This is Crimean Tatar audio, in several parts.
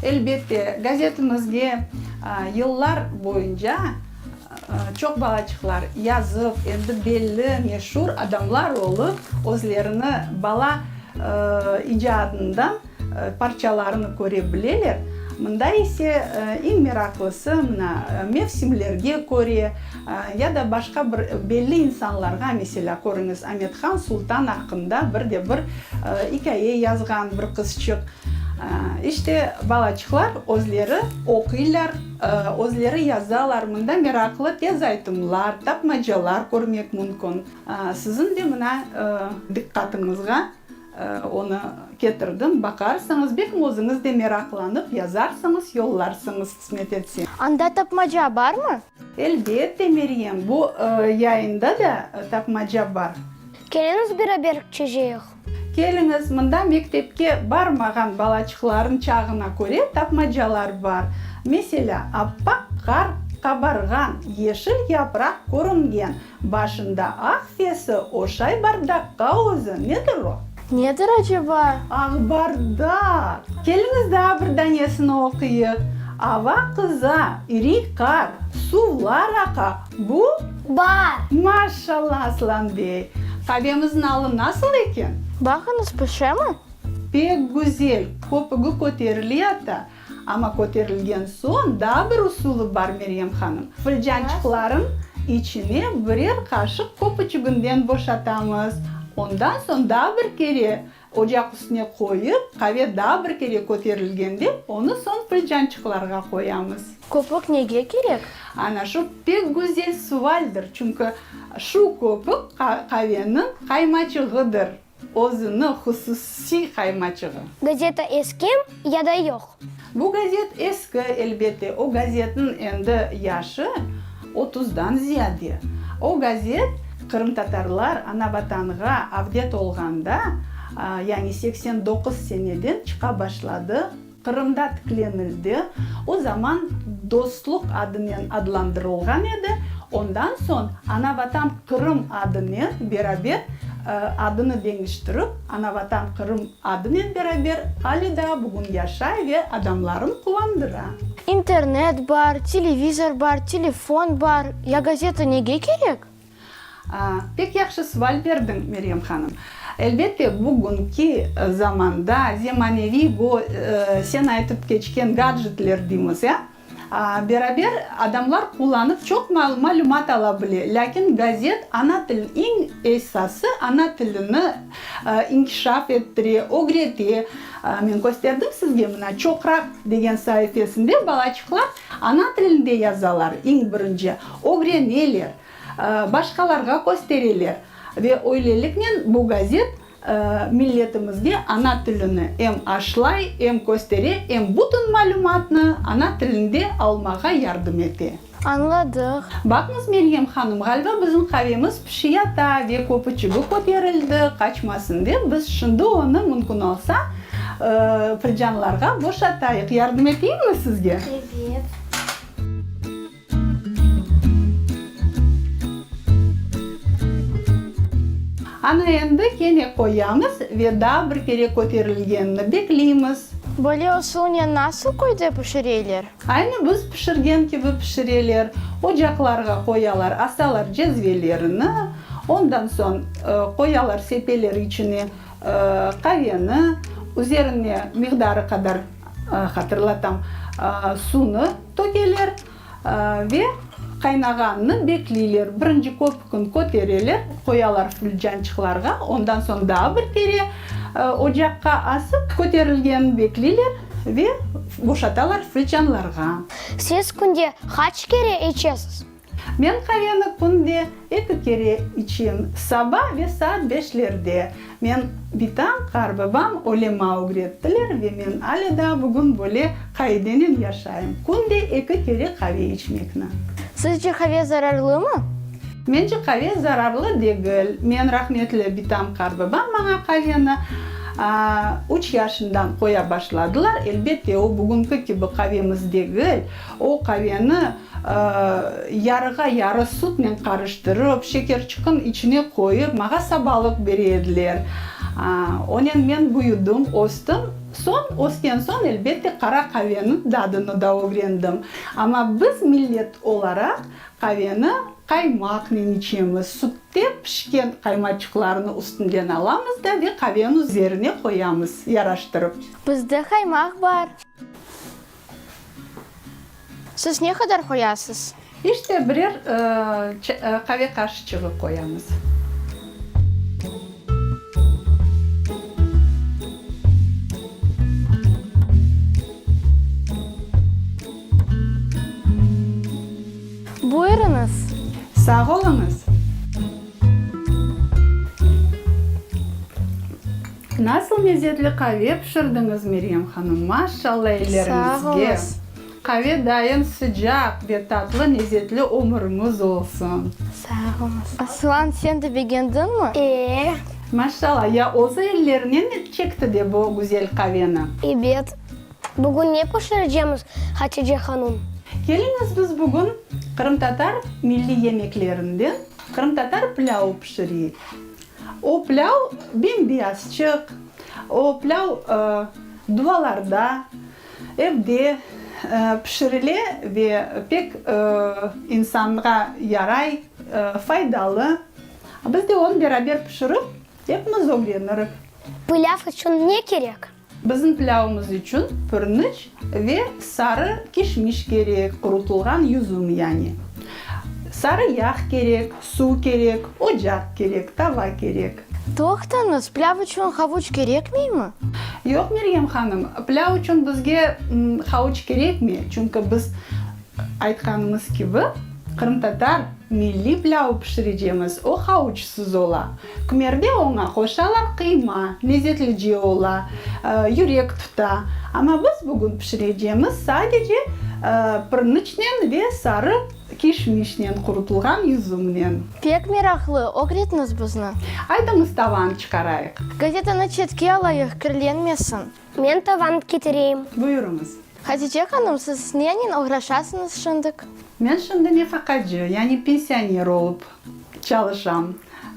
Elbette, gazetimizge yıllar boyunca çoq balaçıqlar yazıp, endi belli, meşur adamlar olıp, özlerini bala icadından parçalarını köre bileler. Mında ise eñ meraqlısı, mına, mevsimlerge köre ya da başqa bir belli insanlarğa, meselâ, körüñiz, Amethan Sultan aqqında bir de bir ikâye yazğan bir qızçıq. İşte, balaçıqlar özleri oquylar, özleri yazalar. Mında meraqlı tez aytımlar, tapmacalar körmek mümkün. Siziñ de mına diqqatıñızğa onı ketirdim. Baqarsıñız, belkim özüñiz de meraqlanıp yazarsıñız, yollarsıñız, qısmet etse. Anda tapmaca barmı? Elbette, Meryem, bu yayında da tapmaca bar. Keliñiz beraber çezeyik. Keliñiz, mında mektepke barmağan balaçıqlarnıñ çağına köre tapmacalar bar. Meselâ, appaq qar qabarğan, yeşil yapraq körüngen, başında aq fesi oşay bardaqqa özü, nedir o? Nedir aceba? Aq bardaq! Keliñiz daa bir danesini oquyıq. Ava qıza, iriy qar, suvlar aqa, Bu? Bar! Maşallah, Aslan bey! Qavemizniñ alı nasıl eken? Baqıñız, pişemi? Pek güzel, köpügi köterile ata. Amma köterilgen soñ daa bir usulı bar, Meryem hanım. Fılcançıqlarıñ içine birer qaşıq köpüçiginden boşatamız. Ondan soñ daa bir kere Ocaq üstüne qoyıp, qave daa bir kere köterilgende, onı soñ filcançıqlarğa qoyamız. Köpük nege kerek? Ana şu pek güzel sualdir, çünki şu köpük qaveniñ qaymaçığıdır, özüni hususiy qaymaçığı. Gazeta eskimi ya da yoq? Bu gazet eski, elbette, o gazetniñ endi yaşı otuzdan ziyade. O gazet qırımtatarlar ana-Vatanğa avdet olğanda, yani 89 seneden çıqa başladı, Qırımda tiklenildi. O zaman Dostluq adınen adlandırılğan edi, ondan soñ Ana-Vatan Qırım adınen beraber adını deñiştirip, Ana-Vatan Qırım Adınen beraber ale daa bugün yaşay ve adamların quvandıra. İnternet bar, televizor bar, telefon bar, ya gazeta nege kerek? Pek yahşı sual berdiñ, Meryem hanım. Elbette, bugünki zamanda zemaneviy bu sen aytıp keçken gadjetler deymiz, ya, Beraber adamlar qullanıp çoq malümat ala bile, lâkin gazet ana til, eñ esası ana tilini inkişaf ettire, ögrete. Men kösterdim sizge, mına, Çoqraq degen saifesinde balaçıqlar ana tilinde yazalar eñ birinci, ögreneler, başqalarğa köstereler ve öyleliknen bu gazet Milletimizge ana tilini em aşlay, em köstere, em bütün malümatnı ana tilinde almağa yardım ete. Añladıq. Baqıñız, Meryem hanım, ğaliba bizim qavemiz pişiyata ve köpüçigi köterildi, qaçmasın dep, biz şimdi onı, mümkün olsa, filcanlarğa boşatayıq. Yardım eteyimmi sizge? Ebet. Ana endi kene qoyamız ve daa bir kere köterilgenini bekleymiz. Böyle usulnen nasıl köyde pişireyler? Aynı biz pişirgen kibi pişireler. Ocaqlarğa qoyalar, asalar cezvelerini, ondan soñ qoyalar sepeler içine qaveni, üzerine miqdarı qadar, hatırlatam, suvnı tökeler. Ve qaynağanını bekleyler. Birinci köpükni kötereler, qoyalar filcançıqlarğa, ondan soñ daa bir kere ocaqqa asıp, köterilgenini bekleyler ve boşatalar filcanlarğa. Siz künde qaç kere içesiz? Men qaveni künde eki kere içem, saba ve saat beşlerde. Men bitam, qarbabam öyle maña ögrettiler ve men ale daa bugün böyle qaidenen yaşayım, künde eki kere qave içmekni. Sizce qave zararlımı? Mence qave zararlı degil. Men rahmetli bitam, qarbabam maña qaveni üç yaşından qoya başladılar. Elbette, o bugünki kibi qavemiz degil. O qaveni yarığa yarı sütnen qarıştırıp, şekerçiqin içine qoyıp, mağa sabalıq bere ediler. Onen men büyüdim, östim. Soñ, ösken soñ, elbette, qara qaveniñ dadını da ögrendim. Amma biz millet olaraq qaveni qaymaqnen içemiz. Sütte pişken qaymaçıqlarnı üstünden alamız da ve qaveniñ üzerine qoyamız, yaraştırıp. Bizde qaymaq bar. Siz ne qadar qoyasız? İşte, birer qave qaşıçığı qoyamız. Buyurıñız. Sağ oluñız. Nasıl mezetli qave pişirdiñiz, Meryem hanım, maşşalla elleriñizge! Sağ oluñız! Qave dayın sıcaq ve tatlı nezetli ömüriñiz olsun! Sağ oluñız! Aslan, sen de begendiñmi? E. Maşşalla, ya özü ellerinen çekti de bu güzel qaveni? Ebet. Bugün ne pişirecemiz, Hatice hanım? Keliñiz biz bugün qırımtatar milliy yemeklerinden qırımtatar plâvı pişireyik. O plâv bem-beyazçıq, o plâv duvalarda, evde pişirile ve pek insanğa yaray, faydalı. Biz de onı beraber pişirip, epimiz ögrenirik. Plâv içün ne kerek? Bizim plâvımız içün pırnıç ve sarı kişmiş kerek, qurutılğan yüzüm yani. Sarı yağ kerek, suv kerek, ocaq kerek, tava kerek. Toqtañız, plâv içün havuç kerekmeymi? Yoq, Meryem hanım, plâv içün bizge havuç kerekmey, çünki biz, aytqanımız kibi, qırımtatar milliy plâvı pişirecemiz, o havuçsız ola. Kümerde oña qoşalar qıyma, lezetlice ola, yürek tuta. Amma biz bugün pişirecemiz sadece pırnıçnen ve sarı kişmişnen, qurutılğan yüzümnen. Pek meraqlı, ögretiñiz bizni. Aydıñız tavanı çıqarayıq. Gazetanı çetke alayıq, kirlenmesin. Men tavanı ketireyim. Buyurıñız. Hatice hanım, siz nenen oğraşasıñız şimdik? Men şimdi nefaqacı, yani pensioner olıp çalışam.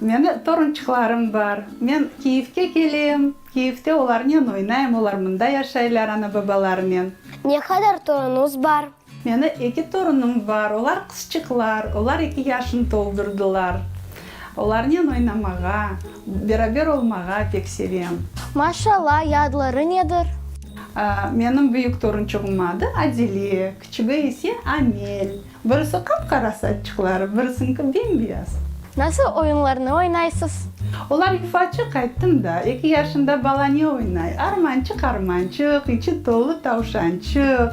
Meni torunçıqlarım bar. Men Kiyevge kelem, Kiyevde olarnen oynayım, olar mında yaşaylar ana-babalarınen. Ne qadar torunuñız bar? Meni eki torunım bar, olar qızçıqlar, olar eki yaşını toldurdılar. Olarnen oynamağa, beraber olmağa pek sevem. Maşallah, ya adları nedir? Menim büyük torunçığım adı Adile, kiçigi ise Amel. Birisi qap-qara saççıqları, birisiñki bem-beyaz. Nasıl oyunlarnı oynaysız? Olar yufaçıq, ayttım da, eki yaşında bala ne oynay? Armançıq-armançıq, içi tolu tavşançıq,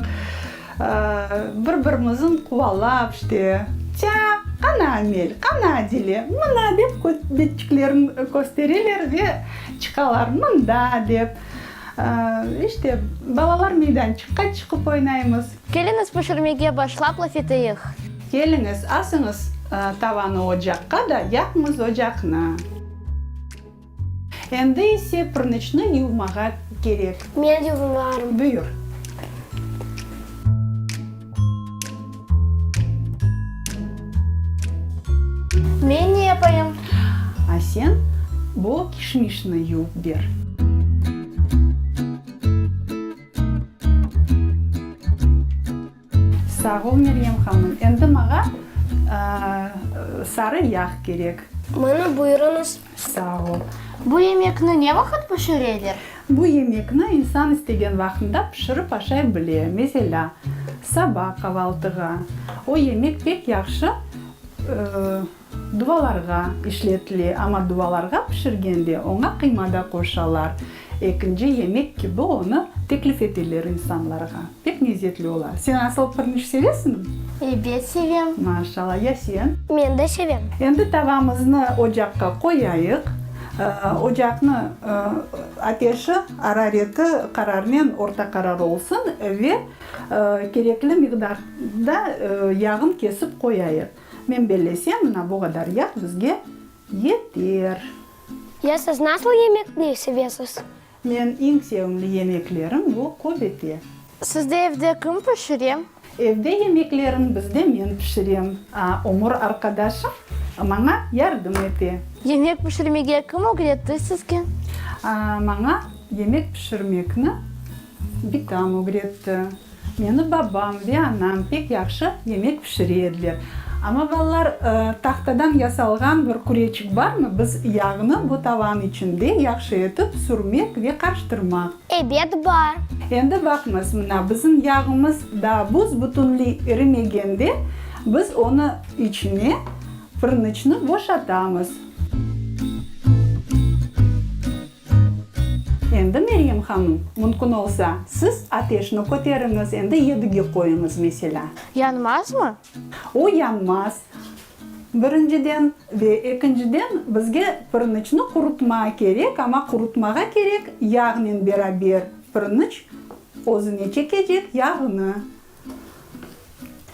bir-birimizin quvalap, işte, Tâ, qana Amel, qana Adile, mına, dep betçiklerini köstereler ve çıqalar, mında, dep. İşte, balalar meydançıqqa çıqıp oynaymız. Keliñiz pişirmege başlap laf eteyik. Keliñiz, asıñız tavanı ocaqqa da yaqıñız ocaqnı. Endi ise pırnıçnı yuvmağa kerek. Men yuvmarım. Buyur. Men ne yapayım? A sen bu kişmişni yuvıp ber. Sağ ol, Meryem hanım. Endi mağa sarı yağ kerek. Mına, buyurıñız. Sağ ol. Bu yemekni ne vaqıt pişireler? Bu yemekni insan istegen vaqtında pişirip aşay bile. Meselâ, saba qavaltığa. O yemek pek yahşı Duvalarğa işletile, amma duvalarğa pişirgende oña qıyma da qoşalar. Ekinci yemek kibi onı teklif eteler insanlarğa. Pek lezetli ola. Sen asıl pırnıç sevesiñmi? Ebet, sevem. Maşallah. Ya sen? Men de sevem. Endi tavamıznı ocaqqa qoyayıq. Ocaqnı ateşi, arareti qararnen orta qarar olsun ve kerekli miqdarda yağın kesip qoyayıq. Men bellesem, mına bu qadar yağ bizge yeter. Ya siz nasıl yemekni sevesiz? Men eñ sevimli yemeklerim bu köbete. Sizde evde kim pişire? Evde yemeklerin bizde men pişirem. A ömür arqadaşım maña yardım ete. Yemek pişirmege kim ögretti sizge? Maña yemek pişirmekni bitam ögretti. Meni babam ve anam pek yahşı yemek pişire ediler. Amma, balalar, tahtadan yasalğan bir küreçik barmı, biz yağnı bu tavanıñ içinde yahşı etip sürmek ve qarıştırmaq. Ebet, bar. Endi baqıñız, mına, bizim yağımız daa bus-bütünley irimegende, biz onı içine pırnıçnı boşatamız. Endi, Meryem hanım, mümkün olsa, siz ateşni köteriñiz, endi yedige qoyuñız, meselâ. Yanmazmı? O yanmaz, birinciden, ve ekinciden, bizge pırnıçnı qurutma kerek, amma qurutmağa kerek yağnen beraber, pırnıç özüne çekecek yağnı.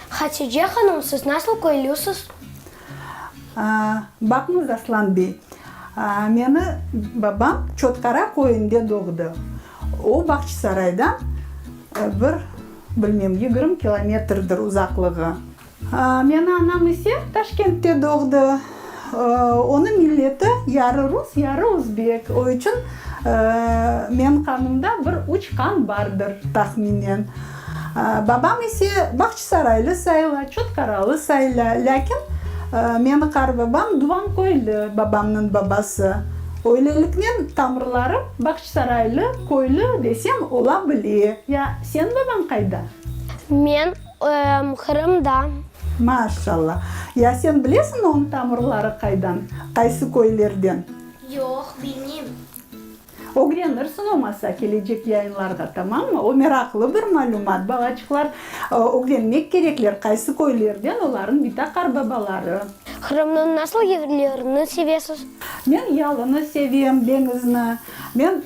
Hatice hanım, siz nasıl köylüsiz? Baqıñız, Aslan bey, meni babam Çotqara köyünde doğdı. O, Bağçasaraydan bir, bilmem, 20 kilometrdir uzaqlığı. Meni anam ise Taşkentte doğdı. Onıñ milleti yarı rus, yarı özbek. O içün menim qanımda bir üç qan bardır, tahminen. Babam ise Bağçasaraylı sayıla, Çotqaralı sayıla, lâkin meni qarbabam Duvanköylü, babamnıñ babası. Öyleliknen tamırlarım Bağçasaraylı, köylü desem ola bile. Ya sen babañ qayda? Men Qırımda. Maşallah. Ya sen bilesiñmi onıñ tamırları qaydan, qaysı köylerden? Yoq, bilmeyim. Ögrenirsiñ olmasa kelecek yayınlarğa, tamammı? O meraqlı bir malümat, balaçıqlar ögrenmek kerekler, qaysı köylerden olarnıñ bita-qarbabaları. Qırımnıñ nasıl yerlerini sevesiz? Men yalını sevem, deñizni. Men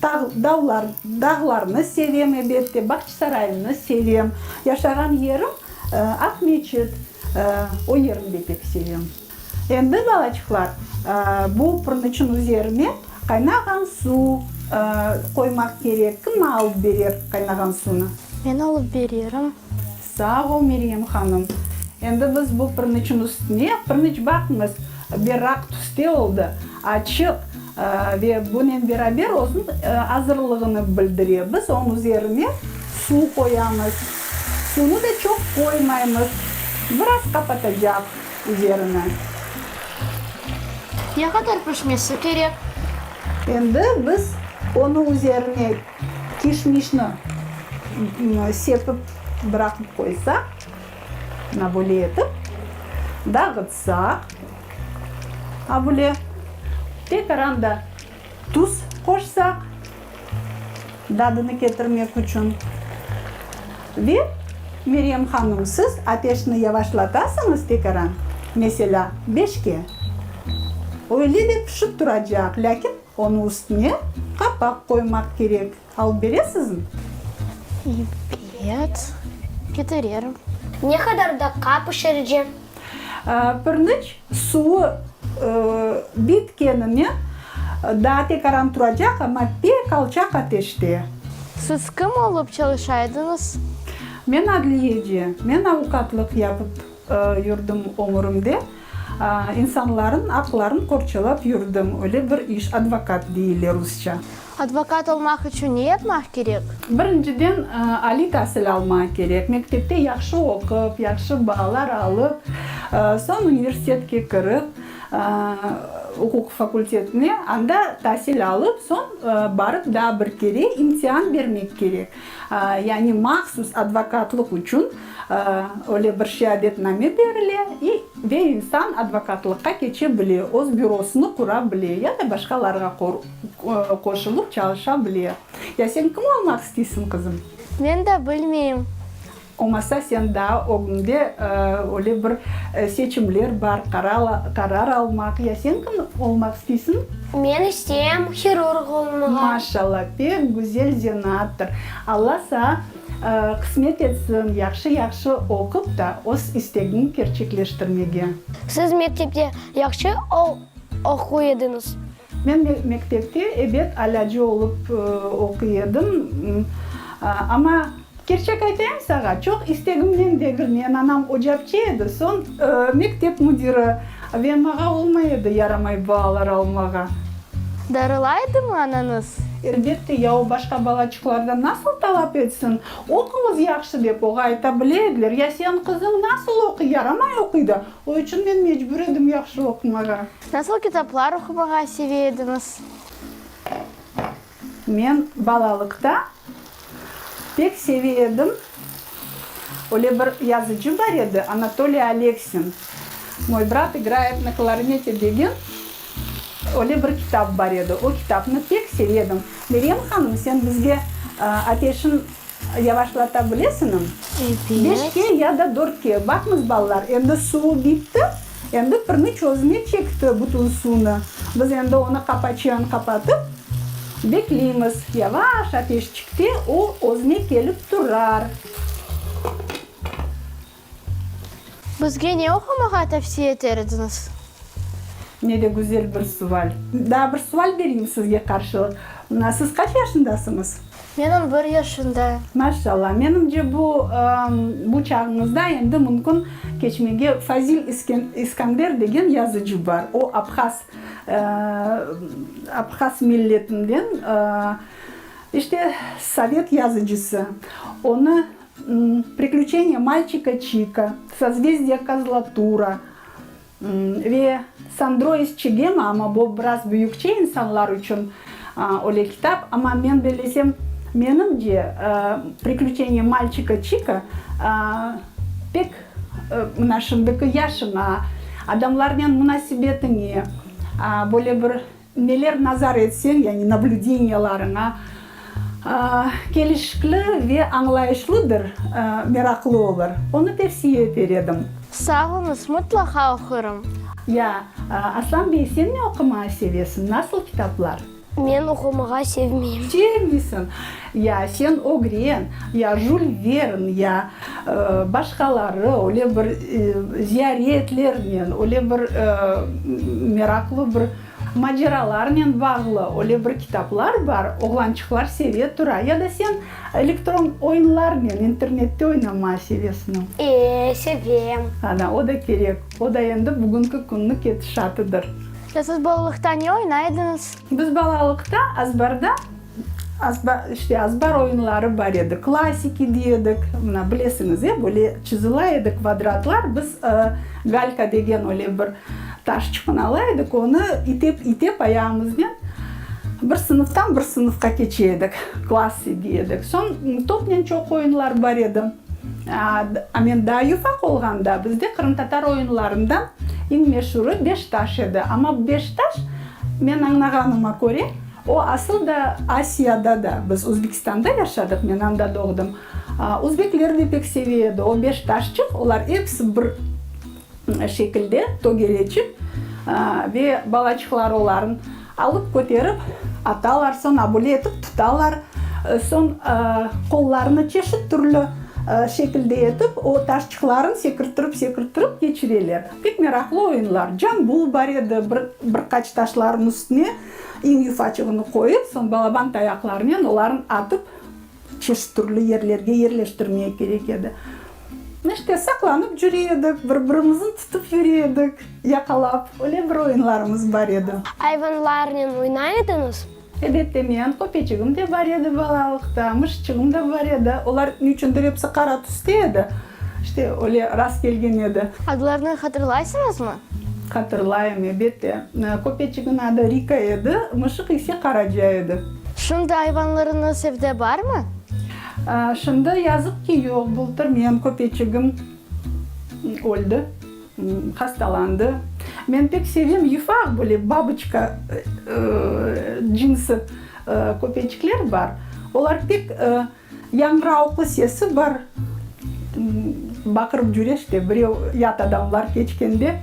tağ, dağlar, dağlarnı sevem, elbette, Bağçasaraynı sevem. Yaşağan yerim Aqmeçit, o yerni de pek sevem. Endi, balaçıqlar, bu pırnıçın üzerine qaynağan suv qoymaq kerek. Kim alıp berer qaynağan suvnı? Men alıp bererim. Sağ ol, Meryem hanım. Endi biz bu pırnıçın üstüne, pırnıç, baqıñız, berraq tüste oldı, açıq ve bunen beraber özüniñ azırlığını bildire. Biz onıñ üzerine suv qoyamız. Suvnı da çoq qoymaymız, biraz qapatacaq üzerini. Ne qadar pişmesi kerek? Endi biz onıñ üzerine kişmişni sepip bıraqıp qoysaq, mına böyle etip dağıtsaq, a böyle tekaran da tuz qoşsaq, dadını ketirmek içün ve Meryem hanım, siz ateşni yavaşlatasıñız tekaran, meselâ, beşke, öyle de pişip turacaq, lâkin onıñ üstüne qapaq qoymaq kerek. Alıp beresizmi? Ebet, ketirerim. Ne qadar daqqa pişiricem? Pirniç suvu bitkenine daa tekaran turacaq, amma pek alçaq ateşte. Siz kim olıp çalışaydıñız? Men adliyeci. Men avukatlıq yapıp yürdim ömürimde. İnsanların aqların qorçalap yürdim. Öyle bir iş, advokat deyile rusça. Advokat olmaq içün ne yapmaq kerek? Birinciden, aliy tasil almaq kerek. Mektepte yahşı oqup, yahşı baalar alıp, soñ universitetke kirip, uquq fakultetine, anda tasil alıp, soñ barıp daa bir kere imtian bermek kerek. Yani mahsus advokatlıq içün öyle bir şeadetname berile ve insan advokatlıqqa keçe bile, öz bürosını qura bile ya da başqalarğa qoşulıp çalışa bile. Ya sen kim olmaq isteysiñ, qızım? Men de bilmeyim. Olmasa sen daa ögüñde öyle bir seçimler bar, qarar almaq. Ya sen kim olmaq isteysiñ? Men isteyim hirurg olmağa. Maşallah, pek güzel zenaattır. Alla saa qısmet etsin, yahşı-yahşı oqup da öz istegiñni kerçekleştirmege. Siz mektepte yahşı oquy ediñiz? Men mektepte, ebet, alâcı olıp oquy edim. Amma, kerçek aytayım sağa, çoq istegimnen degil. Menim anam ocapçe edi, soñ mektep müdiri ve mağa olmay edi yaramay baalar almağa. Darıla edimi anañız? Elbette, ya o başqa balaçıqlardan nasıl talap etsin? Oquñız yahşı dep oğa ayta bile ediler. Ya sen qızıñ nasıl oquy, yaramay oquy da. O içün men mecbur edim yahşı oqumağa. Nasıl kitaplar oqumağa seve ediñiz? Men balalıqta pek seve edim, öyle bir yazıcı bar edi, Anatoliy Aleksin, Moy brat igrayet na klarnete degen öyle bir kitap bar edi. O kitapnı pek seve edim. Meryem hanım, sen bizge ateşin yavaşlata bilesiñmi? Beşke ya da dörtke. Baqıñız, balalar, endi suvu bitti, endi pirniç özüne çekti bütün suvnı. Biz endi onı qapaçıyan qapatıp, bekleymiz. Yavaş ateşçikte o özüne kelip turar. Bizge ne oqumağa tavsiye eter ediñiz? Ne de güzel bir sual. Daa bir sual bereyim sizge qarşılıq. Siz qaç yaşındasıñız? Men on bir yaşındayım. Maşallah. Menimce, bu, bu çağıñızda endi mümkün keçmege Fazil İskander degen yazıcı bar. O, abhaz, abhaz milletinden, işte, sovet yazıcısı. Onı Priklüçeniya malçika Çika, Sozvezdiye Kozlatura ve Sandro iz Çigema, amma bu biraz büyükçe insanlar içün öyle kitap, amma men bellesem, menimce, Priklüçeniya malçika Çika pek mına şimdiki yaşıña, adamlarnen munasebetiñe, böyle bir Neler nazar etseñ, yani nablüdeniyalarıña, kelişikli ve añlayışlıdır, meraqlı olur. Onı tevsiye eter edim. Sağ oluñız, mıtlaqa oqurım. Ya, Aslan bey, sen ne oqumağa sevesiñ, nasıl kitaplar? Men oqumağa sevmeyim. Sevmeysiñ? Ya, sen ögren, ya Jül Vern, ya başqaları, öyle bir ziyaretlernen, öyle bir meraqlı bir maceralarnen bağlı öyle bir kitaplar bar, oğlançıqlar seve tura. Ya da sen elektron oyunlarnen, internette oynamağa sevesiñ? E, sevem. Ana, o da kerek. O da endi bugünki künniñ ketişatıdır. Ya siz balalıqta ne oynay ediñiz? Biz balalıqta azbarda Azbar, işte, azbar oyunları bar edi. Klassiki dey edik, mına, bilesiñiz, e, böyle çızıla edi kvadratlar, biz galka degen öyle bir taşçıqnı ala edik, onı itep, itep ayağımıznen bir sınıftan bir sınıfqa keçe edik, klassi dey edik. Soñ topnen çoq oyunlar bar edi. A men daa yufaq olğanda bizde qırımtatar oyunlarından eñ meşurı beş taş edi. Amma beş taş, men añlağanıma köre, O, asıl da Asiyada da, biz Özbekistanda yaşadıq, men anda doğdım, özbekler de pek seve edi. O beş taşçıq, olar episi bir şekilde tögereçik ve balaçıqlar oların alıp köterip atalar, soñ abule etip tutalar, soñ qollarını çeşit türlü şekilde etip o taşçıqların sekirttirip-sekirttirip keçireler. Pek meraqlı oyunlar. Cambul bar edi, bir, bir qaç taşların üstüne İñ yufaçığını qoyıp, soñ balaban tayaqlarnen olarnı atıp, çeşit türlü yerlerge yerleştirmege kerek edi. İşte, saqlanıp cüre edik, bir-birimizni tutıp yüre edik, yaqalap. Öyle bir oyunlarımız bar edi. Ayvanlarnen oynay ediñiz? Elbette, men, köpeçigim de bar edi balalıqta, mışıçığım da bar edi. Olar niçündir episi qara tüste edi. İşte, öyle rast kelgen edi. Adlarını hatırlaysıñızmı? Hatırlayım, elbette. Köpeçigin adı Rika edi, mışıq ise Qaraca edi. Şimdi ayvanlarıñız evde barmı? Şimdi, yazıq ki, yoq. Bıltır menim köpeçigim öldi, hastalandı. Men pek sevem yufaq böyle baboçka cınsı köpeçikler bar. Olar pek Yañğıravuqlı sesi bar, baqırıp cüre işte, birev yat adamlar keçkende,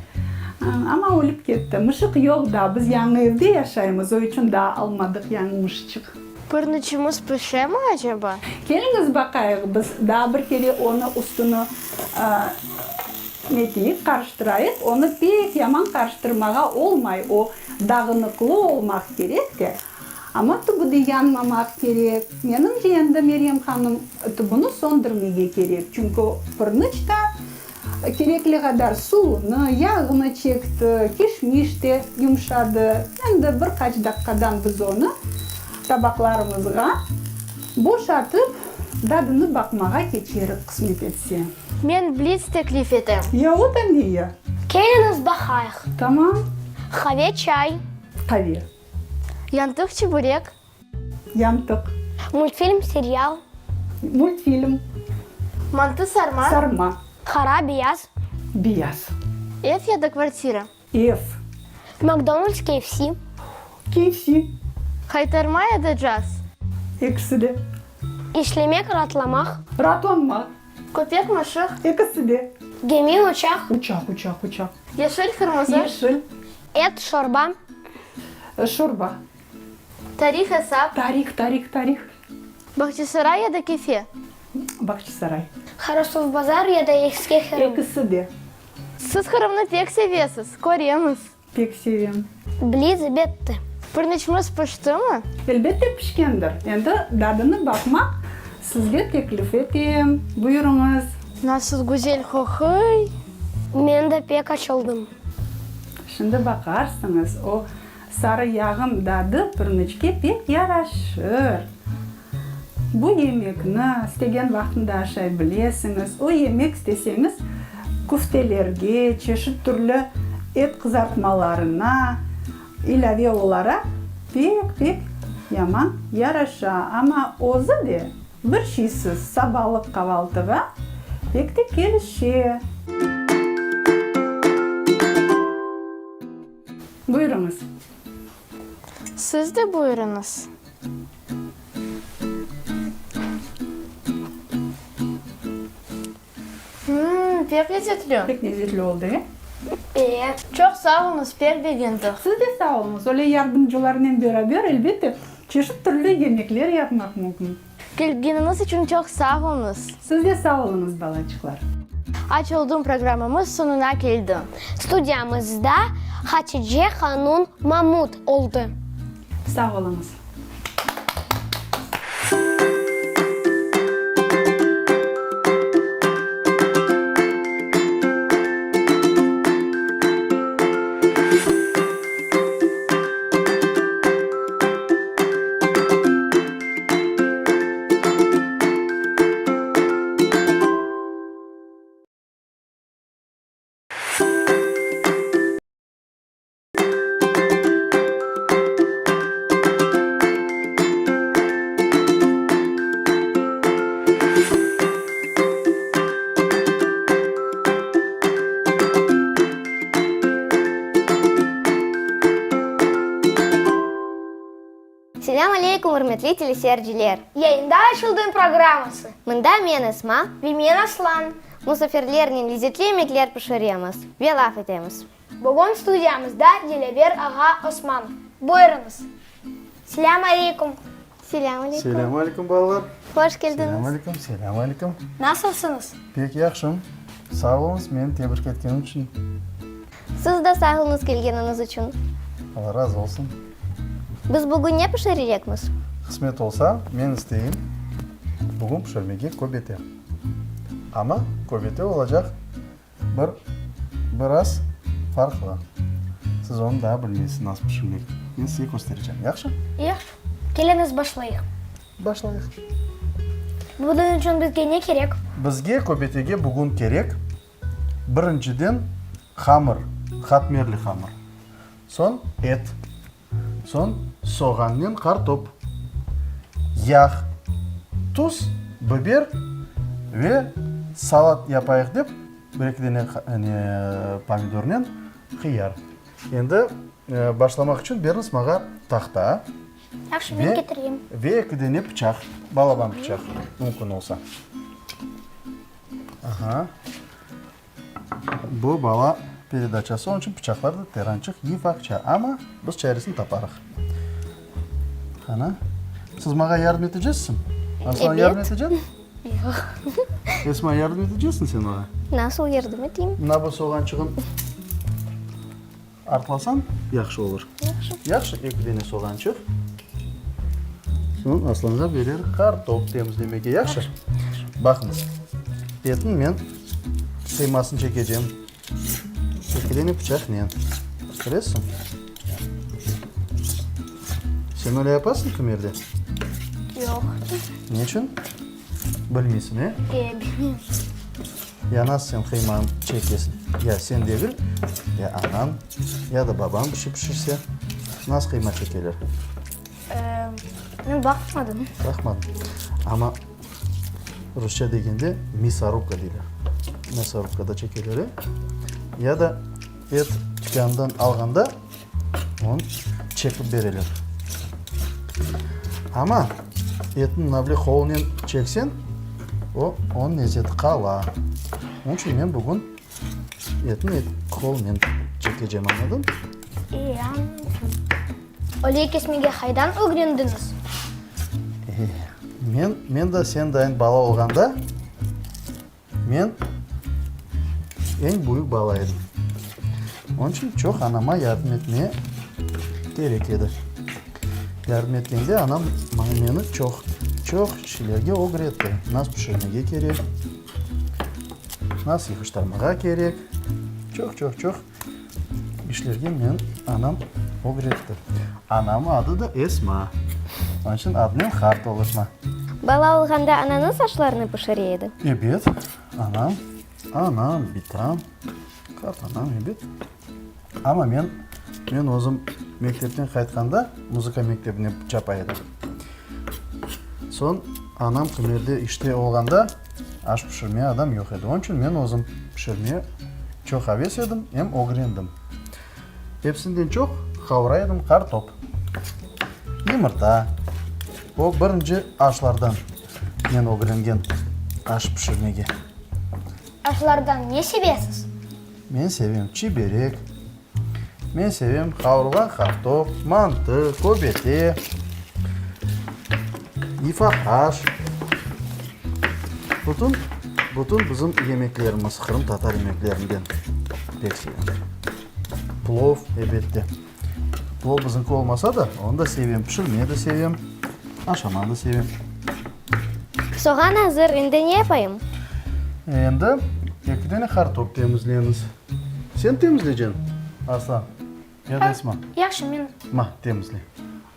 amma ölip ketti. Mışıq yoq daa, biz yañı evde yaşaymız, o içün daa almadıq yañı mışıçıq. Pırnıçımız pişemi acaba? Keliñiz baqayıq, biz daa bir kere onı üstüni neteyik, qarıştırayıq. Onı pek yaman qarıştırmağa olmay, o dağınıqlı olmaq kerek de. Amma tübü de yanmamaq kerek. Menimce, endi, Meryem hanım, tübüni söndürmege kerek, çünki pırnıç da. Kerekli qadar suvunı, yağını çekti, kişmiş de yumşadı. Endi bir qaç daqqadan biz onı tabaqlarımızğa boşatıp, dadını baqmağa keçerik, qısmet etse. Men blits teklif etem. Ya o da ne ya? Keliñiz baqayıq. Tamam. Qave, çay. Qave. Yantıq, çiburek. Yantıq. Multfilm, serial. Multfilm. Mantı, sarma. Sarma. Qara, beyaz. Beyaz. Ev ya da kvartira? Ev. McDonald's, KFC. KFC. Haytarma ya da caz? Ekisi de. İşlemek, raatlamaq. Raatlanmaq. Köpek, mışıq. Ekisi de. Gemi, uçaq. Uçaq, uçaq, uçaq. Yeşil, qırmızı. Yeşil. Et, şorba. Şorba. Tarih, esap. Tarih, tarih, tarih. Bağçasaray ya da Kefe? Bağçasaray. Qarasuvbazar ya da Eski Qırım? Ekisi de. Siz Qırımnı pek sevesiz, köremiz. Pek sevem. Blitz bitti. Pirniçimiz piştimi? Elbette pişkendir. Endi dadını baqmaq sizge teklif etem. Buyurıñız. Nasıl güzel qoquy! Men de pek açıldım. Şimdi baqarsıñız, o Sarı yağın dadı pirniçke pek yaraşır. Bu yemekni istegen vaqtında aşay bilesiñiz. O yemek isteseñiz küftelerge, çeşit türlü et qızartmalarına ilâve olaraq pek-pek yaman yaraşa. Amma özü de bir şeysiz sabalıq qavaltığa pek de kelişe. Buyurıñız. Siz de buyurıñız. Hımm, pek lezetli. Pek lezetli oldı, e? E. Çoq sağ oluñız, pek begendik. Siz de sağ oluñız. Öyle yardımcılarnen beraber, elbette, çeşit türlü yemekler yapmaq mümkün. Kelgeniñiz içün çoq sağ oluñız. Siz de sağ oluñız, balaçıqlar. Aç oldım programmamız soñuna keldi. Studiyamızda Hatice hanum Mamut oldı. Sağ oluñız. Selâm aleykum, ürmetli teleseyirciler! Yayında Açıldıñ programması. Mında men Esma. Ve men Aslan. Musafirlernen lezetli yemekler pişiremiz ve laf etemiz. Bugün studiyamızda Dilâver ağa Osmanov. Buyurıñız. Selâm aleykum. Selâm aleykum. Selâm aleykum, balalar. Hoş keldiñiz. Selâm aleykum, selâm aleykum. Nasılsıñız? Pek yahşım. Sağ oluñız, meni tebrik etkeniñ içün. Siz de sağ oluñız kelgeniñiz içün. Alla razı olsun. Biz bugün ne pişirecekmiz? Qısmet olsa, men isteyim bugün pişirmege köbete. Amma köbete olacaq bir biraz farqlı. Siz onı daa bilmeysiz nasıl pişirmek. Men sizge kösterecem. Yahşı? Yahşı. Keliñiz başlayıq. Başlayıq. Bunıñ içün bizge ne kerek? Bizge köbetege bugün kerek, birinciden, hamır, hatmerli hamır. Soñ et, soñ soğannen qartop, yağ, tuz, biber ve salat yapayıq dep, bir-eki dene pomidornen hıyar. Endi başlamaq içün beriñiz maña tahta. Yahşı, men ketireyim. Ve eki dene pıçaq, balaban pıçaq, mümkün olsa. Aha. Bu bala peredaçası, onıñ içün pıçaqlar da terançıq, yıfaqça. Amma biz çaresini taparıq. Qana, siz maña yardım etecezsiñ? Aslan, yardım etecekmi? Yoq. Esma, yardım etecezsiñ sen maña? Nasıl yardım eteyim? Mına bu soğançığın artlasañ, yahşı olur. Yahşı. Yahşı, eki dene soğançıq. Soñ Aslanğa bererik qartop temizlemege. Yahşı? Baqıñız, etni men. qıymasını çekecem. Ekidene pıçaqnen. Bilesiñ? Sen öyle yapasıñ kimerde? Yoq. Ne içün? Bilmeysiñ, e? E, bilmeyim. Ya nasıl sen qıymanı çekesiñ? Ya sen degil, ya anañ, ya da babañ bir şey pişirse, nasıl qıyma çekeler? Men baqmadım. Baqmadıñ. Amma rusça degende мясорубка deyler. Мясорубкада çekeler, e? Ya da et tükândan alğanda onı çekip bereler. Amma etni navle qolunen çekseñ, o, onıñ lezeti qala. Onıñ içün men bugün etni qolnen çekecem, añladıñ? E, añladım. Öyle kesmege qaydan ögrendiñiz? Men, men de sen dayın bala olğanda, men eñ büyük bala edim. Onıñ içün çoq anama yardım etmeye kerek edi. Yardım etkende anam maña meni çoq, çoq şeylerge ögretti. Nas pişirmege kerek, nas yığıştırmağa kerek, çoq, çoq, çoq. İşlerge men anam ögretti. Anam adı da Esma. Onıñ içün adınen hart olışma. Bala olğanda anañız aşlarnı pişire edi? Ebet, anam, anam, bitam, qartanam, ebet. Amma men, men özüm mektepten qaytqanda muzıka mektebine çapa edim. Soñ anam kimerde işte olğanda aş pişirmeye adam yoq edi. Onıñ içün men özüm pişirmeye çoq aves edim, em ögrendim. Epsinden çoq qavura edim qartop, yımırta. O birinci aşlardan men ögrengen aş pişirmege. Aşlardan ne sevesiz? Men sevem çiberek, Men sevem qavurğan qartop, mantı, köbete, yufaq aş. Bütün, bütün bizim yemeklerimiz, qırımtatar yemeklerinden pek sevem. Plov, elbette. Plov bizimki olmasa da, onı da sevem, pişirmeye de sevem, aşamağa da sevem. Soğan azır, endi ne yapayım? Endi eki dene qartop temizleymiz. Sen temizleyceñ, Arslan, ya da Esma? Yahşı, men. Ma, temizle.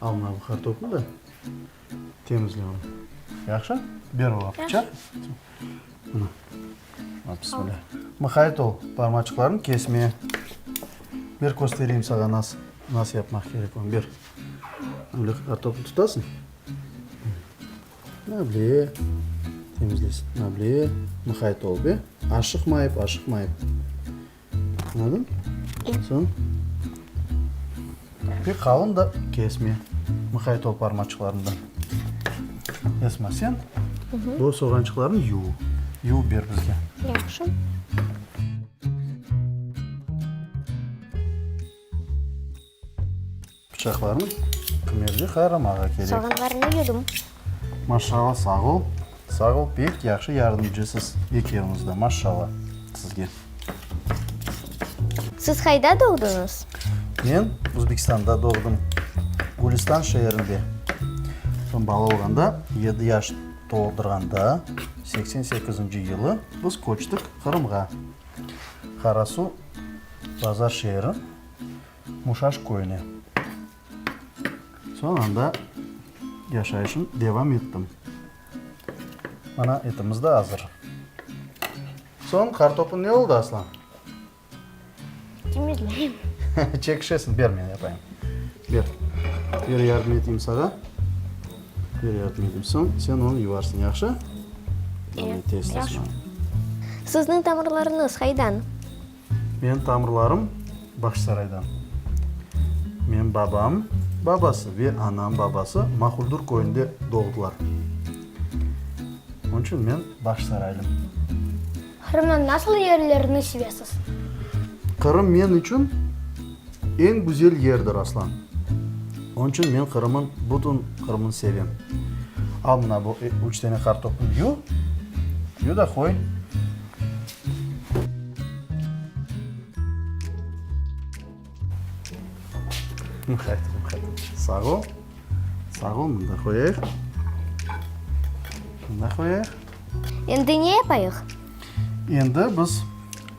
Al mına bu qartopnı da, temizle onı. Yahşı? Ber oğa pıçaq. Mına. Ma, bismilâ. Mıqayt ol, parmaçıqlarını kesme. Ber, köstereyim sağa nasıl, nasıl yapmaq kerek onı, ber. Öyle qartopnı tutasıñ. Nable, temizleysiñ. Nable, mıqayt ol, be. Aşıqmayıp, aşıqmayıp. Añladıñ? Soñ, pek qalın da kesme. Mıqayt ol parmaçıqlarından. Esma, sen bu soğançıqlarnı yuv. Yuvıp ber bizge. Yahşı. Pıçaqlarnı kimerde qayramağa kerek. Soğanlarnı yudım. Maşşalla, sağ ol. Sağ ol, pek yahşı yardımcısız ekeviñiz de, maşşalla sizge. Siz qayda doğdıñız? Men Özbekistanda doğdım, Gülistan şeerinde. Soñ bala olğanda, yedi yaş toldurğanda, 88-nci yılı biz köçtik Qırımğa, Qarasu Bazar şeeri. Muşaş köyüne. Soñ anda yaşayışım devam ettim. Mana etimiz de azır. Soñ qartopın ne oldı, Aslan? Temizleyim. Çekişesiñ, ber men yapayım. Ber. Ber yardım eteyim sağa. Ber yardım eteyim. Soñ sen onı yuvarsıñ, yahşı? E, yahşı. Sizniñ tamırlarıñız qaydan? Menim tamırlarım Bağçasaraydan. Menim babam babası ve anam babası Mahuldur köyünde doğdılar. Onıñ içün men Bağçasaraylım. Qırımnıñ nasıl yerlerini sevesiz? Qırım men içün eñ güzel yerdir, Aslan. Onıñ içün men Qırımın, bütün Qırımnı sevem. Al mına bu üç tane qartopnı yu, yu da qoy. Sağ ol. Sağ ol, mında qoyayıq. Mında qoyayıq. Endi ne yapayıq? Endi biz.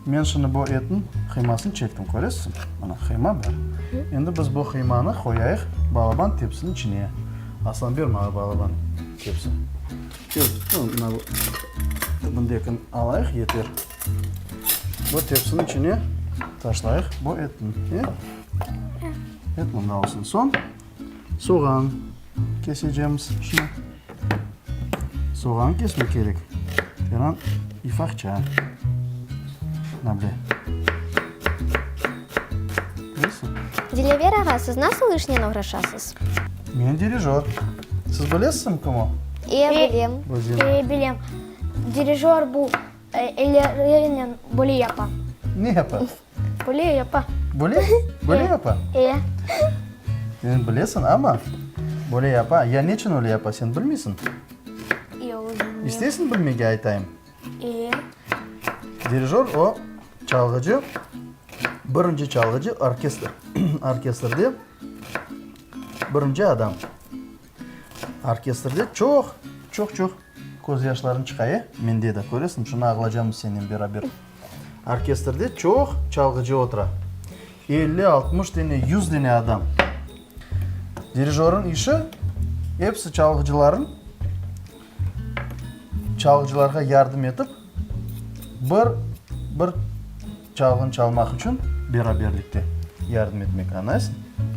Men şimdi bu etniñ qıymasını çektim, köresizmi? Mına, qıyma bar. Endi biz bu qıymanı qoyayıq balaban tepsiniñ içine. Aslan, ber maña balaban tepsi. Mına bu tübündekini alayıq, yeter. Bu tepsiniñ içine taşlayıq bu etni. Et mında olsun. Soñ soğan kesecemiz şunı. Soğan kesmek kerek. Teran ifaqça. Mına bile. Göresiñ? Dilâver ağa, siz nasıl işnen oğraşasız? Men dirijör. Siz bilesizmi kim o? E, bilem. E, bilem. Dirijör bu ellerinen böyle yapa. Ne yapa? Böyle yapa. Böyle? Böyle yapa? E. Sen bilesiñ, amma böyle yapa. Ya neçün öyle yapa, sen bilmeysiñ? Yoq, bilmeyim. İsteysiñ bilmege aytayım? E. Dirijör o, çalğıcı, birinci çalğıcı orkestr, orkestrde birinci adam. Orkestrde çoq, çoq-çoq közyaşlarıñ çıqa, e? Mende de, köresiñ, şunı ağlacamız senen beraber. Orkestrde çoq çalğıcı otura. 50, 60 dene, 100 dene adam. Dirijörıñ işi, episi çalğıcıların, çalğıcılarğa yardım etip, bir, bir çalğını çalmaq içün beraberlikte yardım etmek. Añlaysıñ?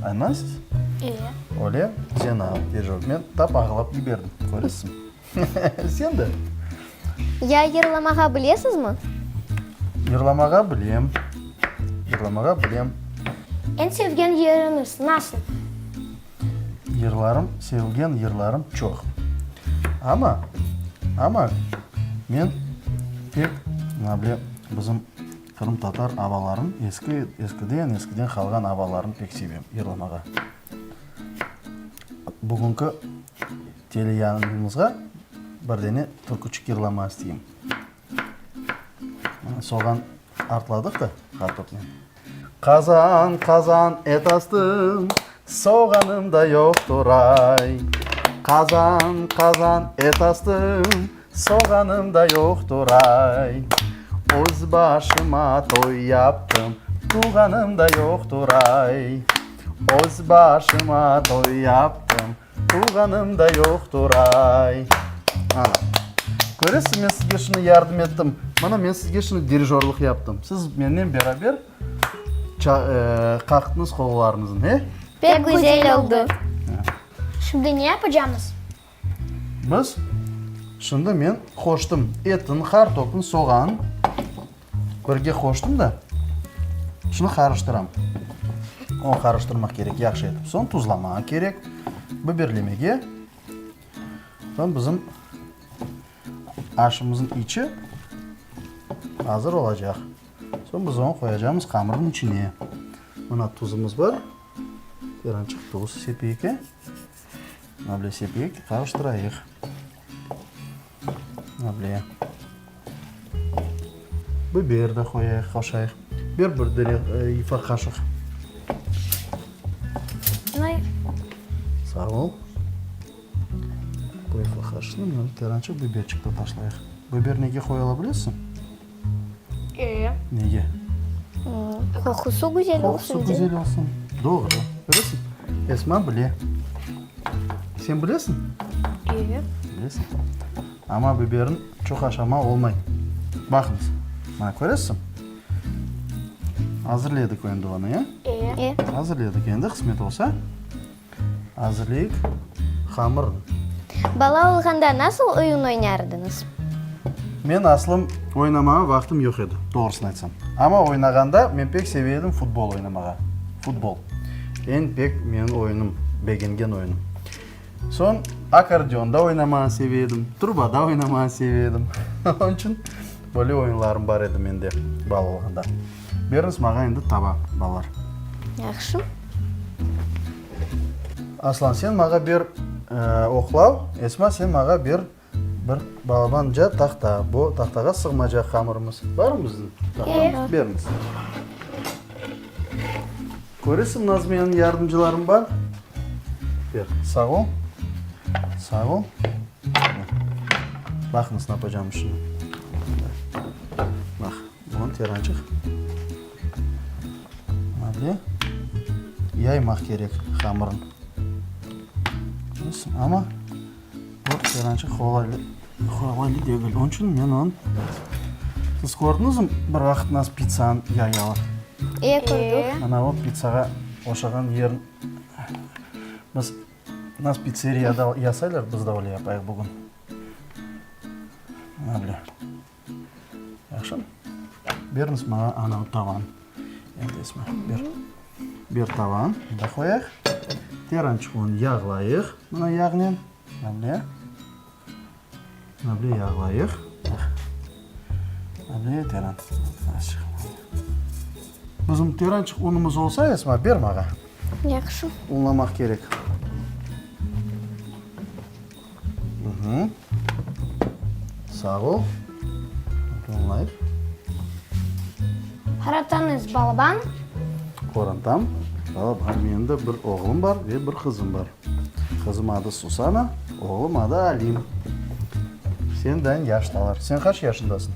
Añlaysız? E. Öyle, zenaat, dirijör. Men tap ağlap yiberdim, köresiñ. Sen de? Ya yırlamağa bilesizmi? Yırlamağa bilem. Yırlamağa bilem. Eñ sevgen yırıñız nasıl? Yırlarım, sevgen yırlarım çoq. Amma, amma men pek, mına bile, bizim qırımtatar avaların, eski, eskiden, eskiden qalğan avalarını pek sevem yırlamağa. Bugünki teleyanımızğa bir dene türküçik yırlama isteyim. Mına soğan artladıq da qartopnen. Qazan, qazan et astım, soğanım da yoqtur ay. Qazan, qazan et astım, soğanım da yoqtur ay. Öz başıma toy yaptım, tuvğanım da yoqtur ay. Öz başıma toy yaptım, Tuvğanım da yoqtur, ay. Ana. Köresiz, men sizge şunı yardım ettim. Mana, men sizge şunı dirijörlıq yaptım. Siz mennen beraber qaqtıñız qollarıñıznı, he? Pek güzel oldı. Şimdi ne yapacamız? Biz, şimdi men qoştım etin, qartopın, soğan. Birge qoştım da, şunı qarıştıram. Onı qarıştırmaq kerek yahşı etip. Soñ tuzlamağa kerek, biberlemege. Soñ bizim aşımıznıñ içi azır olacaq. Soñ biz onı qoyacamız hamırnıñ içine. Mına tuzumız bar. Birazcıq tuz sepeyik. Mına böyle sepeyik, qarıştırayıq. Mına böyle. Biber de qoyayıq, qoşayıq. Ber bir dene ufaq qaşıq. Sağ ol. Bu ufaq qaşıqnı mına terançıq biberçik de taşlayıq. Biber nege qoyula bilesiñ? E. Nege? Qoqusı güzel olsun Qoqusı güzel olsun. Doğru. Bilesiñ? Esma bile. Sen bilesiñ? E. Bilesiñ. Amma biberin çoq aşama olmay. Baqıñız. Mana köresiñ? Azırledik endi onı, e? E. Azırledik endi, qısmet olsa. Azırleyik hamırnı. Bala olğanda nasıl oyun oynar ediñiz? Men aslım oynamağa vaqtım yoq edi, doğrusını aytsam. Amma oynağanda men pek seve edim futbol oynamağa. Futbol. Eñ pek menim oyunım, begengen oyunım. Soñ akkordeonda oynamağa seve edim, trubada oynamağa seve edim. Onıñ içün böyle oyunlarım bar edi mende bala olğanda. Beriñiz maña endi tava, balalar. Yahşı. Aslan, sen maña ber oqlav, Esma, sen maña ber bir balabanca tahta. Bu tahtağa sığmacaq hamırımız. Barmı bizim tahtamız? Beriñiz. Köresiñ, Nazmiyeniñ yardımcılarım bar. Ber, sağ ol. Sağ ol. Baqıñız, ne yapacağım şimdi. Baq, bunı. Terançıq. Mına yaymaq kerek hamırın. Amma bu terançıq qolaylı, qolaylı degil. Onıñ içün men onı Siz kördiñizmi bir vaqıt nasıl pitsanı yayalar? E, kördik. Ana o pitsağa oşağan yerin biz nasıl pitseriyada yasaylar, biz de öyle yapayıq bugün. Mına bile. Yahşımı? Beriñiz maña ana o tavanı. Endi Esma, ber. Ber tavanı, mında qoyayıq. Terançıq onı yağlayıq, mına yağnen. Mına bile. Mına bile yağlayıq. Mına bile teran. Azçıq. Bizim terançıq unumız olsa, Esma, ber maña. Yahşı. Unlamaq kerek. Sağ ol. Unlayıq. Qorantañız balaban? Qorantam balaban. Menim de bir oğlum bar ve bir qızım bar. Qızım adı Susana, oğlum adı Alim. Senden yaştalar. Sen qaç yaşındasıñ?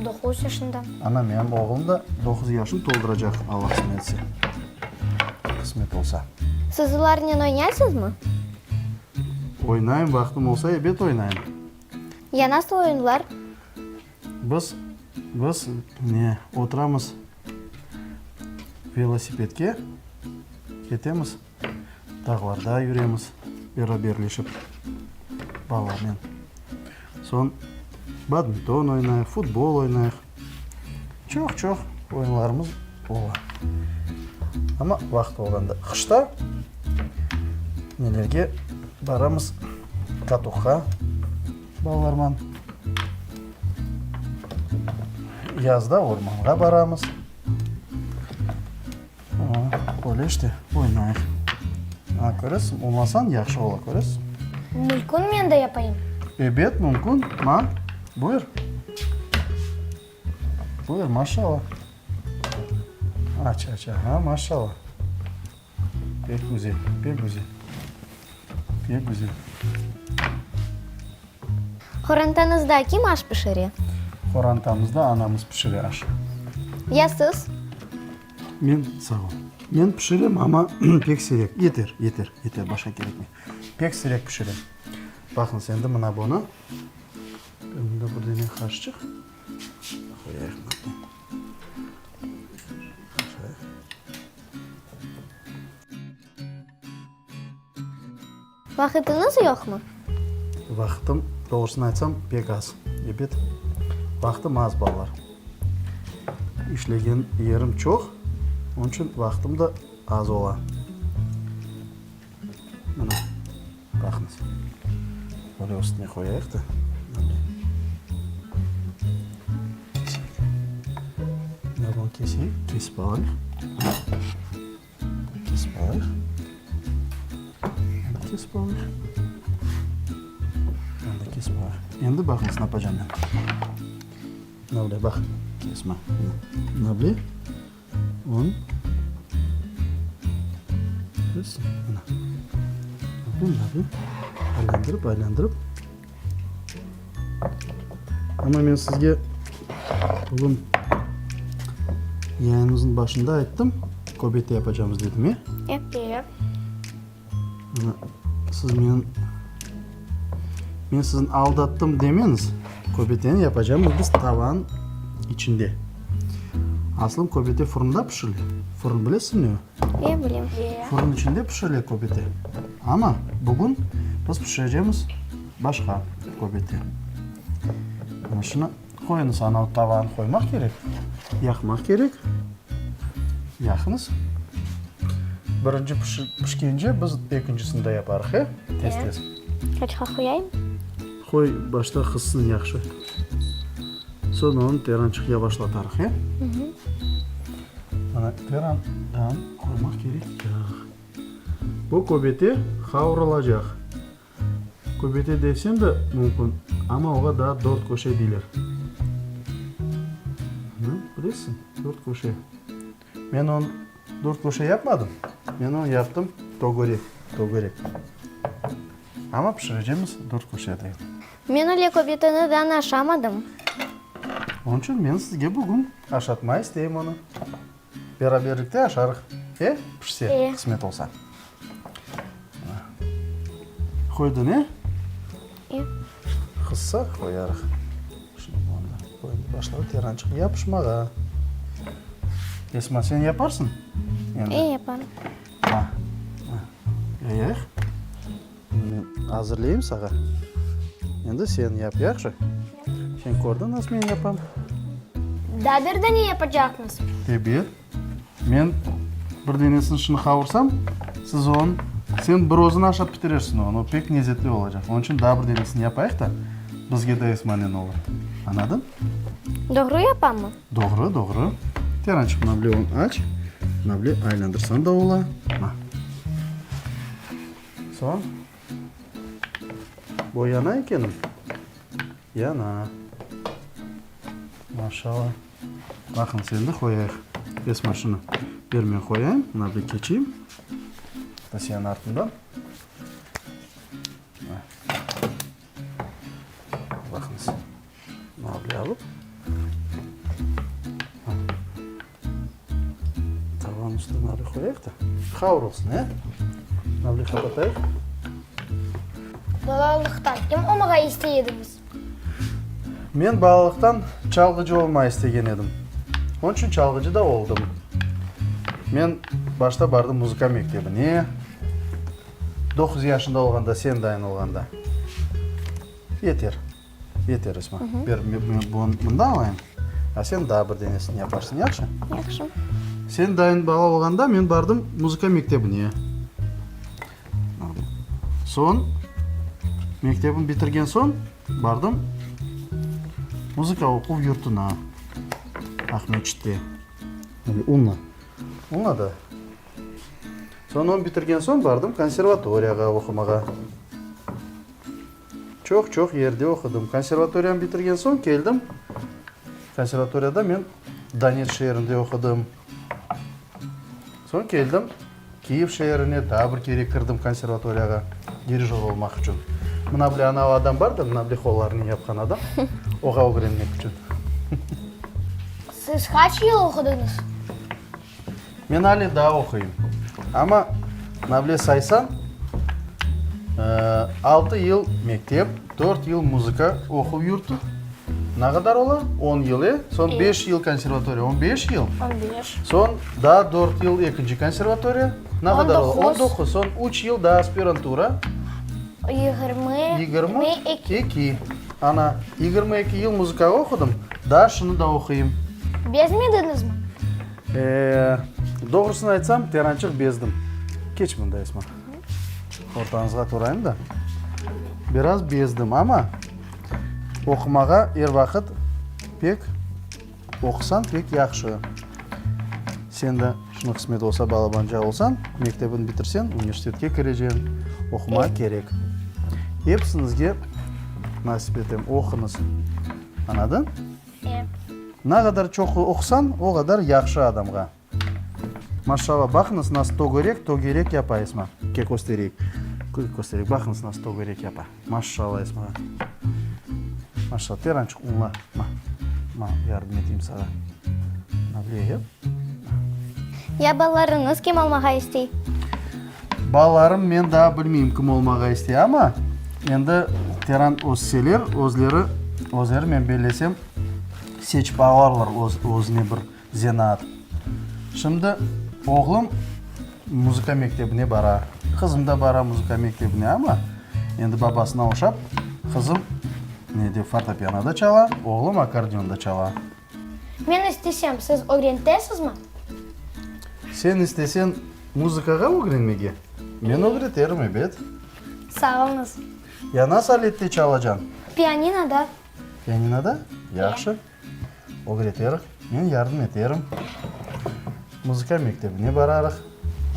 Doquz yaşındam. Ana, menim oğlum da doquz yaşını tolduracaq, Alla qısmet etse. Qısmet olsa. Siz olarnen oynaysızmı? Oynayım, vaqtım olsa, ebet oynayım. Ya nasıl oyunlar? Biz, biz, ne, oturamız velosipedke, ketemiz, dağlarda yüremiz beraberleşip balalarnen. Soñ badminton oynayıq, futbol oynayıq. Çoq-çoq oyunlarımız ola. Amma vaqıt olğanda. Qışta nelerge baramız? Katokqa balalarman. Yazda ormanğa baramız. Öyle işte, oynayıq. A, köresiñ, olmasañ yahşı ola, köresiñ. Mümkün men de yapayım? Ebet, mümkün. Ma, buyur. Buyur, maşallah. Aç, aç, aha, maşallah. Pek güzel, pek güzel. Pek güzel. Qorantañızda kim aş pişire? Qorantamızda anamız pişire aş. Ya siz? Men, sağ ol. Men pişirem, amma pek siyrek. Yeter, yeter, yeter, başqa kerekmey. Pek siyrek pişirem. Baqıñız, endi mına bunı, mında bir dene qaşçıq qoyayıq. Vaqıtıñız yoqmı? Vaqıtım, doğrusını aytsam, pek az. Ebet, vaqtım az, balalar. İşlegen yerim çoq, onıñ içün vaqtım da az ola. Mına, baqıñız. Böyle üstüne qoyayıq da. Keseyik. Mına bunı keseyik, kesip alayıq. Kesip alayıq. Endi kesip alayıq. Endi kesip alayıq. Endi baqıñız, ne yapacağım men. Mına bile, baq, kesme. Mına bile. Un. Kes. Mına. Mına bile. Aylandırıp, aylandırıp. Amma men sizge bugün yayınımıznıñ başında ayttım, köbete yapacağımız dedim, e? E. Mına siz meni, men sizni aldattım demeñiz, köbeteni yapacağımız biz tavanıñ içinde. Aslım köbete fırında pişirile. Fırın bilesiñmi ne o? E, bilem. Fırın içinde pişirile köbete. Amma bugün biz pişirecemiz başqa köbete. Mına şunı qoyuñız, ana tavanı qoymaq kerek, yaqmaq kerek. Yaqıñız. Birinci pişkence biz ekincisini de yaparıq, e? Tez-tez. Qaçqa qoyayım? Qoy, başta qızsın yahşı. Soñ onı terançıq yavaşlatarıq, e? Mana terandan qoymaq kerek yağ. Bu köbete qavurılacaq. Köbete desem de mümkün, amma oğa daa dört köşe deyler. Bilesiñ, dört köşe. Men onı dört köşe yapmadım, men onı yaptım tögerek, tögerek. Amma pişirecemiz dört köşe de. Men öyle köbeteni daa aşamadım. Onıñ içün men sizge bugün aşatma isteyim onı. Beraberlikte aşarıq. E, pişse, qısmet olsa. Qoydıñ, e? E. Qızsa, qoyarıq. Şimdi bu anda başladı terançıq yapışmağa. Esma, sen yaparsıñ? E, yaparım. Ha. Yayayıq. Men azırlayım sağa. Endi sen yap, yahşı? Sen kördiñ nasıl men yapam. Daa bir dane yapacaqmız. Ebet. Men bir denesini şunı qavursam, siz onı, sen bir özüñ aşap bitirersiñ onı, o pek lezetli olacaq. Onıñ içün daa bir denesini yapayıq da, bizge de Esmanen olur. Añladıñ? Doğru yapammı? Doğru, doğru. Terançıq, mına bile onı aç, mına bile aylandırsañ da ola. Ma. Soñ, bu yana ekenim? Yana. Maşallah. Baqıñız, endi qoyayıq. Esma, şunı ber, men qoyayım. Mına bir keçeyim. Asiyanıñ artından. Baqıñız. Mına böyle alıp. Tavanıñ üstüne mına böyle qoyayıq da, qavurılsın, e? Mına böyle qapatayıq. Balalıqtan kim olmağa istey ediñiz? Men balalıqtan çalğıcı olmağa istegen edim. Onıñ içün çalğıcı da oldım. Men başta bardım muzıka mektebine. Doquz yaşında olğanda, sen dayın olğanda. Yeter. Yeter, Esma. Ber, men bunı mında alayım, a sen daa bir denesini yaparsıñ, yahşı? Yahşı. Sen dayın bala olğanda men bardım muzıka mektebine. Soñ, mektebim bitirgen soñ, bardım muzıka oquv yurtuna, Aqmescitte. Unla. Unla da. Soñ onı bitirgen soñ bardım konservatoriyağa oqumağa. Çoq-çoq yerde oqudım. Konservatoriyanı bitirgen soñ keldim. Konservatoriyada men Donetsk şeerinde oqudım. Soñ keldim Kiyev şeerine, daa bir kere kirdim konservatoriyağa dirijör olmaq içün. Mına bile anavı adam bar da, mına bile qollarınen yapqan adam, oğa ögrenmek içün. Siz qaç yıl oqudıñız? Men ale daa oquyım. Amma mına bile saysam, altı yıl mektep, dört yıl muzıka oquv yurtu, ne qadar ola? On yıl, e? Soñ beş yıl konservatoriya, on beş yıl. On beş. Soñ daa dört yıl ekinci konservatoriya, ne qadar ola? On doquz. On doquz. Soñ üç yıl daa aspirantura. Yigirmi 22. Eki. Ana, 22 yıl muzıkağa oqudım, daa şunı da oquyım. Bezmediñizmi? E, doğrusını aytsam, terançıq bezdim. Keç mında, Esma. Ortañızğa turayım da. Biraz bezdim, amma oqumağa er vaqıt pek oqusañ, pek yahşı. Sen de, şunı qısmet olsa, balabanca olsañ, mektebini bitirseñ, universitetke kireceñ, oqumaq kerek. Episiñizge nasip etem, oquñız. Añladıñ? E. Ne qadar çoq oqusañ, o qadar yahşı adamğa. Maşallah, baqıñız, nasıl tögerek, tögerek yapa Esma. Ke köstereyik. Köstereyik, baqıñız, nasıl tögerek yapa. Maşallah Esmağa. Maşallah, terançıq unla. Ma, ma, yardım eteyim sağa. Mına böyle yap. Ya balalarıñız kim olmağa istey? Balalarım men daa bilmeyim kim olmağa istey, amma endi teran össeler, özleri, özleri men bellesem seçip alarlar öz, özüne bir zenaat. Şimdi oğlum muzıka mektebine bara, qızım da bara muzıka mektebine, amma endi babasına oşap, qızım nede, fortepianoda çala, oğlum akkordeonda çala. Men istesem, siz ögrentesizmi? Sen isteseñ muzıkağa ögrenmege, men ögreterim, ebet. Sağ oluñız. Ya nasıl alette çalacañ? Pianinoda. Pianinoda? Yahşı. Ögreterik, men yardım eterim. Muzıka mektebine bararıq,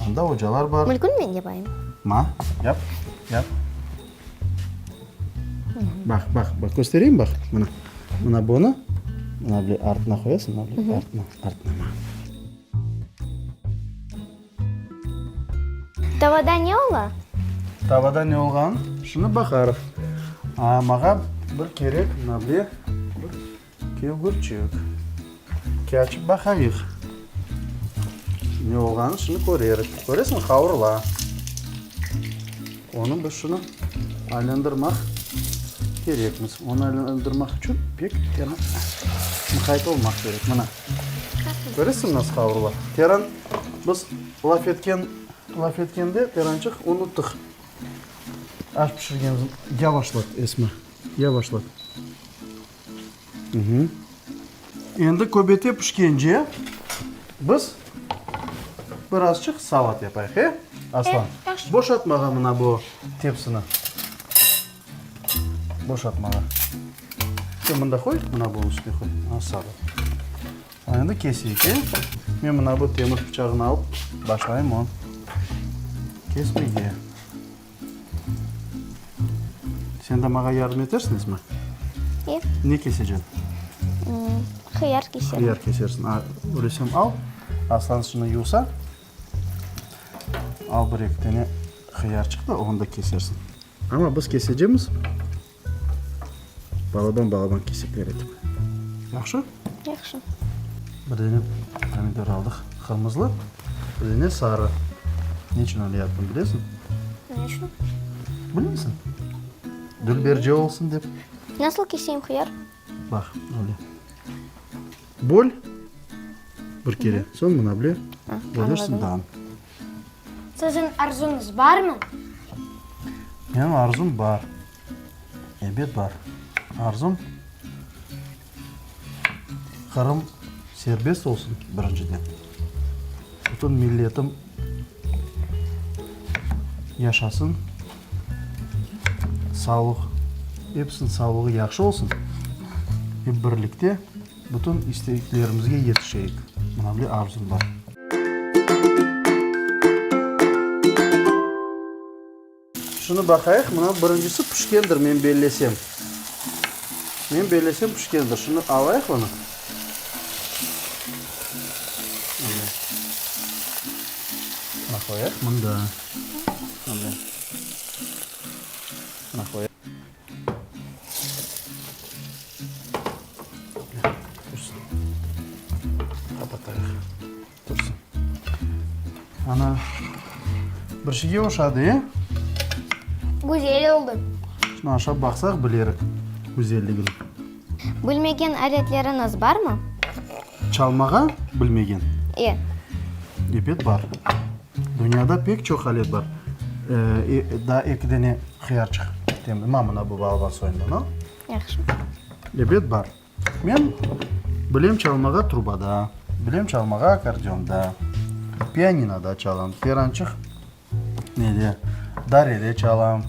anda ocalar bar. Mülkün men yapayım. Ma, yap, yap. Baq, baq, baq, köstereyim, baq, mına. Mına bunı, mına böyle artına qoyasıñ, mına böyle artına, artına, ma. Tavada ne ola? Tavada ne olğanın şimdi baqarıq. A, mağa bir kerek, mına böyle bir. Eki ogurçıq. Ke açıp baqayıq. Ne olğanını şimdi körerik. Köresiñmi, qavurıla. Onı biz şunı aylandırmaq kerekmiz. Onı aylandırmaq içün pek muqayt olmaq kerek. Mına, köresiñmi, nasıl qavurıla? Teran, biz laf etken, laf etkende, Terançıq, unuttıq aş pişirgenimizni. Yavaşlat, Esma, yavaşlat. Endi köbete pişkence biz birazçıq salat yapayıq, e, Aslan? Boşatmağa mına bu tepsini. Boşatmağa. Sen mında qoy, mına bunıñ üstüne qoy. A, salat. Endi keseyik, e? Men mına bu temir pıçağını alıp başlayım onı kesmege. Sen de maña yardım etersiñ, Esma? E. Ne keseceñ? Hıyar keserim. Hıyar kesersiñ. A, öylesem al, Aslan şunı yuvsa, al bir-eki tane hıyarçıq da, onı da kesersiñ. Amma biz kesecemiz balaban-balaban kesekler etip. Yahşı? Yahşı. Bir dene pomidor aldıq, qırmızılı, bir dene sarı. Ne içün öyle yaptım, bilesiñ? Ne içün? Bilmeysiñ? Dülberce olsun dep. Nasıl keseyim hıyar? Baq, öyle. Böl bir kere, soñ mına bile bölersiñ daa. Siziñ arzuñız barmı? Menim arzum bar. Ebet bar. Arzum, Qırım serbest olsun, birinciden. Bütün milletim yaşasın, sağlıq, episiniñ sağlığı yahşı olsun, hep birlikte bütün isteklerimizge yetişeyik. Mına böyle arzum bar. Şunı baqayıq, mına birincisi pişkendir, men bellesem. Men bellesem pişkendir. Şunı alayıq onı. Mına qoyayıq mında. Mına qoyayıq. Tursın. Qapatayıq. Tursın. Ana, bir şeyge oşadı, e? Güzel oldı. Şunı aşap baqsaq bilerik güzelligini. Bilmegen aletleriñiz barmı? Çalmağa bilmegen? E. Ebet bar. Dünyada pek çoq alet bar. Daa eki dene hıyarçıq. Ma mına bu balaban soyundan al. Yahşı. Ebet bar. Men bilem çalmağa trubada, bilem çalmağa akkordeonda, pianinoda çalam, perançıq nede, darede çalam.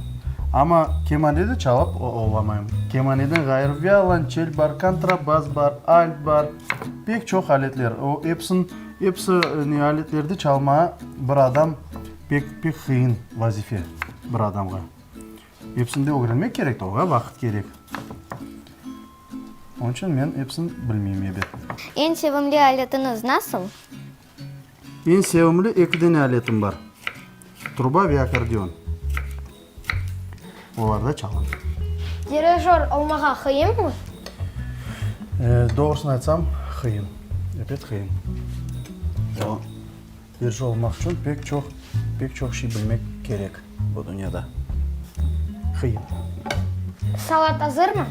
Amma kemanede çalıp olamayım. Kemaneden ğayrı violonçel bar, kontrabas bar, alt bar, pek çoq aletler. O episin, episi ne aletlerde çalmağa bir adam pek, pek qıyın vazife bir adamğa. Episini de ögrenmek kerek de, oğa vaqıt kerek. Onıñ içün men episini bilmeyim ebet. Eñ sevimli aletiñiz nasıl? Eñ sevimli eki dene aletim bar, truba ve akkordeon. Olarda çalam. Dirijör olmağa qıyınmı? Doğrusını aytsam, qıyın. Ebet qıyın. Dirijör olmaq içün pek çoq, pek çoq şey bilmek kerek bu dünyada. Qıyın. Salat azırmı?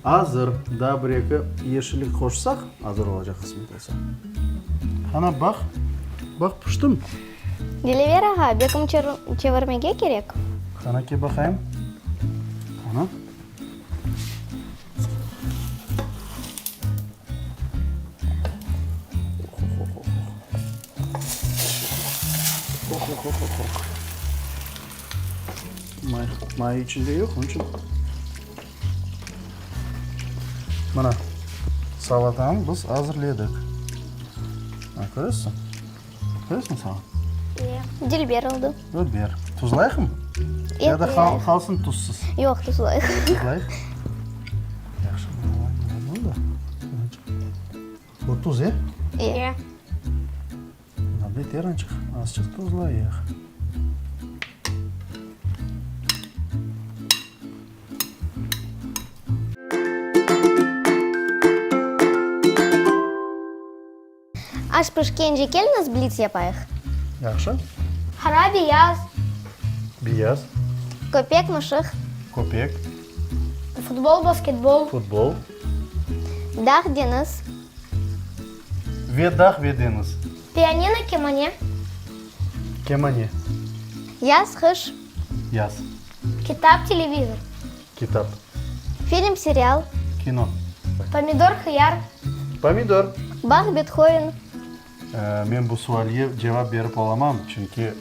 Azır. Daa bir-eki yeşillik qoşsaq, azır olacaq qısmet olsa. Qana, baq, baq, piştimi? Dilever ağa, bekim çevirmege kerek? Qana, kel baqayım. Qana. May, may içinde yoq, onıñ içün. Mına, salatanı biz azırladık. Mına, köresiñ? Köresiñ salat? Dülber oldı. Dülber. Tuzlayıqmı? Ya da qalsın tuzsız? Yoq, tuzlayıq. Tuzlayıq. Yahşı, mına da. Bu tuz, e? E. Mına beter ançıq, azçıq tuzlayıq. Aş pişkence keliñiz blits yapayıq. Yahşı. Qara beyaz. Beyaz. Köpek, mışıq. Köpek. Futbol, basketbol. Futbol. Dağ, deñiz. Ve dağ, ve deñiz. Pianino, kemane. Kemane. Yaz, qış. Yaz. Kitap, televizor. Kitap. Film, serial. Kino. Pomidor, hıyar. Pomidor. Bah, Bethoven. Men bu sualge cevap berip olamam, çünki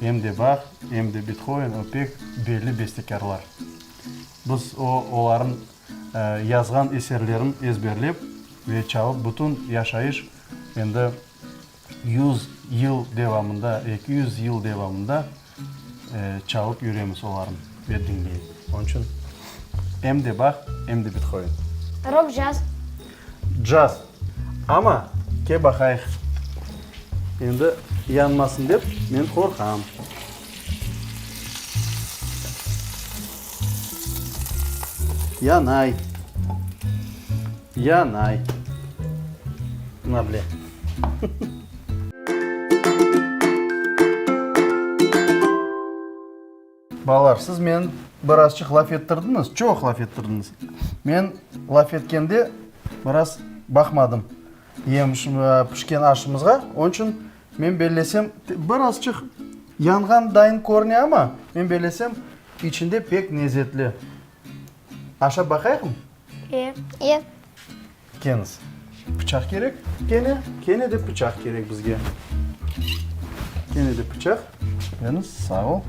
em de Bah, em de Bethoven o pek belli bestekârlar. Biz o olarnıñ yazğan eserlerin ezberlep ve çalıp bütün yaşayış endi Yuz yıl devamında, 200 yıl devamında çalıp yüremiz olarnı ve diñleyik. Onıñ içün em de Bah, em de Bethoven. Rok, caz. Caz. Amma ke baqayıq. Endi yanmasın dep men qorqam. Yanay. Yanay. Mına bile. Balalar, siz meni birazçıq laf ettirdiñiz, çoq laf ettirdiñiz. Men laf etkende biraz baqmadım yemiş, pişken aşımızğa. Onıñ içün men bellesem, birazçıq yanğan dayın körüne amma, men bellesem, içinde pek lezetli. Aşap baqayıqmı? E. E. Keniz. Pıçaq kerek. Kene, kene de pıçaq kerek bizge. Kene de pıçaq. Keniz, sağ ol.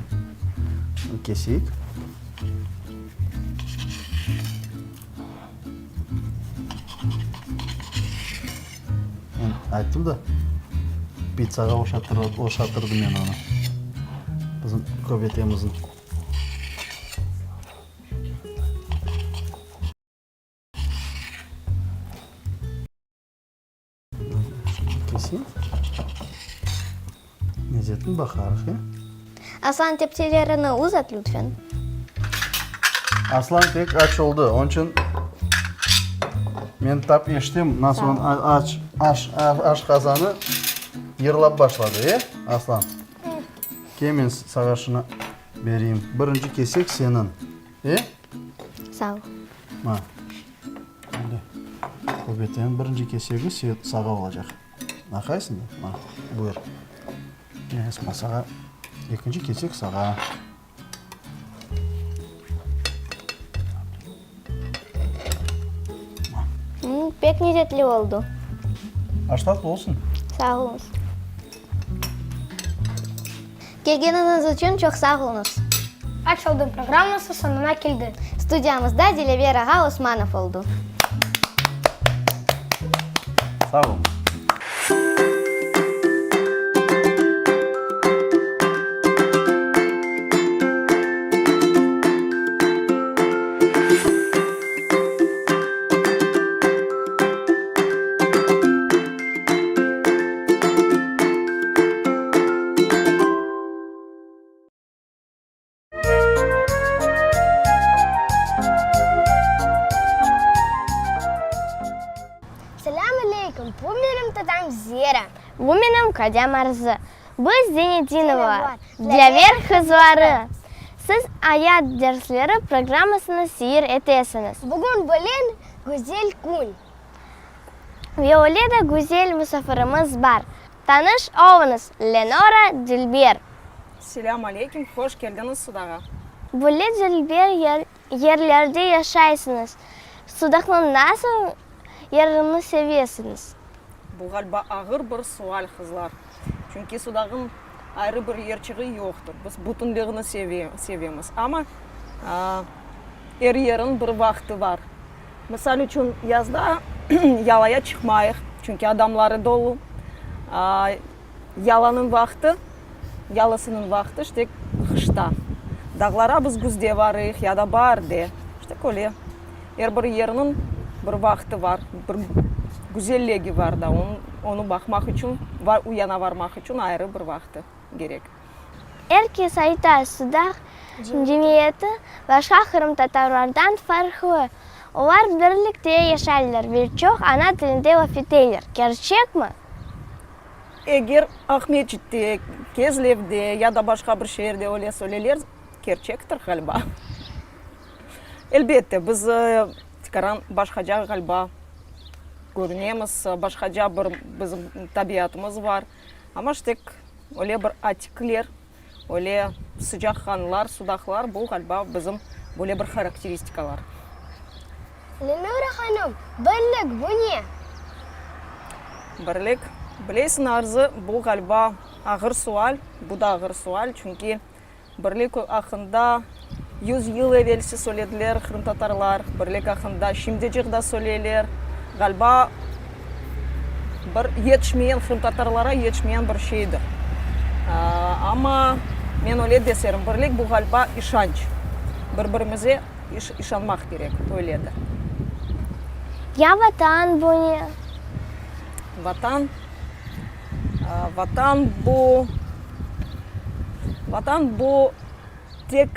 Keseyik. Men ayttım da, pitsağa oşatırdım men onı. Bizim köbetemizni. Keseyim. Lezetini baqarıq, ya. Aslan, tepsilerini uzat, lütfen. Aslan pek aç oldı, onıñ içün men tap eşitem, nasıl onıñ aç, aş, aş qazanı yırlap başladı, e, Aslan? Kel, men sağa şunı bereyim. Birinci kesek seniñ, e? Sağ ol. Ma. Endi köbeteniñ birinci kesegi sağa olacaq. Aqaysıñ da? Ma, buyur. Esma, sağa ekinci kesek sağa. Pek lezetli oldı. Aş tatlı olsun. Sağ oluñız. Kelgeniñiz içün çoq sağ oluñız. Aç oldım programması soñuna keldi. Studiyamızda Dilâver ağa Osmanov oldı. Sağ oluñız. Selâm aleyküm, bu menim tatam Zera. Bu menim kocam Arzı. Biz Zenedinovalar, Dlâver qızları. Siz Ayat dersleri programmasını seyir etesiñiz. Bugün bilen güzel kün. Ve öyle de güzel musafirimiz bar. Tanış oluñız, Lenora Dülber. Selâm aleyküm, hoş keldiñiz Sudağa. Böyle dülber yerlerde yaşaysıñız. Sudaqnıñ nasıl yerini sevesiñiz? Bu ğaliba ağır bir sual, qızlar. Çünki Sudağın ayrı bir yerçiği yoqtır. Biz bütünlüğini sevemiz. Amma er yerin bir vaqtı bar. Misal içün, yazda yalaya çıqmayıq, çünki adamları dolu. Yalanıñ vaqtı, yalısınıñ vaqtı işte qışta. Dağlara biz küzde varıyıq ya da baarde. İşte öyle. Er bir yerniñ bir vaqtı var, bir güzelligi var da, onı baqmaq içün, o yana varmaq içün ayrı bir vaqtı kerek. Er kes ayta, Sudaq cemiyeti başqa qırımtatarlardan farqlı. Olar birlikte yaşaylar ve çoq ana tilinde laf eteler. Kerçekmi? Eger Aqmescitte, Kezlevde ya da başqa bir şeerde öyle söyleler, kerçektir, ğaliba. Elbette, biz tikaran başqaca, ğaliba, körünemiz, başqaca bir bizim tabiatımız bar. Amma işte öyle bir atikler, öyle sıcaqqanlar, sudaqlar, bu, ğaliba, bizim böyle bir harakteristikalar. Lenora hanım, birlik bu ne? Birlik, bilesiñ, Arzı, bu, ğaliba, ağır sual, bu da ağır sual, çünki birlik aqqında yüz yıl evelsi söylediler qırımtatarlar, birlik aqqında şimdicik da söyleyler, ğaliba, bir yetişmeyen, qırımtatarlara yetişmeyen bir şeydir. Amma men öyle deserim, birlik bu, ğaliba, işanç, bir-birimize İşanmaq kerek, öyledir. Ya Vatan bu ne? Vatan, Vatan bu, Vatan bu tek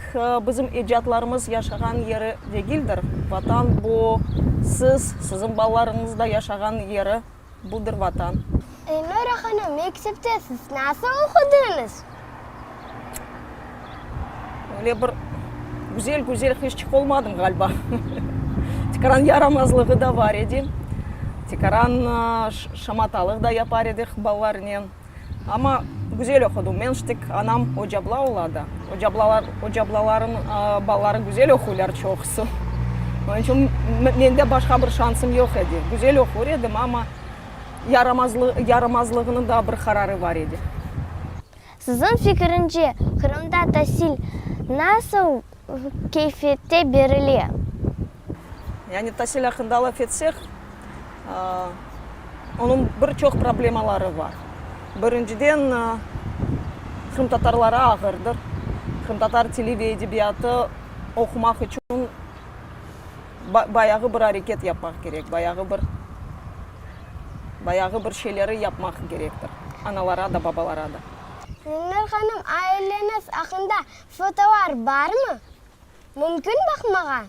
bizim ecdatlarımız yaşağan yeri degildir. Vatan bu siz, siziñ balalarıñız da yaşağan yeri, budır Vatan. Elnura hanım, mektepte siz nasıl oqudıñız? Öyle bir güzel-güzel qızçıq olmadım, ğaliba. Tikaran yaramazlığı da bar edi. Tikaran şamatalıq da yapar edik balalarnen. Amma güzel oqudım. Men ştik anam ocabla ola da. Ocablalar, ocablaların balaları güzel oquylar çoqusı. Onıñ içün mende başqa bir şansım yoq edi. Güzel oqur edim, amma yaramazlığınıñ da bir qararı bar edi. Siziñ fikrince, Qırımda tasil nasıl keyfiyette berile? Yani tasil aqqında laf etsek, onıñ bir çoq problemaları bar. Birinciden, qırımtatarlara ağırdır. Qırımtatar tili ve edebiyatı oqumaq içün bayağı bir areket yapmaq kerek, bayağı bir bayağı bir şeyleri yapmaq kerektir, analara da, babalara da. Lenur hanım, aileñiz aqqında fotolar barmı? Mümkün baqmağa?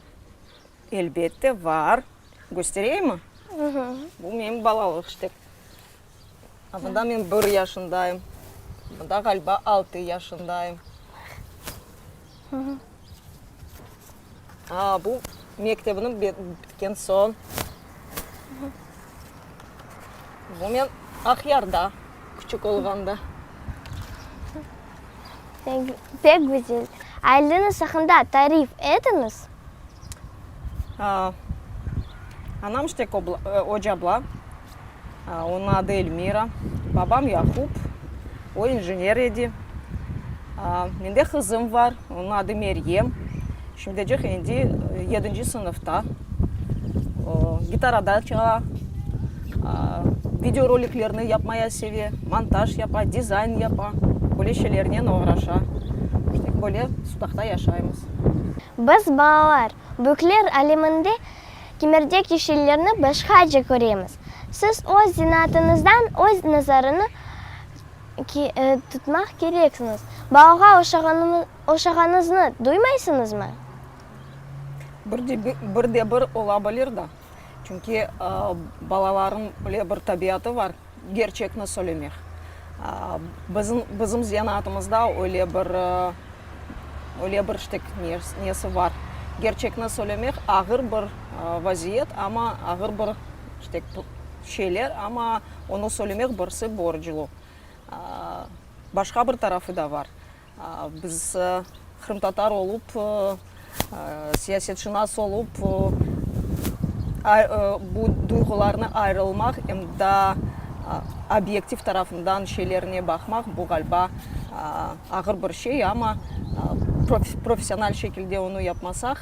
Elbette, var. Köstereyimmi? Bu menim balalıq işte. A bunda men bir yaşındayım. Bunda, ğaliba, altı yaşındayım. A, bu mektebini bitken soñ. Bu men Aqyarda küçük olğanda. Pek güzel. Aileñiz aqqında tarif etiñiz. Anam işte ocabla, onıñ adı Elmira, babam Yaqub, o injener edi. Mende qızım bar, onıñ adı Meryem, şimdicik endi yedinci sınıfta, o gitarada çala, videoroliklerni yapmaya seve, montaj yapa, dizayn yapa, böyle şeylernen oğraşa. İşte böyle Sudaqta yaşaymız. Biz, balalar, büyükler aleminde kimerdeki şeylerni başqaca köremiz. Siz öz zenaatıñızdan öz nazarını tutmaq kereksiñiz. Balağa oşağanıñıznı duymaysıñızmı? Bir de bir ola bilir da. Çünki balalarnıñ öyle bir tabiatı var, gerçekni söylemek. Bizim, bizim zenaatımızda öyle bir, öyle bir işte nesi var. Gerçekni söylemek ağır bir vaziyet, amma ağır bir işte şeyler, amma onı söylemek birisi borclu. Başqa bir tarafı da var. Biz qırımtatar olıp, siyasetşınas olıp, bu duyğularnı ayırılmaq, em daa obyektiv tarafından şeylerine baqmaq, bu, ğaliba, ağır bir şey, amma professional şekilde onı yapmasaq,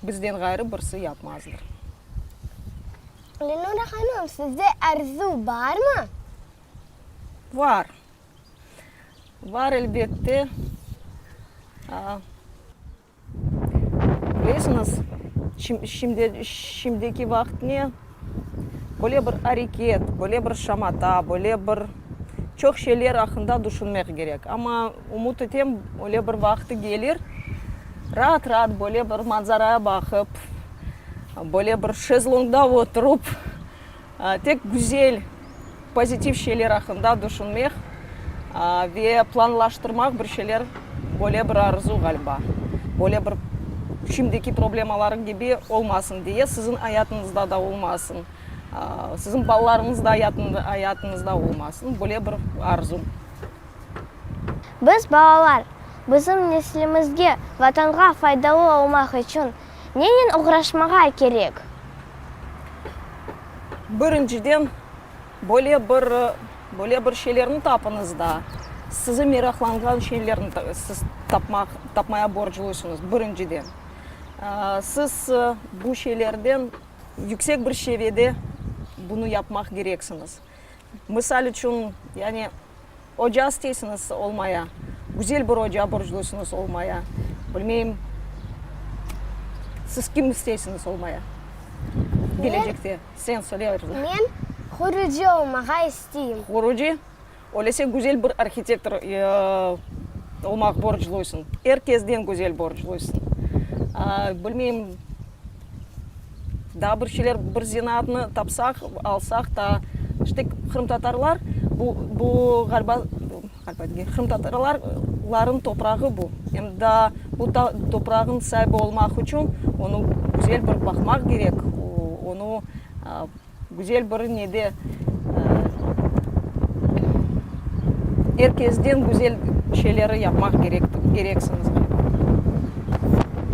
bizden ğayrı birisi yapmazdır. Lenura hanım, sizde arzu barmı? Var. Var elbette. Bilesiñiz, şimdi, şimdiki vaqıt ne? Böyle bir areket, böyle bir şamata, böyle bir çoq şeyler aqqında düşünmek kerek. Amma ümüt etem, öyle bir vaqtı kelir, raat-raat böyle bir manzaraya baqıp, böyle bir şezlongda oturıp, tek güzel. Pozitiv şeyler aqqında düşünmek ve planlaştırmaq bir şeyler, böyle bir arzu ğaliba. Böyle bir şimdiki problemalar kibi olmasın diye, siziñ ayatıñızda da olmasın, siziñ balalarıñız da ayatıñızda olmasın, böyle bir arzum. Biz, balalar, bizim neslimizge Vatanğa faydalı olmaq içün nenen oğraşmağa kerek? Birinciden, böyle bir, böyle bir şeylerni tapıñız da, sizi meraqlanğan şeylerni siz tapmaq, tapmaya borcluysıñız, birinciden. Siz bu şeylerden yüksek bir seviyede bunı yapmaq kereksiñiz. Misal içün, yani oca isteysiñiz olmaya, güzel bir oca borcluysıñız olmaya, bilmeyim, siz kim isteysiñiz olmaya kelecekte? Sen söyle, Arzu. Men qurucı olmağa isteyim. Qurucı? Öylese güzel bir arhitektor olmaq borcluysıñ. Er kesden güzel borcluysıñ. Bilmeyim, Daa bir şeyler, bir zenaatnı tapsaq, alsaq da, işte, qırımtatarlar, bu, bu, ğaliba, ğaliba degil, qırımtatarlar, larıñ toprağı bu. Em daa bu toprağıñ saibi olmaq içün onı güzel bir baqmaq kerek, onı Güzel bir nede, er kesden güzel şeyleri yapmaq kereksiñiz ğaliba.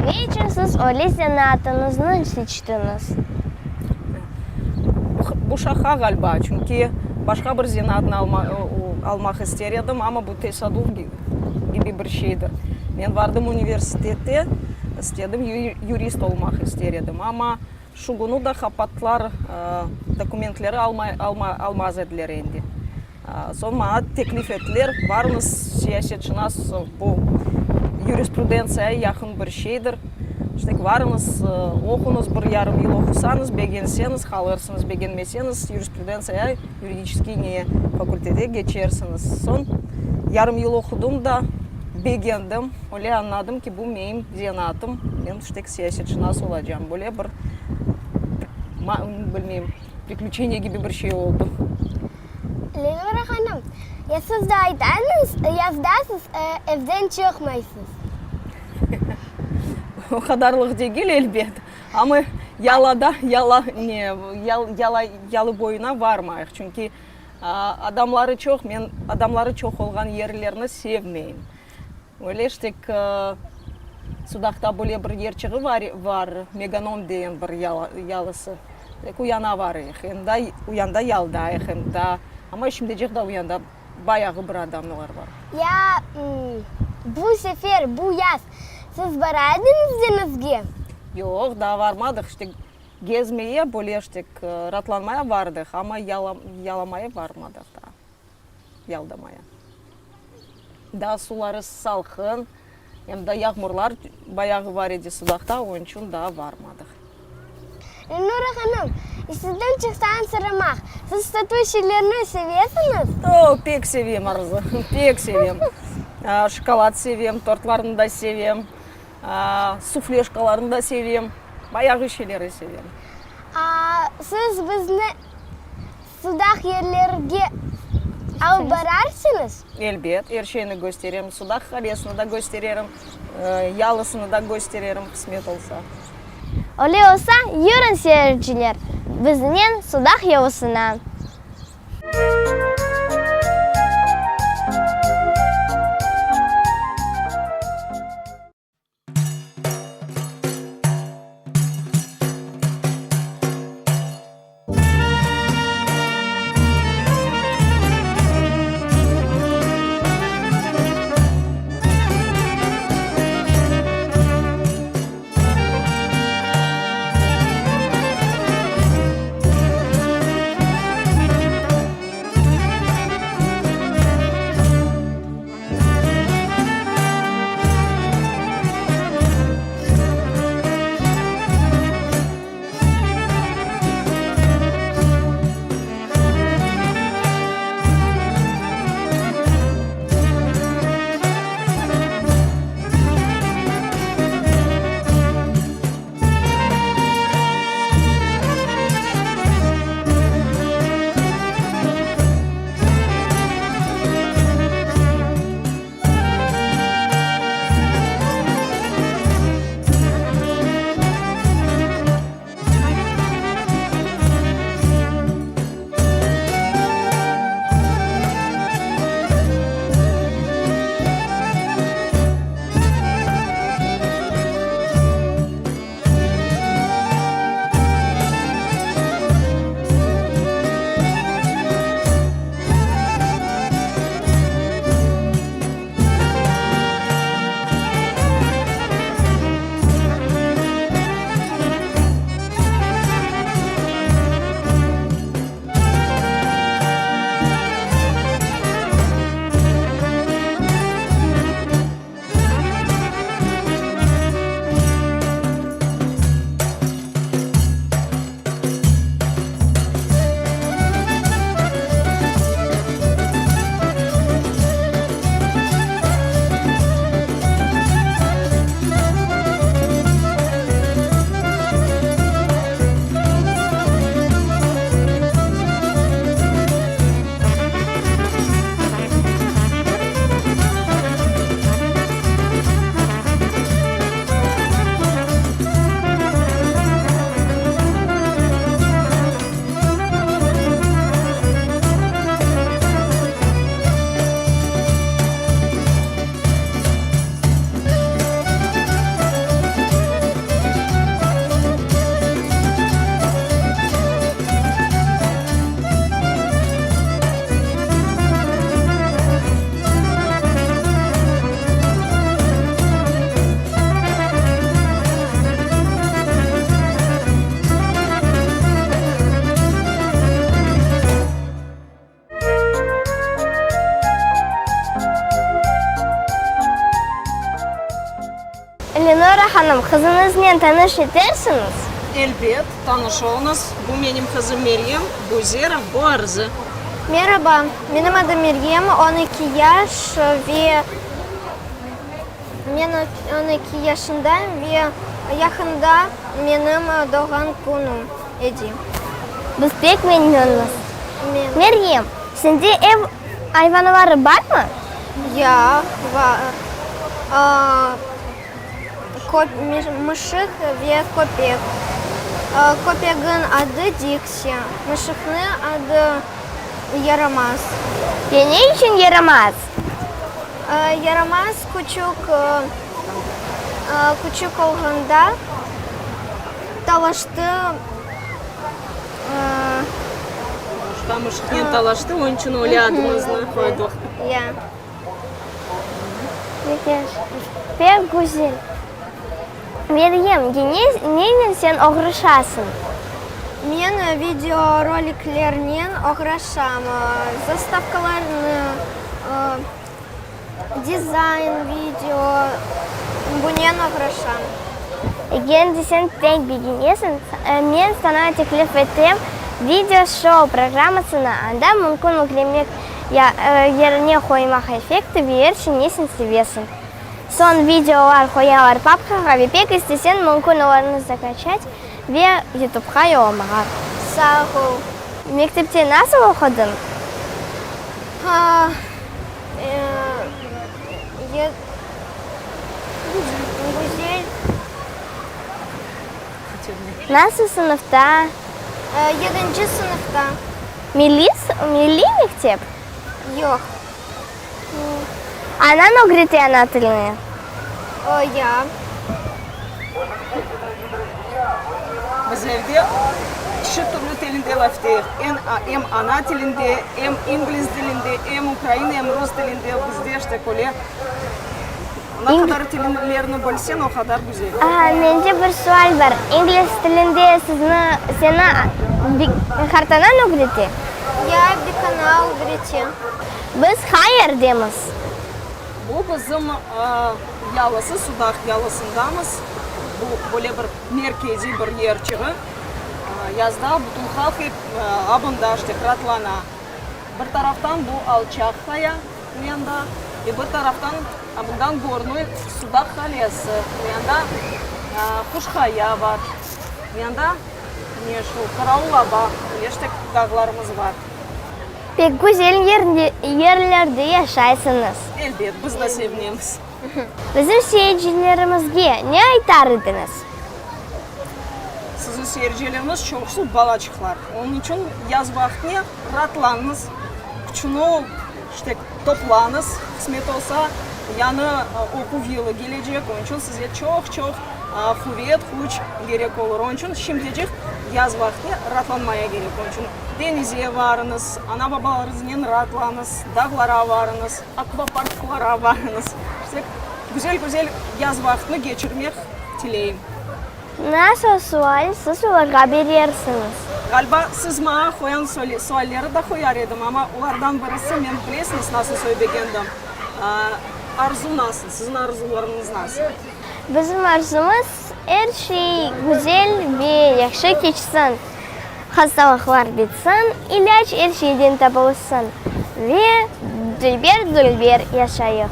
Ne içün siz öyle zenaatıñıznı seçtiñiz? Bu şaqa ğaliba, çünki başqa bir zenaatnı almaq ister edim, amma bu tesaduf kibi bir şeydir. Men vardım universitette, istedim yurist olmaq ister edim, amma Şu künü da qapattılar, dokumentleri almaz ediler endi. Soñ maña teklif ettiler, barıñız, siyasetşınas, bu yurisprudentsiyaya yaqın bir şeydir. İşte, barıñız, oquñız, bir yarım yıl oqusañız, begenseñiz, qalırsıñız, begenmeseñiz, yurisprudentsiyaya, yuridiçeskiy ne, fakültete geçersiñiz. Soñ yarım yıl oqudım da, begendim, öyle añladım ki, bu menim zenaatım, men işte Siyasetşınas olacam, böyle bir, bilmeyim, priklüçeniye kibi bir şey oldu. Lenora hanım, ya siz de aytañız, yazda siz evden çıqmaysız. O qadarlıq degil, elbet, amma yalada, yala, ne, yala, yalı boyuna varmayıq, çünki adamları çoq, men adamları çoq olğan yerlerni sevmeyim. Öyle işte, Sudaqta böyle bir yerçiği var, Meganom degen bir yalısı. Tek uyana varıyıq, em da uyanda yaldayıq, em da, amma şimdicik da uyanda bayağı bir adamlar var. Ya bu sefer, bu yaz siz bara ediñiz deñizge? Yoq, daa varmadıq, işte, gezmeye, böyle işte, ratlanmaya vardıq, amma yalamaya varmadıq daa. Yaldamaya. Daa suları salqın, em da yağmurlar bayağı bar edi Sudaqta, onıñ içün daa varmadıq. Elnura hanım, sizden çoqtan soramaq, siz tatlı şeylerni sevesiñiz? O, pek sevem, Arzı, pek sevem. Şokolad sevem, tortlarnı da sevem, sufleşkalarnı da sevem, bayağı şeylerni sevem. Siz bizni Sudaq yerlerge alıp bararsıñız? Elbet, er şeyni gösterem. Sudaq qalesini da göstererim, yalısını da göstererim, qısmet olsa. Öyle olsa, yürüñ, seyirciler, biznen Sudaq yalısına. Lenura hanım, qızıñıznen tanış etersiñiz? Elbet, tanış oluñız. Bu menim qızım Meryem, bu Zera, bu Arzı. Meraba, menim adım Meryem, 12 yaş ve men 12 yaşındayım ve yaqında menim doğğan künüm edi. Biz pek memnünmiz. Meryem, sende ev ayvanları barmı? Yoq, bar. Mışıq ve köpek. Köpegin adı Diksi, mışıqnıñ adı Yaramaz. Ya ne içün Yaramaz? Yaramaz küçük, küçük olğanda talaştı. Mışıqnen talaştı, onıñ içün öyle adımıznı qoydıq. Ya. Pek güzel. Meryem, nenen sen oğraşasıñ? Men videoroliklernen oğraşam, zastavkalarnı, dizayn video, bunen oğraşam. Eger de sen pek begenesiñ, men saña teklif etem video-şou programmasını, anda mümkün yüklemek yerine qoymaq effekti ve er şey nesiñ sevesiñ. Soñ videolar qoyalar papkağa ve pek isteseñ mümkün olarnı zakaçat ve YouTubeqa yollamağa. Sağ ol. Mektepte nasıl oqudıñ? Ha, güzel. Nasıl sınıfta? Yedinci sınıfta. Milliy, milliy mektep? Yoq. Anañ ögrete ana tilini? Ya. Biz evde çeşit türlü tilinde laf eteyik. Em ana tilinde, em ingliz tilinde, em ukrain, em rus tilinde. Bizde işte öyle. Ne qadar tillerni bilseñ, o qadar güzel. Aha, mende bir sual bar. İngliz tilinde sizni, seni qartanañ ögrete? Ya, bikana ögrete. Biz qayerdemiz? Bu bizim yalısı, Sudaq yalısındamız. Bu böyle bir merkeziy bir yerçiği. Yazda bütün halq ep abında işte ratlana. Bir taraftan bu alçaq qaya. Bu yanda, e bir taraftan bundan körünüy Sudaq qalesi, bu yanda Quş Qaya bar, bu yanda ne şu Qaravul Aba, öyle işte dağlarımız bar. Pek güzel yerlerde yaşaysıñız. Elbet, biz de sevinemiz. Bizim seyircilerimizge ne aytar ediñiz? Siziñ seyircilerimiz çoqusı balaçıqlar. Onıñ içün yaz vaqtine raatlanıñız, küçüni işte, toplañız, qısmet olsa, yañı oquv yılı kelecek, onıñ içün size çoq-çoq quvet, küç kerek olur. Onıñ içün şimdicik yaz vaqtine raatlanmaya kerek. Onıñ içün deñize varıñız, ana-babalarıñıznen raatlanıñız, dağlara varıñız, akvaparklara varıñız. İşte, güzel-güzel yaz vaqtını keçirmek tileyim. Nasıl sual siz olarğa berersiñiz? Ğaliba, siz maña qoyan sualleri da qoyar edim, amma olardan birisi, men bilesiñiz nasıl soy begendim, arzu nasıl, siziñ arzularıñız nasıl? Bizim arzumız, er şey güzel ve yahşı keçsin, hastalıqlar bitsin, ilâc er şeyden tapılsın ve dülber-dülber yaşayıq.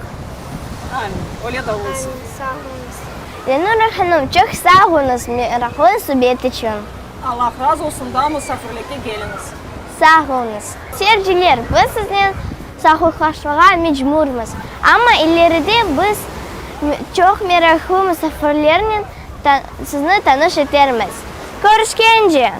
Amin, öyle de olsun. Amin, sağ oluñız. Lenura hanım, çoq sağ oluñız meraqlı subet içün. Allah razı olsun, daa musafirlikke keliñiz. Sağ oluñız. Seyirciler, biz siznen sağlıqlaşmağa mecburmız. Amma ileride biz çoq meraqlı musafirlernen sizni tanış etermiz. Körüşkence!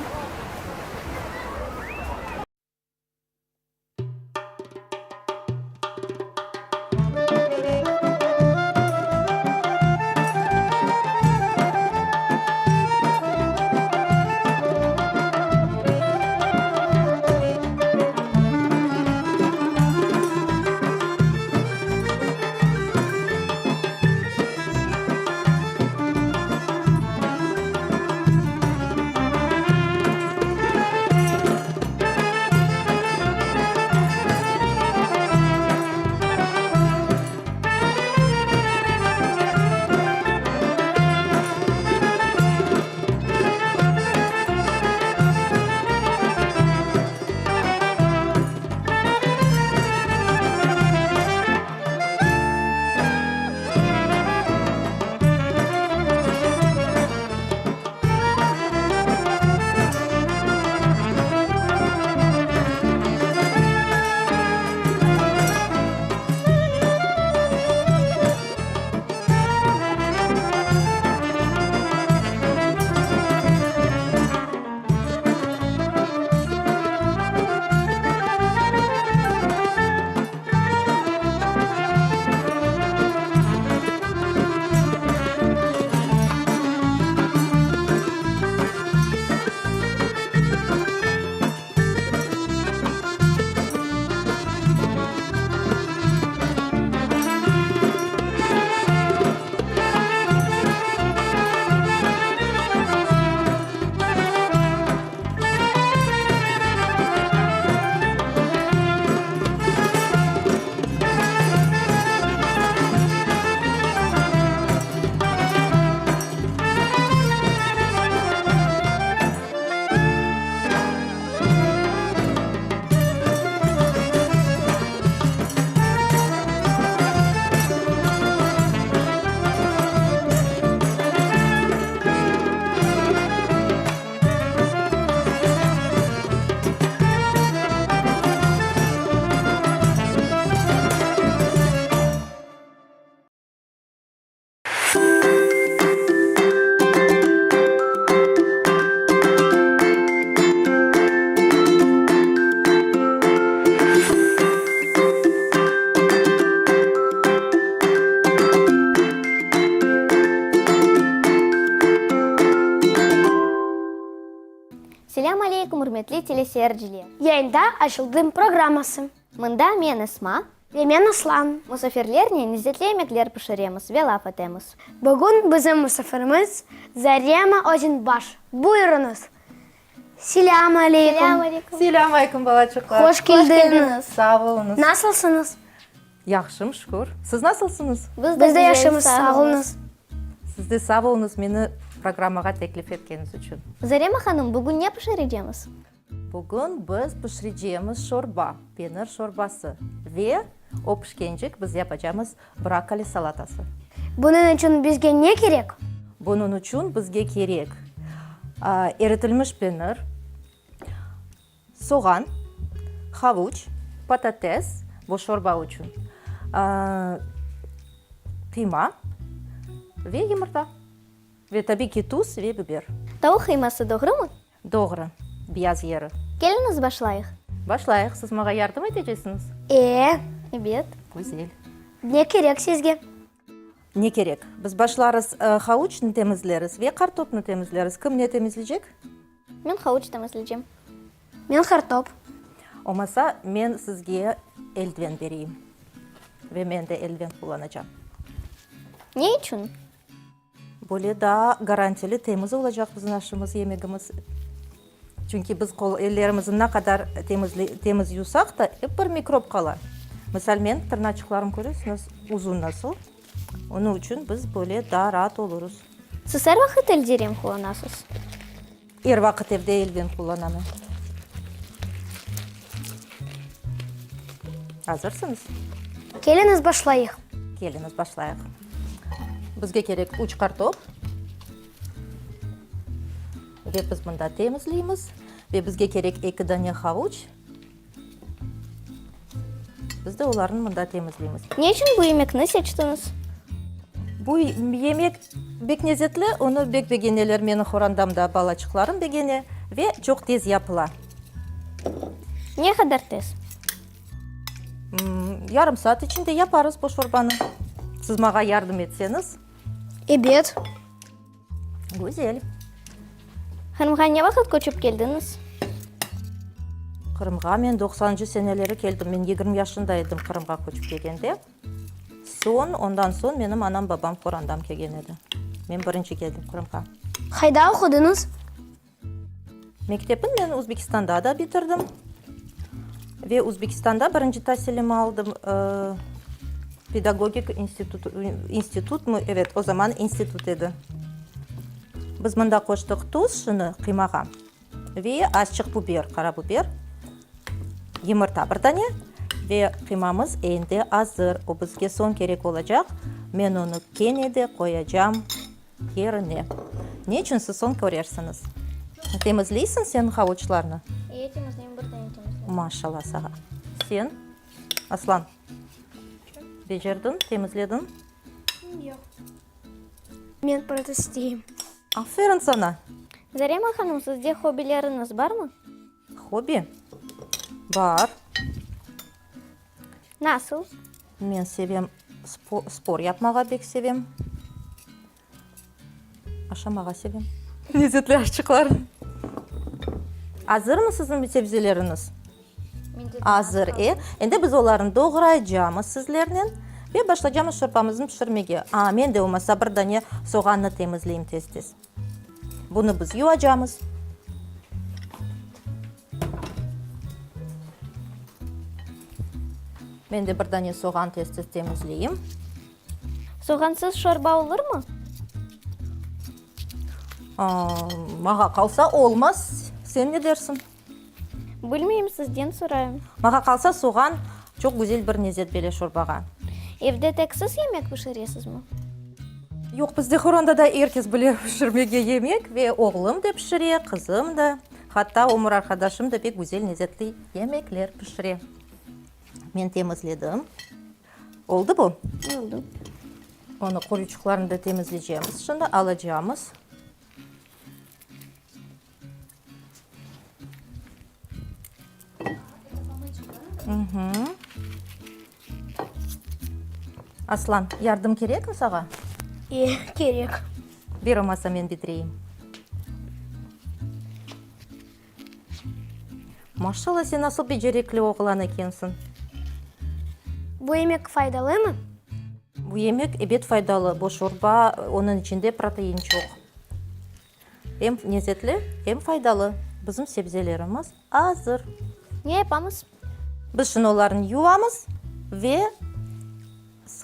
Ürmetli teleseyirciler! Yayında Açıldım programması. Mında men Esma. Ve men Aslan. Musafirlernen lezzetli yemekler pişiremiz ve laf etemiz. Bugün bizim musafirimiz Zarema Özenbaş. Buyurıñız! Selâm aleyküm! Selâm aleyküm! Selâm aleyküm, balaçıqlar! Hoş keldiñiz! Sağ oluñız! Nasılsıñız? Yahşım, şükür. Siz nasılsıñız? Biz de yahşımız, sağ oluñız. Siz de sağ oluñız meni programmağa teklif etkeniñiz içün. Zarema hanım, bugün ne pişirecemiz? Bugün biz pişirecemiz şorba, penir şorbası ve o pişkencik biz yapacamız brokoli salatası. Bunıñ içün bizge ne kerek? Bunıñ içün bizge kerek eritilmiş penir, Soğan, havuç, patates, bu şorba içün, qıyma ve yımırta. Ve tabiy ki, tuz ve biber. Tavuq qıyması doğrumı? Doğru, beyaz yeri. Keliñiz başlayıq. Başlayıq. Siz maña yardım eteceksiñiz? E. Ebet. Güzel. Ne kerek sizge? Ne kerek? Biz başlarız havuçnı temizleriz ve qartopnı temizleriz. Kim ne temizleycek? Men havuç temizleycem. Men qartop. Olmasa, men sizge eldiven bereyim. Ve men de eldiven qullanacam. Ne içün? Böyle daa garantili, temiz olacaq bizim aşımız, yemegimiz. Çünki biz qol, ellerimizni ne qadar temiz yuvsaq da, ep bir mikrop qala. Misal, men tırnaçıqlarım köresiñiz, uzun nasıl. Onıñ içün biz böyle daa raat olurız. Siz er vaqıt eldiren qullanasız? Er vaqıt evde eldiven qullanam. Azırsıñız? Keliñiz başlayıq. Keliñiz başlayıq. Bizge kerek üç qartop. Ve biz mında temizleymiz. Ve bizge kerek eki dane havuç. Biz de olarnı mında temizleymiz. Ne içün bu yemekni seçtiñiz? Bu yemek bek lezetli, onı bek begeneler menim qorandam da, balaçıqlarım begene ve çoq tez yapıla. Ne qadar tez? Yarım saat içinde yaparız bu şorbanı. Siz maña yardım etseñiz. Ebet. Güzel. Qırımğa ne vaqıt köçip keldiñiz? Qırımğa men doqsanıncı seneleri keldim. Men 20 yaşında edim Qırımğa köçip kelgende. Soñ, ondan soñ menim anam, babam, qorandam kelgen edi. Men birinci keldim Qırımğa. Qayda oqudıñız? Mektepni men Özbekistanda da bitirdim. Ve Özbekistanda birinci tasilimi aldım, pedagogik institut, institutmı, evet, o zaman institut edi. Biz mında qoştıq tuz şunı qıymağa ve azçıq biber, qara biber, yımırta bir dane ve qıymamız endi azır. O bizge soñ kerek olacaq, men onı kene de qoyacam. Yerine. Ne içün siz soñ körersiñiz. Temizleysiñ sen havuçlarnı? E, temizleyim, bir dane temizleyim. Maşallah sağa. Sen, Aslan, becerdiñ, temizlediñ? Yoq. Men patates isteyim. Aferin sana! Zarema hanım, sizde hobbileriñiz barmı? Hobbi? Bar. Nasıl? Men sevem, spor yapmağa pek sevem. Aşamağa sevem. Lezetli aşçıqlar. Azırmı siziñ sebzeleriñiz? Azır, e. Endi biz olarnı doğraycamız sizlernen ve başlaycamız şorpamıznı pişirmege. A, men de olmasa bir dane soğannı temizleyim tez-tez. Bunı biz yuvacamız. Men de bir dane soğan tez-tez temizleyim. Soğansız şorba olurmı? Mağa qalsa olmaz. Sen ne dersiñ? Bilmeyim, sizden sorayım. Mağa qalsa soğan çoq güzel bir nezet bere şorbağa. Evde tek siz yemek pişiresizmi? Yoq, bizde qorandada er kes bile pişirmege yemek ve oğlum da pişire, qızım da, hatta ömür arqadaşım da pek güzel nezetli yemekler pişire. Men temizledim. Oldı bu? Oldı. Onı quyuçıqlarını da temizleycemiz. Şimdi alacağımız. Aslan, yardım kerekmi sağa? E, kerek. Ber olmasa men bitireyim. Maşallah, sen nasıl becerikli oğlan ekensiñ! Bu yemek faydalımı? Bu yemek ebet faydalı. Bu şorba, onıñ içinde protein çoq. Em lezetli, em faydalı. Bizim sebzelerimiz azır. Ne yapamız? Biz şimdi olarnı yuvamız ve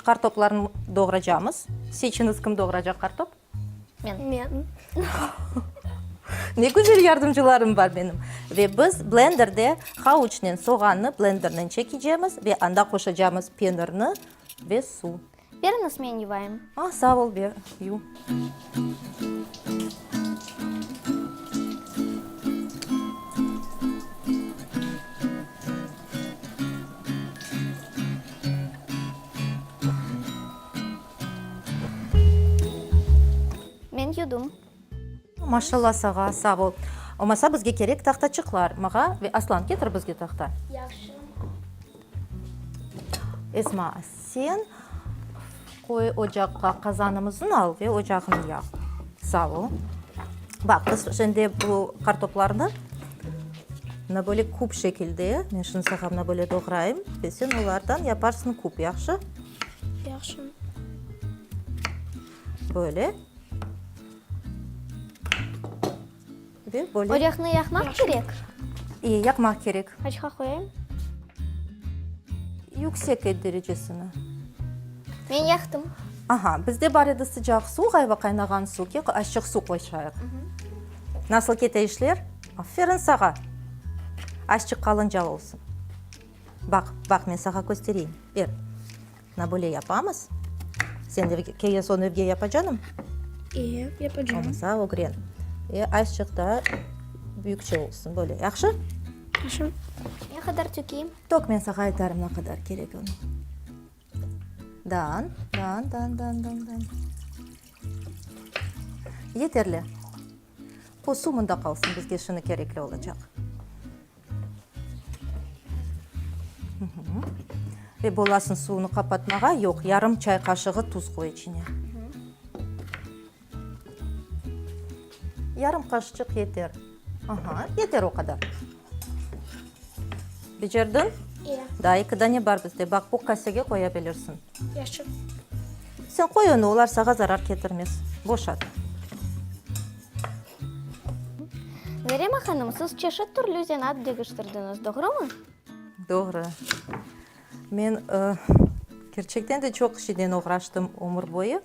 qartoplarnı doğracamız. Seçiñiz, kim doğracaq qartop? Men. Men. Ne güzel yardımcılarım bar benim. Ve biz blenderde havuçnen soğannı blendernen çekecemiz ve anda qoşacamız penirni ve suv. Beriñiz, men yuvayım. A, sağ ol, ber, yuv. Men yudım. Maşallah sağa, sağ ol. Olmasa bizge kerek tahtaçıqlar. Mağa ve Aslan, ketir bizge tahta. Yahşı. Esma, sen qoy ocaqqa qazanımıznı al ve ocağını yaq. Sağ ol. Baq, biz şimdi bu qartoplarnı mına böyle kub şekilde, men şimdi sağa mına böyle doğrayım ve sen olardan yaparsıñ kub, yahşı? Yahşı. Böyle. Ve böyle. Ocaqnı yaqmaq kerek? E, yaqmaq kerek. Qaçqa qoyayım? Yüksek et derecesini. Men yaqtım. Aha, bizde bar edi sıcaq suv, ğaliba qaynağan suv, ke azçıq suv qoşayıq. Nasıl kete işler? Aferin sağa! Azçıq qalınca olsun. Baq, baq, men sağa köstereyim. Ber. Mına böyle yapamız. Sen evge, kelgen soñ evge yapacanım? E, yapacağım. Olmasa ögren. E, azçıq daa büyükçe olsun, böyle. Yahşı? Yahşı. Ne qadar tökeyim? Tök, men sağa aytarım ne qadar kerek onı. Dan, dan, dan, dan, dan, dan. Yeterli. Bu suv mında qalsın, bizge şimdi kerekli olacaq. Ve bolasıñ suvnı qapatmağa, yoq, yarım çay qaşığı tuz qoy içine. Yarım qaşıçıq yeter. Aha, yeter o qadar. Becerdiñ? E. Daa eki dane bar bizde. Baq, bu kasege qoya bilirsiñ. Yahşı. Sen qoy onı, olar sağa zarar ketirmez. Boşat. Zarema hanım, siz çeşit türlü zenaat deñiştirdiñiz, doğrumı? Doğru. Men, kerçekten de, çoq şeyden oğraştım ömür boyu.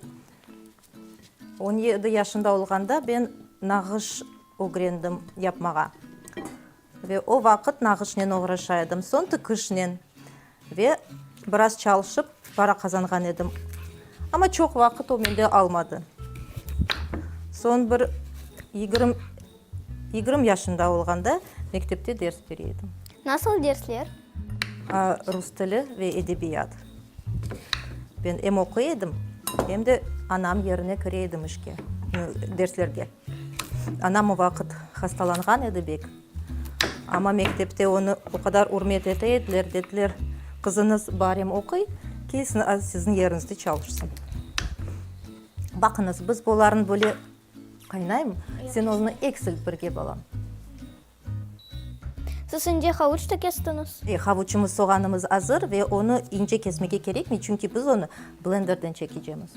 On yedi yaşında olğanda ben nağış ögrendim yapmağa. Ve o vaqıt nağışnen oğraşa edim, soñ tikişnen. Ve biraz çalışıp para qazanğan edim. Amma çoq vaqıt o mende almadı. Soñ bir yigirmi, yigirmi yaşında olğanda mektepte ders bere edim. Nasıl dersler? Rus tili ve edebiyat. Ben em oquy edim, em de anam yerine kire edim işke, derslerge. Anam o vaqıt hastalanğan edi bek. Amma mektepte onı o qadar ürmet ete ediler, dediler, qızıñız barem oquy, kelsin siziñ yeriñizde çalışsın. Baqıñız, biz bularnı böyle qaynaymı, sen onı eksilt birge, balam. Siz ince havuç da kestiñiz. E, havuçımız, soğanımız azır ve onı ince kesmege kerekmey, çünki biz onı blenderden çekecemiz.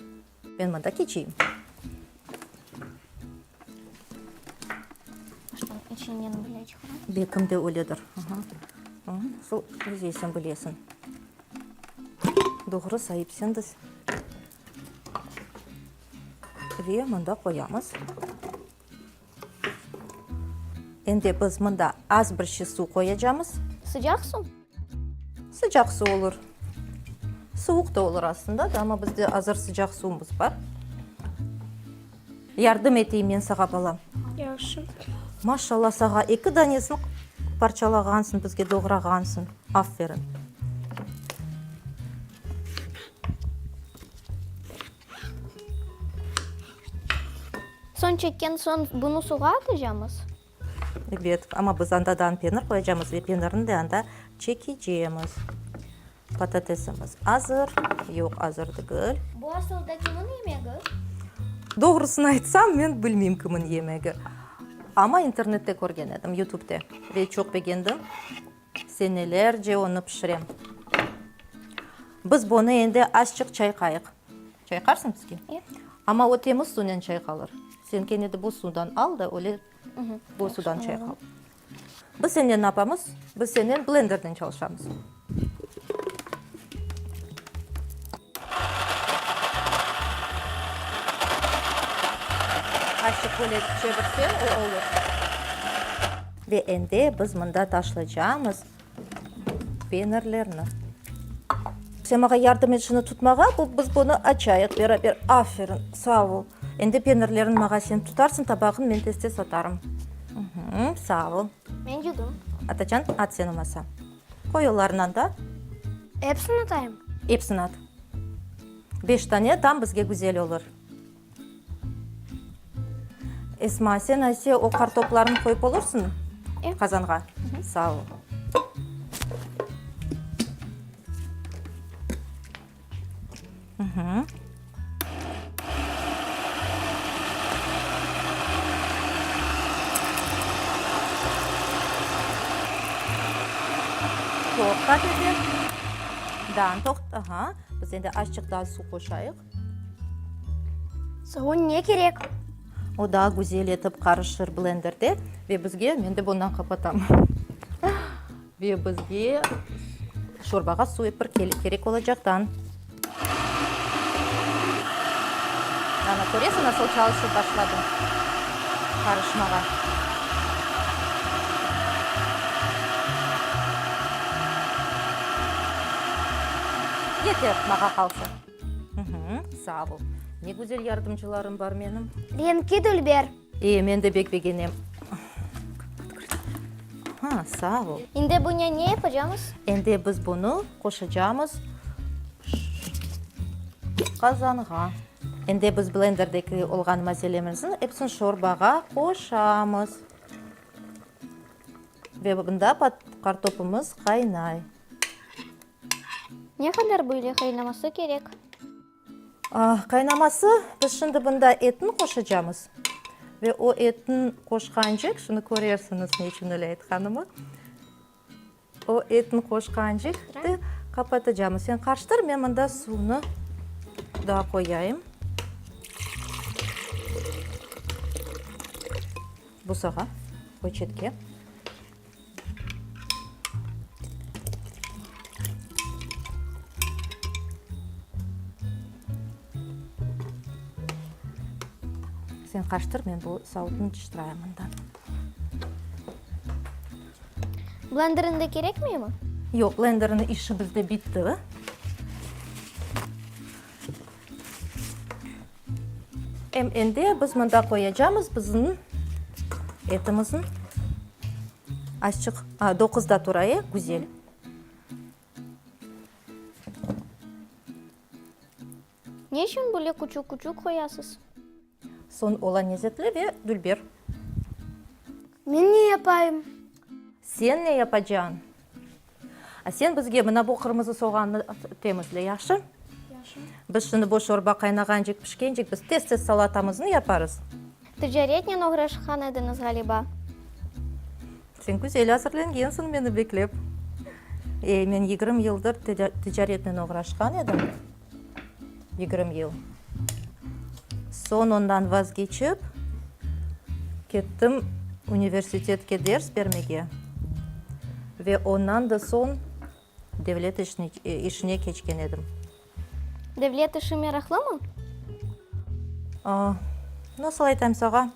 Ben mında keçeyim. Belkim de öyledir. Nasıl özeysen bilesiñ. Doğru saip sendiz. Ve mında qoyamız. Endi biz mında az bir şey suv qoyacamız. Sıcaq suv? Sıcaq suv olur. Suvuq da olur aslında da, amma bizde azır sıcaq suvumız bar. Yardım eteyim men sağa, balam. Yahşı. Maşallah sağa, eki danesini parçalağansıñ, bizge doğrağansıñ. Aferin. Soñ çekken soñ bunı suvğa atacamız? Ebet, amma biz anda daa penir qoyacamız ve penirni de anda çekecemiz. Patatesimiz azır. Yoq, azır degil. Bu asılda kimin yemegi? Doğrusını aytsam, men bilmeyim kimin yemegi. Amma internette körgen edim, YouTubede, ve çoq begendim. Senelerce onı pişirem. Biz bunı endi azçıq çayqayıq. Çayqarsıñ bizge? Amma o temiz sunen çayqalır. Sen kene de bu suvdan al da, öyle bu sudan çayqal. Biz senen ne yapamız? Biz senen blenderden çalışamız. Azçıq böyle çevirseñ, o olur. Ve endi biz mında taşlaycamız penirlerni. Sen maña yardım et şunı tutmağa, bu, biz bunı açayıq beraber. Aferin, sağ ol. Endi penirlerni maña sen tutarsıñ, tabağını men tez-tez atarım. Sağ ol. Men yudım. Atacan, at sen olmasa. Qoy olarnı anda. Epsini atayım? Epsini at. Beş tane tam bizge güzel olur. Esma, sen ayse o qartoplarnı qoyıp olursıñ qazanğa? Sağ ol. Toqtat endi. Daa toqt, aha. Biz endi azçıq daa suv qoşayıq. Soñ ne kerek? O daa güzel etip qarışır blenderde ve bizge, men de bundan qapatam, ve bizge şorbağa suv ep bir kerek olacaqtan. Ana, köresiñ, nasıl çalışıp başladı qarışmağa. Yeter, mağa qalsa. Sağ ol. Ne güzel yardımcılarım bar menim. Renki dülber. E, men de bek begenem. Ha, sağ ol. Endi bunen ne yapacamız? Endi biz bunı qoşacamız qazanğa. Endi biz blenderdeki olğan mazelemizniñ episini şorbağa qoşamız. Ve bunda qartopımız qaynay. Ne qadar böyle qaynaması kerek? Qaynaması, biz şimdi bunda etni qoşacamız. Ve o etni qoşqancek, şunı körersiñiz ne içün öyle aytqanımı. O etni qoşqancek de qapatacamız. Sen qarıştır, men mında suvnı daa qoyayım. Bu sağa, qoy çetke. Sen qaştır, men bu savutnı çıştırayım mından. Blenderin de kerekmeymi? Yoq, blenderniñ işi bizde bitti. Em endi biz mında qoyacamız bizim etimizni. Azçıq, a, doquzda tura, e, güzel. Ne içün böyle küçük-küçük qoyasız? Soñ ola nezetli ve dülber. Men ne yapayım? Sen ne yapacañ? A sen bizge mına bu qırmızı soğannı temizle, yahşı? Yahşı. Biz şimdi bu şorba qaynağancek, pişkencek, biz tez-tez salatamıznı yaparız. Ticaretnen oğraşqan ediñiz, ğaliba. Sen güzel azırlengensiñ meni beklep. E, men 20 yıldır ticaretnen oğraşqan edim. 20 yıl. Soñ ondan vazgeçip, kettim universitetke ders bermege ve ondan da soñ devlet işine keçken edim. Devlet işi meraqlımı? Nasıl aytayım sağa,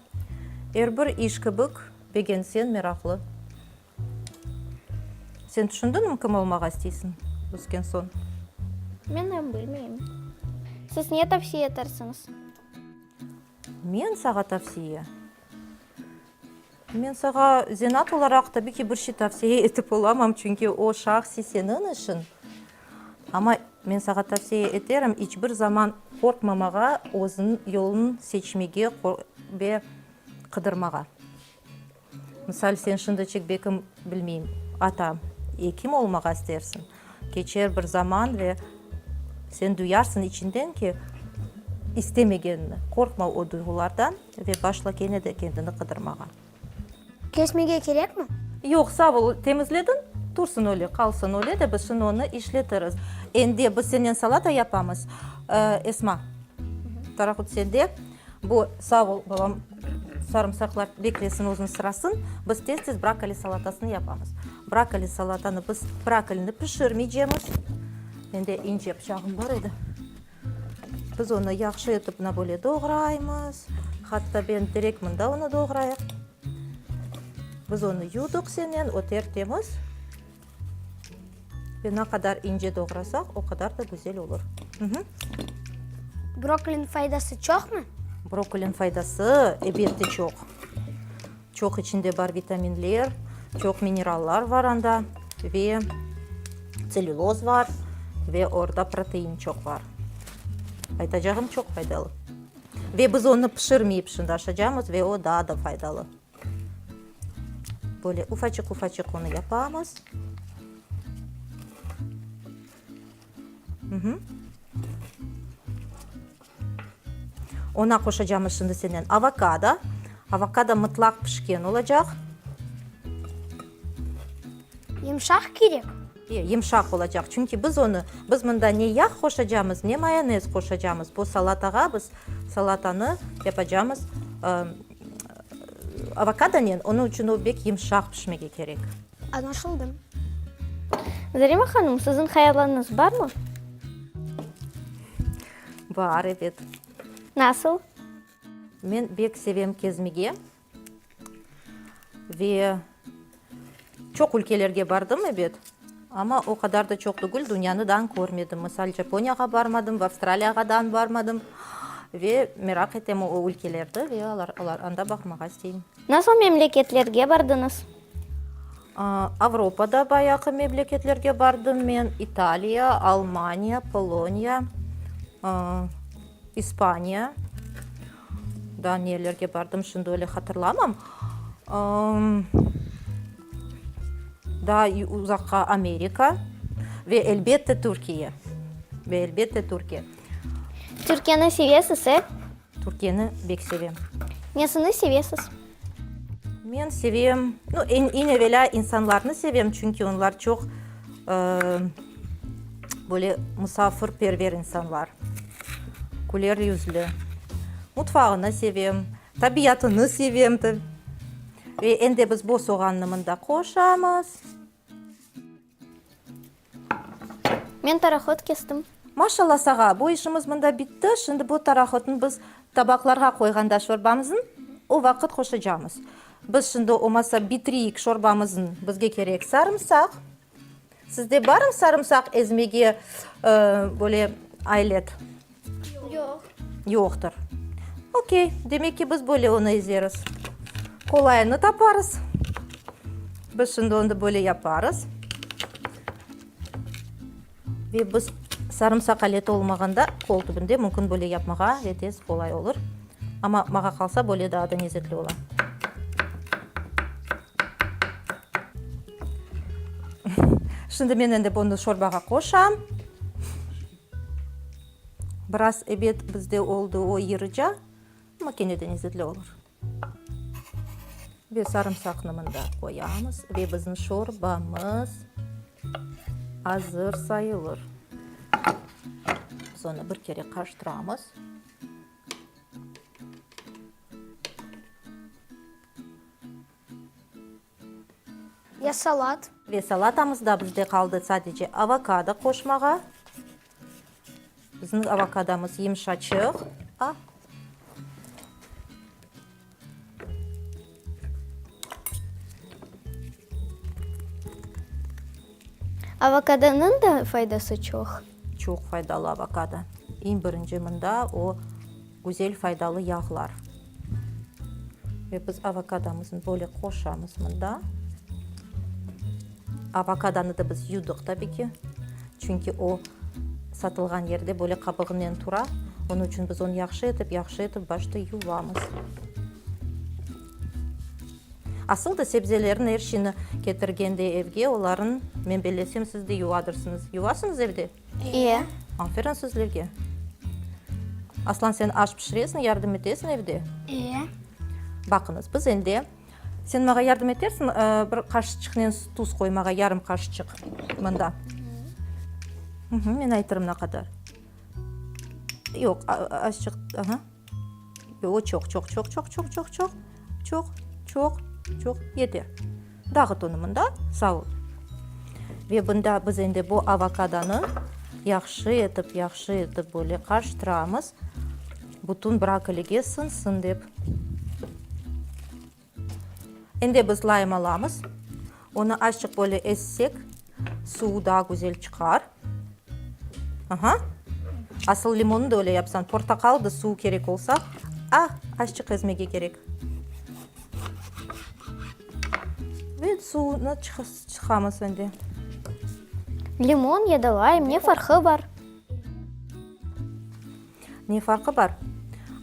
er bir iş kibik, begenseñ meraqlı. Sen tüşündiñmi kim olmağa isteysiñ ösken soñ? Men em bilmeyim. Siz ne tavsiye etersiñiz? Men sağa tavsiye? Men sağa zenaat olaraq tabiy ki bir şey tavsiye etip olamam, çünki o şahsiy seniñ işiñ. Amma men sağa tavsiye eterim, iç bir zaman qorqmamağa, özüniñ yolunı seçmege ve qıdırmağa. Misal, sen şimdiçik bekim, bilmeyim, ata, ekim olmağa istersiñ. Keçer bir zaman ve sen duyarsıñ içinden ki, istemegenini. Qorqma o duyğulardan ve başla kene de kendini qıdırmağa. Kesmege kerekmi? Yoq, sağ ol, temizlediñ, tursın öyle, qalsın öyle de, biz şimdi onı işletiriz. Endi biz senen salata yapamız, Esma, tarahut sende. Bu, sağ ol, babam, sarımsaqlar beklesin özüniñ sırasın, biz tez-tez brokoli salatasını yapamız. Brokoli salatanı biz brokolini pişirmeycemiz. Mende ince pıçağım bar edi. Biz onı yahşı etip mına böyle doğraymız. Hatta ben direkt mında onı doğrayıq. Biz onı yudıq senen, o ter-temiz. Ve ne qadar ince doğrasaq, o qadar da güzel olur. Brokoliniñ faydası çoqmı? Brokoliniñ faydası, ebette, çoq. Çoq içinde bar vitaminler, çoq minerallar bar anda ve tselüloz bar ve orda protein çoq bar. Aytacağım, çoq faydalı. Ve biz onı pişirmeyip şimdi aşacamız ve o daa da faydalı. Böyle ufaçıq-ufaçıq onı yapamız. Ona qoşacamız şimdi senen avokado. Avokado mıtlaq pişken olacaq. Yımşaq kerek. E, yımşaq olacaq, çünki biz onı, biz mında ne yağ qoşacamız, ne mayonez qoşacamız. Bu salatağa biz salatanı yapacamız avokadonen, onıñ içün o bek yımşaq pişmege kerek. Añlaşıldı. Zarema hanım, siziñ hayallarıñız barmı? Bar, ebet. Nasıl? Men bek sevem kezmege ve çoq ülkelerge bardım, ebet, amma o qadar da çoq tügül, dünyanı dan körmedim. Misal, Japoniyağa barmadım, Avstraliyağa dan barmadım ve meraq etem o ülkelerdi ve olar, anda baqmağa isteyim. Nasıl memleketlerge bardıñız? Avropada bayağı memleketlerge bardım men, İtaliya, Almaniya, Poloniya, İspaniya, daa nelerge bardım, şimdi öyle hatırlamam. Daa uzaqqa Amerika ve elbette Türkiye, ve elbette Türkiye. Türkiyeni sevesiz, e? Türkiyeni bek sevem. Nesini sevesiz? Men sevem, nu, eñ evelâ insanlarnı sevem, çünki onlar çoq, böyle musafirperver insanlar, küler yüzlü. Mutfağını sevem, tabiatını sevem. Ve endi biz bu soğannı mında qoşamız. Men tarahot kestim. Maşallah sağa, bu işimiz mında bitti, şimdi bu tarahotnı biz tabaqlarğa qoyğanda şorbamıznı, o vaqıt qoşacamız. Biz şimdi olmasa bitireyik şorbamıznı, bizge kerek sarımsaq. Sizde barmı sarımsaq ezmege böyle alet? Yoq. Yoqtır. Okey, demek ki, biz böyle onı ezeriz. Qolayını taparız. Biz şimdi onı böyle yaparız. Ve biz sarımsaq aleti olmağanda qol tübünde mümkün böyle yapmağa ve tez qolay olur. Amma mağa qalsa böyle daa da lezetli ola. Şimdi men endi bunı şorbağa qoşam. Biraz ebet bizde oldı o yırıca, amma kene de lezzetli olur. Ve sarımsaqnı mında qoyamız ve bizim şorbamız azır sayılır. Biz onı bir kere qarıştıramız. Ya salat? Ve salatamız da bizde qaldı sadece avokado qoşmağa. Bizim avokadomız yımşaçıq. A. Avokadonıñ da faydası çoq. Çoq faydalı avokado. Eñ birinci mında o Güzel faydalı yağlar. Ve biz avokadomıznı böyle qoşamız mında. Avokadanı da biz yudıq tabi ki. Çünki o satılğan yerde böyle qabığınen tura. Onıñ içün biz onı yahşı etip, yahşı etip başta yuvamız. Asıl da sebzelerin er şeyni ketirgende evge, oların, men bellesem, siz de yuvadırsıñız. Yuvasıñız evde? İye. Aferin sizlerge. Aslan, sen aş pişiresiñ, yardım etesiñ evde? İye. Baqıñız, biz endi. Sen maña yardım etersiñ, bir qaşıçıqnen tuz qoymağa, yarım qaşıçıq mında. Men aytırım ne qadar. Yoq, azçıq, aha. Yoq, çoq, çoq, çoq, çoq, çoq, çoq, çoq, çoq, çoq, çoq, yeter. Dağıt onı mında, sağ ol. Ve bunda biz endi bu avokadanı yahşı etip, yahşı etip böyle qarıştıramız. Bütün brokolige sınsın dep. Endi biz laym alamız. Onı azçıq böyle ezsek, suvu daa güzel çıqar. Aha. Asıl limonnı da öyle yapsañ, portaqal da suvu kerek olsa, ah, azçıq ezmege kerek. Ve suvunı çıqamız endi. Limon ya da laym, ne farqı bar? Ne farqı bar?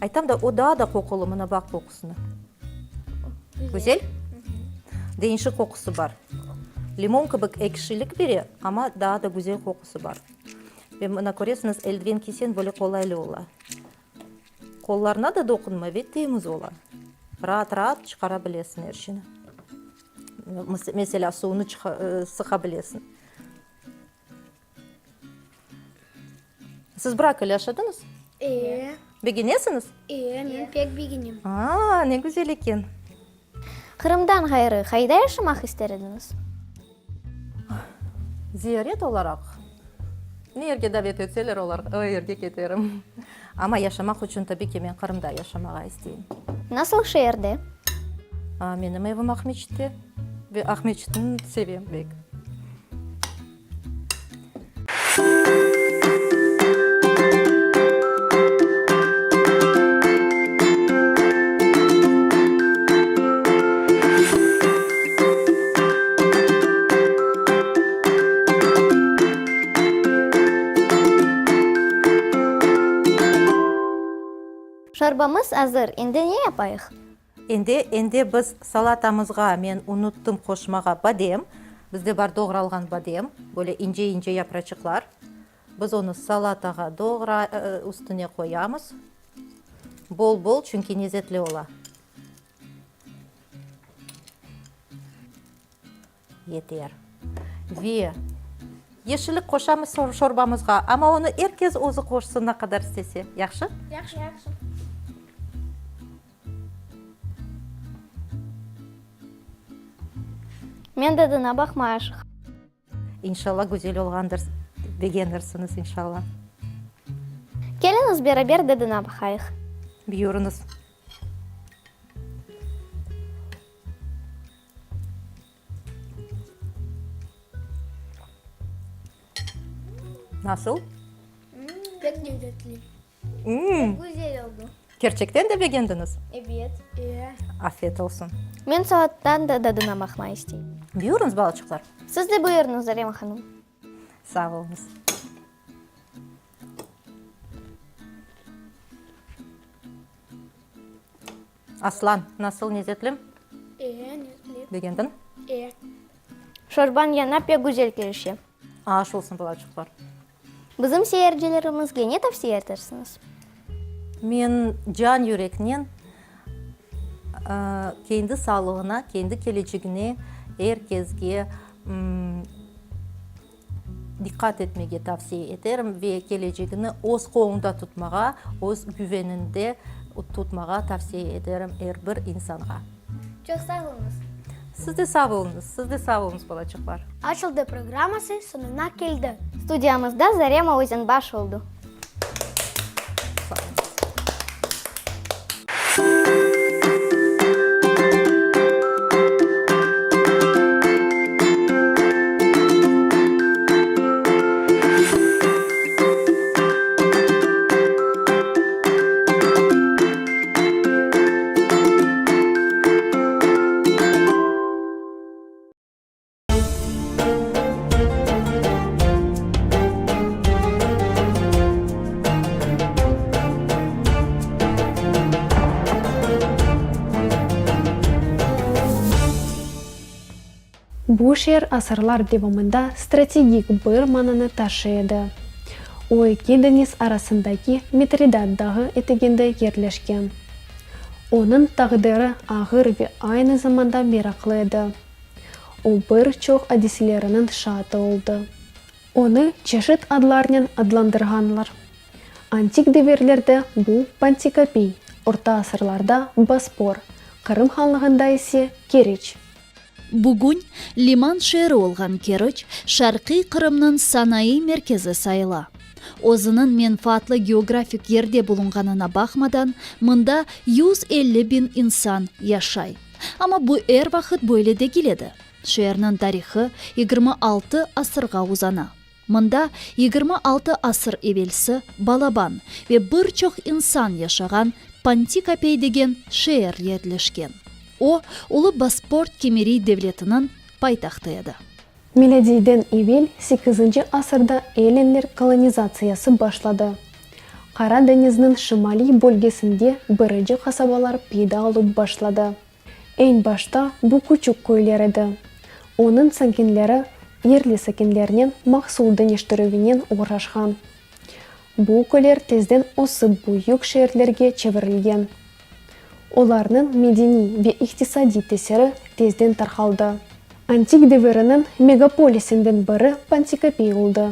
Aytam da, o daa da qoqulı, mına baq qoqusına. Güzel? Deñişik qoqusı bar. Limon kibi ekşilik bere, amma daa da güzel qoqusı bar. Ve mına köresiñiz, eldiven kiyseñ, böyle qolaylı ola. Qollarına da doqunmay ve temiz ola. Raat-raat çıqara bilesiñ er şeyni. Meselâ, suvnı sıqa bilesiñ. Siz brokoli aşadıñız? E. Begenesiñiz? E, men pek begenem. A, ne güzel eken. Qırımdan ğayrı qayda yaşamaq ister ediñiz? Ziyaret olaraq, ne yerge davet etseler, olar, o yerge keterim. Amma yaşamaq içün, tabiy ki, men Qırımda yaşamağa isteyim. Nasıl şeerde? Menim evim Aqmeçitte ve Aqmeçitni sevem bek. Şorbamız azır, endi ne yapayıq? Endi, endi biz salatamızğa, men unuttım qoşmağa, badem, bizde bar doğralğan badem, böyle ince-ince yapraçıqlar. Biz onı salatağa doğra, üstüne qoyamız. Bol-bol, çünki lezetli ola. Yeter. Ve yeşillik qoşamız şorbamızğa, amma onı er kes özü qoşsın, ne qadar istese. Yahşı? Yahşı. Men tadına baqmay aşıqam. İnşallah güzel olğandır, begenirsiñiz inşallah. Keliñiz beraber tadına baqayıq. Buyurıñız. Nasıl? Pek lezzetli. Pek güzel oldı. Kerçekten de begendiñiz? Ebet. Afiyet olsun. Men salattan da tadına baqmaq isteyim. Buyurıñız, balaçıqlar. Siz de buyurıñız, Zarema hanım. Sağ oluñız. Aslan, nasıl lezetli? E, lezetli. Begendiñ? E. Şorbañ yanına pek güzel kelişe. Aş olsun, balaçıqlar. Bizim seyircilerimizge ne tavsiye etersiñiz? Men can yüreknen kendi sağlığına, kendi kelecegine er kesge diqqat etmege tavsiye eterim ve kelecegini öz qolunda tutmağa, öz güveninde tutmağa tavsiye ederim er bir insanğa. Çoq sağ oluñız. Siz de sağ oluñız, siz de sağ oluñız, balaçıqlar. Açıldı programması soñuna keldi. Studiyamızda Zarema Özenbaş oldu. Sağ oluñız. Bu şeer asırlar devamında strategik bir mananı taşıy edi. O eki deñiz arasındaki Mitridat dağı eteginde yerleşken. Onıñ taqdiri ağır ve aynı zamanda meraqlı edi. O bir çoq adiseleriniñ şaatı oldı. Onı çeşit adlarnen adlandırğanlar. Antik devirlerde bu Pantikapey, orta asırlarda Bospor, Qırım hanlığında ise Keriç. Bugün liman şeeri olğan Keriç, şarqiy Qırımnıñ sanayı merkezi sayıla. Özüniñ menfaatlı geografik yerde bulunğanına baqmadan, mında 150 biñ insan yaşay. Amma bu er vaqıt böyle degil edi. Şeerniñ tarihı 26 asırğa uzana. Mında 26 asır evelsi balaban ve bir çoq insan yaşağan Pantikapey degen şeer yerleşken. O, Ulu Bosport Kimeriy devletiniñ paytahtı edi. Milâdiyden evel sekizinci asırda ellinler kolonizatsiyası başladı. Qara deñizniñ şimaliy bölgesinde birinci qasabalar peyda olıp başladı. Eñ başta bu küçük köyler edi. Onıñ sakinleri yerli sakinlernen mahsul deñiştirüvinen oğraşqan. Bu köyler tezden ösip büyük şeerlerge çevirilgen. Olarnıñ medeniy ve iqtisadiy tesiri tezden tarqaldı. Antik deviriniñ megapolisinden biri Pantikapey oldı.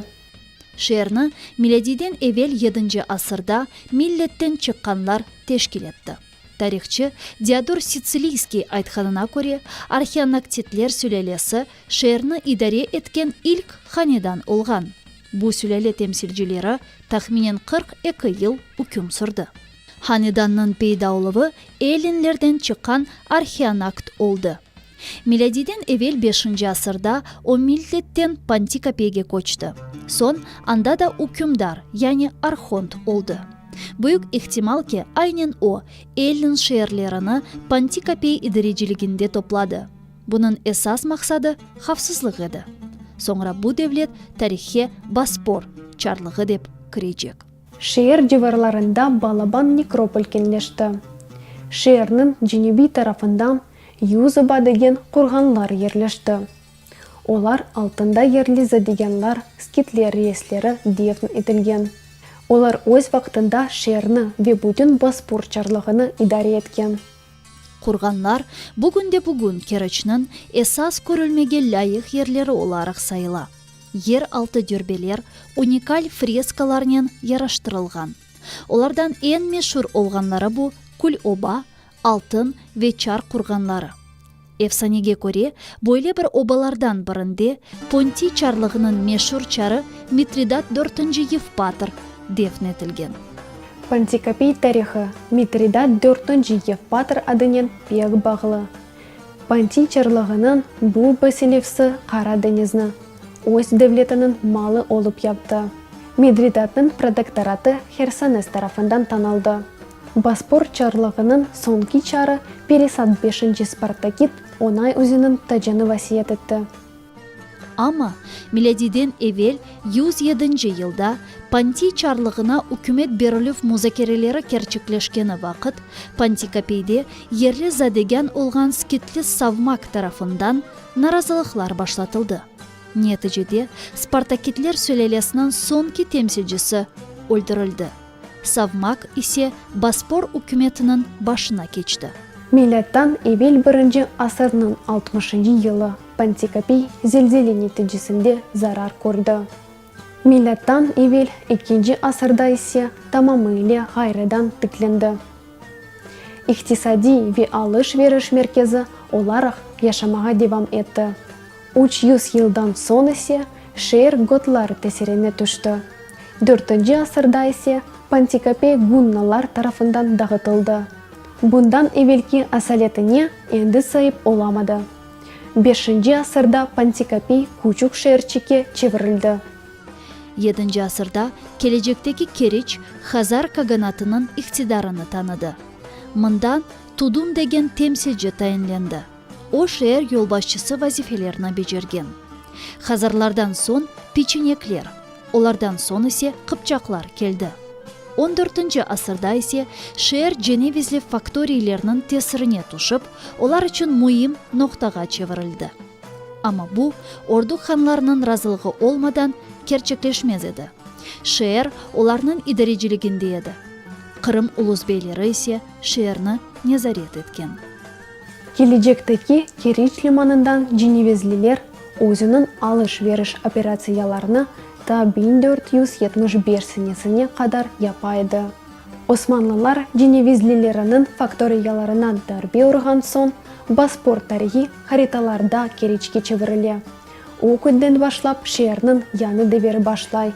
Şeerni miladiyden evel yedinci asırda Milletten çıqqanlar teşkil etti. Tarihçı Diodor Sitsiliyskiy aytqanına köre, Arheonaktitler sülâlesi şeerni idare etken ilk hanedan olğan. Bu sülâle temsilcileri tahminen 42 yıl üküm sürdi. Hanedannıñ peyda oluvı ellinlerden çıqqan Arheonakt oldı. Milâdiyden evel beşinci asırda o Milletten Pantikapeyge köçti. Soñ anda da ükümdar, yani arhont oldı. Büyük ihtimal ki, aynen o, ellin şeerlerini Pantikapey idareciliginde topladı. Bunıñ esas maqsadı havfsızlıq edi. Soñra bu devlet tarihhe Bospor çarlığı dep kirecek. Şeer civarlarında balaban nekropol keñleşti. Şeerniñ cenübiy tarafından Yüzoba degen qurğanlar yerleşti. Olar altında yerli zadegânlar, skitler reisleri defn etilgen. Olar öz vaqtında şeerni ve bütün Bospor çarlığını idare etken. Qurğanlar bugünde-bugün Keriçniñ esas körülmege lâyıq yerleri olaraq sayıla. Yer altı dürbeler unikal freskalarnen yaraştırılğan. Olardan eñ meşur olğanları bu Kül-Oba, Altın ve Çar qurğanları. Efsanege köre, böyle bir obalardan birinde Pontiy çarlığınıñ meşur çarı Mitridat dörtünci Yevpatr defn etilgen. Pantikapey tarihı Mitridat dörtünci Yevpatr adınen pek bağlı. Pontiy çarlığınıñ bu basilevsi Qara deñizni öz devletiniñ malı olıp yaptı. Midridatnıñ protektoratı Hersones tarafından tanıldı. Bospor çarlığınıñ soñki çarı Perisat beşinci Spartakid oña özüniñ tacını vasiyet etti. Amma milâdiyden evel 107-nci yılda Pontiy çarlığına ükümet berilüv muzakereleri kerçekleşkeni vaqıt Pantikapeyde yerli zadegân olğan skitli Savmak tarafından narazılıqlar başlatıldı. Neticede Spartakidler sülâlesiniñ soñki temsilcisi öldürildi. Savmak ise Bospor ükümetiniñ başına keçti. Milâttan evel birinci asırnıñ altmışıncı yılı Pantikapey zelzele neticesinde zarar kördi. Milâttan evel ekinci asırda ise tamamıyle ğayrıdan tiklendi. İqtisadiy ve alış-veriş merkezi olaraq yaşamağa devam etti. 300 yıldan soñ ise şeer gotlar tesirine tüşti. Dörtünci asırda ise Pantikapey gunnalar tarafından dağıtıldı. Bundan evelki asaletine endi saip olamadı. Beşinci asırda Pantikapey küçük şeerçikke çevirildi. Yedinci asırda kelecekteki Keriç Hazar Kaganatınıñ iqtidarını tanıdı. Mından Tudun degen temsilci tayinlendi. O şeer yolbaşçısı vazifelerini becergen. Hazarlardan soñ peçenekler, olardan soñ ise qıpçaqlar keldi. On dörtünci asırda ise şeer cenevizli faktoriylerniñ tesirine tüşip, olar içün müim noqtağa çevirildi. Amma bu, ordu hanlarınıñ razılığı olmadan kerçekleşmez edi. Şeer olarnıñ idareciliginde edi. Qırım ulus beyleri ise şeerni. nezaret etken. Kelecekteki Keriç limanından cenevizliler özüniñ alış-veriş operatsiyalarını ta 1475 senesine qadar yapa edi. Osmanlılar cenevizlileriniñ faktoriyalarına darbe urğan soñ, Bospor tarihiy haritalarda Keriçke çevirile. O künden başlap şeerniñ yañı deviri başlay.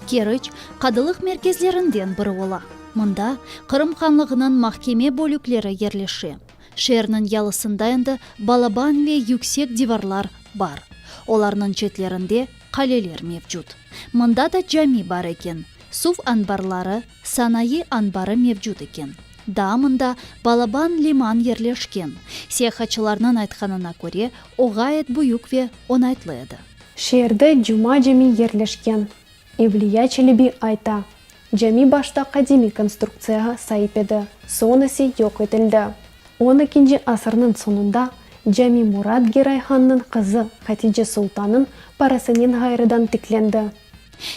Keriç, qadılıq merkezlerinden biri ola. Mında Qırım hanlığınıñ mahkeme bölükleri yerleşe. Şeerniñ yalısında endi balaban ve yüksek divarlar bar. Olarnıñ çetlerinde qaleler mevcut. Mında da cami bar eken, suv anbarları, sanayı anbarı mevcut eken. Daa mında balaban liman yerleşken. Seyahatçılarnıñ aytqanına köre, o ğayet büyük ve oñaytlı edi. Şeerde Cuma cami yerleşken. Evliya Çelebi ayta, Cami başta qadimiy konstruktsiyağa saip edi, soñ ise yoq etildi. On ekinci asırnıñ soñunda cami Murad Geray hannıñ qızı Hatice Sultannıñ parasınen ğayrıdan tiklendi.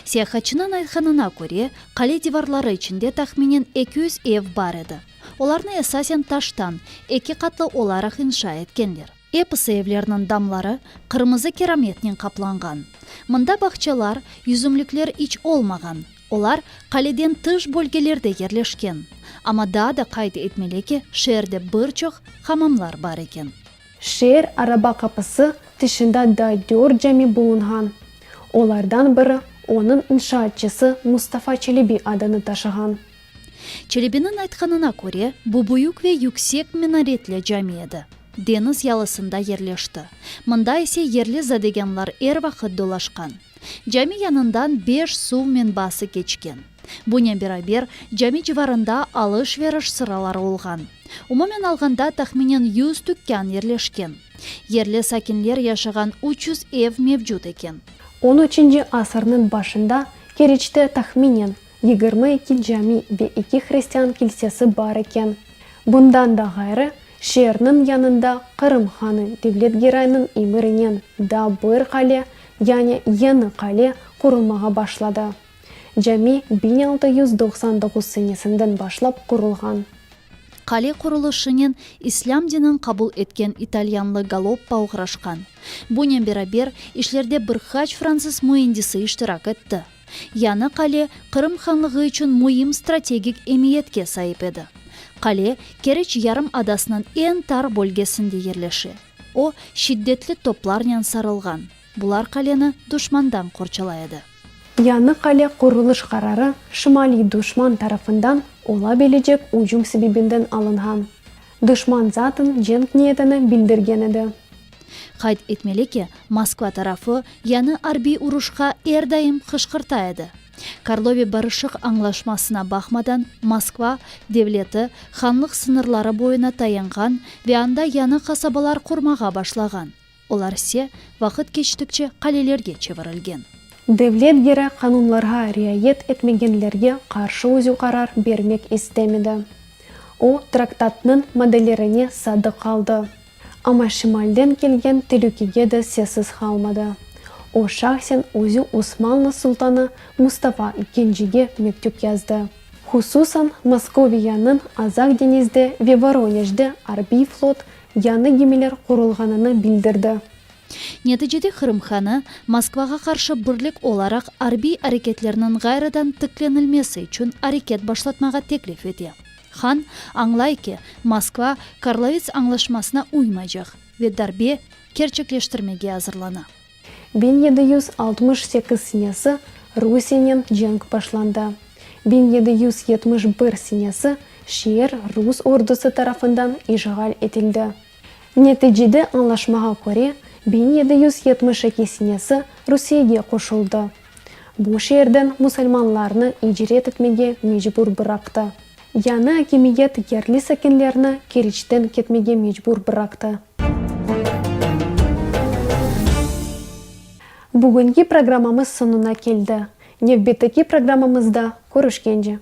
Seyahatçınıñ aytqanına köre, qale divarları içinde tahminen 200 ev bar edi. Olarnı esasen taştan, eki qatlı olaraq inşa etkenler. Episi evlerniñ damları qırmızı kirametnen qaplanğan. Mında bağçalar, yüzümlikler iç olmağan, olar qaleden tış bölgelerde yerleşken. Amma daa da qayd etmeli ki, şeerde bir çoq hamamlar bar eken. Şeer araba qapısı tışında daa dört cami bulunğan. Olardan biri onıñ inşaatçısı Mustafa Çelebi adını taşığan. Çelebiniñ aytqanına köre, bu büyük ve yüksek minaretli cami edi. Deñiz yalısında yerleşti. Mında ise yerli zadegânlar er vaqıt dolaşqan. Cami yanından beş suv menbaası keçken. Bunen beraber, cami civarında alış-veriş sıraları olğan. Umumen alğanda tahminen yüz tükân yerleşken. Yerli sakinler yaşağan 300 ev mevcut eken. On üçünci asırnıñ başında Keriçte tahminen 22 cami ve eki hristian kilsesi bar eken. Bundan da ğayrı, şeerniñ yanında Qırım hanı Devlet Geraynıñ emirinen daa bir qale, yani Yeñi qale qurulmağa başladı. Cami 1699 senesinden başlap qurulğan. Qale qurulışınen islâm dinin qabul etken italyanlı Galoppa oğraşqan. Bunen beraber, işlerde bir qaç fransız müendisi iştirak etti. Yañı qale Qırım hanlığı içün müim strategik emiyetke saip edi. Qale Keriç yarım adasınıñ eñ tar bölgesinde yerleşe. O, şiddetli toplarnen sarılğan. Bular qaleni duşmandan qorçalay edi. Yañı qale qurulış qararı şimaliy duşman tarafından ola bilecek ücüm sebebinden alınğan. Duşman zaten cenk niyetini bildirgen edi. Qayd etmeli ki, Moskva tarafı yañı arbiy uruşqa er daim qışqırta edi. Karlovi barışıq añlaşmasına baqmadan, Moskva devleti hanlıq sıñırları boyuna tayanğan ve anda yañı qasabalar qurmağa başlağan, olar ise vaqıt keçtikçe qalelerge çevirilgen. Devlet Geray qanunlarğa riayet etmegenlerge qarşı özü qarar bermek istemedi. O, traktatnıñ maddelerine sadıq qaldı. Amma şimalden kelgen telükege de sessiz qalmadı. O, şahsen özü Osmanlı sultanı Mustafa İkincige mektüp yazdı. Hususan, Moskoviyanıñ Azaq deñizde ve Voronejde arbiy flot yañı gemiler qurulğanını bildirdi. Neticede Qırım hanı, Moskvağa qarşı birlik olaraq arbiy areketlerniñ ğayrıdan tiklenilmesi içün areket başlatmağa teklif ete. Han añlay ki, Moskva Karlovits añlaşmasına uymaycaq ve darbe kerçekleştirmege azırlana. 1768 senesi Rusiyenen cenk başlandı. 1771 senesi şeer rus ordusı tarafından işğal etildi. Neticede añlaşmağa köre, 1772 senesi Rusiyege qoşuldı. Bu şeerden musulmanlarnı icret etmege mecbur bıraqtı. Yañı akimiyet yerli sakinlerni Keriçten ketmege mecbur bıraqtı. Bugünki programmamız soñuna keldi. Nevbetteki programmamızda körüşkence.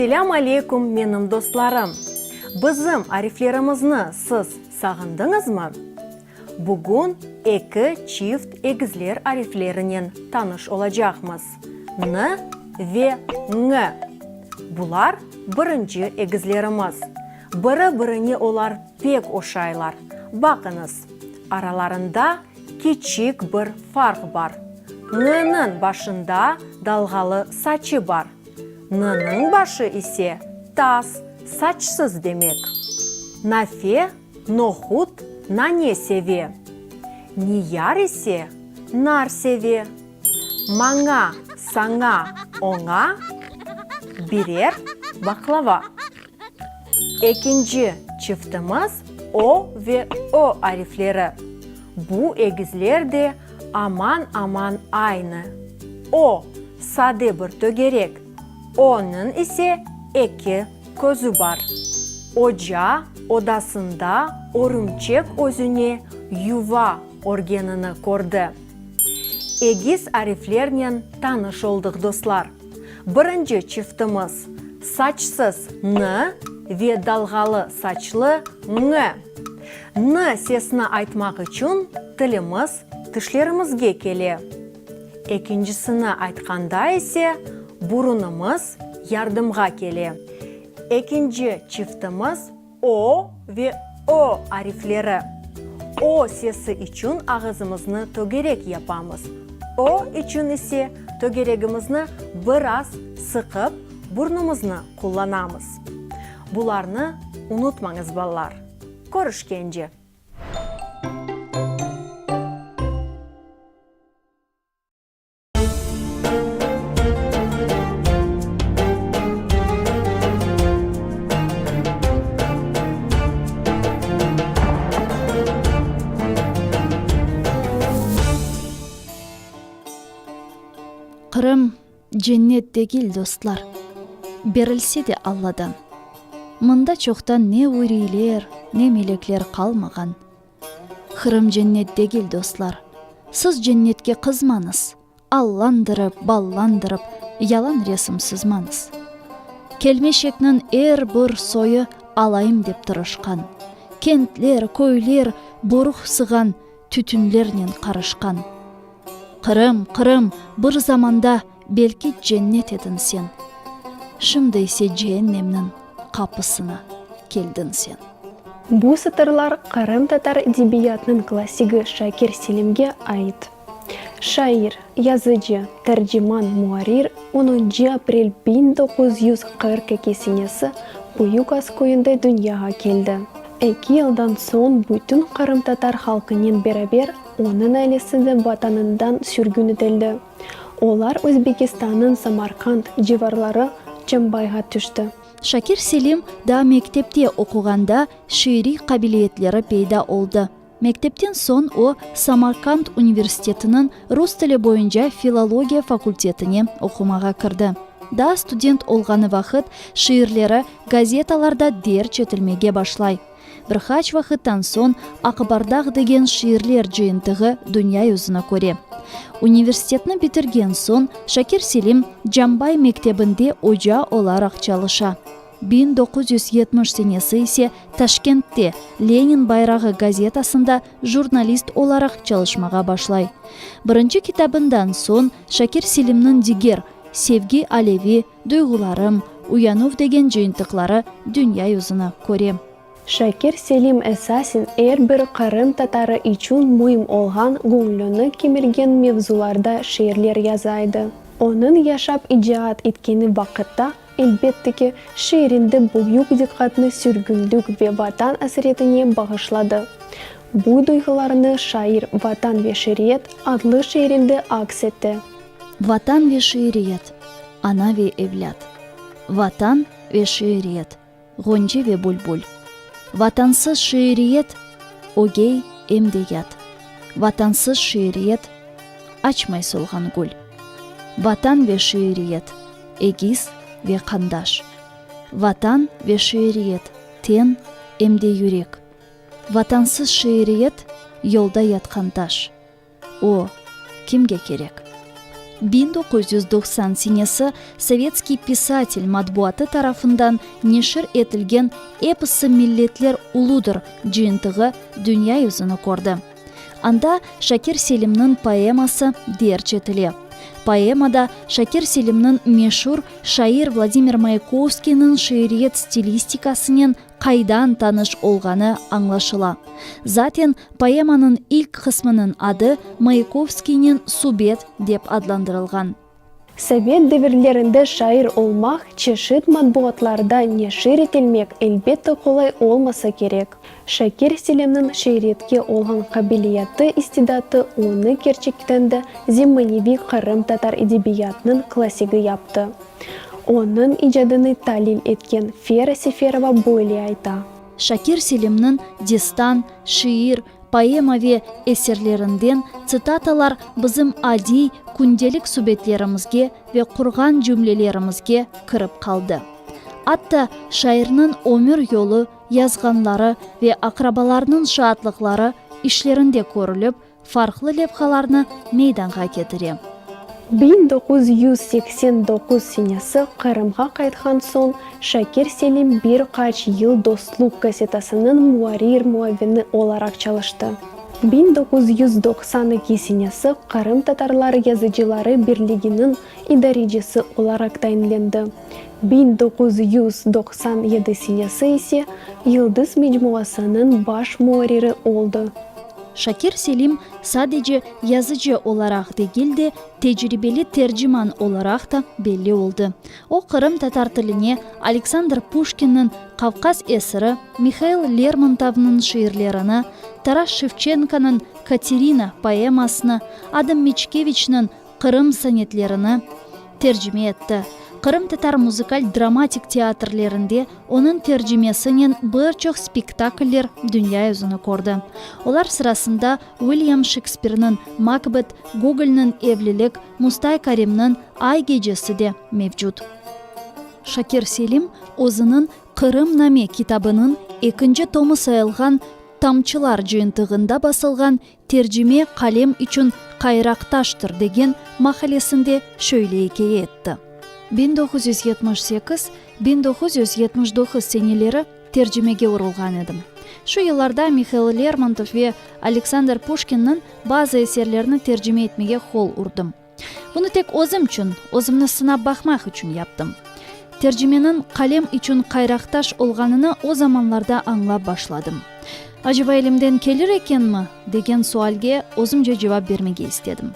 Selâm aleyküm, menim dostlarım! Bizim ariflerimizni siz sağındıñızmı? Bugün eki çift egizler ariflerinen tanış olacaqmız, n ve ñ. Bular birinci egizlerimiz. Biri-birine olar pek oşaylar. Baqıñız, aralarında kiçik bir farq bar. Ñ-niñ başında dalğalı saçı bar. N-niñ başı ise tas, saçsız demek. Nafe nohut, nane seve. Niyar ise nar seve. Maña, saña, oña birer baqlava. Ekinci çiftimiz o ve ö arifleri. Bu egizler de aman-aman aynı. O, sade bir tögerek, ö-niñ ise eki közü bar. Oca odasında örümçek özüne yuva örgenini kördi. Egiz ariflernen tanış oldıq, dostlar. Birinci çiftimiz, saçsız n ve dalğalı saçlı ñ. N sesini aytmaq içün tilimiz tişlerimizge kele. Ekincisini aytqanda ise burunımız yardımğa kele. Ekinci çiftimiz o ve ö arifleri. O sesi içün ağızımıznı tögerek yapamız, ö içün ise tögeregimizni biraz sıqıp, burnumıznı qullanamız. Bularnı unutmañız, balalar. Körüşkence! Qırım cennet degil, dostlar, berilse de Alladan. Mında çoqtan ne uriyler, ne melekler qalmağan. Qırım cennet degil, dostlar. Siz cennetke qızmañız, allandırıp, ballandırıp, yalan resim sızmañız. Kelmeşekniñ er bir soyu alayım dep tırışqan. Kentler, köyler boruq sığan tütünlernen qarışqan. Qırım, Qırım, bir zamanda belki cennet ediñ sen. Şimdi ise ceennemniñ qapısına keldiñ sen. Bu satırlar qırımtatar edebiyatınıñ klassigi Şakir Selimge ait. Şair, yazıcı, terciman, muarrir onuncı aprel 1942 senesi Büyük Az köyünde dünyağa keldi. Eki yıldan soñ bütün qırımtatar halqınen beraber onıñ ailesi de vatanından sürgün etildi. Olar Özbekistannıñ Samarqand civarları Çambayğa tüşti. Şakir Selim daa mektepte oquğanda şiiriy qabiliyetleri peyda oldı. Mektepten soñ o, Samarkand universitetiniñ rus tili boyunca filologiya fakultetine oqumağa kirdi. Daa student olğanı vaqıt şiirleri gazetalarda derc etilmege başlay. Bir qaç vaqıttan soñ Aqbardaq degen şiirler cıyıntığı dünya yüzüni köre. Universitetni bitirgen soñ Şakir Selim Cambay mektebinde oca olaraq çalışa. 1970 senesi ise Taşkentte Lenin bayrağı gazetasında jurnalist olaraq çalışmağa başlay. Birinci kitabından soñ Şakir Selimniñ diger Sevgi alevi, Duyğularım, Uyanuv degen cıyıntıqları dünya yüzüni köre. Şakir Selim esasen er bir qırım tatarı içün müim olğan göñlüni kemirgen mevzularda şiirler yaza edi. Onıñ yaşap icaat etkeni vaqıtta, elbette ki, şiirinde büyük diqqatnı sürgünlik ve Vatan asretine bağışladı. Bu duyğularını şair Vatan ve şiiriyet adlı şiirinde aks ete. Vatan ve şiiriyet, ana ve evlât. Vatan ve şiiriyet, ğonce ve bülbül. Vatansız şiiriyet, ögey em de yat. Vatansız şiiriyet, açmay solğan gül. Vatan ve şiiriyet, egiz ve qandaş. Vatan ve şiiriyet, ten em de yürek. Vatansız şiiriyet, yolda yatqan taş. O, kimge kerek? 1990 senesi Sovetskiy pisatel matbuatı tarafından neşir etilgen Episi milletler uludır cıyıntığı dünya yüzüni kördi. Anda Şakir Selimniñ poeması derc etile. Poemada Şakir Selimniñ meşur şair Vladimir Mayakovskiyniñ şiiriyet stilistikasınen qaydan tanış olğanı añlaşıla. Zaten, poemanıñ ilk qısmınıñ adı Mayakovskiynen subet dep adlandırılğan. Sovet devirlerinde şair olmaq, çeşit matbuatlarda neşir etilmek elbette qolay olmasa kerek. Şakir Selimniñ şiiriyetke olğan qabiliyeti, istidatı onı kerçekten de zemaneviy qırımtatar edebiyatınıñ klassigi yaptı. Onıñ icadını talil etken Fera Seferova böyle ayta. Şakir Selimniñ destan, şiir, Poema ve eserlerinden tsitatalar bizim adiy, kündelik subetlerimizge ve qurğan cümlelerimizge kirip qaldı. Atta şairniñ ömür yolu, yazğanları ve aqrabalarınıñ şaatlıqları işlerinde körülip, farqlı levhalarnı meydanğa ketire. 1989 senesi Qırımğa qaytqan soñ Şakir Selim bir qaç yıl Dostluq gazetasınıñ muarrir muavini olaraq çalıştı. 1992 senesi Qırımtatarlar yazıcıları birliginiñ idarecisi olaraq tayinlendi, 1997 senesi ise Yıldız mecmuasınıñ baş muarriri oldı. Şakir Selim sadece yazıcı olaraq degil de, tecribeli terciman olaraq da belli oldı. O, qırımtatar tiline Aleksandr Puşkinniñ Qavqaz esiri, Mihail Lermontovnıñ şiirlerini, Taras Şevçenkonıñ Katerina poemasını, Adam Miçkeviçniñ Qırım sonetlerini tercime etti. Qırımtatar muzıkal-dramatik teatrlerinde onıñ tercimesinen bir çoq spektakller dünya yüzüni kördi. Olar sırasında Uilyam Şekspirniñ Makbet, Gogolniñ Evlilik, Mustay Karimniñ Ay gecesi de mevcut. Şakir Selim özüniñ Qırımname kitabınıñ ekinci tomı sayılğan Tamçılar cıyıntığında basılğan Tercime qalem içün qayraqtaştır degen maqalesinde şöyle ikâye etti. 1978, 1979 seneleri tercimege urulğan edim. Şu yıllarda Mihail Lermontov ve Aleksandr Puşkinniñ bazı eserlerini tercime etmege qol urdım. Bunı tek özümçün, özümni sınap baqmaq içün yaptım. Tercimeniñ qalem içün qayraqtaş olğanını o zamanlarda añlap başladım. Aceba elimden kelir ekenmi? degen sualge özümce cevap bermege istedim.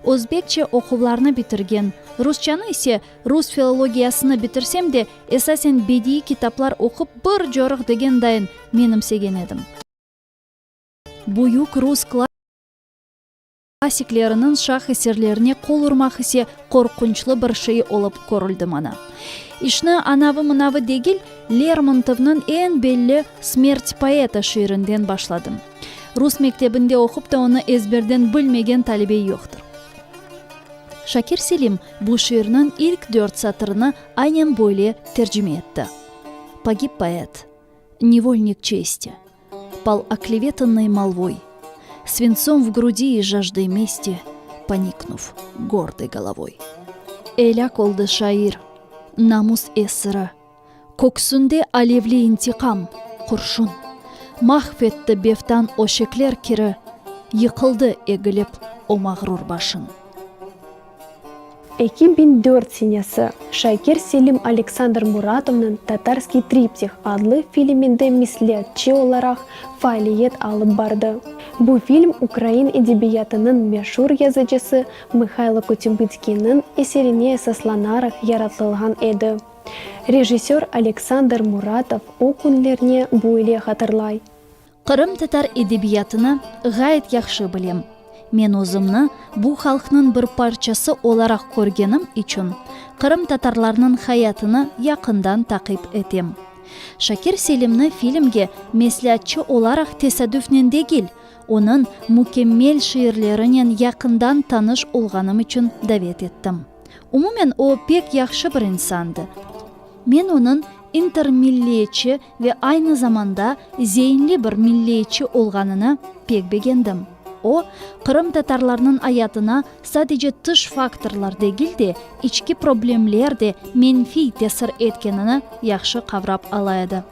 Özbekçe oquvlarnı bitirgen, rusçanı ise rus filologiyasını bitirsem de, esasen bediiy kitaplar oqup bir coruq degen dayın menimsegen edim. Büyük rus klassikleriniñ şah eserlerine qol urmaq ise qorqunçlı bir şey olıp körüldi maña. İşni anavı-mınavı degil, Lermontovnıñ eñ belli Smert poeta şiirinden başladım. Rus mektebinde oqup da onı ezberden bilmegen talebe yoqtır. Şakir Selim bu şiirniñ ilk dört satırını aynen böyle tercime etti, Pogib poet, nevolnik çesti, Pal oklevetannıy molvoy, Svintsом v grudi i jajdoy mesti, Poniknuv gordoy golovoy. Elâk oldı şair, namus esiri, Köksünde alevli intiqam, qurşun. Mahv etti beftan öşekler kiri, Yıqıldı egilip o mağrur başın. 2004 senesi, Şakir Selim Aleksandr Muratovnıñ Tatarskiy triptih adlı filminde misliatçı olaraq faaliyet alıp bardı. Bu film ukrain edebiyatınıñ meşur yazıcısı Mıhaylo Kotübıtskiyniñ eserine esaslanaraq yaratılğan edi. Rejissör Aleksandr Muratov o künlerni böyle hatırlay. Qırımtatar edebiyatını ğayet yahşı bilem. Men özümni bu halqnıñ bir parçası olaraq körgenim içün, qırımtatarlarnıñ hayatını yaqından taqip etem. Şakir Selimni filmge mesleatçı olaraq tesadüfnen degil, onıñ mükemmel şiirlerinen yaqından tanış olğanım içün davet ettim. Umumen o pek yahşı bir insandı. Men onıñ intermilliyetçi ve aynı zamanda zeinli bir milliyetçi olğanını pek begendim. O, qırımtatarlarnıñ ayatına sadece tış faktorlar degil de, içki problemler de menfiy tesir etkenini yahşı qavrap ala edi.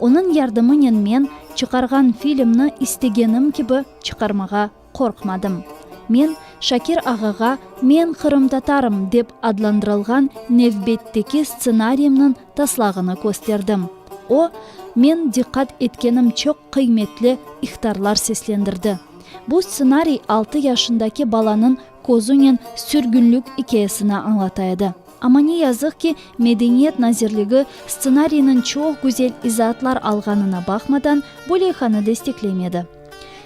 Onıñ yardımınen men çıqarğan filmni istegenim kibi çıqarmağa qorqmadım. Men Şakir ağağa Men qırımtatarım dep adlandırılğan nevbetteki stsenariyimniñ taslağını kösterdim. O, men diqqat etkenim çoq qıymetli ihtarlar seslendirdi. Bu stsenariy altı yaşındaki balanıñ közünen sürgünlik ikâyesini añlata edi. Amma ne yazıq ki, Medeniyet nazirligi stsenariyniñ çoq güzel izaatlar alğanına baqmadan, bu leyhanı desteklemedi.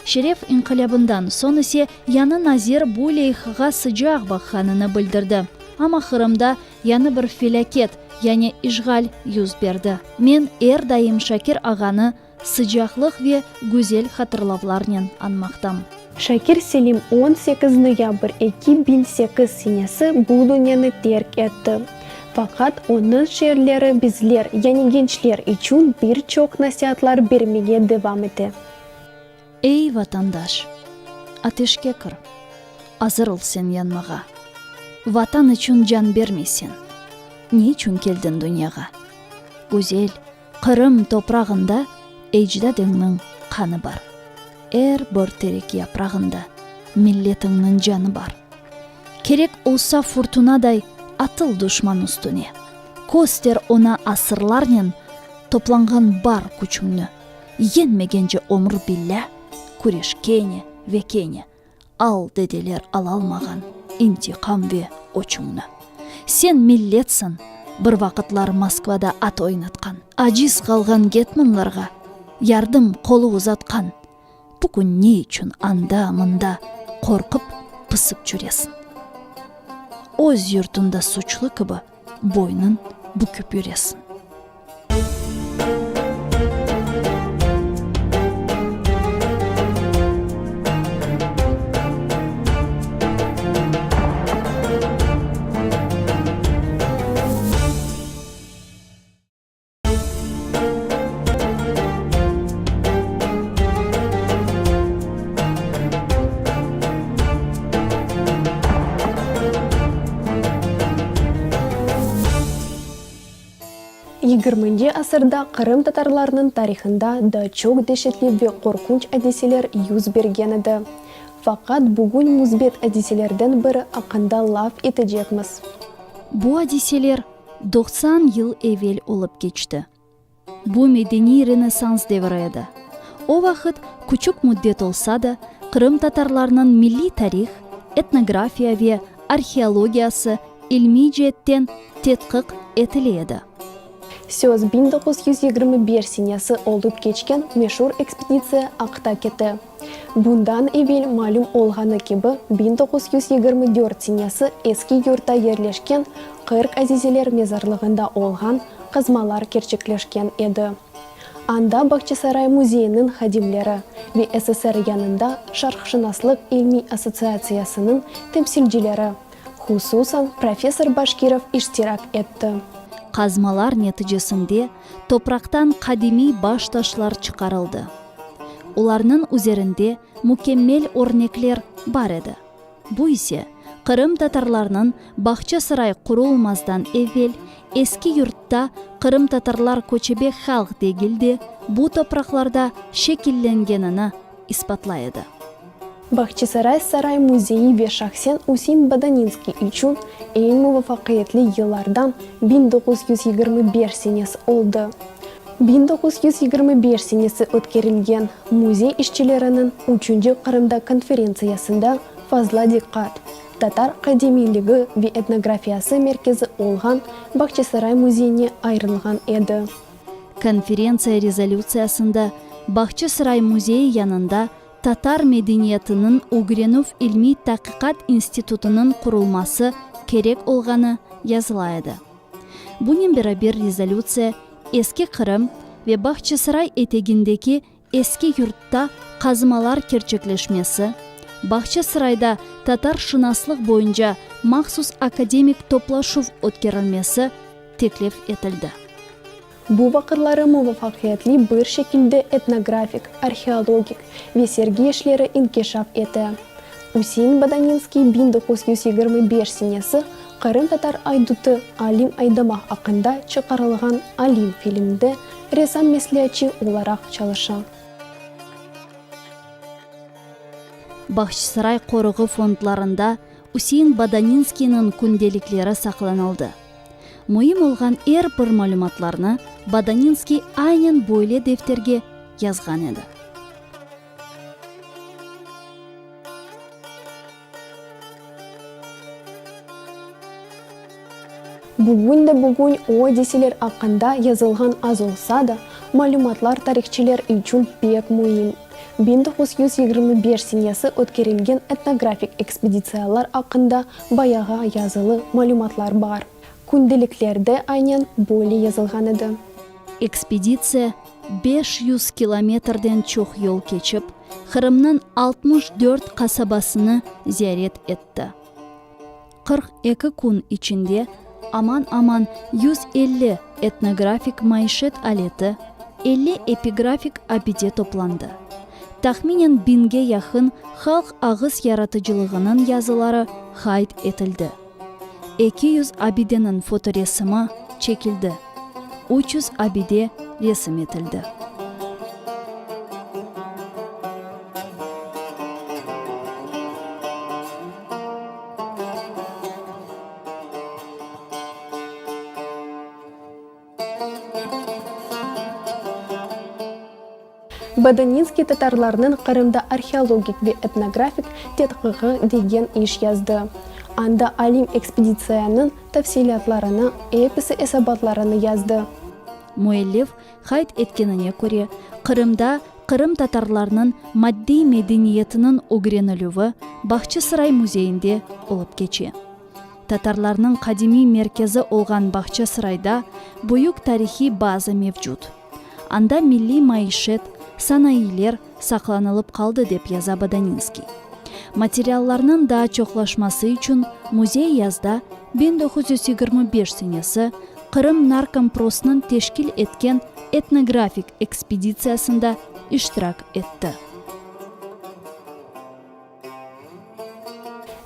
Şeref inqilâbından soñ ise yañı nazir bu leyhağa sıcaq baqqanını bildirdi. Amma Qırımda yañı bir felâket, yani işğal yüz berdi. Men er daim Şakir ağanı sıcaqlıq ve güzel hatırlavlarnen añmaqtam. Şakir Selim 18 noyabr 2008 senesi bu dünyanı terk etti. Faqat onıñ şiirleri bizler, yani gençler içün bir çoq nasiatlar bermege devam ete. Ey, vatandaş, ateşke kir, azır ol sen yanmağa. Vatan içün can bermeysen, ne içün keldiñ dünyağa? Güzel Qırım toprağında ecdadıñnıñ qanı bar. Er bir terek yaprağında milletiñniñ canı bar. Kerek olsa furtunaday atıl duşman üstüne, Köster oña asırlarnen toplanğan bar küçüñni. Yeñmegence ömür billâ küreş kene ve kene, Al dedeler alalmağan intiqam ve öçüñni. Sen milletsiñ, bir vaqıtlar Moskvada at oynatqan, Aciz qalğan getmanlarğa yardım qolu uzatqan, Bugün ne içün anda-mında qorqıp pısıp cüresiñ? Öz yurtunda suçlı kibi boynun büküp yüresiñ. Yigirminci asırda Qırım tatarlarınıñ tarihında da çoq deşetli ve qorqunç adiseler yüz bergen edi. Faqat bugün müsbet adiselerden biri aqqında laf etecekmiz. Bu adiseler 90 yıl evel olıp keçti. Bu medeniy renessans devri edi. O vaqıt, küçük müddet olsa da, qırımtatarlarnıñ milliy tarih, etnografiya ve arheologiyası ilmiy ceetten tedqiq etile edi. Söz 1921 senesi olıp keçken meşur ekspeditsiya aqta kete. Bundan evel malüm olğanı kibi, 1924 senesi Eski Yurtta yerleşken 40 azizeler mezarlığında olğan qazmalar kerçekleşken edi. Anda Bağçasaray müzeyiniñ hadimleri ve SSR yanında Şarqşınaslıq ilmiy assotsiatsiyasınıñ temsilcileri, hususan professor Başkirov iştirak etti. Qazmalar neticesinde topraqtan qadimiy baştaşlar çıqarıldı. Olarnıñ üzerinde mükemmel örnekler bar edi. Bu ise, qırımtatarlarnıñ Bağçasaray qurulmazdan evel Eski Yurtta qırımtatarlar köçebe halq degil de, bu topraqlarda şekillengenini ispatlay edi. Bağçasaray saray-müzeyi ve şahsen Üsein Bodaninskiy içün eñ muvafaqiyetli yıllardan 1925 senesi oldı. 1925 senesi ötkerilgen müzey işçileriniñ üçünci Qırımda konferentsiyasında fazla diqqat tatar qadimiyligi ve etnografiyası merkezi olğan Bağçasaray müzeyine ayırılğan edi. Konferentsiya rezolütsiyasında Bağçasaray müzeyi yanında Tatar medeniyetiniñ ögrenüv ilmiy-taqiqat institutınıñ qurulması kerek olğanı yazıla edi. Bunen beraber rezolütsiya Eski Qırım ve Bağçasaray etegindeki Eski Yurtta qazmalar kerçekleşmesi, Bağçasarayda tatarşınaslıq boyunca mahsus akademik toplaşuv ötkerilmesi teklif etildi. Bu vaqıtları muvafaqiyetli bir şekilde etnografik, arheologik ve sergi işleri inkişaf ete. Üsein Badaninskiy 1925 senesi qırımtatar aydutı Alim Aydamaq aqqında çıqarılğan Alim filminde ressam-mesleatçı olaraq çalışa. Bağçasaray qoruğı fondlarında Üsein Badaninskiyniñ kündelikleri saqlanıldı. Müim olğan er bir malümatlarnı Badaninskiy aynen böyle defterge yazğan edi. Bugün de bugün o adiseler aqqında yazılğan az olsa da, malümatlar tarihçiler içün pek müim. 1925 senesi ötkerilgen etnografik ekspeditsiyalar aqqında bayağı yazılı malümatlar bar. Kündeliklerde aynen böyle yazılğan edi. Ekspeditsiya 500 kilometrden çoq yol keçip, Qırımnıñ 64 qasabasını ziyaret etti. 42 kün içinde aman-aman 150 etnografik maişet aleti, 50 epigrafik abide toplandı. Tahminen biñge yaqın halq ağız yaratıcılığınıñ yazıları qayd etildi. 200 abideniñ fotoresimi çekildi, 300 abide resim etildi. Bodaninskiy tatarlarnıñ Qırımda arheologik ve etnografik tedqiqi degen iş yazdı. Anda alim ekspeditsiyanıñ tafsilâtlarını, episi esabatlarını yazdı. Müellif qayd etkenine köre, Qırımda qırımtatarlarnıñ maddiy medeniyetiniñ ögrenilüvi Bağçasaray müzeyinde olıp keçe. Tatarlarnıñ qadimiy merkezi olğan Bağçasarayda büyük tarihiy baza mevcut. Anda milliy maişet, sanayiyler saqlanılıp qaldı, dep yaza Bodaninskiy. Materiallarnıñ daa çoqlaşması içün müzey yazda, 1925 senesi, Qırım Narkomprosnıñ teşkil etken etnografik ekspeditsiyasında iştirak etti.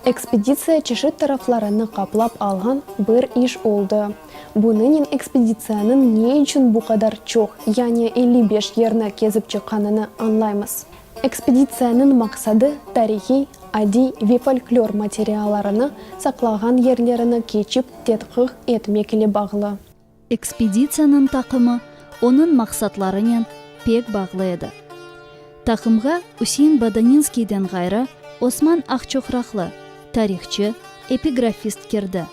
Ekspeditsiya çeşit taraflarını qaplap alğan bir iş oldı. Bunınen ekspeditsiyanıñ ne içün bu qadar çoq, yani 55 yerni kezip çıqqanını añlaymız. Ekspeditsiyanıñ maqsadı, tarihiy, adiy ve folklor materiallarını saqlağan yerlerini keçip tedqiq etmek ile bağlı. Ekspeditsiyanıñ taqımı onıñ maqsatlarınen pek bağlı edi. Taqımğa Üsein Bodaninskiyden ğayrı Osman Aqçoqraqlı, tarihçı, epigrafist kirdi.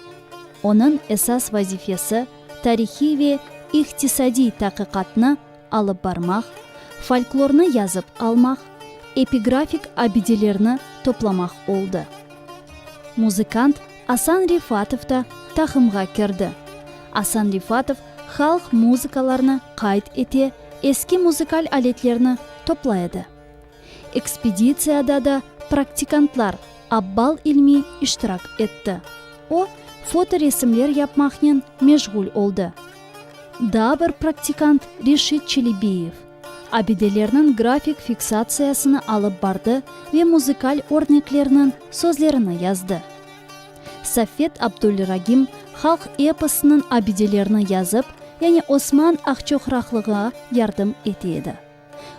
Onıñ esas vazifesi tarihiy ve iqtisadiy taqiqatnı alıp barmaq, folklornı yazıp almaq, epigrafik abidelerni toplamaq oldı. Muzıkant Asan Refatov da taqımğa kirdi. Asan Refatov halq muzıkalarını qayd ete, eski muzıkal aletlerni toplay edi. Ekspeditsiyada da praktikantlar Abbal İlmi iştirak etti. O, fotoresimler yapmaqnen meşğul oldı. Daa bir praktikant Reşit Çelebiyev, abidelerniñ grafik fiksatsiyasını alıp bardı ve muzıkal örneklerniñ sözlerini yazdı. Safet Abdulragim halq eposınıñ abidelerini yazıp, yani Osman Aqçoqraqlığa yardım ete edi.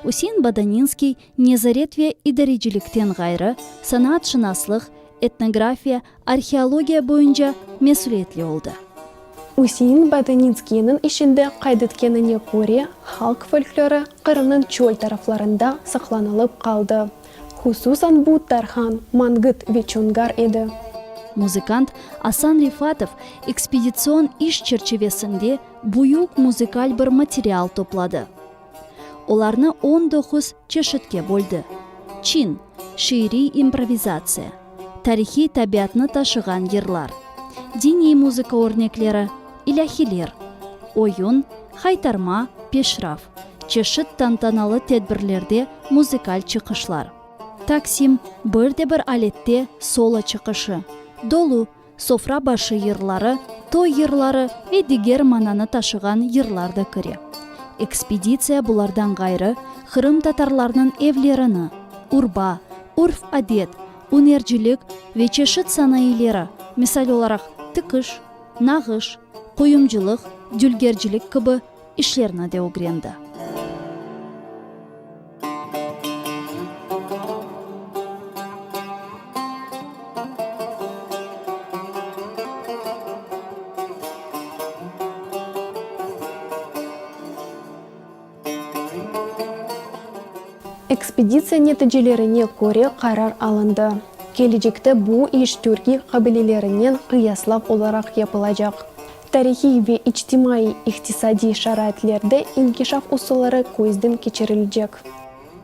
Üsein Bodaninskiy nezaret ve idarecilikten ğayrı, sanaatşınaslıq, etnografiya, arheologiya boyunca mesüliyetli oldı. Üsein Bodaninskiyniñ işinde qayd etkenine köre, halq folklorı Qırımnıñ çöl taraflarında saqlanılıp qaldı. Hususan bu Tarhan, Mangıt ve Çongar edi. Muzıkant Asan Refatov ekspeditsion iş çerçivesinde büyük muzıkal bir material topladı. Olarnı on doquz çeşitke böldi, çin, şiiriy improvizatsiya, tarihiy tabiatnı taşığan yırlar, diniy muzıka örnekleri, ilâhiler, oyun, haytarma, peşraf, çeşit tantanalı tedbirlerde muzıkal çıqışlar, taksim, bir de bir alette solo çıqışı, dolu, Sofra başı yırları, toy yırları ve diger mananı taşığan yırlar da kire. Ekspeditsiya bulardan ğayrı qırımtatarlarnıñ evlerini, urba, urf-adet, ünercilik ve çeşit sanayıleri, misal olaraq, tikiş, nağış, quyumcılıq, dülgercilik kibi işlerni de ögrendi. Ekspeditsiya neticelerine köre qarar alındı, kelecekte bu iş türkiy qabilelerinen qıyaslav olaraq yapılacaq. Tarihiy ve içtimaiy-iqtisadiy şaraitlerde inkişaf usulları közden keçirilecek.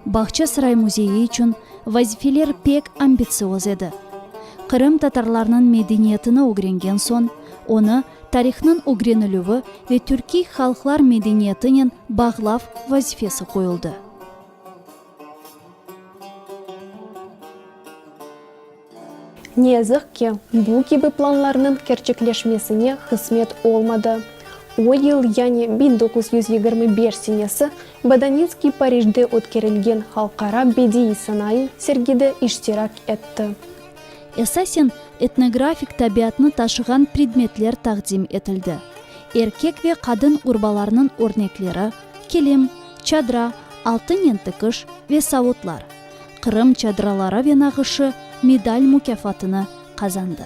Bağçasaray müzeyi içün vazifeler pek ambitsioz edi. Qırım tatarlarınıñ medeniyetini ögrengen soñ, onı tarihnıñ ögrenilüvi ve türkiy halqlar medeniyetinen bağlav vazifesi qoyuldı. Ne yazıq ki, bu kibi planlarnıñ kerçekleşmesine qısmet olmadı. O yıl, yani 1925 senesi, Bodaninskiy Parijde ötkerilgen Halqara bediiy sanayı sergide iştirak etti. Esasen, etnografik tabiatnı taşığan predmetler taqdim etildi, erkek ve qadın urbalarınıñ örnekleri, kilim, çadra, altınen tikiş ve savutlar. Qırım çadraları ve nağışı medal mukâfatını qazandı.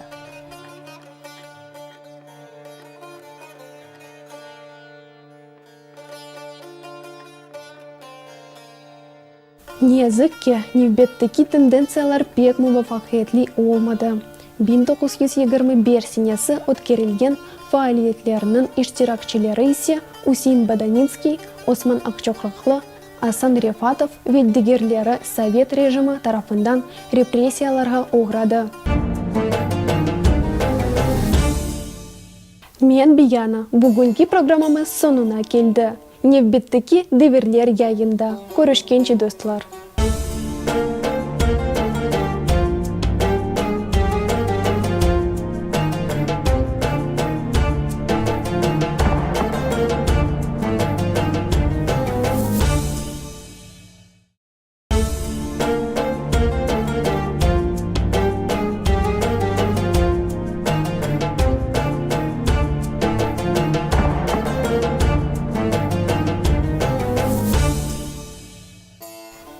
Ne yazıq ki, nevbetteki tendentsiyalar pek muvafaqiyetli olmadı. 1921 senesi ötkerilgen faaliyetlerniñ iştirakçileri ise Üsein Bodaninskiy, Osman Aqçoqraqlı, Asan Refatov ve digerleri sovet rejimi tarafından repressiyalarğa oğradı. Men Biyana, bugünki programmamız soñuna keldi. Nevbetteki Devirler yayında körüşkence, dostlar!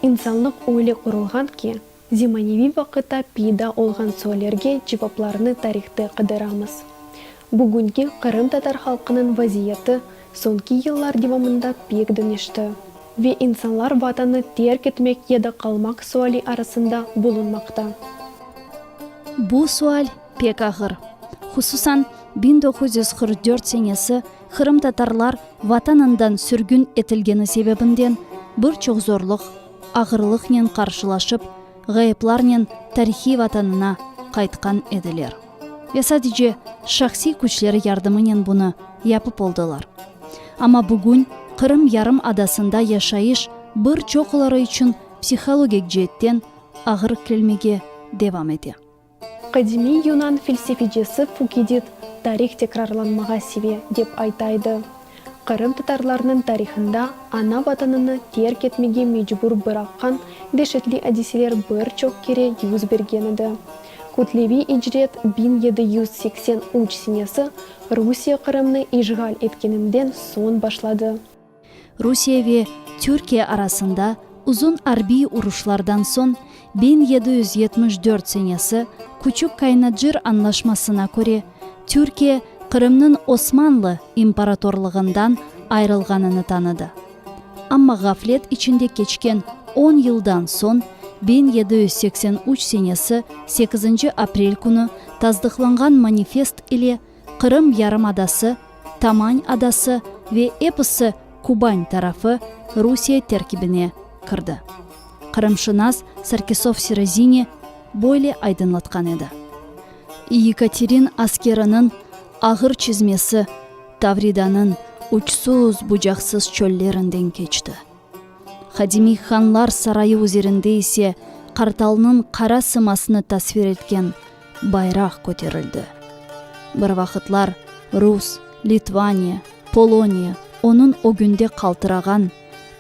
İnsanlıq öyle qurulğan ki, zemaneviy vaqıtta peyda olğan suallerge cevaplarnı tarihte qıdıramız. Bugünki qırımtatar halqınıñ vaziyeti soñki yıllar devamında pek deñişti ve insanlar Vatanı terk etmek ya da qalmaq suali arasında bulunmaqta. Bu sual pek ağır. Hususan, 1944 senesi qırımtatarlar Vatanından sürgün etilgeni sebebinden bir çoq zorluq, ağırlıqnen qarşılaşıp, ğayıplarnen tarihiy Vatanına qaytqan ediler. Ve sadece şahsiy küçleri yardımınen bunı yapıp oldılar. Amma bugün Qırım yarımadasında yaşayış bir çoqları içün psihologik ceetten ağır kelmege devam ete. Qadimiy yunan felsefecisi Fukidid tarih tekrarlanmağa seve, dep ayta edi. Qırımtatarlarnıñ tarihında ana vatanını terk etmege mecbur bıraqqan deşetli adiseler bir çoq kere yüz bergen edi. Kütleviy icret 1783 senesi Rusiye Qırımnı işğal etkeninden soñ başladı. Rusiye ve Türkiye arasında uzun arbiy uruşlardan soñ 1774 senesi Küçük Kaynacır añlaşmasına köre Türkiye Qırımnıñ Osmanlı imparatorlığından ayırılğanını tanıdı. Amma ğaflet içinde keçken on yıldan soñ 1783 senesi sekizinci aprel künü tasdıqlanğan manifest ile Qırım yarımadası, Taman adası ve episi Kuban tarafı Rusiye terkibine kirdi. Qırımşınas Sarkisov Sirazini böyle aydınlatqan edi, Yekaterin askeriniñ ağır çizmesi Tavridanıñ uçsuz-bucaqsız çöllerinden keçti. Qadimiy hanlar sarayı üzerinde ise qartalnıñ qara sımasını tasvir etken bayraq köterildi. Bir vaqıtlar Rus, Litvaniya, Poloniya onıñ ögünde qaltırağan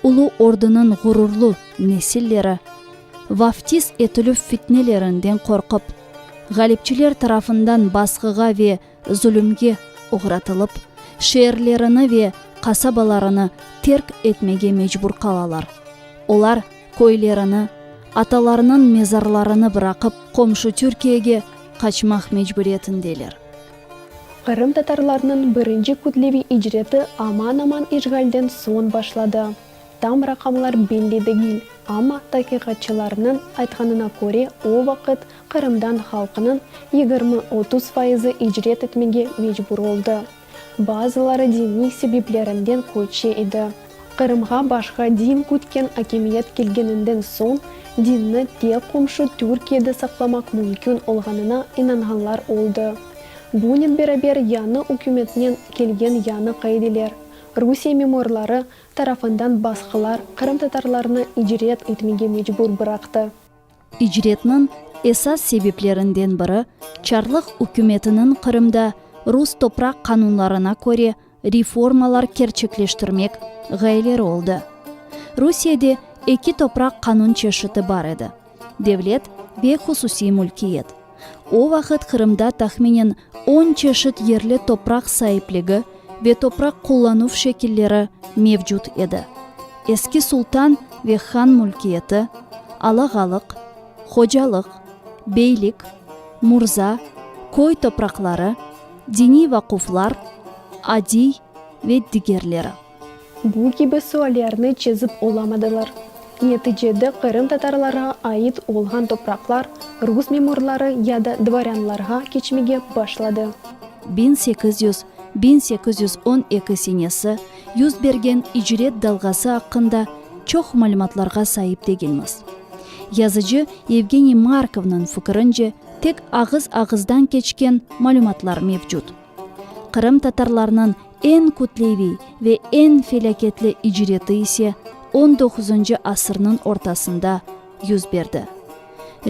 Ulu Ordunıñ ğururlı nesilleri vaftiz etilüv fitnelerinden qorqıp, ğalipçiler tarafından basqığa ve zulümge oğratılıp, şeerlerini ve qasabalarını terk etmege mecbur qalalar. Olar köylerini, atalarınıñ mezarlarını bıraqıp, qomşu Türkiyege qaçmaq mecburiyetindeler. Qırımtatarlarnıñ birinci kütleviy icreti aman-aman işğalden soñ başladı. Tam raqamlar belli degil, amma taqiqatçılarnıñ aytqanına köre, o vaqıt Qırımdan halqınıñ 20, 30 fayızı icret etmege mecbur oldı. Bazıları diniy sebeplerinden köçe edi. Qırımğa başqa din kütken akimiyet kelgeninden soñ, dinni tek qomşu Türkiyede saqlamaq mümkün olğanına inanğanlar oldı. Bunen beraber yañı ükümetnen kelgen yañı qaideler, Rusiye memurları tarafından basqılar qırımtatarlarnı icret etmege mecbur bıraqtı. İcretniñ esas sebeplerinden biri, çarlıq ükümetiniñ Qırımda rus topraq qanunlarına köre reformalar kerçekleştirmek ğayeleri oldı. Rusiyede eki topraq qanun çeşiti bar edi, devlet ve hususiy mülkiyet. O vaqıt Qırımda tahminen on çeşit yerli topraq saipligi ve topraq qullanuv şekilleri mevcut edi, eski sultan ve han mülkiyeti, alağalıq, hocalıq, beylik, murza, köy topraqları, diniy vaquflar, adiy ve digerleri. Bu kibi suallerni çezip olamadılar. Neticede qırımtatarlarğa ait olğan topraqlar rus memurları ya da dvorânlarğa keçmege başladı. 1800, 1812 senesi yüz bergen icret dalğası aqqında çoq malümatlarğa saip degilmiz. Yazıcı Yevgeniy Markovnıñ fikirince, tek ağız-ağızdan keçken malümatlar mevcut. Qırımtatarlarnıñ eñ kütleviy ve eñ felâketli icreti ise on doquzıncı asırnıñ ortasında yüz berdi.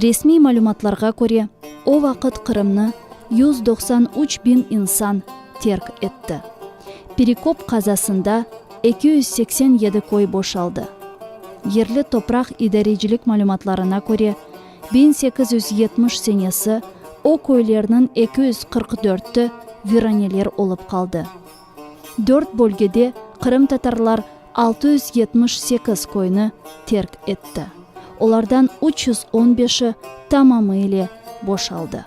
Resmiy malümatlarğa köre, o vaqıt Qırımnı 193 biñ insan terk etti. Perekop qazasında 287 köy boşaldı. Yerli topraq idarecilik malümatlarına köre, 1870 senesi o köylerniñ 244-ti viraneler olıp qaldı. Dört bölgede qırımtatarlar 678 köyni terk etti. Olardan 315-i tamamı ile boşaldı.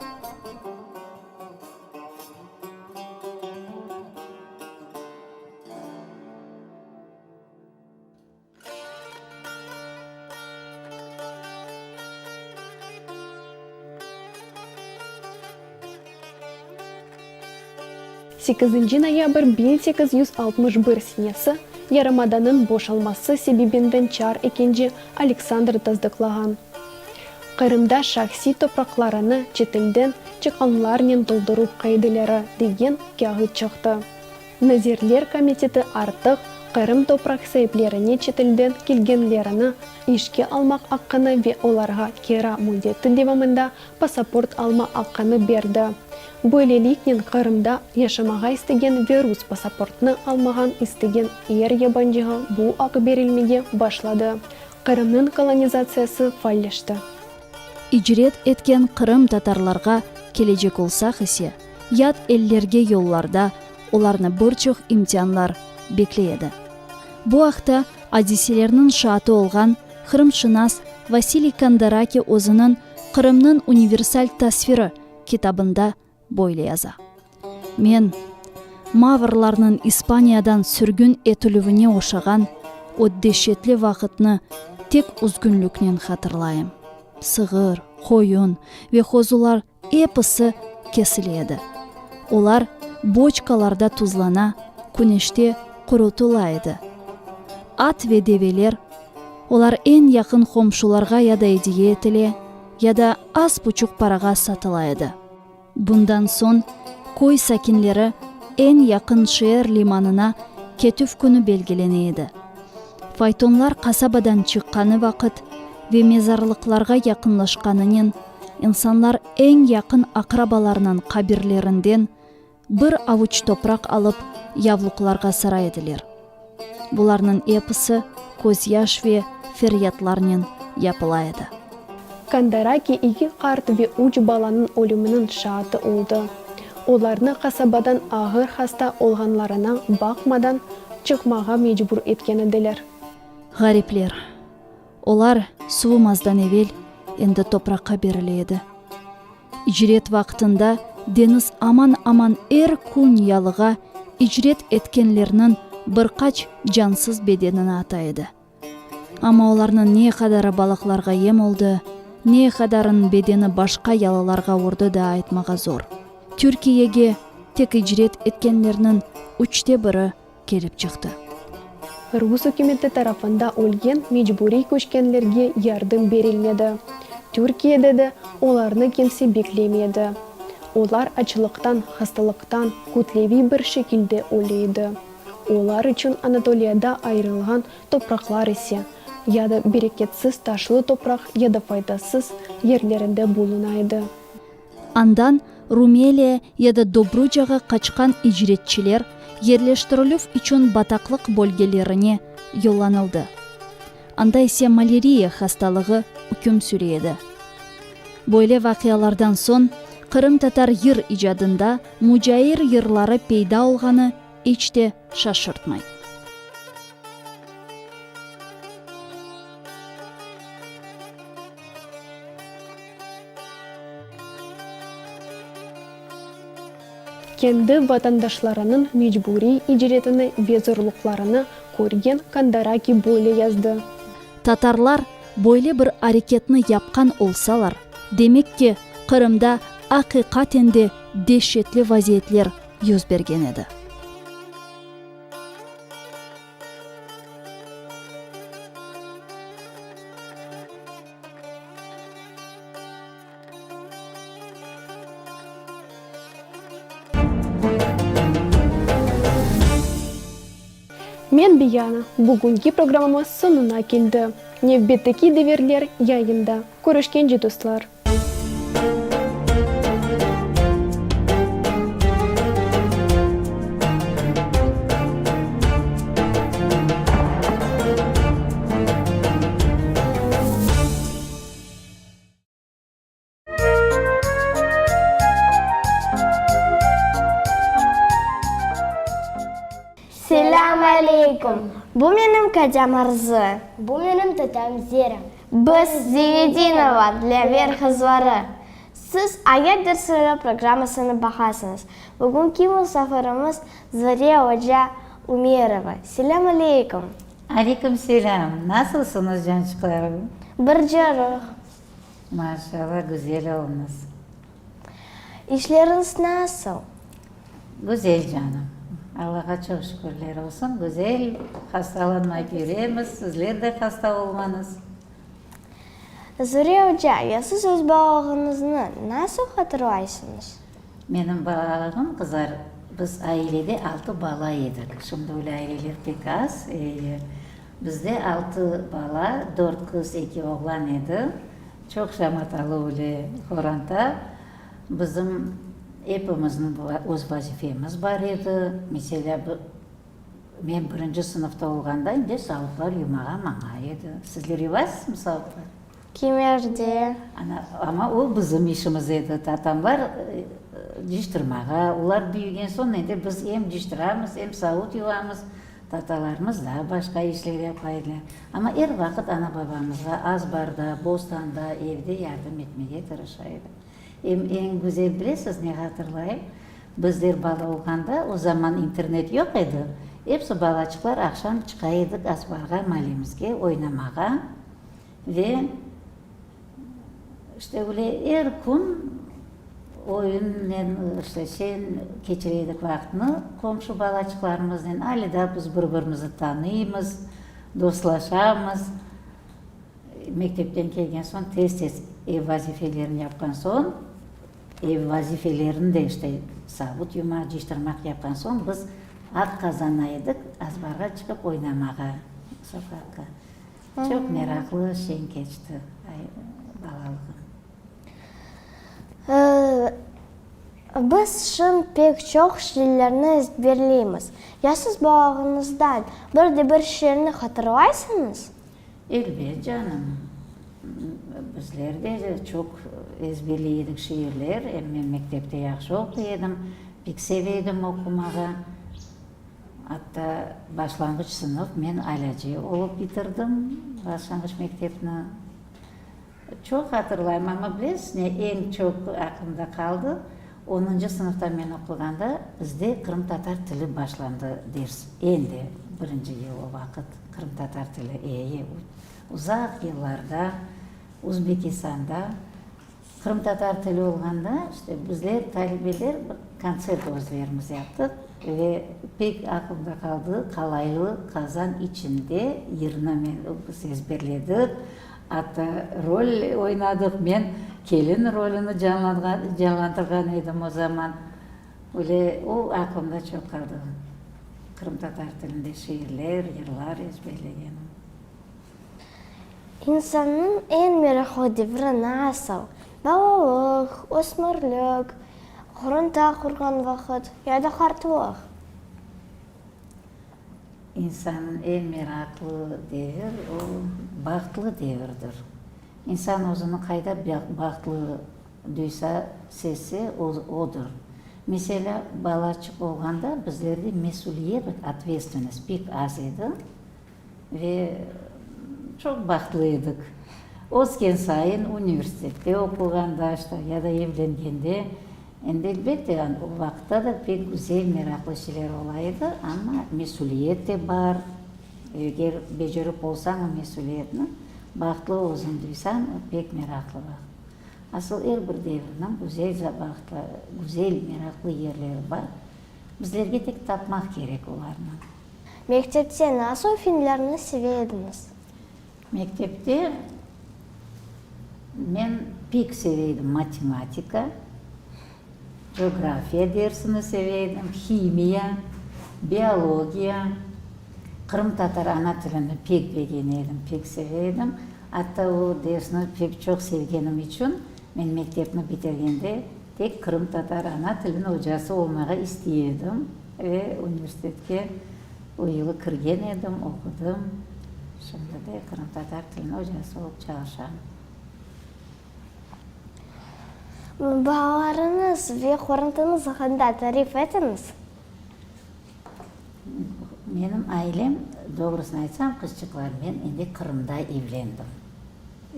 Sekizinci noyabr 1861 senesi yarımadanıñ boşalması sebebinden çar ekinci Aleksandr tasdıqlağan Qırımda şahsiy topraqlarını çetelden çıqqanlarnen tolduruv qaideleri degen kâğıt çıqtı. Nazirler komiteti artıq Qırım topraq saiplerine çetelden kelgenlerini işke almaq aqqını ve olarğa kira müddeti devamında pasaport alma aqqını berdi. Böyleliknen Qırımda yaşamağa istegen ve rus pasaportnı almağan istegen er yabancığa bu aq berilmege başladı. Qırımnıñ kolonizatsiyası faalleşti. İcret etken qırımtatarlarğa kelecek olsaq ise, yat ellerge yollarda olarnı bir çoq imtianlar bekley edi. Bu aqta adiselerniñ şaatı olğan qırımşınas Vasiliy Kandaraki özüniñ Qırımnıñ universal tasviri kitabında böyle yaza, Men, mavrlarnıñ İspaniyadan sürgün etilüvine oşağan o deşetli vaqıtnı tek üzgünliknen hatırlayım. Sığır, qoyun ve qozular episi kesile edi. Olar boçkalarda tuzlana, küneşte qurutıla edi. At ve develer, olar eñ yaqın qomşularğa ya da ediye etile, ya da az buçuq parağa satıla edi. Bundan soñ köy sakinleri eñ yaqın şeer limanına ketüv künü belgilene edi. Faytonlar qasabadan çıqqanı vaqıt ve mezarlıqlarğa yaqınlaşqanınen, insanlar eñ yaqın aqrabalarınıñ qabirlerinden. bir avuç topraq alıp yavluqlarğa sara ediler. Bularnıñ episi közyaş ve feryatlarnen yapıla edi. Kandaraki eki qart ve üç balanıñ ölüminiñ şaatı oldı. Olarnı qasabadan ağır hasta olğanlarına baqmadan çıqmağa mecbur etken ediler. Ğaripler. Olar suvumazdan evel endi topraqqa berile edi. İcret vaqtında deñiz aman-aman er kün yalığa icret etkenlerniñ bir qaç cansız bedenini ata edi. Amma olarnıñ ne qadarı balıqlarğa yem oldı, ne qadarınıñ bedeni başqa yalılarğa urdı da aytmağa zor. Türkiyege tek icret etkenlerniñ üçte biri kelip çıqtı. Rus ükümeti tarafında ölgen mecburiy köçkenlerge yardım berilmedi. Türkiyede de olarnı kimse beklemey edi. Olar açlıqtan, hastalıqtan kütleviy bir şekilde öle edi. Olar içün Anatoliyada ayırılğan topraqlar ise, ya da bereketsiz taşlı topraq ya da faydasız yerlerinde buluna edi. Andan Rumeliya ya da Dobrucağa qaçqan icretçiler yerleştirilüv içün bataqlıq bölgelerine yollanıldı. Anda ise maleriya hastalığı üküm süre edi. Böyle vaqialardan soñ qırımtatar yır icadında mucair yırları peyda olğanı iç te şaşırtmay. Kendi vatandaşlarınıñ mecburiy icretini ve zorluqlarını körgen Kandaraki böyle yazdı. Tatarlar böyle bir areketni yapqan olsalar, demek ki, Qırımda aqiqaten de deşetli vaziyetler yüz bergen edi. Men Biyana, bugünki programmamız soñuna keldi. Nevbetteki devirler yayında körüşkence, dostlar! Selâm aleyküm! Bu menim kocam Arzı. Bu menim tatam Zera. Biz Zinedinova, Dlâver qızları. Siz Ayat dersleri programmasını baqasıñız. Bugünki musafirimiz Zore oca Ümerova. Selâm aleyküm! Aleyküm selâm! Nasılsıñız, cançıqlarım? Bir carıq. Maşallah, güzel oluñız. İşleriñiz nasıl? Güzel, canım. Allağa çoq şükürler olsun, güzel, hastalanmay yüremiz, sizler de hasta olmañız. Zure oca, ya siz öz balalığıñıznı nasıl hatırlaysıñız? Menim balalığım, qızlar, biz ailede altı bala edik. Şimdi öyle aileler pek az. Bizde altı bala, dört qız, eki oğlan edi. Çoq şamatalı öyle qoranta. Bizim epimizniñ öz vazifemiz bar edi. Meselâ, men birinci sınıfta olğanda indi savutlar yumağa maña edi. Sizler yuvasızmı savutlar? Kimerde. Ana, amma o bizim işimiz edi. Tatamlar cıyıştırmağa, olar büyügen soñ endi biz em cıyıştıramız, em savut yuvamız. Tatalarımız daa başqa işler yapa ediler. Amma er vaqıt ana-babamızğa azbarda, bostanda, evde yardım etmege tırışa edik. Em eñ güzel bilesiz ne hatırlayım? Bizler bala olğanda, o zaman internet yoq edi, episi balaçıqlar aqşam çıqa edik azbarğa, malemizge oynamağa ve işte öyle er kün oyunnen, işte şen keçire edik vaqıtnı qomşu balaçıqlarımıznen. Ale daa biz bir-birimizni tanıymız, dostlaşamız. Mektepten kelgen soñ tez-tez ev vazifelerini yapqan soñ, ev vazifelerini de işte savut yumaq, cıyıştırmaq yapqan soñ biz aq qazana edik azbarğa çıqıp oynamağa, soqaqqa. Çoq meraqlı, şeñ keçti balalığım. Biz şimdi pek çoq şiirlerni ezberleymiz. Ya siz balalığıñızdan bir de bir şiirni hatırlaysıñız? Elbet, canım. Bizler de çoq ezberley edik şiirler. Em men mektepte yahşı oquy edim, pek seve edim oqumağa. Atta başlanğıç sınıf men alâcı olıp bitirdim başlanğıç mektepni. Çoq hatırlayım, amma bilesiz ne eñ çoq aqlımda qaldı? Onuncı sınıfta men oquğanda bizde qırımtatar tili başlandı ders, endi birinci yıl o vaqıt qırımtatar tili, e-e, uzaq yıllarda Uzbekistanda Qırımtatar tili olğanda, işte, bizler, talebeler, bir kontsert özlerimiz yaptıq ve pek aqlımda qaldı, Qalaylı qazan içinde yırnı men, biz ezberledik, atta rol oynadıq, men kelin rolüni canlandırğan edim o zaman. Öyle, o aqlımda çoq qaldı, qırımtatar tilinde şiirler, yırlar ezberlegenim. İnsannıñ eñ meraqlı devri nasıl? Balalıq, ösmürlik, qoranta qurğan vaqıt ya da qartlıq? İnsannıñ eñ meraqlı devir, o, bahtlı devirdir. İnsan özüni qayda bahtlı duysa, sezse, o, odır. Meselâ, balaçıq olğanda bizlerde mesüliyet, otvetstvennost, pek az edi. Ve çoq bahtlı edik. Ösken sayın, universitette oquğanda, işte, ya da evlengende, endi, elbette, o vaqıtta da pek güzel, meraqlı şeyler ola edi, amma mesüliyet de bar. Eger becerip olsañ o mesüliyetni, bahtlı özüñ duysañ, o pek meraqlı vaqıt. Asıl er bir devirniñ güzel güzel, meraqlı yerleri bar. Bizlerge tek tapmaq kerek olarnı. Mektepte nasıl filmlerni seve ediñiz? Mektepte men pek seve edim matematika, cografiya dersini seve edim, himiya, biologiya, qırımtatar ana tilini pek begene edim, pek seve edim. Atta o dersni pek çoq sevgenim içün men mektepni bitirgende tek qırımtatar ana tiliniñ ocası olmağa istey edim. Ve universitetke o yılı kirgen edim, oqudım. Şimdi de qırımtatar tiliniñ ocası olıp çalışam. Balalarıñız ve qorantañız aqqında tarif etiñiz. Menim ailem, doğrusını aytsam, qızçıqlar, men endi Qırımda evlendim.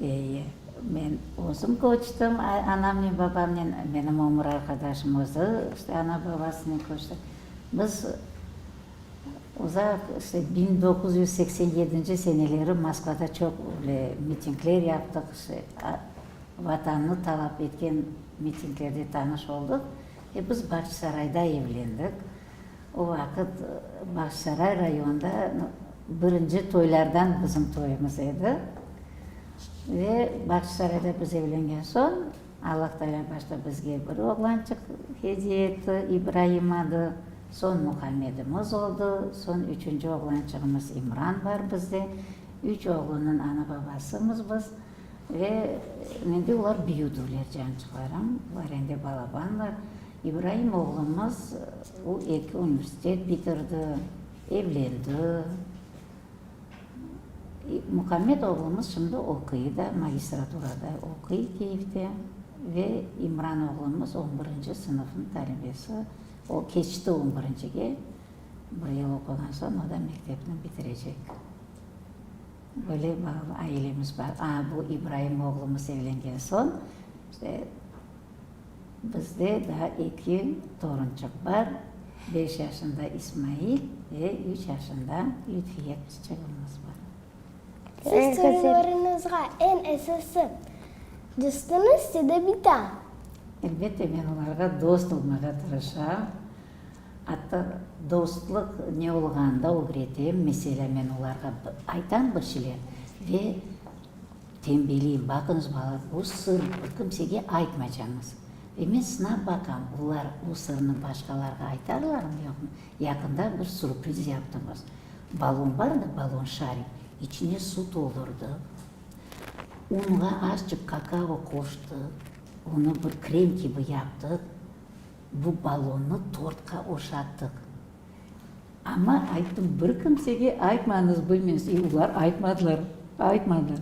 Eyi, men özüm köçtim anamnen, babamnen, menim ömür arqadaşım özü, işte, ana-babasınen köçti. Biz uzaq, işte, 1987 seneleri Moskvada çoq öyle mitingler yaptıq, işte, Vatannı talap etken mitinglerde tanış oldıq ve biz Bağçasarayda evlendik. O vaqıt Bağçasaray rayonında birinci toylardan bizim toyumız edi. Ve Bağçasarayda biz evlengen soñ, Allah Teala başta bizge bir oğlançıq hediye etti, İbraim adı, soñ Muhammedimiz oldı, soñ üçünci oğlançığımız İmran bar bizde. Üç oğlunıñ ana-babasımız biz. Ve endi olar büyüdüler, cançıqlarım, olar endi balabanlar. İbraim oğlumız, o eki universitet bitirdi, evlendi. Muhammed oğlumız şimdi oquy da, magistraturada oquy Kiyevde. Ve İmran oğlumız on birinci sınıfnıñ talebesi, o keçti on birincige, bir yıl oquğan soñ o da mektepni bitirecek. Böyle bağlı ailemiz bar. A, bu İbraim oğlumız evlengen soñ, işte, bizde daa eki torunçıq bar, beş yaşında İsmail ve üç yaşında Lütfiye qızçığımız bar. Siz torunlarıñızğa eñ esası dostuñız ya da bita? Elbette, men olarğa dost olmağa tırışam. Atta dostluq ne olğanını da ögretem. Meselâ, men olarğa aytam bir şeyler ve tenbiyeleyim, Baqıñız, balalar, bu sır, bir kimsege aytmaycañız. Ve men sınap baqam, olar bu sırnı başqalarğa aytarlarmı, yoqmı. Yaqında bir sürpriz yaptımız. Ballon bar edi, ballon, şarik, içine suv toldurdıq, unğa azçıq kakao qoştıq, onı bir krem kibi yaptıq. Bu ballonnı tortqa oşattıq. Amma ayttım, bir kimsege aytmañız, bilmeñiz. E, olar aytmadılar, aytmadılar.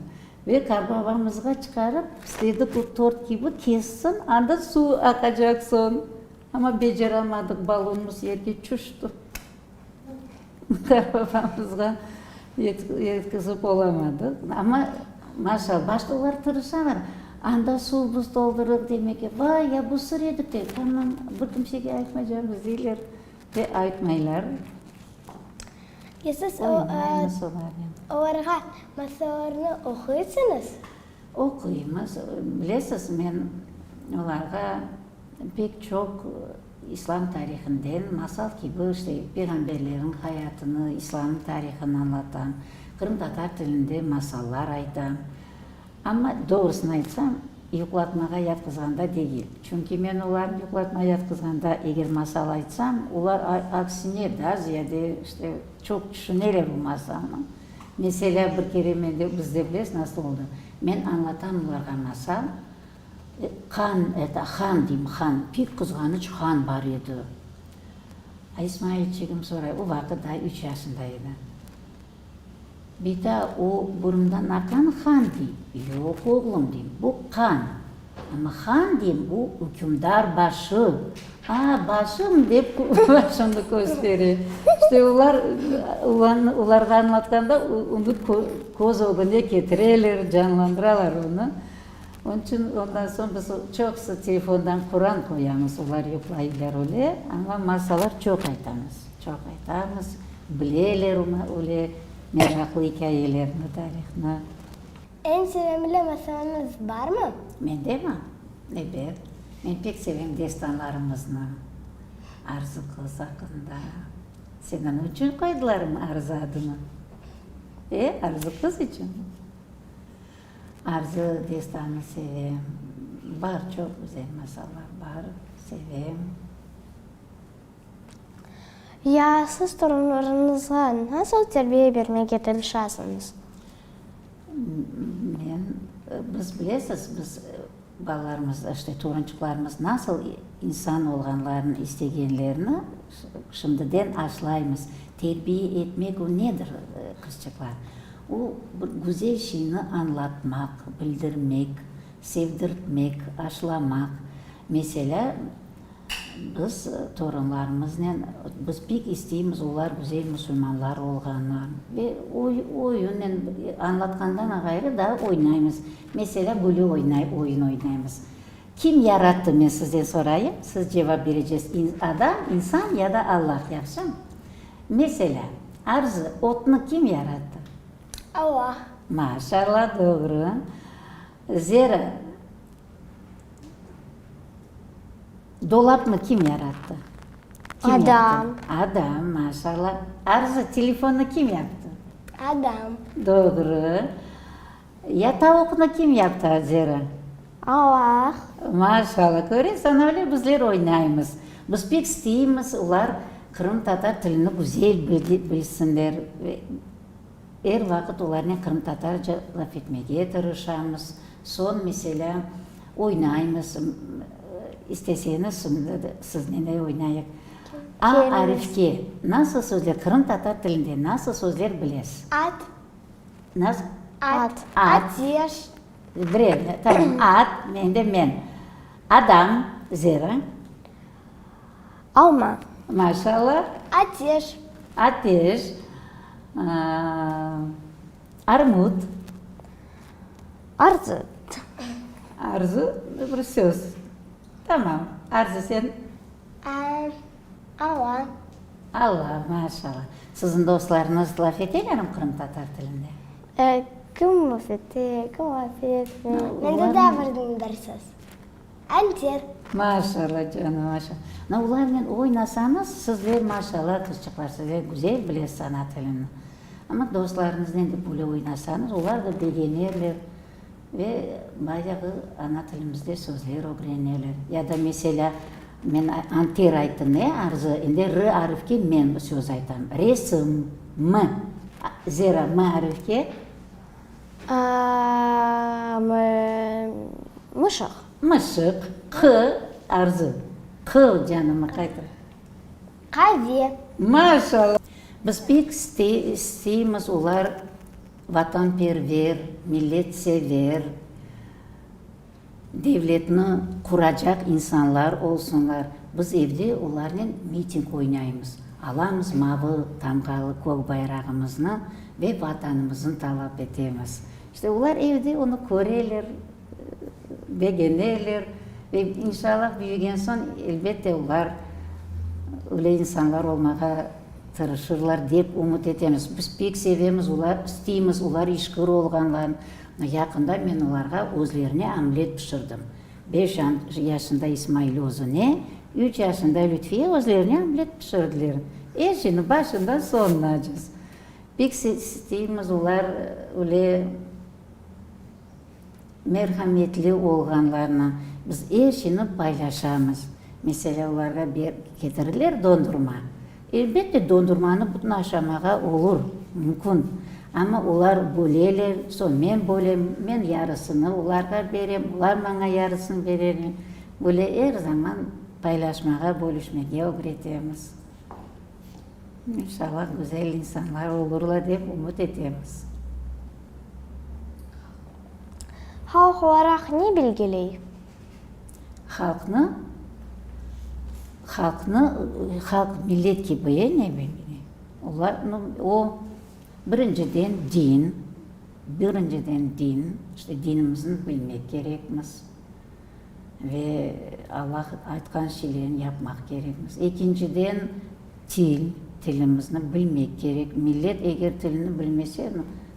Ve qartbabamızğa çıqarıp, istedik o tort kibi kessin, anda suv aqacaq soñ. Amma beceramadıq, ballonımız yerge tüşti. Qartbabamızğa yetkizip olamadıq. Amma, maşallah, başta olar tırışalar, anda suv biz toldurıq demek ki, vay, ya bu sır edik de, tamam, bir kimsege aytmaycaqmız, deyler. Ve aytmaylar. Ya siz Oynaymız olarnen. olarğa masallarnı oquysıñız? Oquymız. Bilesiz, men olarğa pek çoq İslam tarihinden masal kibi, işte, peyğamberlerniñ hayatını, İslamnıñ tarihını añlatam, qırımtatar tilinde masallar aytam. Amma, doğrusını aytsam, yuqlatmağa yatqızğanda degil. Çünki men olarnı yuqlatmağa yatqızğanda, eger masal aytsam, olar aksine, daa ziyade, işte, çoq tüşüneler o masalnı. Meselâ, bir kere mende, bizde, bilesiz, nasıl oldı? Men añlatam olarğa masal, qan, eto, han deyim, han, pek qızğanıç han bar edi. A İsmailçigim soray, o vaqıt daa üç yaşında edi. Bita, o burundan aqan han dey. Yoq, oğlum, deyim, bu qan. Amma han deyim, bu ükümdar başı. A, başım, dep başını köstere. İşte olar, olarğa añlatqanda onı köz ögüne ketireler, canlandıralar onı. Onıñ içün ondan soñ biz çoqusı telefondan Quran qoyamız, olar yuqlaylar öyle, amma masallar çoq aytamız, çoq aytamız. Bileler öyle meraqlı ikâyelerni, tarihnı. Eñ sevimli masalıñız barmı? Mendemi? Ebet. Men pek sevem destanlarımıznı. Arzı qız aqqında. Seniñ içün qoydılarmı Arzı adını? E, Arzı qız içün. Arzı destanı sevem. Bar, çoq güzel masallar bar, sevem. Ya siz torunlarıñızğa nasıl terbiye bermege tırışasıñız? Men, biz, bilesiz, biz balalarımız, işte, torunçıqlarımız nasıl insan olğanlarını istegenlerini şimdiden aşlaymız. Terbiye etmek o nedir, qızçıqlar? O, bir güzel şeyni añlatmaq, bildirmek, sevdirtmek, aşlamaq. Meselâ, Biz torunlarımıznen, biz pek isteymiz olar güzel musulmanlar olğanı ve oyunnen añlatqandan ğayrı daa oynaymız. Meselâ, böyle oynay, oyun oynaymız. Kim yarattı, men sizden sorayım, siz cevap berecesiz, adam, insan ya da Allah, yahşımı? Meselâ, Arzı, otnı kim yarattı? Allah. Maşallah, doğru. Zera. Dolapnı kim yarattı? Kim Adam. yaptı? Adam, maşallah. Arzı, telefonnı kim yaptı? Adam. Doğru. Ya tavuqnı kim yaptı, Zera? Allah. Maşallah, köresiñ, öyle bizler oynaymız. Biz pek isteymiz, olar qırımtatar tilini güzel bilsinler. Er vaqıt olarnen qırımtatarca laf etmege tırışamız. Soñ, meselâ, oynaymız, isteseñiz, şimdi siznen de oynayıq. A arifke nasıl sözler, qırımtatar tilinde nasıl sözler bilesiz? At. Nasıl? At. At. Ateş. Birer, tamam, at, endi men. Adam, Zera. Alma. Maşallah. Ateş. Ateş. Armut. Arzı. Arzı, bir söz. Tamam. Arzı, sen? Alla. Alla, maşallah. Siziñ dostlarıñız laf etelermi qırımtatar tilinde? Kim laf ete, kim laf etmey. Mende daa bir söz. Anter. Maşallah, canım, maşallah. Na, olarnen oynasañız, sizler, maşallah, qızçıqlar, sizler güzel bilesiz ana tilini. Amma dostlarıñıznen de böyle oynasañız, olar da begenerler ve bayağı ana tilimizde sözler ögrenerler. Ya da, meselâ, men anter ayttım, ne, Arzı, endi r arifke men söz aytam. Resim, m, Zera, m arifke? Mışıq. Mışıq, q, Arzı, q. Q, canım, qayta. Qave. Maşallah! Biz pek isteymiz, olar vatanperver, milletsever, devletni quracaq insanlar olsunlar. Biz evde olarnen miting oynaymız. Alamız mavı tamğalı kök bayrağımıznı ve Vatanımıznı talap etemiz. İşte, olar evde onı köreler, begeneler ve inşallah büyügen soñ, elbette, olar öyle insanlar olmağa tırışırlar, dep ümüt etemiz. Biz pek sevemiz, olar, isteymiz, olar işkir olğanlarını. Yaqında men olarğa özlerine omlet pişirdim. Beş yaşında İsmail özüne, üç yaşında Lütfiye özlerine omlet pişirdiler. Er şeyni başından soñunacız. Pek isteymiz, olar öyle merhametli olğanlarını. Biz er şeyni paylaşamız. Meselâ, olarğa ketirirler dondurma. Elbette, dondurmanı bütün aşamağa olur, mümkün. Amma olar böleler, soñ men bölem, men yarısını olarğa berem, olar maña yarısını bereler. Böyle er zaman paylaşmağa, bölüşmege ögretemiz. İnşallah, güzel insanlar olurlar, dep ümüt etemiz. Halq olaraq ne belgiley? Halqnı, halqnı, halq millet kibi e, ne belgiley? Olar, o, birinciden din, birinciden din, işte dinimizni bilmek kerekmiz ve Allah aytqan şeylerni yapmaq kerekmiz. Ekinciden, til, tilimizni bilmek kerek. Millet eger tilini bilmese,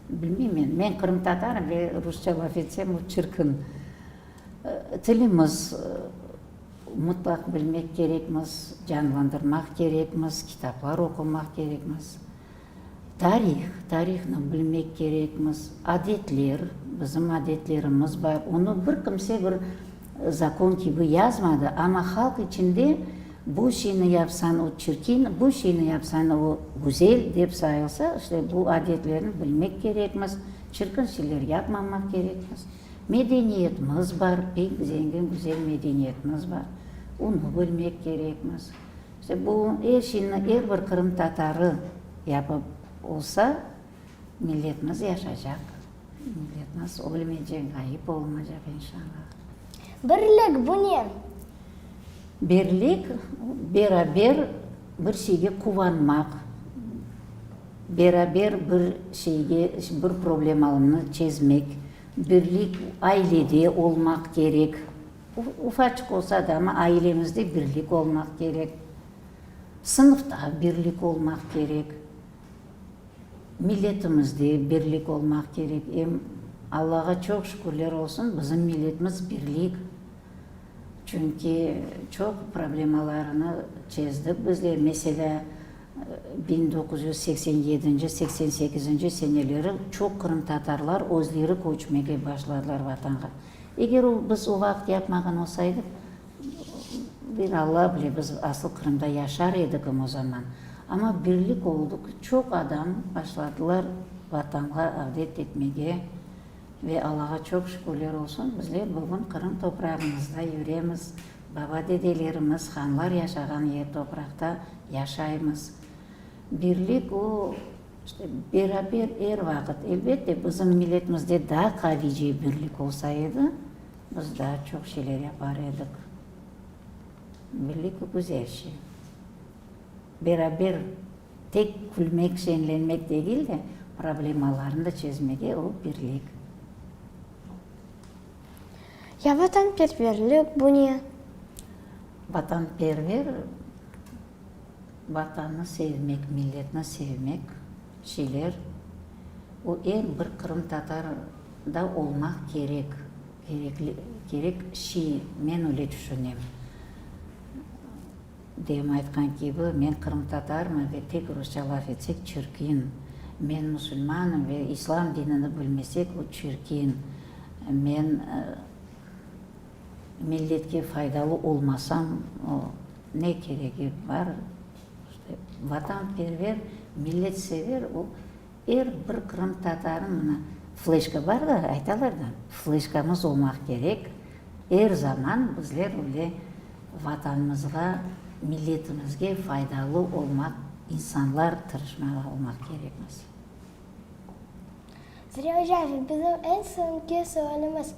bilmeyim men, men qırımtatarım ve rusça laf etsem, o çirkin. Tilimiz mıtlaq bilmek kerekmiz, canlandırmaq kerekmiz, kitaplar oqumaq kerekmiz. Tarih, tarihnı bilmek kerekmiz, adetler, bizim adetlerimiz bar, onı bir kimse bir zakon kibi yazmadı, amma halq içinde bu şeyni yapsañ o çirkin, bu şeyni yapsañ o güzel dep sayılsa, işte bu adetlerni bilmek kerekmiz, çirkin şeyler yapmamaq kerekmiz. Medeniyetimiz bar, pek zengin, güzel medeniyetimiz bar, onı bilmek kerekmiz. İşte bu er şeyni er bir qırımtatarı yapıp olsa, milletimiz yaşaycaq, milletimiz ölmeycek, ğayıp olmaycaq, inşallah. Birlik, bu ne? Birlik, beraber bir şeyge quvanmaq, beraber bir şeyge, bir problemalını çezmek, birlik ailede olmaq kerek. Ufaçıq olsa da, amma ailemizde birlik olmaq kerek, sınıfta birlik olmaq kerek, milletimizde birlik olmaq kerek. Em Allağa çoq şükürler olsun, bizim milletimiz birlik. Çünki çoq problemalarını çezdik bizler. Meselâ, 1987, 88 seneleri çoq qırımtatarlar özleri köçmege başladılar Vatanğa. Eger o, biz o vaqıt yapmağan olsaydıq, bir Alla bile, biz asıl Qırımda yaşar edik o zaman. Amma birlik oldıq, çoq adam başladılar Vatanğa avdet etmege ve Allağa çoq şükürler olsun, bizler bugün Qırım toprağımızda yüremiz, baba-dedelerimiz, hanlar yaşağan yer topraqta yaşaymız. Birlik o, İşte, beraber er vaqıt. Elbette, bizim milletimizde daa qaviyce birlik olsa edi, biz daa çoq şeyler yapar edik. Birlik güzel şey. Beraber tek külmek, şeñlenmek degil de, problemalarnı da çezmege o birlik. Ya vatanperverlik bu ne? Vatanperver. Vatannı sevmek, milletni sevmek şeyler, o er bir qırımtatarda olmaq kerek, kerekli, kerek şey, men öyle tüşünem. Deyim aytqan kibi, men qırımtatarmın ve tek rusça laf etsek, çirkin, men musulmanım ve islam dinini bilmesek, o çirkin, men Milletke faydalı olmasam, o, ne keregi bar? İşte, vatanperver, milletsever o, er bir qırımtatarıñ, mına, fleşka bar da, aytalar da, fleşkamız olmaq kerek, er zaman bizler öyle. Vatanımızğa, milletimizge faydalı olmaq insanlar tırışmağa olmaq kerekmiz. Zure oca, bizim eñ soñki sualimiz,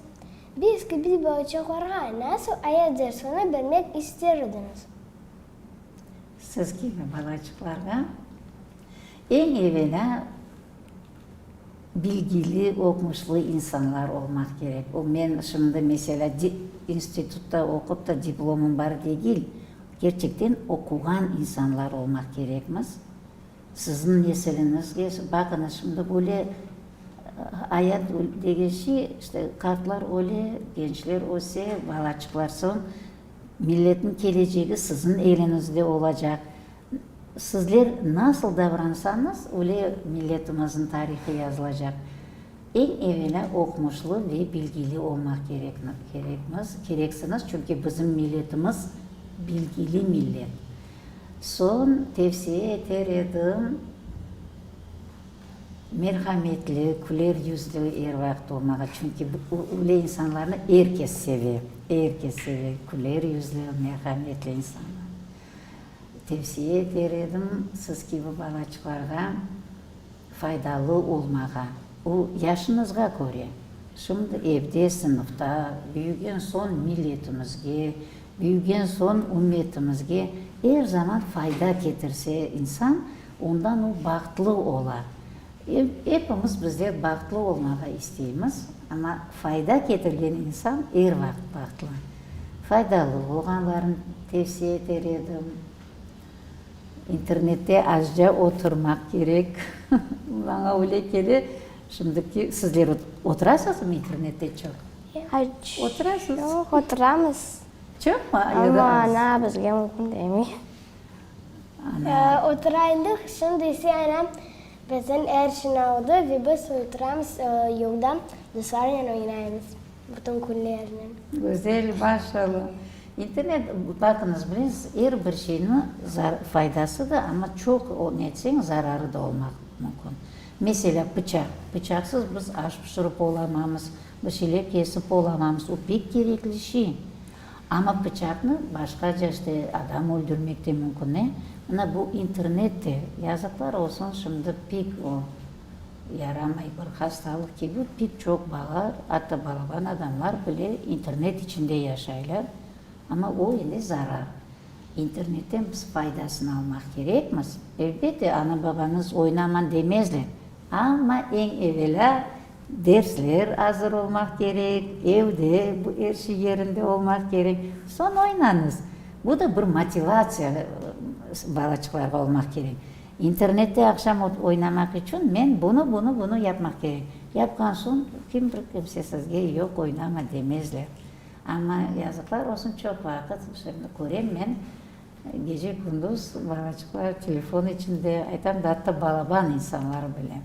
Biz kibi balaçıqlarğa nasıl ayat dersini bermek ister ediñiz? Siz kibi balaçıqlarğa eñ evelâ bilgili, oqmuşlı insanlar olmaq kerek. O, men şimdi, meselâ, institutta oqup da diplomım bar degil, kerçekten oquğan insanlar olmaq kerekmiz. Siziñ nesiliñizge, baqıñız, şimdi böyle ayat degen şey, işte, qartlar öle, gençler öse, balaçıqlar soñ, milletniñ kelecegi siziñ eliñizde olacaq. Sizler nasıl davransañız, öyle milletimizniñ tarihı yazılacaq. Eñ evelâ oqmuşlı ve bilgili olmaq kerekmiz, kereksiñiz, çünki bizim milletimiz bilgili millet. Soñ tevsiye eter edim, merhametli, küler yüzlü er vaqıt olmağa, çünki öyle insanlarnı er kes seve, er kes seve, küler yüzlü, merhametli insanlar. Tevsiye eter edim, siz kibi balaçıqlarğa faydalı olmağa, o yaşıñızğa köre, şimdi evde, sınıfta, büyügen soñ milletimizge, büyügen soñ ümmetimizge er zaman fayda ketirse insan, ondan o bahtlı ola. Epimiz bizler bahtlı olmağa isteymiz, amma fayda ketirgen insan er vaqıt bahtlı. Faydalı olğanlarını tevsiye eter edim. İnternette azca oturmaq kerek. Maña öyle kele, şimdiki sizler oturasızmı internette çoq? Oturasız? Çoq oturamız. Çoqmı? Amma ana bizge mümkün demey. Otura edik, şimdi ise anam bizden er şeyni aldı ve biz oturamız yolda dostlarnen oynaymız bütün künlernen. Güzel, maşallah. İnternet, baqıñız, bilesiz, er bir şeyniñ faydası da, amma çoq netseñ zararı da olmaq mümkün. Meselâ, pıçaq. Pıçaqsız biz aş pişirip olamamız, bir şeyler kesip olamamız, o pek kerekli şey. Amma pıçaqnı başqaca işte adam öldürmek de mümkün, ne? Mına bu internet de, yazıqlar olsun, şimdi pek o yaramay bir hastalıq kibi, pek çoq bala, atta balaban adamlar bile internet içinde yaşaylar, amma o endi zarar. İnternetten biz faydasını almaq kerekmiz. Elbette, ana-babañız oynaman demezler, amma eñ evelâ Dersler azır olmaq kerek, evde bu er şey yerinde olmaq kerek. Soñ oynañız. Bu da bir motivatsiya balaçıqlarğa olmaq kerek. İnternette aqşam oynamaq içün men bunı, bunı, bunı yapmaq kerek. Yapqan soñ kim bir kimse sizge yoq oynama demezler. Amma yazıqlar olsun çoq vaqıt şimdi körem men gece-kündüz balaçıqlar telefon içinde, aytam da atta balaban insanlar bile.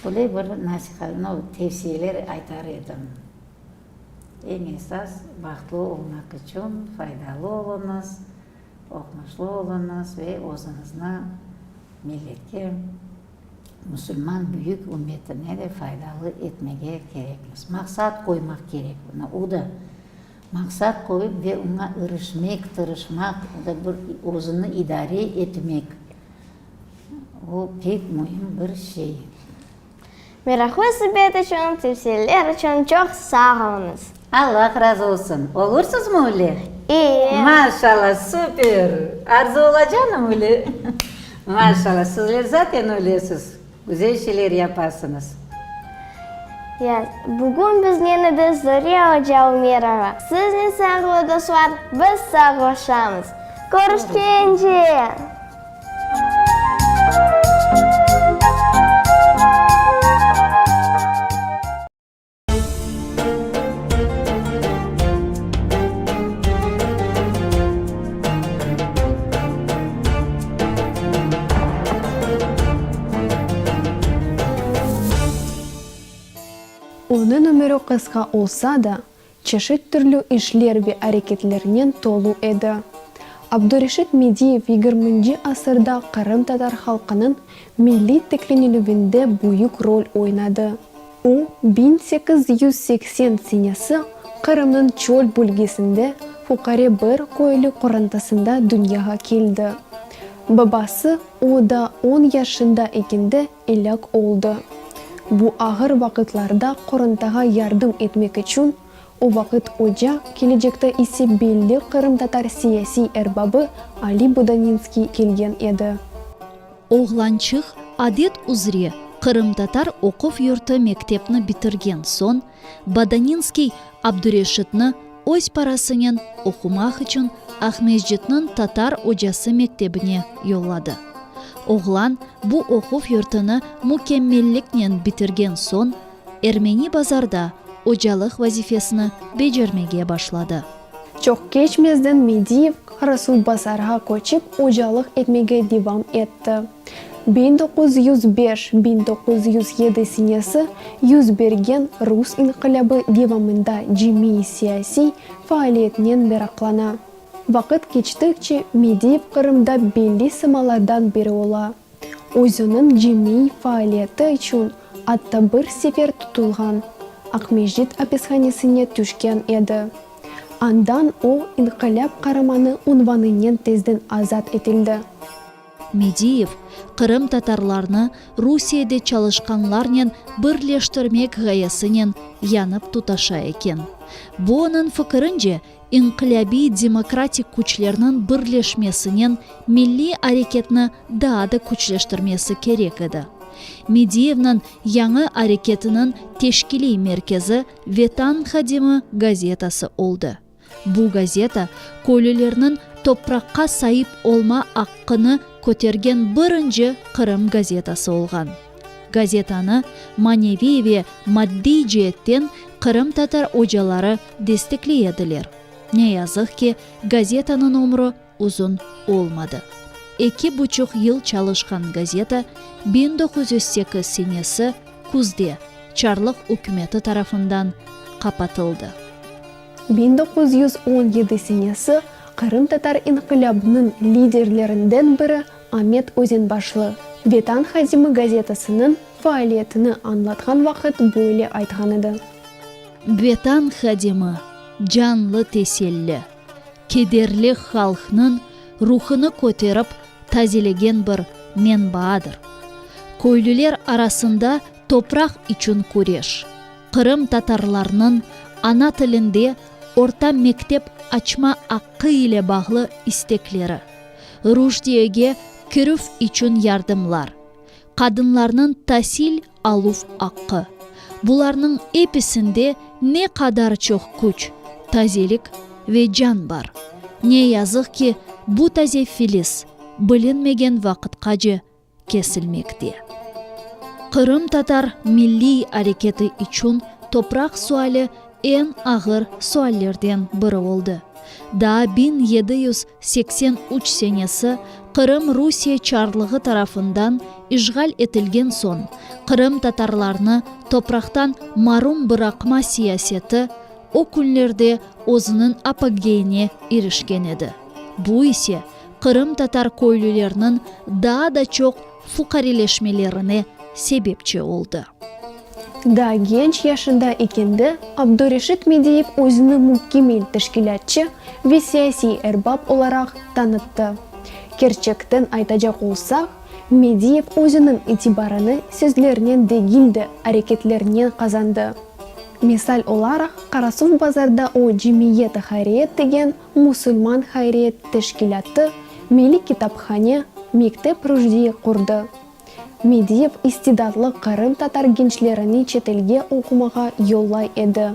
Böyle bir nasihat, no, tevsiyeler aytar edim. Eñ esas, bahtlı olmaq içün faydalı oluñız, oqmuşlı oluñız ve özüñizni milletke, musulman büyük ümmetine de faydalı etmege kerekmiz. Maqsat qoymaq kerek, mına o da maqsat qoyıp ve oña irişmek, tırışmaq, o da bir özüni idare etmek. O pek müim bir şey. Meraqlı subet içün, tevsiyeler içün çoq sağ oluñız. Allah razı olsun. Olursızmı öyle? İyi. Maşallah, süper! Arzu olacanım öyle? Maşallah, sizler zaten öylesiz. Güzel şeyler yapasıñız. Ya, bugün biznen edi Zore oca Umerova. Siznen sağlı dostlar, biz sağlaşamız. Körüşkence! Onıñ ömüri qısqa olsa da, çeşit türlü işler ve areketlernen tolu edi. Abdureşit Mediyev yigirminci asırda qırımtatar halqınıñ milliy tiklenilüvinde büyük rol oynadı. O, 1880 senesi. Qırımnıñ çöl bölgesinde fuqare bir köylü qorantasında dünyağa keldi. Babası o daa on yaşında ekende elâk oldı. Bu ağır vaqıtlarda qorantağa yardım etmek içün o vaqıt oca, kelecekte ise belli qırımtatar siyasiy erbabı Ali Bodaninskiy kelgen edi. Oğlançıq adet üzre qırımtatar oquv yurtı mektepni bitirgen soñ, Bodaninskiy Abdureşitni öz parasınen oqumaq içün Aqmescitniñ tatar ocası mektebine yolladı. Oğlan bu oquv yurtını mükemmelliknen bitirgen soñ, Ermeni Bazarda ocalıq vazifesini becermege başladı. Çoq keçmezden Mediyev Qarasuvbazarğa köçip ocalıq etmege devam etti. 1905, 1907 senesi yüz bergen Rus inqilâbı devamında cemiy-siyasiy faaliyetnen meraqlana. Vaqıt keçtikçe Mediyev Qırımda belli sımalardan biri ola. Özüniñ cemiy faaliyeti içün atta bir sefer tutulğan, Aqmescit apishanesine tüşken edi. Andan o, İnqilâp qaramanı unvanınen tezden azat etildi. Mediyev, qırımtatarlarnı Rusiyede çalışqanlarnen birleştirmek ğayesinen yanıp tutaşa eken. Bu, onıñ fikirince, inqilâbiy-demokratik küçlerniñ birleşmesinen milliy areketni daa da küçleştirmesi kerek edi. Mediyevniñ yañı areketiniñ teşkiliy merkezi Vetan hadimi gazetası oldı. Bu gazeta köylülerniñ topraqqa saip olma aqqını kötergen birinci Qırım gazetası olğan. Gazetanı maneviy ve maddiy ceetten qırımtatar ocaları destekley ediler. Ne yazıq ki, gazetanıñ ömrü uzun olmadı. Eki buçuq yıl çalışqan gazeta 1908 senesi küzde çarlıq ükümeti tarafından qapatıldı. 1917 senesi Qırımtatar inqilâbınıñ liderlerinden biri Amet Özenbaşlı, Vetan hadimi gazetasınıñ faaliyetini añlatqan vaqıt böyle aytqan edi. Vetan hadimi, canlı teselli, kederli halqnıñ ruhunı köterip tazelegen bir menbaadır. Köylüler arasında topraq içün küreş, qırımtatarlarnıñ ana tilinde orta mektep açma aqqı ile bağlı istekleri, ruşdiyege kirüv içün yardımlar, qadınlarnıñ tasil aluv aqqı, bularnıñ episinde ne qadar çoq küç, tazelik ve can bar. Ne yazıq ki, bu taze filis bilinmegen vaqıtqace kesilmekte. Qırımtatar milliy areketi içün topraq suali eñ ağır suallerden biri oldı. Daa 1783 senesi Qırım Rusiye çarlığı tarafından işğal etilgen soñ, qırımtatarlarnı topraqtan marum bıraqma siyaseti o künlerde özüniñ apogeyine irişken edi. Bu ise qırımtatar köylülerniñ daa da çoq fuqareleşmelerine sebepçi oldı. Daa genç yaşında ekende Abdureşit Mediyev özüni mükemmel teşkilâtçı ve siyasiy erbap olaraq tanıttı. Kerçekten aytacaq olsaq, Mediyev özüniñ itibarını sözlernen degil de, areketlernen qazandı. Misal olaraq, Qarasuvbazarda o Cemiyet-i Hayriyet degen musulman hayriyet teşkilâtı, milliy kitaphane, mektep ruşdiye qurdı. Mediyev istidatlı qırımtatar gençlerini çetelge oqumağa yollay edi.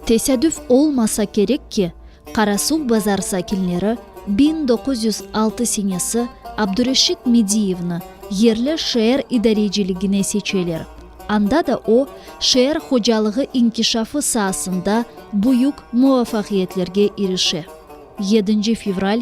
Tesadüf olmasa kerek ki, Qarasuvbazar sakinleri 1906 senesi Abdureşit Mediyevni yerli şeer idareciligine seçeler. Anda da o, şeer hocalığı inkişafı saasında büyük muvafaqiyetlerge irişe. Yedinci fevral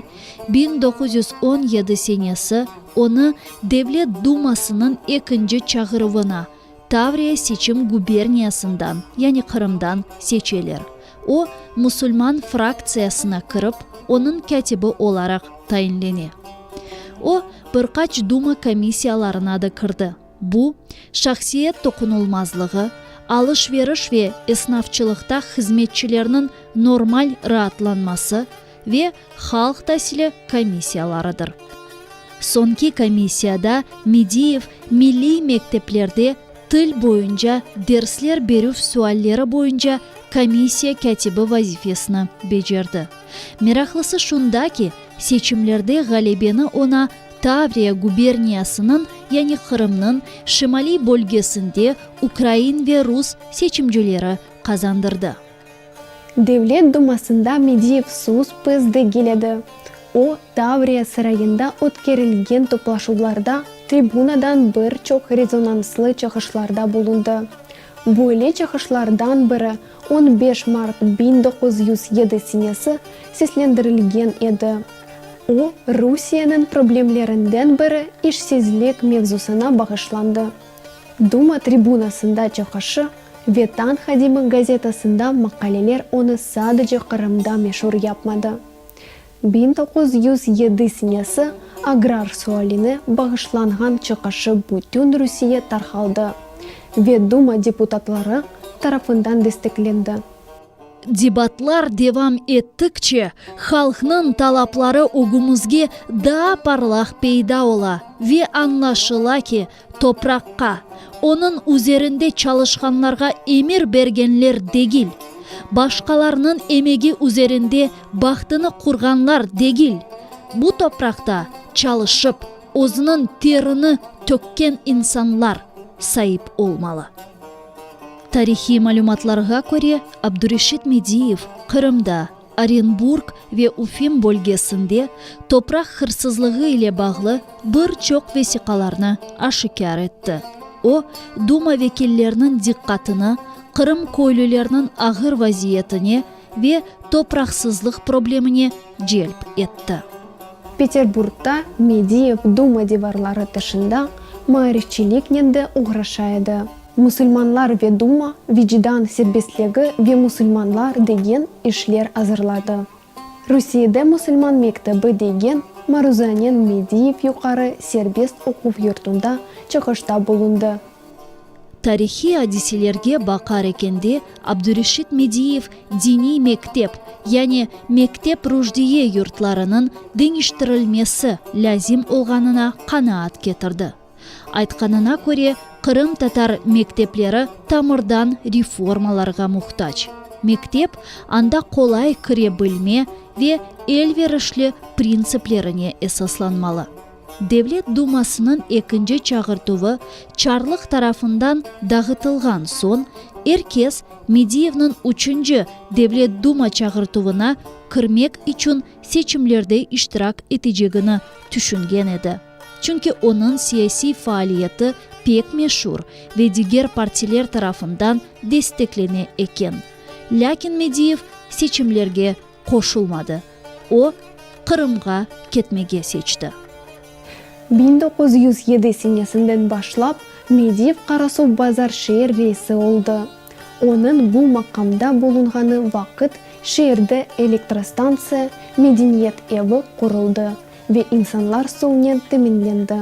1917 senesi onı Devlet Dumasınıñ ekinci çağıruvına Tavriya seçim guberniyasından, yani Qırımdan seçeler. O, musulman fraktsiyasına kirip, onıñ kâtibi olaraq tayinlene. O, bir qaç Duma komissiyalarına da kirdi. Bu, şahsiyet toqunılmazlığı, alış-veriş ve esnafçılıqta hızmetçilerniñ normal raatlanması ve halq tasili komissiyalarıdır. Soñki komissiyada Mediyev milliy mekteplerde til boyunca dersler berüv sualleri boyunca komissiya kâtibi vazifesini becerdi. Meraqlısı şunda ki, seçimlerde ğalebeni oña Tavriya guberniyasınıñ, yani Qırımnıñ, şimaliy bölgesinde ukrain ve rus seçimcileri qazandırdı. Devlet dumasında Mediyev sus-pıs degil edi. O, Tavriya sarayında ötkerilgen toplaşuvlarda tribunadan bir çoq rezonanslı çıqışlarda bulundı. Böyle çıqışlardan biri on beş mart 1907 senesi seslendirilgen edi. O, Rusiyeniñ problemlerinden biri işsizlik mevzusına bağışlandı. Duma tribunasında çıqışı Vetan hadimi gazetasında maqaleler onı sadece Qırımda meşur yapmadı. 1907 senesi agrar sualine bağışlanğan çıqışı bütün Rusiye tarqaldı ve Duma deputatları tarafından desteklendi. Debatlar devam ettikçe, halqnıñ talapları ögümizge daa parlaq peyda ola ve añlaşıla ki, topraqqa, onıñ üzerinde çalışqanlarğa emir bergenler degil, başqalarnıñ emegi üzerinde bahtını qurğanlar degil, bu topraqta çalışıp, özüniñ terini tökken insanlar saip olmalı. Tarihiy malümatlarğa köre, Abdureşit Mediyev Qırımda, Orenburg ve Ufim bölgesinde topraq hırsızlığı ile bağlı bir çoq vesiqalarnı aşikâr etti. O, Duma vekilleriniñ diqqatını Qırım köylüleriniñ ağır vaziyetine ve topraqsızlıq problemine celp etti. Peterburgda Mediyev Duma divarları tışında maarifçiliknen de oğraşa edi. Musulmanlar ve Duma, vicdan serbestligi ve musulmanlar degen işler azırladı. Rusiyede musulman mektebi degen maruzanen Mediyev yuqarı serbest oquv yurtunda çıqışta bulundı. Tarihiy adiselerge baqar ekende, Abdureşit Mediyev diniy mektep, yani mektep-ruşdiye yurtlarınıñ deñiştirilmesi lâzim olğanına qanaat ketirdi. Aytqanına köre, qırımtatar mektepleri tamırdan reformalarğa muhtac. Mektep, anda qolay kire bilme ve elverişli printsiplerine esaslanmalı. Devlet dumasınıñ ekinci çağırtuvı çarlıq tarafından dağıtılğan soñ, er kes Mediyevniñ üçünci Devlet duma çağırtuvına kirmek içün seçimlerde iştirak etecegini tüşüngen edi. Çünki onıñ siyasiy faaliyeti pek meşur ve diger partiler tarafından desteklene eken. Lâkin Mediyev seçimlerge qoşulmadı. O, Qırımğa ketmege seçti. 1907 senesinden başlap Mediyev Qarasuvbazar şeer reisi oldı. Onıñ bu maqamda bulunğanı vaqıt şeerde elektrostantsiya, medeniyet evi quruldı ve insanlar suvnen teminlendi.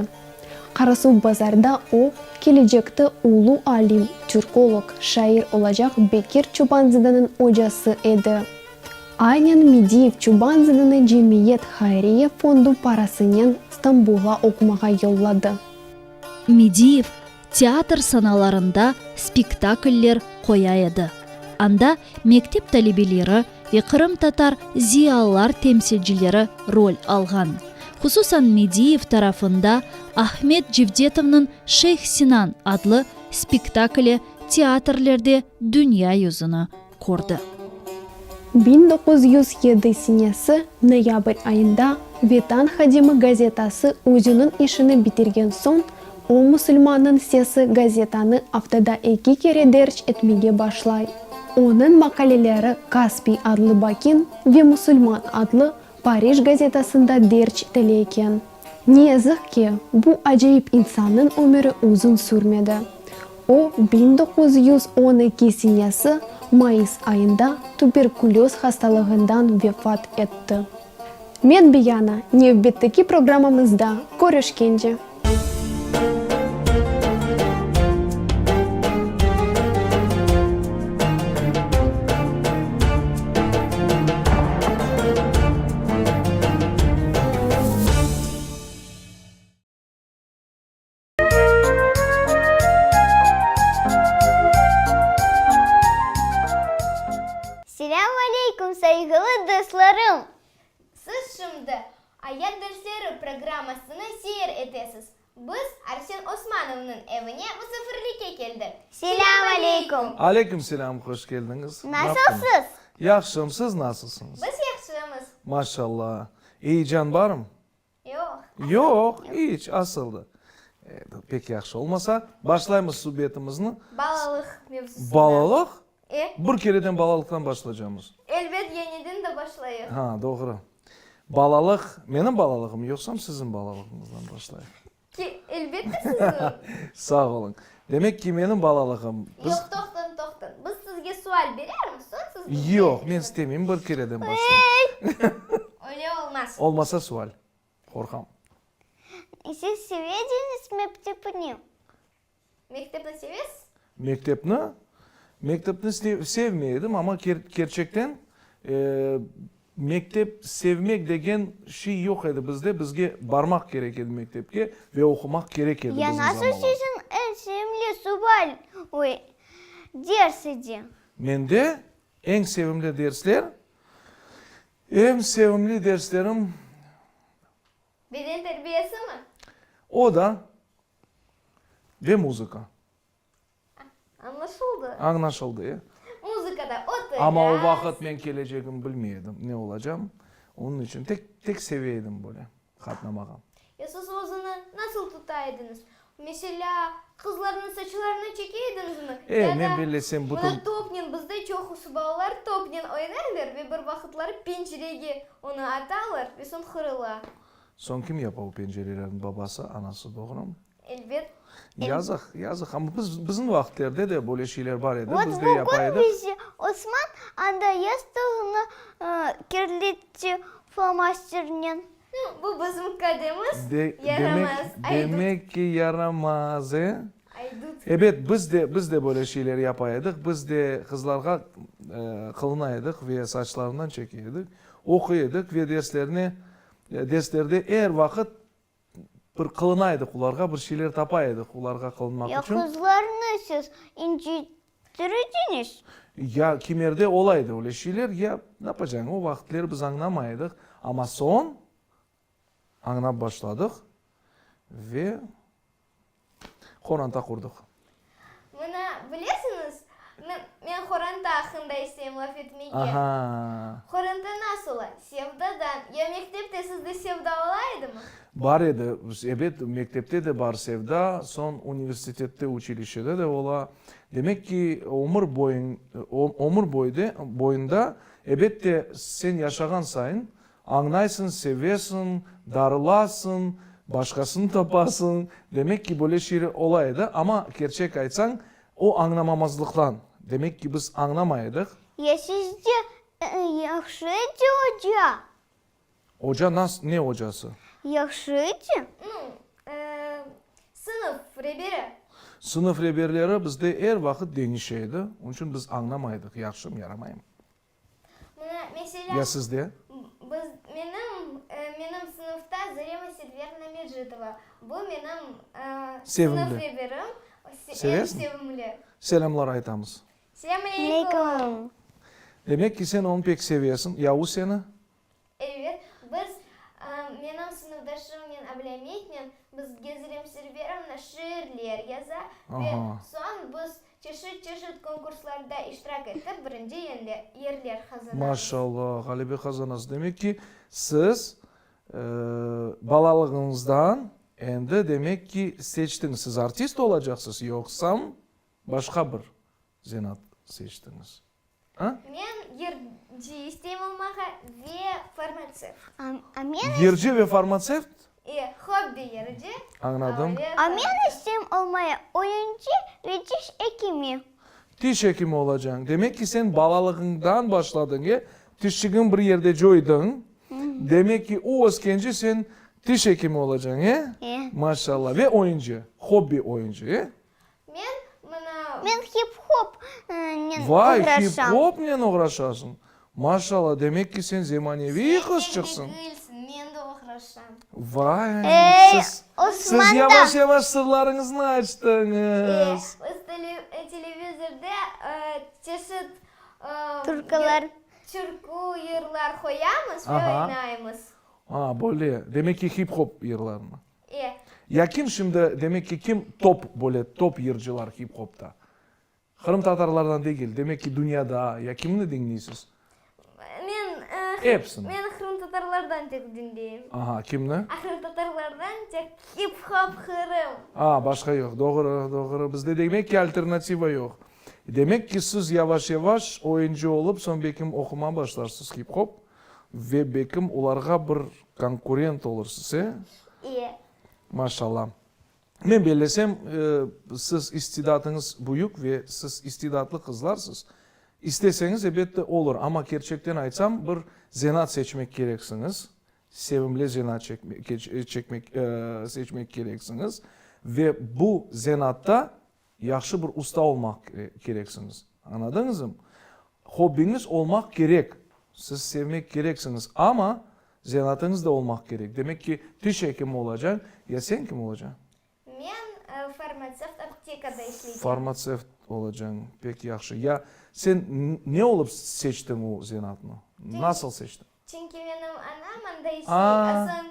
Qarasuvbazarda o, kelecekte ulu alim, türkolog, şair olacaq Bekir Çobanzadanıñ ocası edi. Aynen Mediyev Çobanzadanı Cemiyet hayriye fondu parasınen Stambulğa oqumağa yolladı. Mediyev teatr sanalarında spektakller qoya edi. Anda mektep talebeleri ve qırımtatar ziyalılar temsilcileri rol alğan. Hususan Mediyev tarafında Ahmet Cevdetovnıñ Şeyh Sinan adlı spektakli teatrlerde dünya yüzüni kördi. 1907 senesi noyabr ayında Vetan hadimi gazetası özüniñ işini bitirgen soñ, o Musulmannıñ sesi gazetanı aftada eki kere derc etmege başlay. Onıñ maqaleleri Kaspiy adlı Bakin ve Musulman adlı Parij gazetasında derc etile eken. Ne yazıq ki, bu acayip insannıñ ömüri uzun sürmedi. O, 1912 senesi mayıs ayında tuberkulöz hastalığından vefat etti. Men Biyana, nevbetteki programmamızda körüşkence! Sayğılı dostlarım! Siz şimdi Ayat dersleri programmasını seyir etesiz. Biz Arsen Osmanovnıñ evine musafirlikke keldik. Selâm aleyküm! Aleyküm selâm, hoş keldiñiz. Nasılsız? Yahşım, siz nasılsıñız? Biz yahşımız. Maşallah. Eyecan barmı? Yoq. Yoq, iç, asıldı. Pek yahşı. Olmasa, başlaymız subetimizni. Balalıq mevzusından. Balalıq? E. Bir kereden balalıqtan başlaycamız. Elbet, yeniden de başlayıq. Ha, doğru. Balalıq, menim balalığım yoqsam siziñ balalığıñızdan başlayıq? Ki, elbette siziñ. Sağ oluñ. Demek ki, menim balalığım. Yoq, toqtañ, toqtañ. Biz sizge sual berermiz, soñ siz bizge. Yoq, men istemeyim, bir kereden başlayıq. Öyle olmaz. Olmasa sual. Qorqam. Siz sevediñiz mektepni? Mektepni sevesiz? Mektepni? Mektepni sevmey edim, amma kerçekten mektep sevmek degen şey yoq edi bizde, bizge barmaq kerek edi mektepke ve oqumaq kerek edi Ya bizim nasıl zamanlarda. siziñ eñ sevimli sual, oy, ders edi? Mende eñ sevimli dersler, eñ sevimli derslerim. Beden terbiyesimi? O da ve muzıka. Añlaşıldı. Añlaşıldı, e. Muzıkada oturas. Amma o vaqıt men kelecegimni bilmey edim, ne olacam. Onıñ içün tek, tek seve edim böyle qatnamağa. Ya siz özüni nasıl tuta ediñiz? Meselâ, qızlarnıñ saçlarını çeke ediñizmi? E, Ya men da bellesem bütün. Mına topnen, bizde çoqusı balalar topnen oynaylar ve bir vaqıtları pencerege onı atalar ve soñ qırıla. Soñ kim yapa o pencerelerni, babası, anası, doğrumı? Elbet. Yazıq, yazıq, amma biz, bizim vaqıtlerde de böyle şeyler bar edi, Vot biz de yapa bugün edik. bizi Osman anda yastığını kirletti flomasternen. Bu bizim kademiz, De, yaramaz, demek, aydut. demek ki yaramaz, e? Aydut. Ebet, biz de, biz de böyle şeyler yapa edik, biz de qızlarğa qılına edik ve saçlarından çeke edik, oquy edik ve derslerine, derslerde er vaqıt Bir qılına edik olarğa, bir şeyler tapa edik olarğa qılınmaq Ya içün. qızlarnı siz incittir ediñiz? Ya kimerde ola edi öyle şeyler, ya ne yapacañ, o vaqıtleri biz añlamay edik, amma soñ añlap başladıq ve Qoranta qurdıq. Mına, bilesiñiz, men qoranta aqqında isteyim laf etmege. Aha. Qoranta nasıl ola? Sevdadan. Ya mektepte sizde sevda ola edimi? Bar edi. Ebet, mektepte de bar sevda, soñ universitette, uçilişede de ola. Demek ki, ömür boyun, ömür boyde, boyunda, ebet de, sen yaşağan sayın Añlaysıñ, sevesiñ, darılasıñ, başqasını tapasıñ. Demek ki, böyle şeyler ola edi, amma kerçek aytsañ, o añlamamazlıqtan, demek ki, biz añlamay edik. Ya sizde yahşı edi oca? Oca nas, ne ocası? Yahşı edi. Nu, sınıf reberi. Sınıf reberleri bizde er vaqıt deñişe edi, onıñ içün biz añlamay edik, yahşımı, yaramaymı. Mına, meselâ, Ya sizde? Biz, menim, menim sınıfta Zarema Selverna Mecitova. Bu menim Sevimli. sınıf reberim. Eñ Sevesiñ? sevimli. Selâmlar aytamız. Selâm aleyküm. Demek ki, sen onı pek sevesiñ. Ya o seni? Evet, biz, menim sınıfdaşımnen Ablâmitnen, biz Gezrem Serverovna şiirler yaza ve soñ biz çeşit-çeşit konkurslarda iştirak etip, birinci yerler qazanamız. Maşallah, ğalebe qazanasız. Demek ki, siz balalığıñızdan endi, demek ki, seçtiñiz, siz artist olacaqsız, yoqsam başqa bir zenaat seçtiñiz? A? Men yırcı isteyim olmağa ve farmatsevt. A men Yırcı ve farmatsevt? E, hobbi yırcı. Añladım. A men isteyim olmaya oyuncı ve tiş ekimi. Tiş ekimi olacañ. Demek ki, sen balalığıñdan başladıñ, e? Tişçigiñ bir yerde coydıñ. Demek ki, o öskence sen tiş ekimi olacañ, e? E. Maşallah. Ve oyuncı, hobbi oyuncı, e? Men mına. Men hip-hopnen Vay, oğraşam. hip-hopnen oğraşasıñ? Maşallah, demek ki sen zemaneviy qızçıqsıñ. Sen pek degilsiñ, men de oğraşam. Vay, Ey, siz, siz Osman da. yavaş-yavaş sırlarıñıznı açtıñız. Biz televizorda çeşit Turkalar. Türkü, yırlar qoyamız ve oynaymız. A, böyle. Demek ki, hip-hop yırlarını. E. Ya kim şimdi, demek ki, kim top, böyle top yırcılar hip-hopta? Qırımtatarlardan degil, demek ki, dünyada, ya kimni diñleysiz? Men, Episini. Men qırımtatarlardan tek diñleyim. Aha, kimni? A qırımtatarlardan tek hip-hop Qırım. A, başqa yoq. Doğru, doğru. Bizde demek ki, alternativa yoq. Demek ki, siz yavaş-yavaş oyuncı olıp, soñ bekim oqumağa başlarsız hip-hop ve bekim olarğa bir konkurent olursız, e? E. Maşallah. Men bellesem, siz istidatıñız büyük ve siz istidatlı qızlarsız. İsteseñiz, ebette, olur, amma kerçekten aytsam, bir zenaat seçmek kereksiñiz, sevimli zenaat çekmek seçmek kereksiñiz ve bu zenaatta yahşı bir usta olmaq kereksiñiz. Añladıñızmı? Hobbiñiz olmaq kerek, siz sevmek kereksiñiz, amma zenaatıñız da olmaq kerek. Demek ki, tiş ekimi olacañ, ya sen kim olacañ? Men farmatsevt, aptekada işleycem. Farmatsevt olacañ, pek yahşı. Ya sen ne olıp seçtiñ o zenaatnı? Nasıl seçtiñ? Çünki menim anam anda işley, a soñ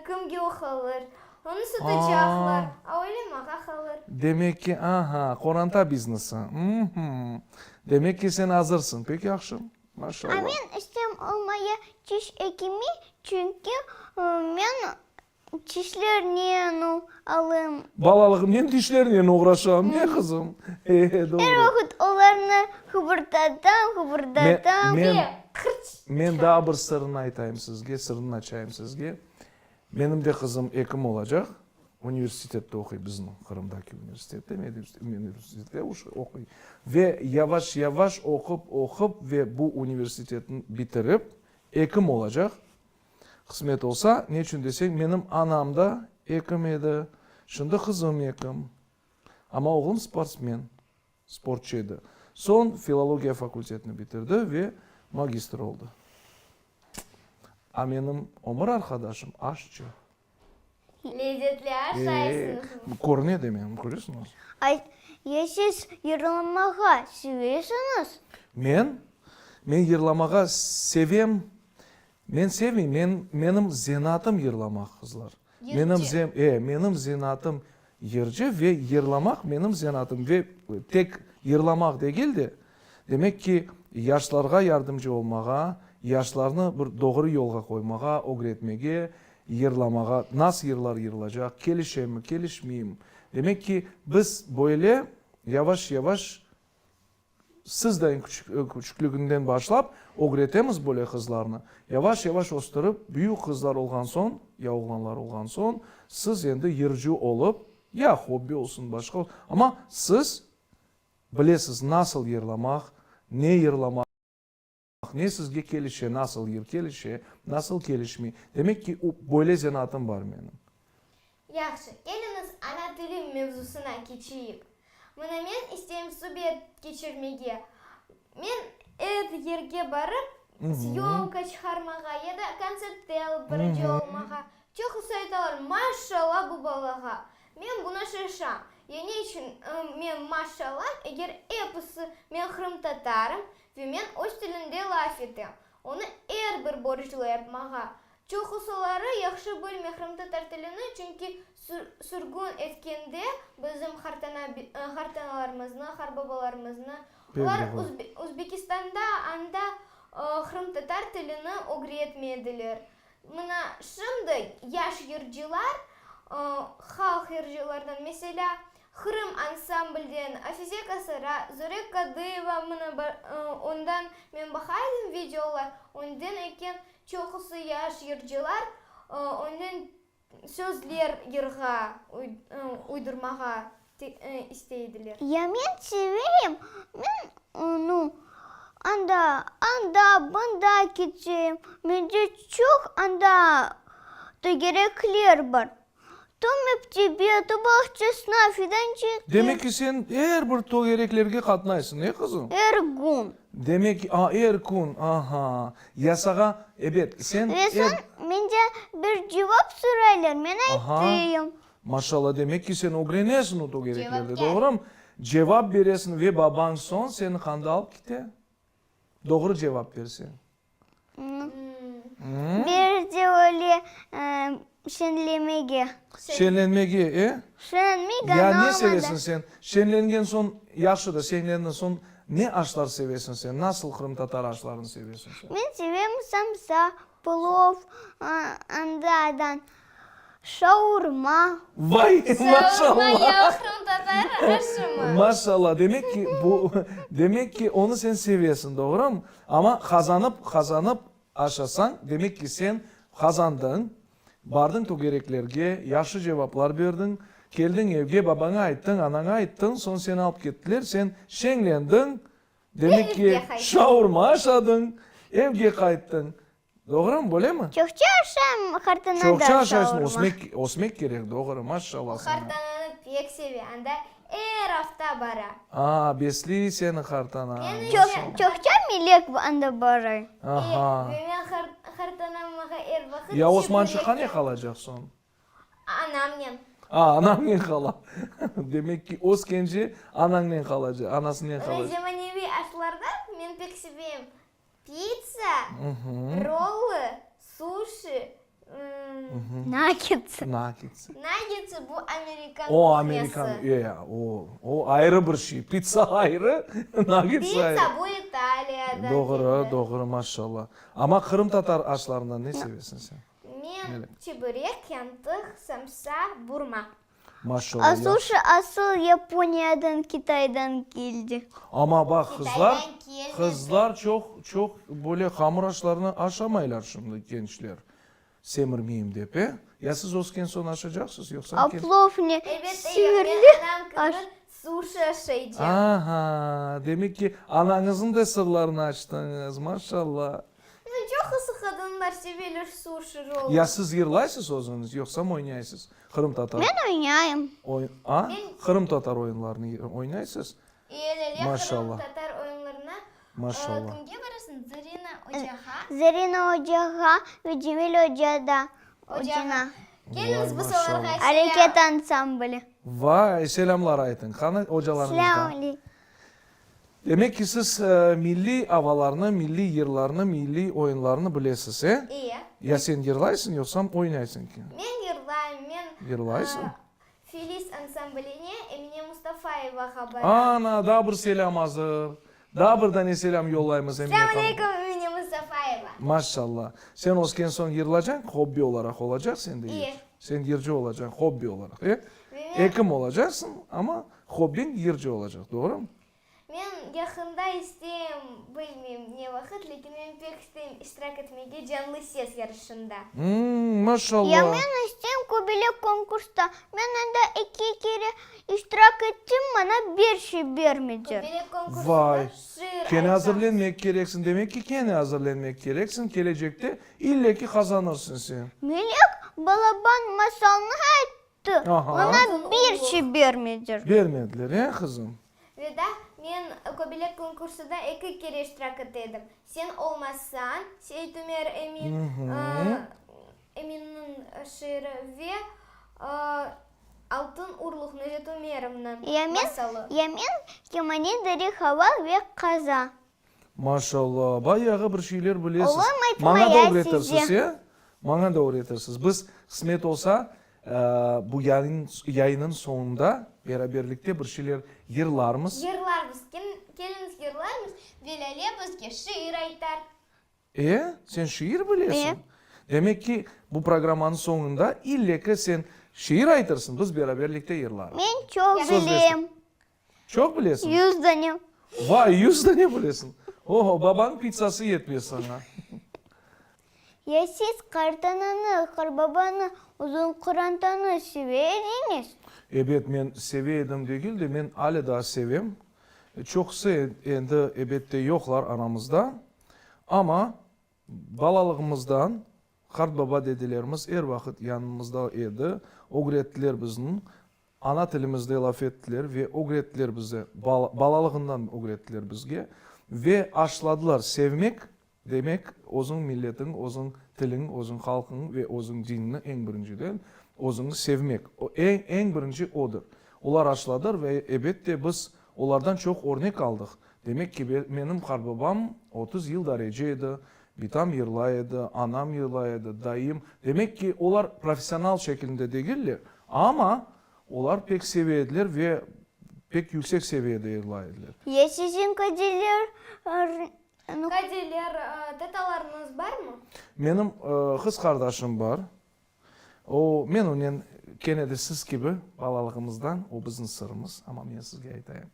kimge o qalır? Onı satacaqlar, a öyle maña qalır. Demek ki, aha, qoranta biznesi. Mh-m. Demek ki, sen azırsıñ. Pek yahşı. Maşallah. A men istem olmaya tiş ekimi, çünki men Tişlernen alayım. Balalığımnen tişlernen oğraşam, ne qızım? E, doğru. Er vaqıt olarnı qıbırdatam, qıbırdatam. Men, men daa bir sırnı aytayım sizge, sırnı açayım sizge. Menim de qızım ekim olacaq, universitette oquy, bizim Qırımdaki universitette, meduniversitette oquy. Ve yavaş-yavaş oqup, oqup ve bu universitetni bitirip, ekim olacaq. Qısmet olsa, neçün deseñ, menim anam da ekim edi, şimdi qızım ekim. Amma oğlum sportsmen, sportçı edi. Soñ filologiya fakultetini bitirdi ve magistr oldı. A menim ömür arqadaşım aşçı. Lezetli aşaysıñızmı? Körüne de menim, köresiñiz. Ay, ya siz yırlamağa sevesiñiz? Men? Men yırlamağa sevem. Men sevmeyim, men, menim zenaatım yırlamaq, qızlar. Menim ze, e, menim zenaatım yırcı ve yırlamaq menim zenaatım. Ve tek yırlamaq degil de, demek ki, yaşlarğa yardımcı olmağa, yaşlarnı bir doğru yolğa qoymağa, ögretmege, Yırlamağa, nasıl yırlar yırılacaq, kelişemi, kelişmeymi? Demek ki, biz böyle yavaş-yavaş, siz dayın küçüklüginden başlap, ögretemiz böyle qızlarnı. Yavaş-yavaş östürip, büyük qızlar olğan soñ, ya oğlanlar olğan soñ, siz endi yırcı olıp, ya hobbi olsun, başqa olsun, amma siz bilesiz nasıl yırlamaq, ne yırlamaq. Ne sizge kelişe, nasıl yır kelişe, nasıl kelişmey. Demek ki, böyle zenaatım bar menim. Yahşı, keliñiz ana tilim mevzusına keçeyik. Mına men isteyim subet keçirmege. Men er yerge barıp, syomka çıqarmağa ya da kontsertte alıp barıcı olmağa. Çoqusı aytalar, maşşalla bu balağa. Men buna şaşam. Ya ne içün men maşşallam, eger episi men qırımtatarım Ve men öz tilinde laf etem. Onı er bir borclu yapmağa. Çoqusıları yahşı bilmey qırımtatar tilini, çünki sürgün etkende bizim qartanalarımıznı, qartbabalarımıznı, olar Özbekistanda anda qırımtatar tilini ögretmediler. Mına şimdi yaş yırcılar, halq yırcılardan, meselâ, Qırım ansamblden Afize Kasara, Zore Kadıyeva, mına ondan men baqaydım videolar, önden eken çoqusı yaş yırcılar önden sözler yırğa uydurmağa isteydiler. Ya men severim, men, nu, anda, anda, bında keteyim, mende çoq anda tögerekler bar. To mektebe, to bağçasına, fidançıqqa. Demek ki, sen er bir tögereklerge qatnaysıñ, e, qızım? Er kün. Demek ki, a, er kün, aha. Ya sağa, ebet, sen Ve soñ menden bir cevap soraylar, men aytayım. Maşallah, demek ki, sen ögrenesiñ o tögereklerde, doğrumı? Cevap beresiñ ve babañ soñ seni qanda alıp kete? Doğru cevap berseñ. Bir de öyle şeñlemege. Şeñlenmege, e? Şeñlenmege, Ya ne sevesiñ sen? Şeñlengen soñ, yahşı da, şeñlendiñ soñ, ne aşlar sevesiñ sen? Nasıl qırımtatar aşlarını sevesiñ sen? Men sevem samsa, plov, andadan şaurma. Vay, maşallah! Şaurma ya qırımtatar aşımı? Maşallah, demek ki, bu, demek ki, onı sen sevesiñ, doğrumı? Amma qazanıp, qazanıp aşasañ, demek ki, sen qazandıñ, bardıñ tögereklerge, yahşı cevaplar berdiñ, keldiñ evge, babaña ayttıñ, anaña ayttıñ, soñ seni alıp kettiler, sen şeñlendiñ, demek ki, şaurma aşadıñ, evge qayttıñ. Doğrumı, böylemi? Çoqça aşayım, qartana da Çoqça aşaysıñ, şaurma. ösmek, ösmek kerek, doğru, maşallah saña. Qartananı pek seve, anda er afta bara. Aa, besliy seni qartana. Çoq, çoqça Melek anda bara. Aha. Ve men qartanam maña er vaqıt Ya Osmançıqqa ne qalacaq soñ? Anamnen. A, anañnen qala. Demek ki, öskence anañnen qalacaq, anasınen qalacaq. Zemaneviy aşlardan men pek sevem Pitsa, rollı, suşi, Naggetsi. Naggetsi. Naggetsi bu amerikan O kuhnâsı. amerikan, e, o, o ayrı bir şey. Pitsa ayrı, naggetsi ayrı. Pitsa bu İtaliyadan Doğru, keldi. doğru, maşallah. Amma qırımtatar aşlarından ne sevesiñ sen? Men çeburek, yantıq, samsa, burma. Maşallah, A suşi asıl Yaponiyadan, Kitaydan keldi. Amma baq, qızlar, Kitaydan kelmedi. qızlar çoq, çoq böyle hamur aşlarını aşamaylar şimdi gençler, semirmeyim dep, e? Ya siz ösken soñ aşacaqsız, yoqsa A ken- plov ne Ebet, eger simirli men anam aş. kibi suşi aşaycam. Aha, demek ki, anañıznıñ da sırlarını açtıñız, maşallah. Çoqusı qadınlar seveler suşi, roll. Ya siz yırlaysız özüñiz, yoqsa oynaysız qırımtatar? Men oynayım. Oy, a? Qırımtatar oyunlarını oynaysız? Lâle Maşallah. qırımtatar oyunlarına Maşallah. kimge barasıñ? Zarina ocağa. Zarina ocağa ve Cemil oca da, ocana. Keliñiz biz olarğa selâm. Areket ansambli. Vay, selâmlar aytıñ. Qani ocalarıñızğa? Selâm aleykum. Demek ki, siz milliy avalarnı, milliy yırlarnı, milliy oyunlarnı bilesiz, e? İye. Ya sen yırlaysıñ, yoqsam oynaysıñ ki? Men yırlayım, men Yırlaysıñ? Filiz ansambline Emine Mustafayevağa baram. Ana, daa bir selâm azır. Daa bir dane selâm yollaymız Emine Selâm hanım. aleykum, Emine Mustafayeva. Maşallah. Sen ösken soñ yırlacañ, hobbi olaraq olacaq sende yır. İye. Sen yırcı olacañ, hobbi olaraq, e? Ve men. Ekim olacaqsıñ, amma Hobbiñ yırcı olacaq, doğrumı? Men yaqında isteyim, bilmeyim ne vaqıt, lâkin men pek isteyim iştirak etmege Canlı ses yarışında. Mmm, maşallah! Ya men isteyim Kobelek konkursta. Men anda eki kere iştirak ettim, maña bir şey bermediler. Kobelek konkursında Vay! şiir Kene aytam. azırlenmek kereksiñ, demek ki, kene azırlenmek kereksiñ, kelecekte ille ki qazanırsıñ sen. Melek balaban masalnı ayttı. Tı, oña bir şey bermediler. Bermediler, e, qızım? Veda, men Kobelek konkursında eki kere iştirak ete edim. Sen olmasañ, Seitümer Emin, Eminniñ şiiri ve Altın urluq, Necet Ümerovnıñ masalı. Ya men, Kemane Deri Haval ve Qaza. Maşallah, bayağı bir şeyler bilesiz. Olam Maña da aytmaya ögretirsiz, size. e? Maña da ögretirsiz. Biz, qısmet olsa, bu yayın, yayınıñ soñunda beraberlikte bir şeyler yırlarmız. Yırlarmız. Keliñiz yırlarmız ve Lâle bizge şiir aytar. E, sen şiir bilesiñ? Demek ki, bu programmanıñ soñunda ille ki sen şiir aytırsıñ, biz beraberlikte yırlarmız. Men çoq Söz bilem. Çoq bilesiñ? Yuz dane. Vay, yuz dane bilesiñ! Oho, babañ pitsası yetmez saña. Ya siz qartananı, qarbabanı, uzun qorantanı seve ediñiz? Ebet, men seve edim degil de, men ale daa sevem. Çoqusı endi, ebette, yoqlar aramızda. Amma balalığımızdan qartbaba-dedelerimiz er vaqıt yanımızda edi, ögrettiler bizni. Ana tilimizde laf ettiler ve ögrettiler bizi, balalığından ögrettiler bizge ve aşladılar sevmek, demek, özüñ milletiñ, özüñ tiliñ, özüñ halqıñ ve özüñ diniñni eñ birinciden özüñni sevmek, eñ birinci odır. Olar aşladılar ve ebette biz olardan çoq örnek aldıq. Demek ki, menim qartbabam 30 yıl dareci edi, bitam yırlay edi, anam yırlay edi, dayım. Demek ki, olar professional şekilinde degiller, amma olar pek seve ediler ve pek yüksek seviyede yırlay ediler. Ya siziñ kadeler Kadeler, tatalarıñız barmı? Menim qız qardaşım bar. O, men onen kene de siz kibi balalığımızdan, o bizim sırımız, amma men sizge aytayım,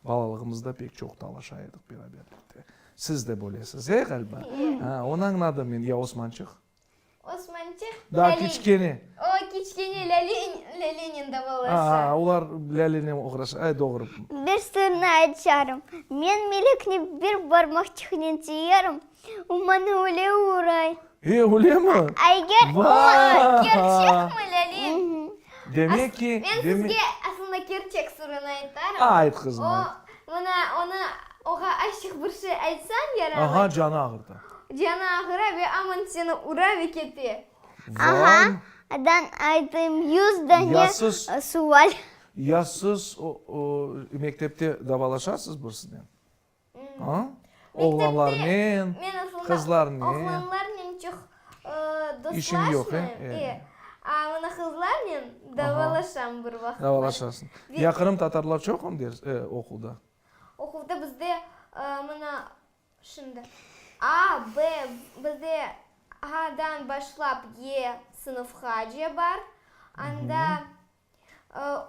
balalığımızda pek çoq talaşa edik beraberlikte. Siz de bölesiz, e, ğaliba? Ha, onı añladım men. Ya Osmançıq? Osmançıq Daa kiçkene. O, kiçkene Lâlenen davalaşa. A, olar Lâlenen oğraşa. Ay, doğru. Bir sırnı aytşarım. Men melekni bir barmaqçıqnen tiyerim, o maña öyle uray. E, öylemi? Ayger, o Va! Kerçekmi, Lâle? Demek ki, Men demek. sizge aslında kerçek sırını aytarım. Ayt, qızım, ayt. O, mına, onı, oğa azçıq bir şey aytsañ yaramay. Aha, canı ağırta. Canı ağıra ve aman seni ura ve kete. Aha, dan aytayım, yüz dane Ya siz, sual. Ya siz o, o, mektepte davalaşasız birisinen? A? Oğlanlarnen, qızlarnen. Oğlanlarnen çoq İşiñ yoq, e? dostlaşmayım. E, a mına qızlarnen davalaşam bir vaqıtlar. Davalaşasıñ. Ya qırımtatarlar çoqmı ders, oquvda? Oquvda bizde mına şimdi A, B, bizde A-dan başlap E sınıfqace bar. Anda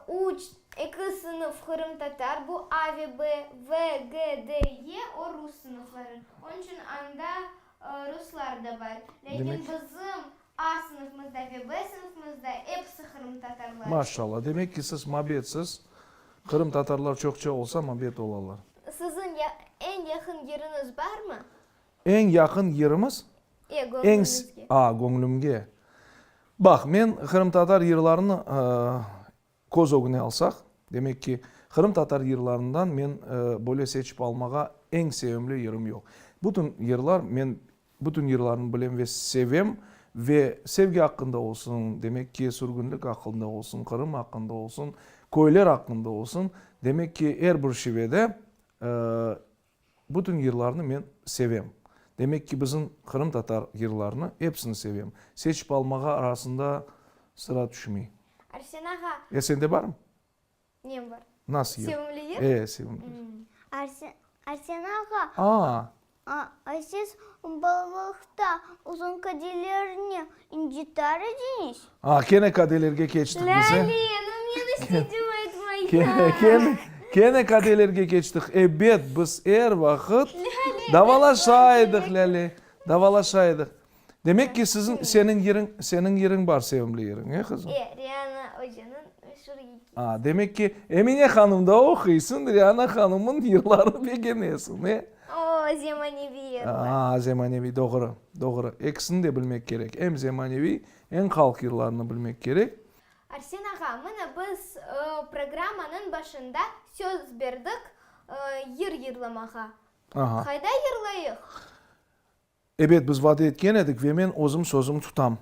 Üç, eki sınıf qırımtatar, bu A ve B, V, G, D, E, o rus sınıfları. Onıñ içün anda ruslar da bar. Lâkin bizim A sınıfımızda ve B sınıfımızda episi qırımtatarlar. Maşallah, demek ki siz mabetsiz, qırımtatarlar çoqça olsa mabet olalar. Siziñ eñ yaqın yeriñiz barmı? Eñ yaqın yerimiz? E, göñlüñizge. A, göñlümge. Baq, men qırımtatar yırlarını köz ögüne alsaq, demek ki, qırımtatar yırlarından men böyle seçip almağa eñ sevimli yırım yoq. Bütün yırlar, men bütün yırlarnı bilem ve sevem ve sevgi aqqında olsun, demek ki, sürgünlik aqqında olsun, Qırım aqqında olsun, köyler aqqında olsun, demek ki, er bir şivede Bütün yırlarnı men sevem. Demek ki, bizim qırımtatar yırlarını episini sevem. Seçip almağa arasında sıra tüşmey. Arsen ağa. Ya sende barmı? Nem bar? Nasıl yır? Sevimli yır? E, sevimli yır. Arsen ağa. A. A siz balalıqta uzun kadelerni inciter ediñiz? A, kene kadelerge keçtik biz, e? Lâle, nu men istedim aytmaya. Kene, kene, kene kadelerge keçtik. Ebet, biz er vaqıt davalaşa edik, Lâle, davalaşa edik. Demek ki, siziñ, seniñ yırıñ, seniñ yırıñ bar, sevimli yırıñ, e, qızım? E, Riana ocanıñ meşur yekisi. A, demek ki, Emine hanım da oquysıñ, Riana hanımnıñ yırlarını begenesiñ, e? O, zemaneviy yırlar. A, zemaneviy, doğru, doğru. Ekisini de bilmek kerek, em zemaneviy, em halq yırlarını bilmek kerek. Arsen ağa, mına biz programmanıñ başında söz berdik yır yırlamağa. Aha. Qayda yırlayıq? Ebet, biz vade etken edik ve men özüm sözüm tutam.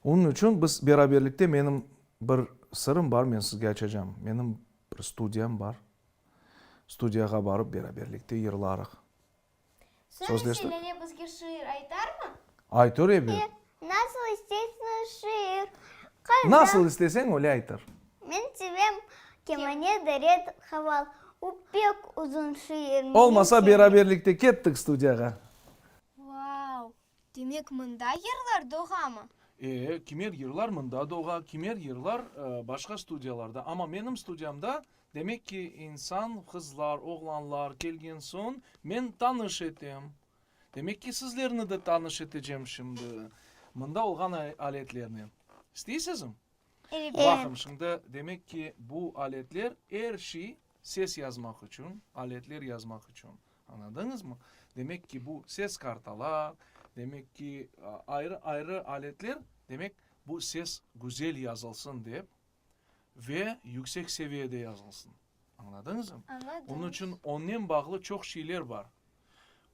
Onıñ içün biz beraberlikte menim bir sırım bar, men sizge açacam. Menim bir studiyam bar. Studiyağa barıp beraberlikte yırlarıq. Soñ Sözleştik? Selene bizge şiir aytarmı? Aytır ebet. Nasıl isteysiñiz şiir? Qayda? Nasıl isteseñ öyle aytır. Men sevem kemane daret haval. O pek uzun şiir. Men Olmasa sevmem. beraberlikte kettik studiyağa. Vau! Demek mında yırlar doğamı? E, kimer yırlar mında doğa, kimer yırlar başqa studiyalarda. Amma menim studiyamda, demek ki, insan, qızlar, oğlanlar kelgen soñ men tanış etem. Demek ki, sizlerni de tanış etecem şimdi mında olğan aletlernen. İsteysizmi? Evet. Baqıñ, şimdi, demek ki, bu aletler er şey ses yazmaq içün, aletler yazmaq içün. Añladıñızmı? Demek ki, bu ses kartalar, demek ki, ayrı-ayrı aletler, demek, bu ses güzel yazılsın dep ve yüksek seviyede yazılsın. Añladıñızmı? Añladım. Onıñ içün onen bağlı çoq şeyler bar.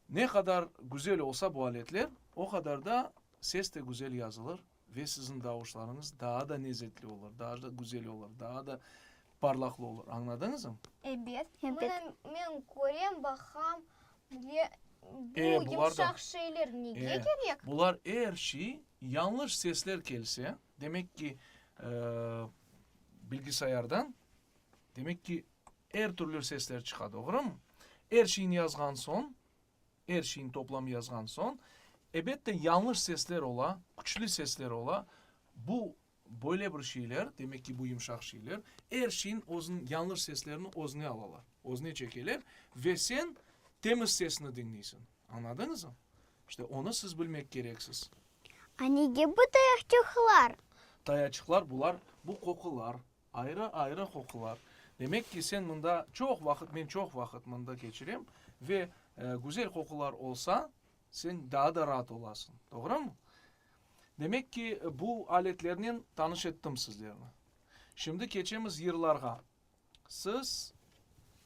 Ne qadar güzel olsa bu aletler, o qadar da ses de güzel yazılır ve siziñ davuşlarıñız daa da nezetli olur, daa da güzel olur, daa da. parlaqlı olur. Añladıñızmı? Ebet. Mına men körem, baqam, bu E, bular da, yımşaq şeyler nege e, kerek? bular er şey yañlış sesler kelse, demek ki, bilgisayardan, demek ki, er türlü sesler çıqa, doğrumı? Er şeyni yazğan soñ, er şeyni toplam yazğan soñ, ebette, yañlış sesler ola, küçlü sesler ola. Bu Böyle bir şeyler, demek ki, bu yımşaq şeyler, er şeyin özüniñ yañlış seslerini özüne alalar, özüne çekeler ve sen temiz sesni diñleysiñ. Añladıñızmı? İşte, onı siz bilmek kereksiz. A nege bu tayaqçıqlar? Tayaçıqlar, bular, bu qoqular, ayrı-ayrı qoqular. Demek ki, sen mında çoq vaqıt, men çoq vaqıt mında keçirem ve güzel qoqular olsa, sen daa da raat olasıñ. Doğrumı? Demek ki, bu aletlernen tanış ettim sizlerni. Şimdi keçemiz yırlarğa. Siz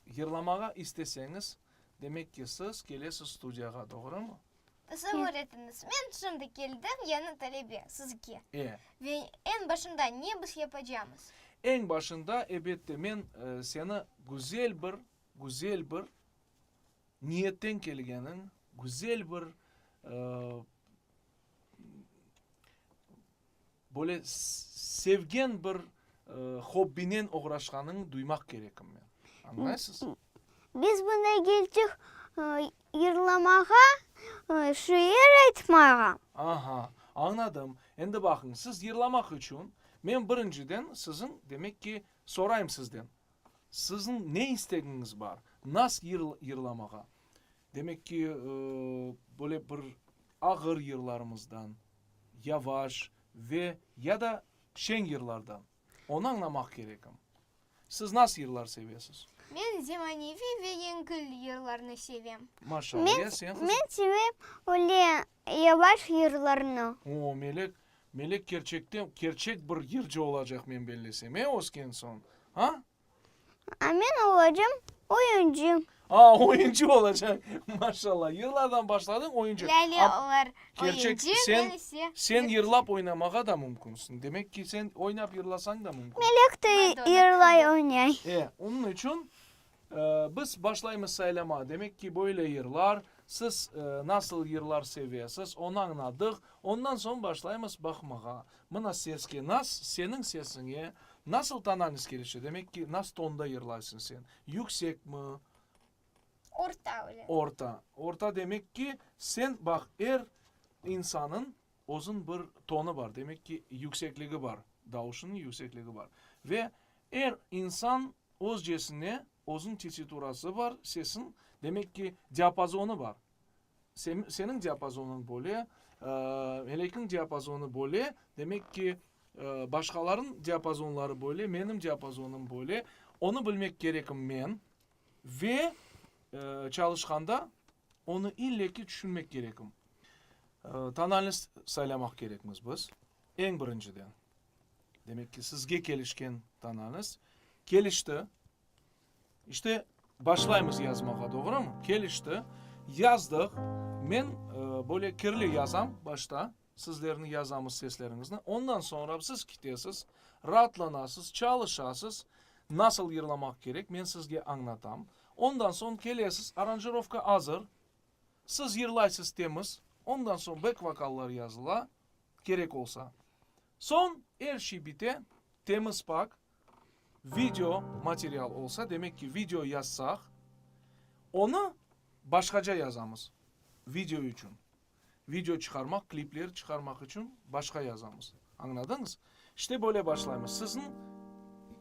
yırlamağa isteseñiz, demek ki, siz kelesiz studiyağa, doğrumı? Tasavvur etiñiz, men şimdi keldim yañı talebe, sizge. E. Ve eñ başında ne biz yapacamız? Eñ başında, ebette, men seni güzel bir, güzel bir niyetten kelgeniñ, güzel bir, böyle sevgen bir hobbinen oğraşqanıñı duymaq kerekim men. Añlaysız? Biz bunda keldik yırlamağa, şiir aytmağa. Aha, añladım. Endi baqıñ, siz yırlamaq içün, men birinciden siziñ, demek ki, sorayım sizden, siziñ ne istegiñiz bar, nas yır yırlamağa? Demek ki, böyle bir ağır yırlarımızdan, yavaş ve ya da şeñ yırlardan. Onı añlamaq kerekim. Siz nasıl yırlar sevesiz? Men zemaneviy ve yengil yırlarnı sevem. Maşallah. Ya sen, qızım? Men sevem öyle yavaş yırlarnı. O, Melek, Melek kerçekten, kerçek bir yırcı olacaq, men bellesem, e, ösken soñ, a? A men olacam oyuncı. A, oyuncı olacaq. Maşallah. Yırlardan başladıñ, oyuncı. Lâle olar Kerçek, oyuncı, sen, men ise sen yırlap oynamağa da mümkünsiñ. Demek ki, sen oynap yırlasañ da mümkün. Melek de yırlay, oynay. E, onıñ içün biz başlaymız saylama. Demek ki, böyle yırlar, siz nasıl yırlar sevesiz, onı añladıq. Ondan soñ başlaymız baqmağa. Mına seske nas, seniñ sesiñe nasıl tonalnost kelişe? Demek ki, nas tonda yırlaysıñ sen? Yüksekmi? Orta öyle. Orta. Orta demek ki, sen, baq, er insanıñ özüñ bir tonı bar, demek ki, yüksekligi bar, davuşınıñ yüksekligi bar. Ve er insan özcesine özüñ tesiturası bar, sesiñ, demek ki, diapazonı bar. Seniñ diapazonıñ böyle, Melekniñ diapazonı böyle, demek ki, başqalarnıñ diapazonları böyle, menim diapazonım böyle. Onı bilmek kerekim men ve çalışqanda onı ille ki tüşünmek kerekim. Tonalnost saylamaq kerekmiz biz, eñ birinciden. Demek ki, sizge kelişken tonalnost kelişti. İşte, başlaymız yazmağa, doğrumı? Kelişti. Yazdıq. Men böyle kirli yazam başta, sizlerni yazamız sesleriñizni. Ondan soñra siz kitesiz, raatlanasız, çalışasız. Nasıl yırlamaq kerek, men sizge añlatam. Ondan soñ kelesiz, aranjirovka azır. Siz yırlaysız temiz. Ondan soñ bek vokallar yazıla, kerek olsa. Soñ er şey bite, temiz pak. Video material olsa, demek ki, video yazsaq, onı başqaca yazamız, video içün. Video çıqarmaq, klipler çıqarmaq içün başqa yazamız. Añladıñız? İşte böyle başlaymız. Siziñ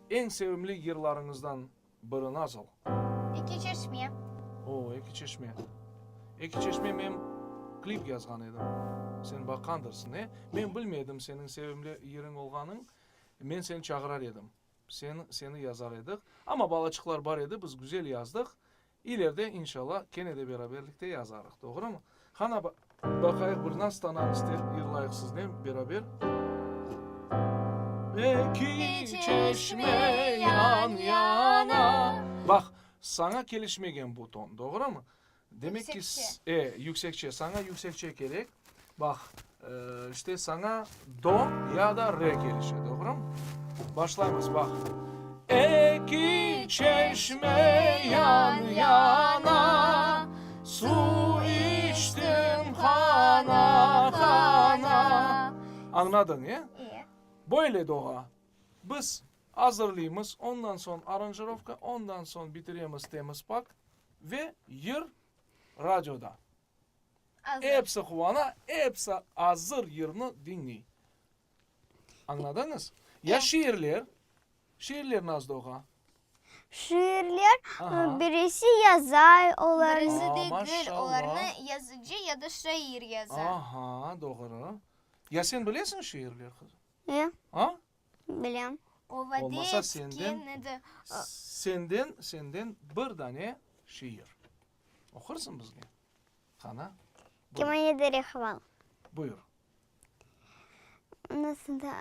eñ sevimli yırlarıñızdan biri nasıl? Eki çeşme. O, Eki çeşme. Eki çeşme men klip yazğan edim. Sen baqqandırsıñ, e? Men bilmedim seniñ sevimli yırıñ olğanıñ. Men seni çağırar edim. Sen, seni yazar edik. Amma balaçıqlar bar edi, biz güzel yazdıq. İleride, inşallah, kene de beraberlikte yazarıq, doğrumı? Qana, baqayıq, bir nas tanamız dep yırlayıq siznen beraber. Eki çeşme yan yana. Baq, saña kelişmegen bu ton, doğrumı? Demek ki, e, yüksekçe, saña yüksekçe kerek. Baq, işte saña do ya da re kelişe, doğrumı? Başlaymız, baq. Eki çeşme yan-yana, Suv içtim qana-qana. Añladıñ, e? Böyle doğa. Biz azırlıymız, ondan soñ aranjirovka, ondan soñ bitiremiz temiz-pak ve yır radioda. Episi quvana, episi azır yırnı diñley. Añladıñız? Ya şiirler? Şiirler nasıl doğa? Şiirler birisi yaza olarnı. Birisi degil, olarnı yazıcı ya da şair yaza. Aha, doğru. Ya sen bilesiñ şiirler, qızım? E. A? Bilem. Olmasa senden, senden, senden bir dane şiir. Oqursıñ bizge? Qana? Kemane dere haval. Buyur. Nasıl da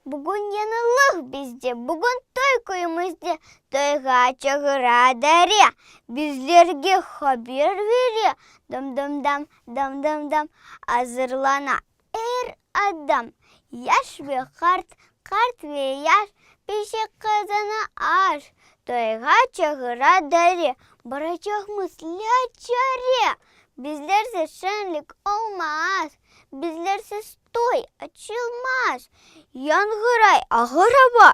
Bugün yañılıq bizde, bugün toy köyümizde, Toyğa çağıra dere, bizlerge haber bere, Dam-dam-dam, dam-dam-dam, azırlana er adam, Yaş ve qart, qart ve yaş, pişe qazana aş, Toyğa çağıra dere, baracaqmız lâçare, Bizlersiz şeñlik olmaz, bizlersiz toy açılmaz. Yañğıray ağır ava,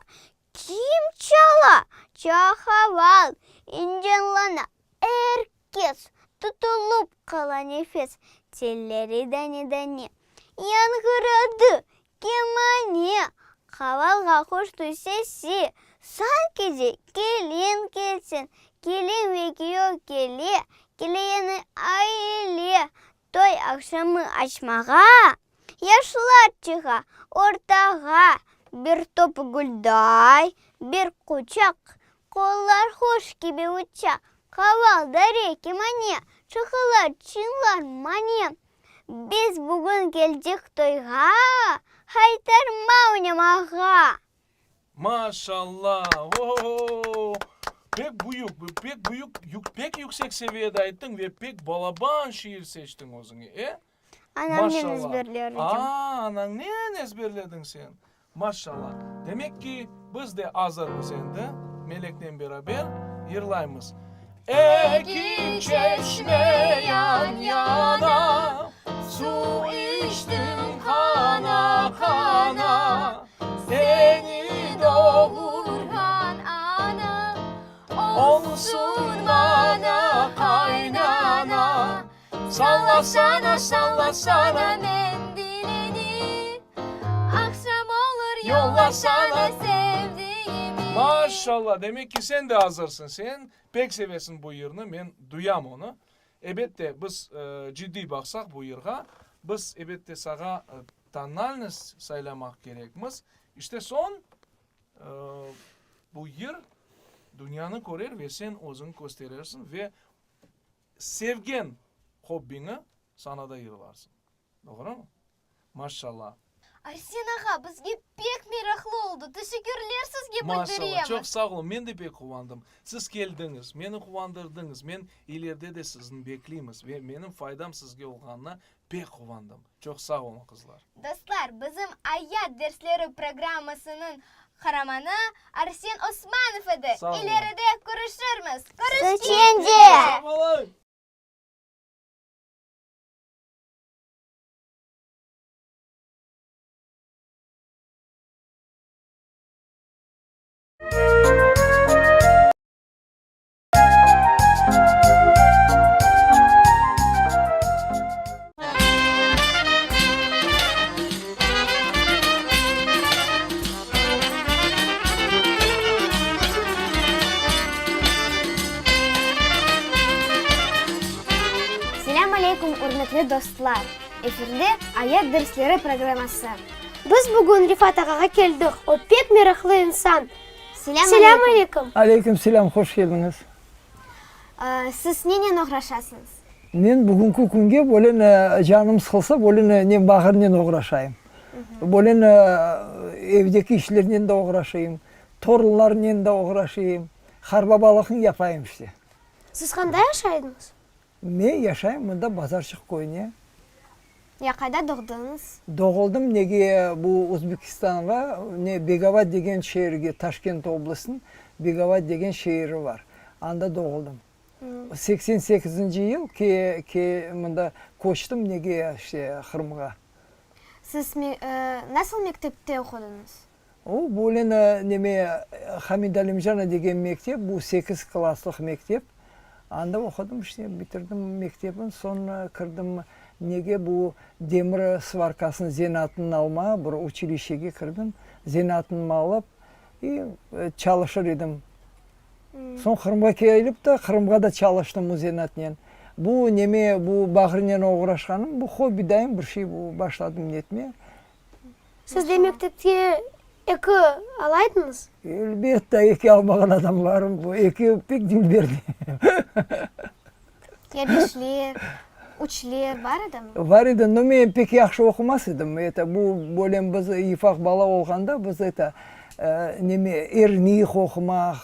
kim çala, çahaval, İncanlana er kes, tutulıp qala nefes, Telleri dane-dane yañğıradı, kemane, Qavalğa qoştı sesi, sanki de kelin kelsin, Kelin ve kiyöv kele, kele yañı aile, Toy aqşamı açmağa yaşlar çığa ortağa, Bir top gülday, bir quçaq, qollar quş kibi uça, Qaval, dare, kemane, çıqılar, çıñlar, mane. Biz bugün keldik toyğa, haytarma oynamağa. Maşallah! O-o-o! Pek büyük, pek büyük, pek yüksek seviyede ayttıñ ve pek balaban şiir seçtiñ özüñe, e? Anamnen ezberledim. A, anañnen ezberlediñ sen. Maşallah! Demek ki, biz de azırmız endi, Meleknen beraber yırlaymız. Eki çeşme yan-yana, Suv içtim qana-qana, Seni doğurğan ana, Olsun maña qaynana. Sallasana, sallasana mendilini, Aqşam olur, yollasana sevdigimi. Maşallah, demek ki sen de azırsıñ, sen pek sevesiñ bu yırnı, men duyam onı. Ebette, biz ciddiy baqsaq bu yırğa, biz ebette sağa tonalnost saylamaq kerekmiz. İşte soñ bu yır dünyanı körer ve sen özüñ kösterersiñ ve Sevgen hobbiñi sanada yırlarsıñ. Doğrumı? Maşşallah. Arsen ağa, bizge pek meraqlı oldı. Teşekkürler sizge bildiremiz. Maşşallah, çoq sağ olun. Men de pek quvandım. Siz keldiñiz, meni quvandırdıñız. Men ileride de sizni bekleymiz ve menim faydam sizge olğanına pek quvandım. Çoq sağ olun, qızlar. Dostlar, bizim Ayat dersleri programmasınıñ qaramanı Arsen Osmanov edi. Sağ olun. İleride körüşirmiz. Körüşkence! Sağ olun! Selâm aleykum, ürmetli dostlar! Efirde Ayat dersleri programması. Biz bugün Rifat ağağa keldik, o pek meraqlı insan. Selâm aleyküm! Aleyküm selâm, hoş keldiñiz! Siz nenen oğraşasıñız? Men bugünki künge böyle canım sıqılsa, böyle ne bağırnen oğraşayım. Böyle evdeki işlernen de oğraşayım, torunlarnen de oğraşayım, qarbabalıqnı yapayım işte. Siz qanda yaşaydıñız? Men yaşayım mında Bazarçıq köyüne. Ya qayda doğdıñız? Doğuldım nege bu Uzbekistanğa, ne Begovat degen şeerge, Taşkent oblastınıñ Begovat degen şeeri var, anda doğuldım. 88-nci yıl ke, ke mında köçtim nege, işte, Qırımğa. Siz nasıl mektepte oqudıñız? O, böyle neme, Hamid Alimcanov degen mektep, bu sekiz klasslıq mektep. Anda oqudım işte, bitirdim mektebin, soñ kirdim nege, bu demir svarkasınıñ zenaatını almağa bir uçilişşege kirdim. Zenaatımnı alıp, i çalışır edim. Soñ Qırımğa kelip de, Qırımğa da çalıştım bu zenaatnen. Bu neme, bu bağırnen oğraşqanım, bu hobbi dayın bir şey, bu başladım netme. Siz de mektepte eki alaydıñız? Elbette, eki almağan adam barım. Bu eki pek dülber. Ya beşler, üçler bar edimi? Bar edi, no men pek yahşı oqumaz edim. Eto, bu bölem biz ufaq bala olğanda biz eto, neme, eriniyik oqumaq,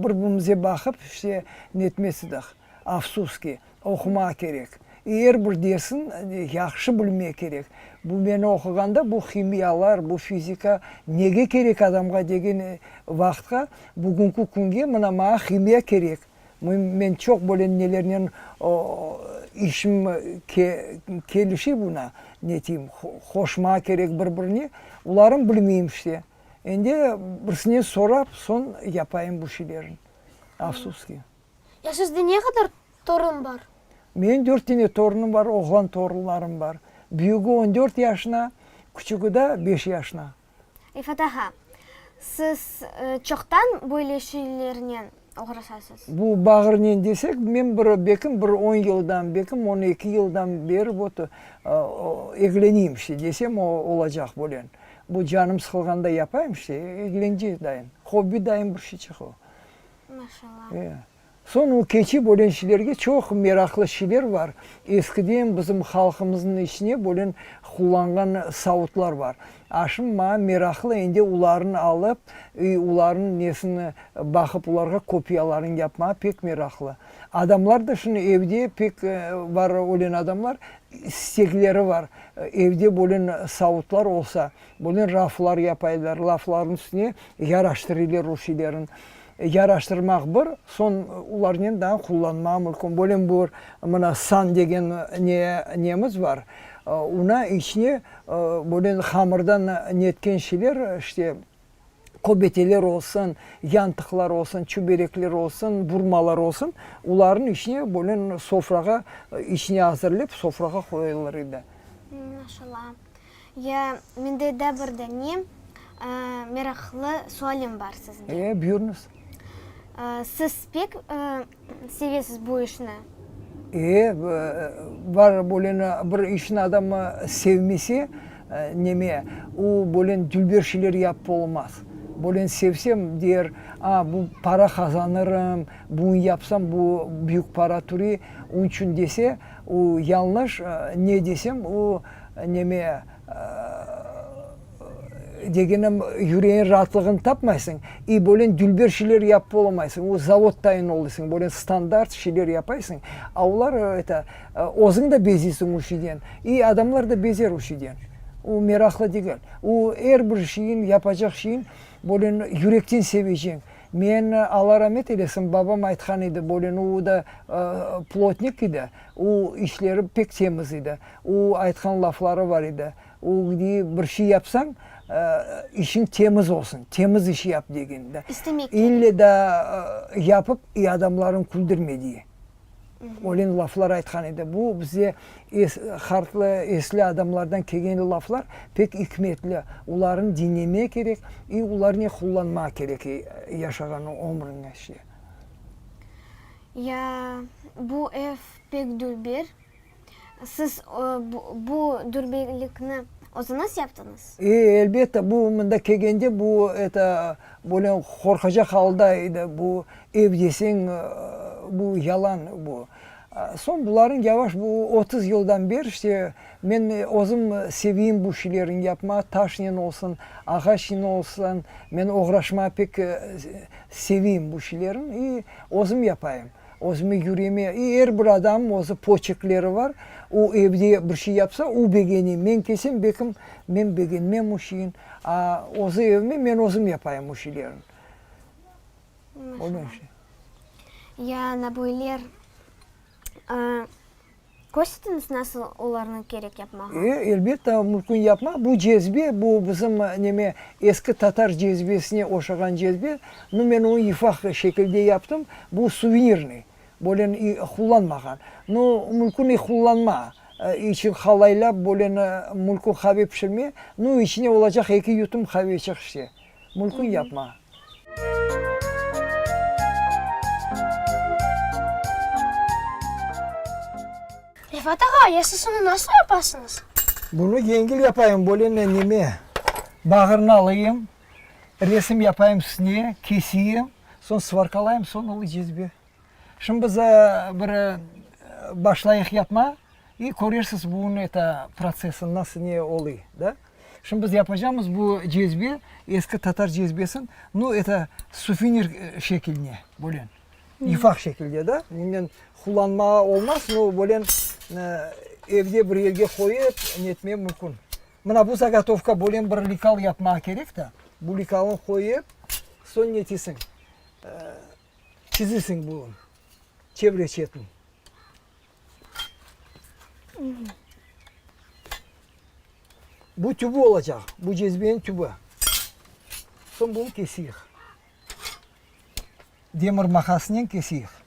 bir-birimize baqıp işte netmez edik. Afsus ki, oqumaq kerek. Er bir dersin yahşı bilmek kerek. Bu meni oquğanda bu himiyalar, bu fizika nege kerek adamğa degen vaqıtqa, bugünki künge mına maña himiya kerek. Men çoq böyle nelernen işim kelişe buna, ne deyim, qoşmağa kerek bir-birine, olarnı bilmeyim işte. Endi birisine sorap soñ yapayım bu şeylerni. Afsus ki. Ya sizde ne qadar torun bar? Menim dört tane torunım bar, oğlan torunlarım bar. Büyügi on dört yaşına, küçügi da beş yaşına. Refat ağa, siz çoqtan böyle şeylernen oğraşasız? Bu bağırnen desek, men bir, bekim bir on yıldan, bekim on eki yıldan beri vot egleneyim işte desem, olacaq böyle. Bu canım sıqılğanda yapayım işte, eglence dayın, hobbi dayın bir şeyçik o. Maşallah. Soñ o keçi bölen şeylerge çoq meraqlı şeyler bar. Eskiden bizim halqımıznıñ içine bölen qullanğan savutlar bar. A şimdi maña meraqlı endi olarnı alıp, olarnıñ nesini baqıp olarğa kopiyalarını yapmağa pek meraqlı. Adamlar da şimdi evde pek bar ölen adamlar istekleri bar. Evde bölen savutlar olsa, bölen raflar yapaylar, raflarnıñ üstüne yaraştırıylar o şeylerin. Yaraştırmaq bir, soñ olarnen daa qullanmağa mümkün. Böyle bir mına san degen ne nemiz bar, ona içine böyle hamırdan netken şeyler, işte, köbeteler olsun, yantıqlar olsun, çüberekler olsun, burmalar olsun, olarnıñ içine böyle sofrağa içine azırlap sofrağa qoyulır edi. Maşallah. Ya mende daa bir dane meraqlı sualim bar sizge. E, buyurıñız. Siz pek sevesiz bu işni? E, bar böyle bir işni adam sevmese, neme, o böyle dülber şeyler yapıp olmaz. Böyle sevsem, der, a, bu para qazanırım, bunı yapsam, bu büyük para türi, onıñ içün dese, o yañlış, ne desem, o Neme, degenim, yüreğiñ raatlığını tapmaysıñ, i böyle dülber şeyler yapıp olamaysıñ, o zavod tayın oldıysıñ, böyle standart şeyler yapaysıñ, a olar, eto, özüñ de beziysiñ o şeyden, i adamlar da bezer o şeyden. O meraqlı degil. O er bir şeyin, yapacaq şeyin böyle yürekten seveceñ. Men, Alla ramet eylesin, babam aytqan edi, böyle, o da plotnik edi, o işleri pek temiz edi. O aytqan lafları bar edi, o dey, bir şey yapsañ, işiñ temiz olsun, temiz iş yap degen de. İstemek kerek. İlle da yapıp i adamlarnı küldürme dey. Öyle laflar aytqan edi. Bu bize qartlı, esli adamlardan kelgen laflar pek ikmetli. Olarnı diñlemek kerek i olarnen qullanmaq kerek yaşağan ömrüñ içinde. Ya bu ev pek dülber. Siz bu dülberlikni özüñiz yaptıñız? E, elbette, bu mında kelgende bu, eto, böyle qorqacaq alda edi, bu ev deseñ, bu yalan bu. Soñ bularnıñ yavaş bu 30 yıldan beri işte men özüm seveyim bu şeylerni yapmağa, taşnen olsun, ağaçnen olsun, men oğraşmağa pek seveyim bu şeylerni i özüm yapayım. Özüme yüreğime, i er bir adamnıñ özü poçerkleri bar, o evde bir şey yapsa, o begene, men kelsem, belkim, men begenmem o şeyin, a özü evime men özüm yapayım o şeylerin. Öyle şey. Ya naböyler Kösteriñiz nasıl olarnı kerek yapmağa? E, elbette, mümkün yapmaq. Bu cezbe, bu bizim neme, eski tatar cezbesine oşağan cezbe. Nu, men onı yufaq şekilde yaptım. Bu suvenirnıy, böyle qullanmağan. Nu, mümkün i qullanma. İçin qalaylap, böyle mümkün qave pişirme. Nu, içine olacaq eki yutum qaveçıq işte. Mümkün yapma. Refat ağa, ya siz onı nasıl yapasıñız? Bunı yengil yapayım, böyle ne, neme, bağırını alayım, resim yapayım üstüne, keseyim, soñ svarkalayım, soñ olu cezbe. Şimdi biz bir başlayıq yapma, i körersiz bunıñ eto protsesini, nasıl ne oluy, da. Şimdi biz yapacamız bu cezbe, eski tatar cezbesin, nu, eto suvenir şekiline, böyle, yufaq şekilde, da, bunen qullanmağa olmaz, no, böyle evde bir yerge qoyıp netme mümkün. Mına bu zagotovka böyle bir lekal yapmağa kerek da, bu lekalını qoyıp, soñ netesiñ. Çizesiñ bu çevre çetin. Bu tübü olacaq, bu cezbeniñ tübü. Soñ bunı keseyik. Demir maqasınen keseyik.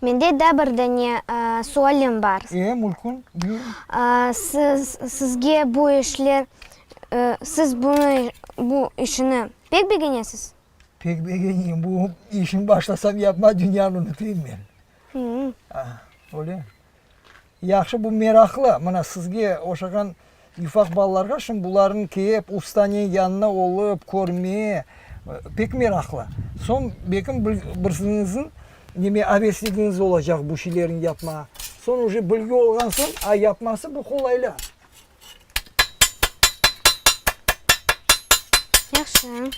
Mende daa bir dane sualim bar. E, mülkün, buyurıñ. Siz, sizge bu işler, siz bunı, bu işini pek begenesiz? Pek begeneyim. Bu işni başlasam yapma, dünyanı unutayım men. Öyle. Yahşı, bu meraqlı. Mına sizge oşağan ufaq balalarğa şimdi bularnı kep, ustanen yanına olıp, körme, pek meraqlı. Soñ, belkim, birisiñizniñ neme avesligiñiz olacaq bu şeylerni yapmağa. Soñ uje bilgi olğan soñ, a yapması bu qolaylı. Yahşı.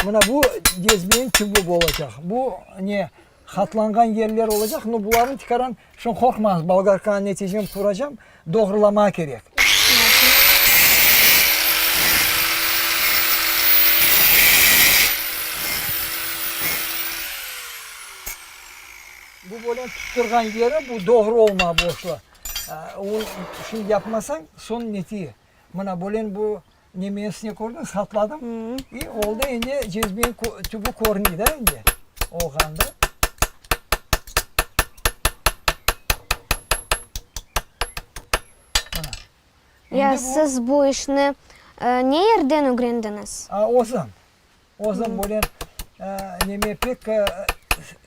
Mına bu cezbeniñ tübü olacaq. Bu ne, hatlanğan yerler olacaq, no bularnı tikaran, şunı qorqmañız, bolgarkanı netecem quracam, doğrulamağa kerek. Bu böyle tuttırğan yeri, bu doğru olma boşlu. O, şunı yapmasañ, soñ netiye. Mına böyle bu nemesini kördiñiz, hatladım. İ oldı endi cezbeniñ tübü körüney da endi olğanda. Mına. Ya siz bu işni ne yerden ögrendiñiz? A, özüm. Özüm böyle neme pek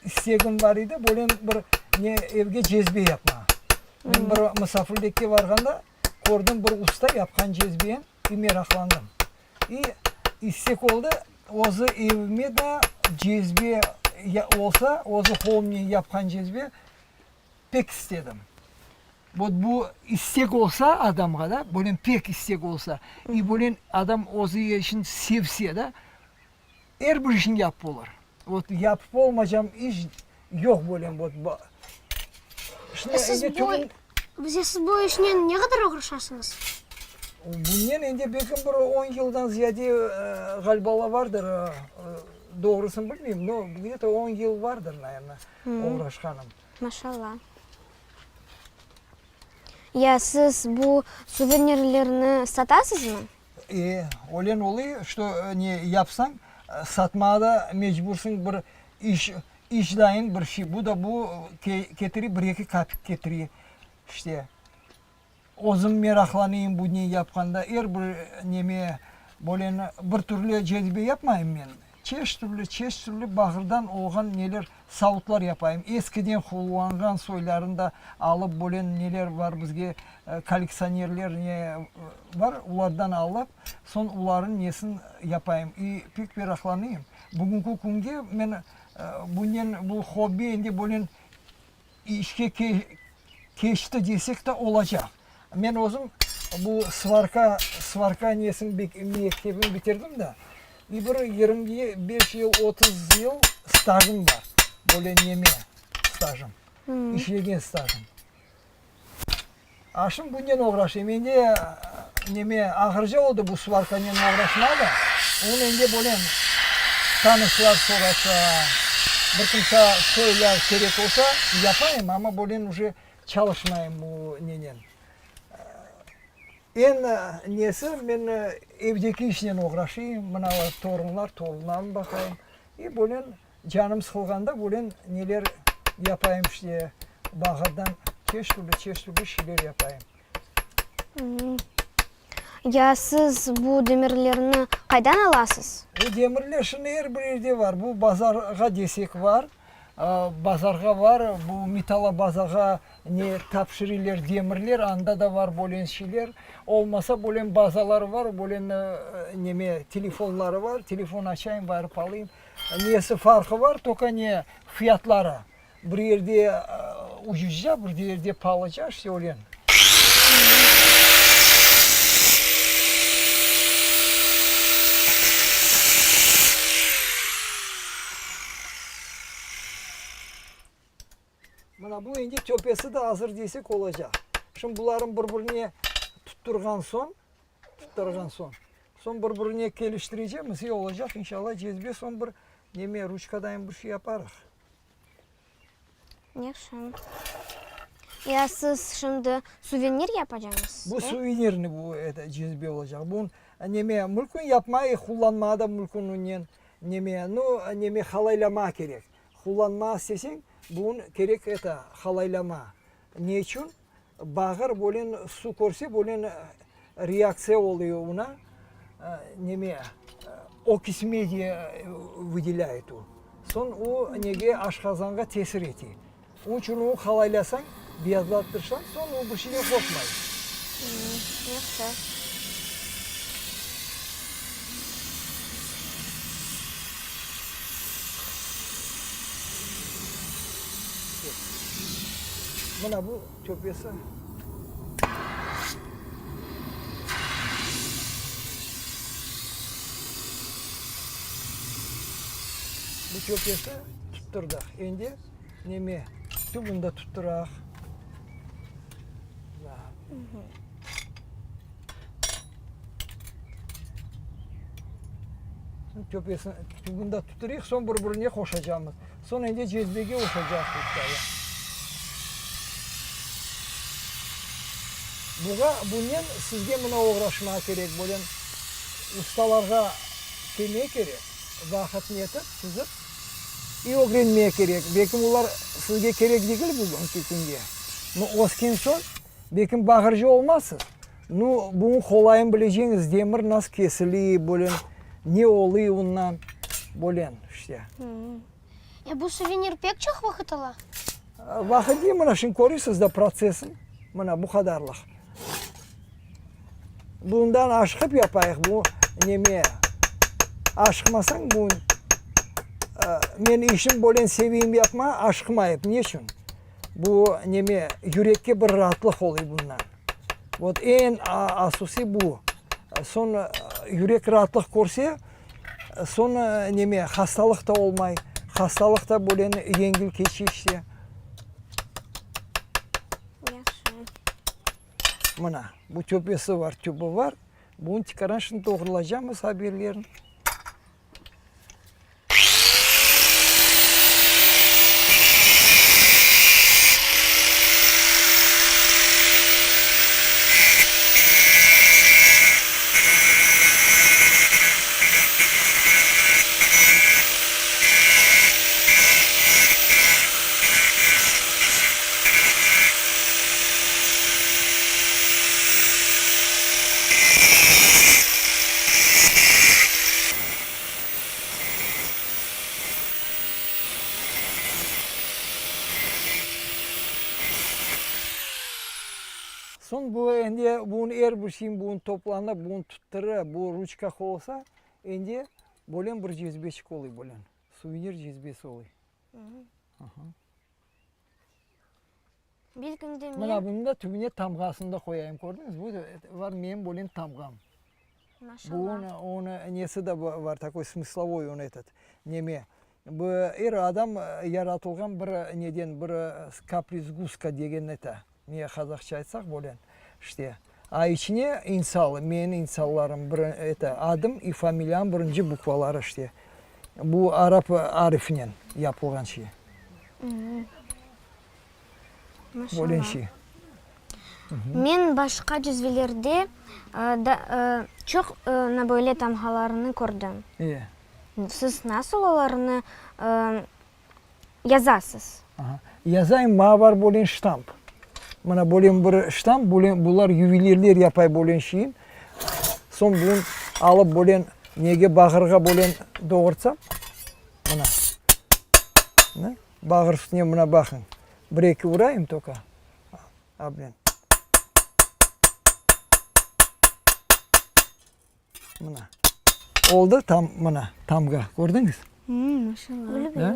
istegim bar edi, böyle bir ne evge cezbe yapma. Men bir musafirlikke varğanda kördim bir usta yapqan cezbeni i meraqlandım. I istek oldı, özü evime da cezbe olsa, özü qolumnen yapqan cezbe pek istedim. Vot bu istek olsa adamğa da, böyle pek istek olsa, i böyle adam özü işin sevse da, er bir işni yapıp olur. Vot yapıp olmaycam iş yoq böyle vot. Şimdi siz bu, bize siz bu işnen ne qadar oğraşasıñız? Bunen endi belki bir on yıldan ziyade ğaliba vardır, doğrusını bilmeyim, no gde-to on yıl vardır, naverno, oğraşqanım. Maşallah. Ya siz bu suvenirlerni satasızmı? E, ölen oluy, şto ne yapsañ, satmağa da mecbursıñ, bir iş, iş dayın bir şey, bu da bu ketiriy, bir-eki kapik ketiriy, işte. Özüm meraqlanayım bu ne yapqanda, er bir neme, böyle bir türlü cezbe yapmayım men, çeşit türlü, çeşit türlü bağırdan olğan neler, savutlar yapayım, eskiden qullanğan soylarını da alıp, böyle neler bar bizge, kollektsionerler ne bar, olardan alıp, soñ olarnıñ nesin yapayım. İ pek meraqlanayım. Bugünki künge men bunen, bu hobbi endi böyle İşke keçti desek de olacaq. Men özüm. bu svarka, svarka nesin mektebini bitirdim da, i bir 25 yıl, 30 yıl stajım bar, böyle neme stajım, işlegen stajım. A şimdi bunen oğraşayım. Endi neme ağırca oldı bu svarkanen oğraşma da, onı endi böyle tanışlar sorasa, bir kimsa soylar kerek olsa yapayım, amma böyle uje çalışmayım bu nenen. Eñ nesi, men evdeki işnen oğraşayım, mına torunlar, torunlarnı baqayım. İ böyle Canım sıqılğanda böyle neler yapayım işte, bağırdan çeşit türlü, çeşit türlü şeyler yapayım. Ya siz bu demirlerni qaydan alasız? Bu demirler şimdi er bir yerde var. Bu bazarğa desek var, bazarğa var, bu metalobazağa ne tapşırıylar demirler, anda da var böyle şeyler. Olmasa böyle bazalar var, böyle neme telefonları var, telefon açayım, barıp alayım. Nesi farqı var, toka ne fiyatları, bir yerde ucuzca, bir yerde palıca, işte öyle. Mına bu endi töpesi de azır desek olacaq. Şimdi buların bir-birine tutturğan soñ, tutturğan soñ, soñ bir-birine keliştirecekmiz, i olacaq, inşallah, cezbe, soñ bir neme, ruçkadayın bir şey yaparıq. Yahşı. Ya siz şimdi suvenir yapacañız? Bu suvenirni bu cezbe olacaq. Bu neme, mülkün yapma i qullanmağa da mülkün onen neme, nu, neme halaylama kerek. Qullanmağa isteseñ, bugün kerek eto, halaylama. Ne içün? Bağır bölen su körse, bölen reaktsiya oluyor ona, neme, okis mediya vıdelâyet o. Soñ o nege, aşqazanğa tesir ete. Onıñ içün onı halaylasañ, beyazlattırsañ, soñ o bir şeyden qorqmay. Yahşı. Mına bu töpesi. Bu töpesi tutturdıq. Endi neme, tübüni de tutturaq. Töpesini, tübüni de tutturayıq, soñ bir-birine qoşacamız. Soñ endi cezvege oşacaq ustaya. Buğa, bunen sizge mına oğraşmağa kerek, böyle ustalarğa kelmege kerek, vaqıt netip, tizip, i ögrenmege kerek. Belkim olar sizge kerek degil bugünki künge. No, ösken soñ, belkim bağırcı olmazsız, no, bunıñ qolayın bileceñiz, demir nasıl kesili, böyle ne oluy ondan, böyle, işte. E bu suvenir pek çoq vaqıt ala? Vaqıt değil, mına şimdi körüsiz da protsessin, mına bu qadarlıq. Bundan aşıqıp yapayıq, bu neme, aşıqmasañ bu, men işim böyle seveyim yapma, aşıqmayıp, ne içün? Bu neme, yürekke bir raatlıq oluy bundan. Vot eñ asusiy bu. Soñ yürek raatlıq körse, soñ neme, hastalıq da olmay, hastalıq da böyle yengil keçe işte. Yahşı. Mına, bu töpesi var, tübü var. Bunı tikaran şimdi doğrulacamız haberlerini. Soñ bu endi bunıñ er bir şeyin bunı toplanıp, bunı tuttırıp, bu ruçka olsa, endi bölen bir cezbeçik oluy bölen, suvenir cezbesi oluy. Belki de men. Mına bunı da tübüne tamğasını da qoyayım, kördiñiz? Bu var menim böyle tamğam. Maşallah. Bu onı, onı nesi de var, takoy smıslovoy on etot, neme. Bu er adam yaratılğan bir neden, bir kapli sguska degen eto, ne qazahça aytsaq böyle, işte. A içine intsal, menim intsallarım, bir eto, adım i familiyam birinci bukvaları, işte. Bu arap arifinen yapılğan şey. Böyle şey. Men başqa cezvelerde da çoq böyle tamğalarnı kördim. Siz nasıl olarnı yazasız? Yazayım, maña bar böyle ştamp. Mına böyle bir ştamp, böyle bular yuvelirler yapay böyle şeyin. Soñ bunı alıp böyle nege bağırğa böyle doğurtsam, mına. Mına. Bağır üstüne mına baqıñ. Bir-eki urayım toka. Abnen. Mına. Oldı tam mına tamğa. Kördiñiz? Maşallah.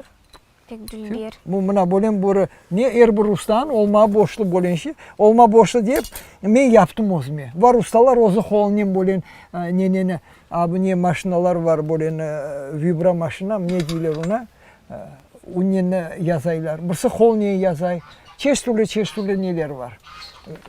Pek dülber. Bu mına bölem bir ne er bir ustanıñ olmağa borçlu bölen şey. Olma borçlu dep men yaptım özüme. Var ustalar özü qolunen bölen ne-ne-ne. A bu ne maşinalar var bölen vibromaşina ne deyler ona. Unnen yazaylar, birisi qolnen yazay, çeşit türlü, çeşit türlü neler bar,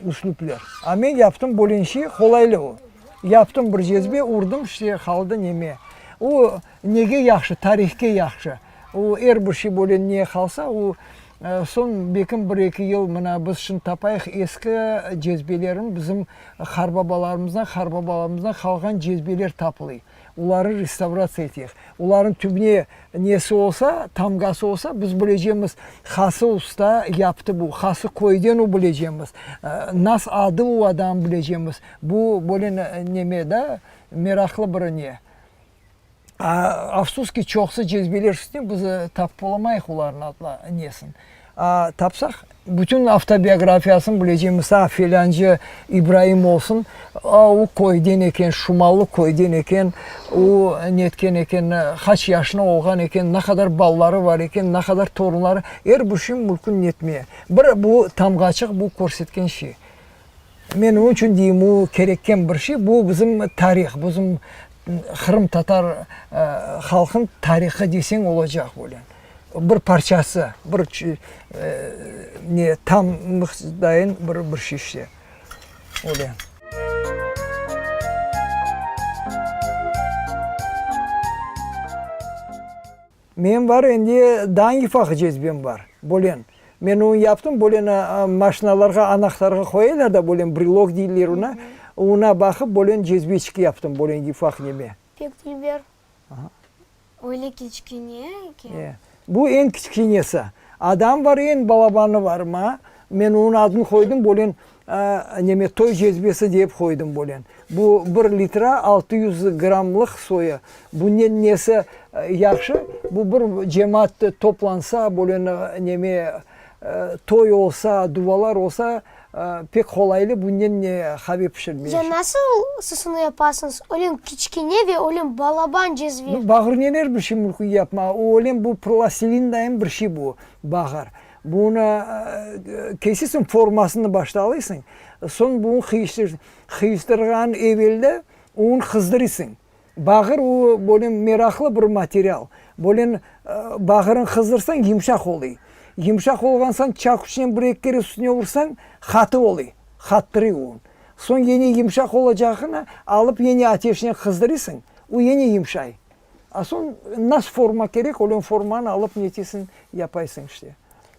üslüpler. A men yaptım böyle şey, qolaylı o. Yaptım bir cezbe, urdım, işte, qaldı neme. O nege yahşı, tarihke yahşı. O er bir şey böyle ne qalsa, o soñ belkim bir-eki yıl mına biz şimdi tapayıq eski cezbelerin, bizim qarbabalarımızdan, qarbabalarımızdan qalğan cezbeler tapılay. Oları restavratsiya eteyik. Olarnıñ tübüne nesi olsa, tamğası olsa, biz bilecemiz, hası usta yaptı bu, hası köyden o bilecemiz, nas adı o adam bilecemiz. Bu böyle neme da, meraqlı bir ne. Afsus ki, çoqusı cezbeler üstüne biz tapıp olamayıq olarnıñ adla, nesin. Tapsaq, bütün avtobiografiyasını bilecemiz, a, felâncı İbraim olsun, a, o köyden eken, Şumallı köyden eken, o netken eken, qaç yaşına olğan eken, ne qadar balaları bar eken, ne qadar torunları, er bir şey mümkün netmeye. Bir bu tamğaçıq, bu körsetken şey. Men onıñ içün deyim, o kerekken bir şey, bu bizim tarih, bizim qırımtatar halqınıñ tarihı deseñ olacaq böyle. Bir parçası, bir ne tam dayın bir bir şey işte, öyle. Menim bar endi daa yufaq cezbem bar, bölen. Men onı yaptım, bölen maşinalarğa anahtarğa qoyalar da, bölen brelok deyler ona, ona baqıp bölen cezbeçik yaptım, bölen yufaq neme. Pek dülber. Öyle kiçkene eken. Bu eñ kiçkenesi. Adam bar, eñ balabanı bar. Ma, men onıñ adını qoydım, bölen neme, toy cezbesi dep qoydım, bölen. Bu bir litra 600 grammlıq soyu. Bunen nesi yahşı, bu bir cemaat toplansa, bölen neme, toy olsa, duvalar olsa, pek qolaylı bunen ne qave pişirmege. Ya nasıl siz onı yapasıñız? Öyle kiçkene ve öyle balaban cezve. Nu, bağırnen er bir şey mümkün yapma. O öyle bu plastilin dayın bir şey bu, bağır. Bunı kesesiñ, formasını başta alıysıñ, soñ bunı qıyıştırğan evelde onı qızdırıysıñ. Bağır o, böyle meraqlı bir material. Böyle bağırın qızdırsañ, yımşaq oluy. Yımşaq olğan soñ çakuçnen bir-eki kere üstüne ursañ, qatı oluy, qattırıy o. Soñ yene yımşaq olacağını alıp yene ateşnen qızdırıysıñ, o yene yımşay. A soñ nasıl forma kerek, öyle formanı alıp netesiñ, yapaysıñ işte.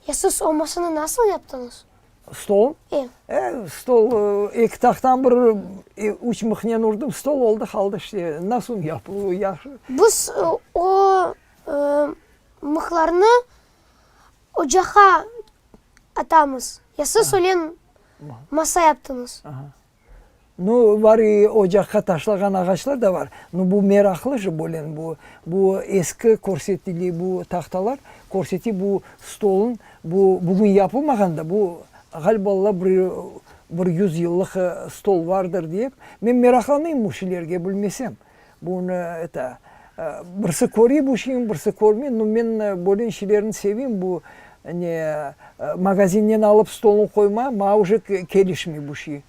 Ya siz o masanı nasıl yaptıñız? Stol? E. E, stol, eki tahtan bir üç mıhnen urdım, stol oldı, qaldı işte. Nasıl yapıluvı yahşı. Biz o mıhlarnı ocaqqa atamız. Ya siz öyle masa yaptıñız. Aha. Nu, var ocaqqa taşlağan ağaçlar da var. Nu, bu meraqlı je bölen bu. Bu eski körsetili bu tahtalar, körseti bu stolın, bu bugün yapılmağan da, bu ğaliba bir bir yüzyıllıq stol vardır diyip. Men meraqlanayım bu şeylerge, bilmesem. Bunı, eto, birisi köre bu şeyni, birisi körmey. Nu, men bölen şeylerni sevem, bu. Ne, magazinden alıp stolnı qoyma, maña uje kelişmey bu şey.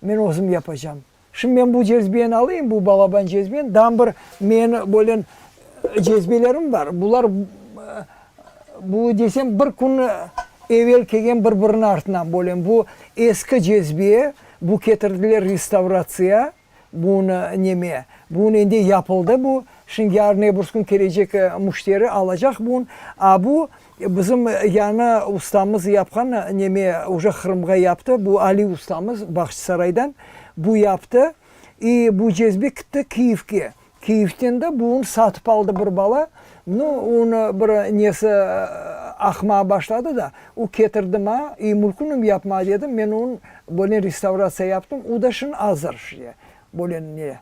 Men özüm yapacam. Şimdi men bu cezbeni alayım, bu balaban cezbeni, daa bir menim böyle cezbelerim bar, bular, bu desem bir kün evel kelgen bir-biriniñ artına böyle. Bu eski cezbe, bu ketirdiler restavratsiya. Bunı neme, bunı endi yapıldı bu, şimdi yarın ebirsi kün kelecek müşteri alacaq bunı, a bu bizim yañı ustamız yapqan neme, uje Qırımğa yaptı, bu Ali ustamız Bağçasaraydan, bu yaptı, i bu cezbe kitti Kiyevge, Kiyevden de bunı satıp aldı bir bala, nu, onı bir nesi aqmağa başladı da, o ketirdi maña, i mülkünmi yapma dedim, men onı böyle restavratsiya yaptım, o da şimdi azır işte, böyle ne.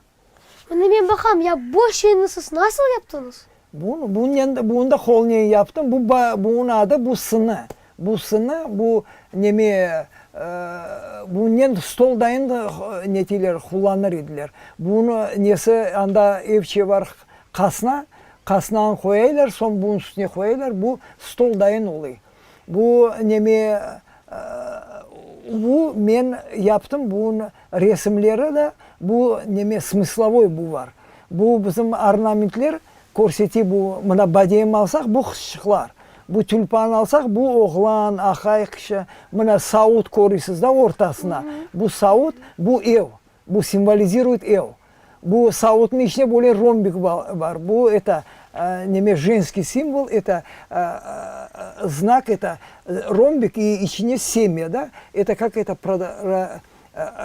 Mına men baqam, ya bu şeyni siz nasıl yaptıñız? Bunı, bunen, bunı da qolnen yaptım, bu, bunıñ adı bu sını, Bu sını, bu neme, bunen stol dayın netiyler, qullanır ediler. Bunı nesi, anda evçe bar qasna, qasnanı qoyaylar, soñ bunıñ üstüne qoyaylar, bu stol dayın oluy. Bu neme, bu men yaptım, bunıñ resimleri de, bu neme, smıslovoy bu bar. Bu bizim ornamentler Körsete bu, mına badem alsaq, bu qızçıqlar. Bu tülpan alsaq, bu oğlan, aqay kişi. Mına savut körüysiz da ortasına. Bu savut, bu ev. Bu simvoliziruyet ev. Bu savutnıñ içine böyle rombik bar. Bu, eto, neme, jenskiy simvol, eto, znak, eto, rombik i içine semya, da, eto, kak eto,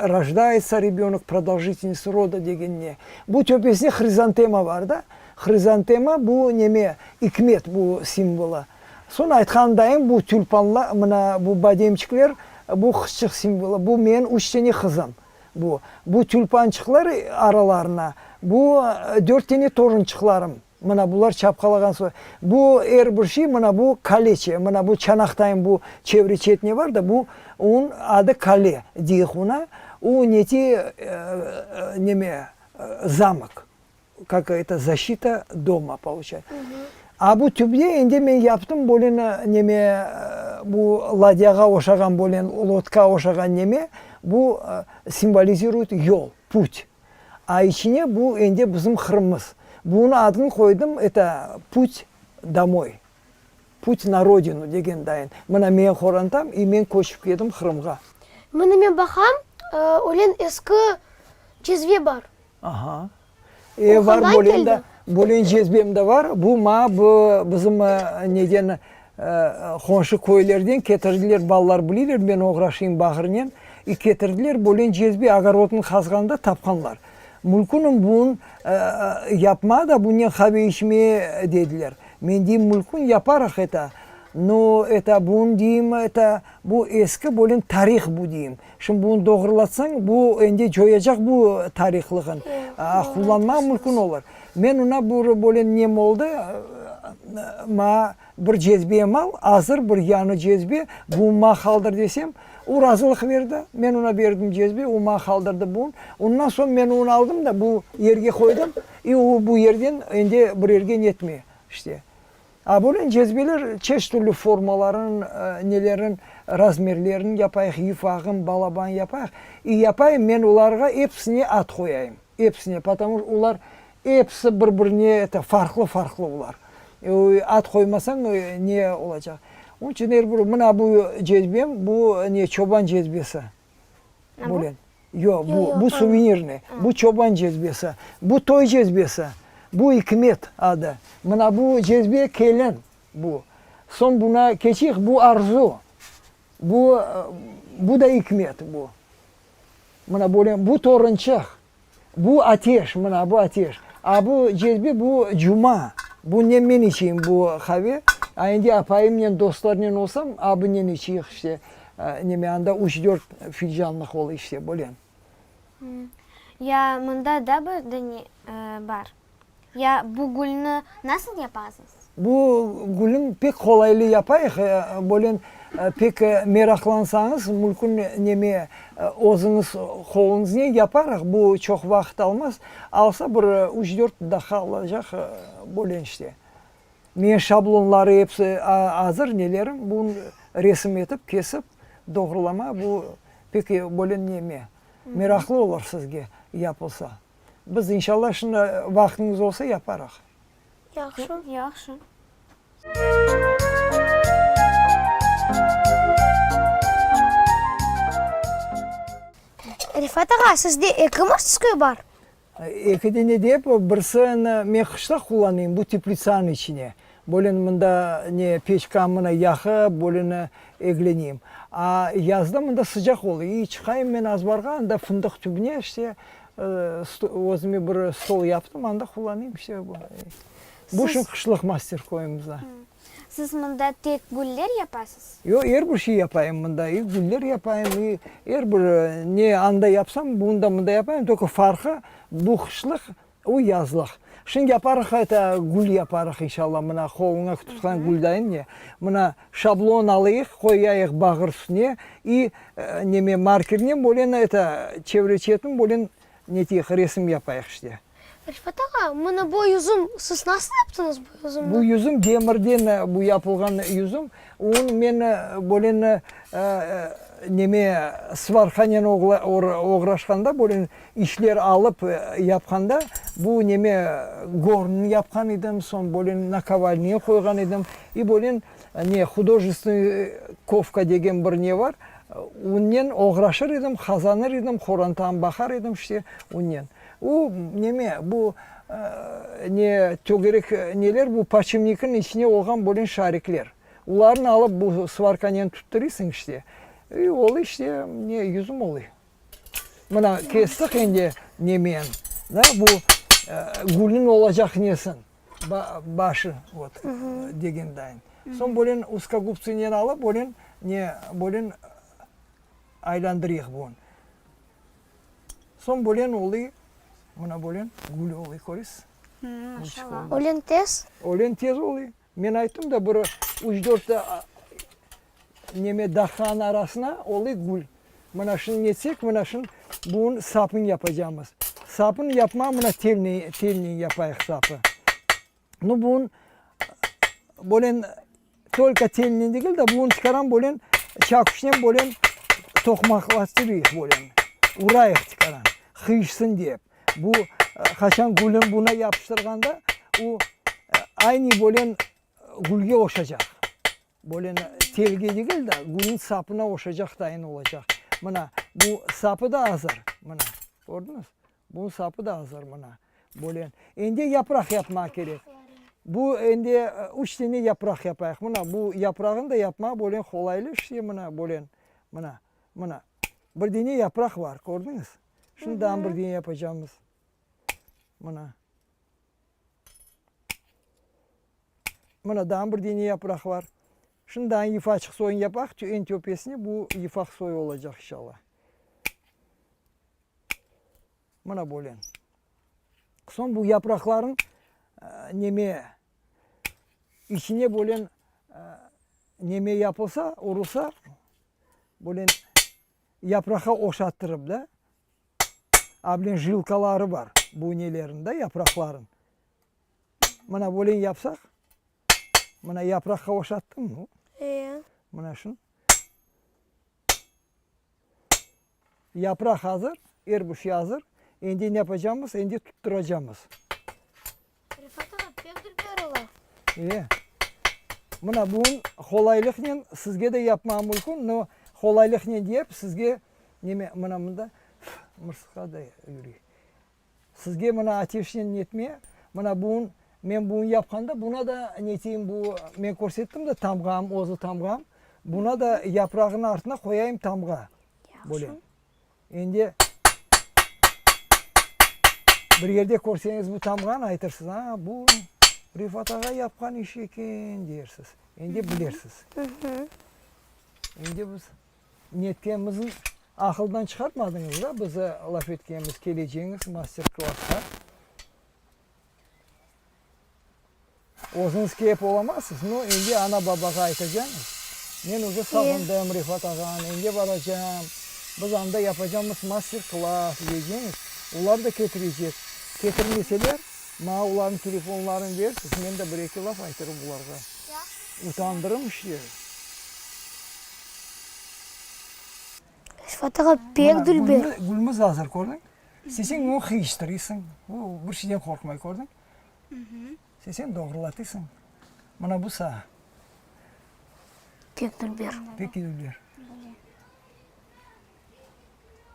Rojdayetsa rebönok, prodoljitelnost roda degen ne. Bu töpesinde hrizantema bar da. Hrizantema bu neme, ikmet bu simvolı. Soñ aytqanındayım, bu tülpanlar, mına bu bademçikler, bu qızçıq simvolı. Bu menim üç tane qızım. Bu. Bu tülpançıqlar aralarına, bu dört tane torunçıqlarım. Mına bular çapqalağan soñ, bu er bir şey, mına bu kaleçe, mına bu çanaqtayın bu çevre çet ne bar da, bu onıñ adı kale deyik ona, o neti neme, zamok, kak eto zaşita doma poluçayetsâ. A bu tübde endi men yaptım böyle neme, bu ladyağa oşağan böyle lodka oşağan neme, bu simvoliziruyet yol, put. A içine bu endi bizim Qırımımız. Bunıñ adını qoydım, eto, Put domoy, Put na rodinu degen dayın. Mına menim qorantam i men köçip keldim Qırımğa. Mına men baqam, ölen eski cezve bar. Aha. E, var bölen de, bölen cezvem de var. Bu maña bu bizim neden, Qonşu köylerden ketirdiler, balalar bileyler, men oğraşayım bağırnen, i ketirdiler, bölen cezbe ogorodnı qazğanda tapqanlar. Mülkünim bunı yapma da, bunen qave içme, dediler. Men deyim, mülkün yaparıq eta, no, eta, bunı deyim, eta, bu eski bölen tarih bu deyim. Şimdi bunı doğrulatsañ, bu endi coyacaq bu tarihlığın, qullanma mülkün olur. Men ona bir böyle nem oldı, maña bir cezbem al, azır bir yañı cezbe, bunı maña qaldır desem, o razılıq berdi, men ona berdim cezbe, o maña qaldırdı bunı. Ondan soñ men onı aldım da bu yerge qoydım, i o bu yerden endi bir yerge netmey, işte. A böyle cezbeler çeşit türlü formaların, nelerin, razmerlerin yapayıq, yufağın, balaban yapayıq. I yapayım, men olarğa episine ad qoyayım. Episine, potomu olar episi bir-birine eto farqlı-farqlı olar. Ad qoymasañ, ne olacaq. Onıñ içün er bir, mına bu cezbem, bu ne, çoban cezbesi. Böyle. Yoq, bu, bu suvenirniy. Bu çoban cezbesi. Bu toy cezbesi. Bu ikmet adı. Mına bu cezbe kelin bu. Soñ buna keçeyik, bu arzu. Bu, bu da ikmet bu. Mına böyle, bu torunçıq. Bu ateş, mına bu ateş. A bu cezbe, bu cuma. Bu ne men içeyim bu qave, a endi apayımnen, dostlarnen olsam, a bunen içeyik işte, neme, anda üç-dört filcanlıq ola işte, böyle. Ya mında da bir dane bar. Ya bu gülni nasıl yapasız? Bu gülün pek qolaylı yapayıq, böyle pek meraqlansañız, mülkün neme, özüñiz qoluñıznen yaparıq, bu çoq vaqıt almaz, alsa bir üç-dört daqqa alacaq, böyle işte. Men şablonları episi azır nelerim, bunı resim etip, kesip, doğrulama, bu pek böyle neme, meraqlı olur sizge yapılsa. Biz inşallah şimdi vaqtıñız olsa yaparıq. Yahşı. Yahşı. Refat ağa, sizde eki masterskoy bar? Eki dene dep, birisini men qışta qullanayım, bu teplitsanıñ içine. Böyle mında ne peçka mına yaqıp, böyle egleneyim. A yazda mında sıcaq oluy. İ çıqayım men azbarğa, anda fındıq tübüne işte özüme bir stol yaptım, anda qullanayım işte. Bu şu qışlıq masterkoyımızda. Siz mında tek güller yapasız? Yoq, er bir şey yapayım mında. İ güller yapayım, i er bir ne anda yapsam, bunı da mında yapayım. Tolko farqı, bu qışlıq, o yazlıq. Şimdi yaparıq, eta, gül yaparıq, inşallah, mına qoluña tutqan güldayın ne. Mına şablon alayıq, qoyayıq bağır üstüne, i neme, markernen böyle, eta, çevre çetin böyle neteyik, resim yapayıq işte. Refat ağa, mına bu yüzüm, siz nasıl yaptıñız bu yüzümni? Bu yüzüm demirden bu yapılğan yüzüm. Onı men böyle neme, svarkanen oğraşqanda, böyle işler alıp yapqanda, bu neme, gornı yapqan edim, soñ böyle nakovalnıya qoyğan edim. İ böyle ne, hudojestvenıy kovka degen bir ne bar, onnen oğraşır edim, qazanır edim, qorantam baqar edim işte onnen. O, neme, bu, ne, tögerek neler, bu paçimnikniñ içine olğan bölün şarikler. Olarnı alıp bu svarkanen tuttırıysıñ işte, i oluy işte, ne, yüzüm oluy. Mına, kestik endi nemen, da, bu gülniñ olacaq nesin, başı, vot, degendayın. Soñ bölün uskogubtsınen alıp, bölün, ne, bölün aylandırıyıq bunı. Soñ bölen oluy, mına bölen gül oluy, köresiz? Maşallah. Ölen tez? Ölen tez oluy. Men ayttım da, bir üç-dört neme daqqanıñ arasına oluy gül. Mına şunı netsek, mına şunı, bunıñ sapını yapacamız. Sapını yapma, mına telnen, telnen yapayıq sapı. Nu, bunıñ bölen tolko telnen degil de, bunı tikaran bölen çaküşnen bölen toqmaqlaştırıyıq bölen, urayıq tikaran, qıyışsın dep. Bu qaçan gülün buna yapıştırğanda, o aynı bölen gülge oşacaq. Bölen telge degil de, gülün sapına oşacaq tayın olacaq. Mına, bu sapı da azır, mına, kördiñiz? Bunıñ sapı da azır mına. Böyle. Endi yapraq yapmaq kerek. Bu endi üç dene yapraq yapayıq. Mına bu yaprağını da yapmaq böyle qolaylı işte mına böyle. Mına, mına. Bir dene yapraq bar, kördiñiz? Şimdi daa bir dene yapacağımız. Mına. Mına daa bir dene yapraq bar. Şimdi daa yıfaçıq soyun yapaq, eñ töpesine bu yıfaq soyu olacaq inşallah. Mına böyle. Soñ bu yapraqların neme, içine böyle neme yapılsa, urulsa, böyle yapraqqa oşattırıp da, a bilen jilkaları bar bu nelerin da, yapraqların. Mına böyle yapsaq, mına yapraqqa oşattım. E. Mına şunı. Yapraq azır, er bir şey azır. Endi ne yapacamız? Endi tutturacamız. Refat ağa, pek dülber ola. E. Mına bugün qolaylıqnen sizge de yapmağa mümkün, no qolaylıqnen dep sizge neme, mına mında mırsıqa da yürüy. Sizge mına ateşnen netme, mına bugün men bugün yapqanda buna da neteyim bu, men körsettim de tamğam, özü tamğam, buna da yaprağınıñ artına qoyayım tamğa. Böyle. Endi bir yerde körseñiz bu tamğanı aytırsız, a, bu Refat ağa yapqan iş eken dersiz. Endi bilersiz. Endi biz Netkenimizni aqıldan çıqartmadıñız da, biz laf etkenimiz kelecegiñiz master-klassqa. Özüñiz kelip olamazsız, no, endi ana-babağa aytacañız, Men uje sağındım Refat ağanı, endi baracam, biz anda yapacamız master-klass deyceñiz, olar da ketirecek. Ketirmeseler. Maña olarnıñ telefonlarını bersiz, men de bir-eki laf aytırım olarğa. Utandırım işte. Refat ağa pek dülber. Mına, gülümiz azır, kördiñ? İsteseñ, onı qıyıştırıysıñ. O, bir şeyden qorqmay, kördiñ? İsteseñ, doğrulatısıñ. Mına bu sağa. Pek dülber. Pek dülber.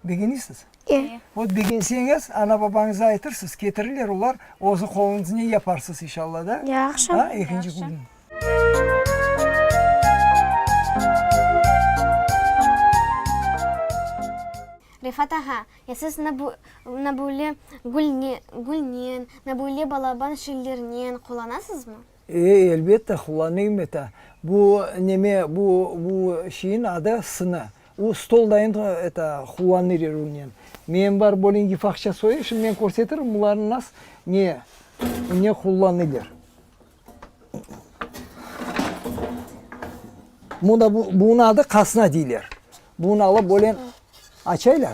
Begenisiz? E. Vot begenseñiz, ana-babañıza aytırsız, ketirirler olar, özü qoluñıznen yaparsız inşalla da. Yahşı. A, ekinci kün. Refat ağa, ya siz na böyle gülnen, na böyle balaban şeylernen qullanasızmı? E, elbette, qullanayım eta. Bu neme, bu, bu şeyin adı sını. U stol dayın eta qullanırer unen. Men bar böyle yıfaqça soyu, şimdi men körsetirim bularnı nas ne, ne qullanıler. Mında bu, bunıñ adı qasna deyler. Bunı alıp böyle açaylar.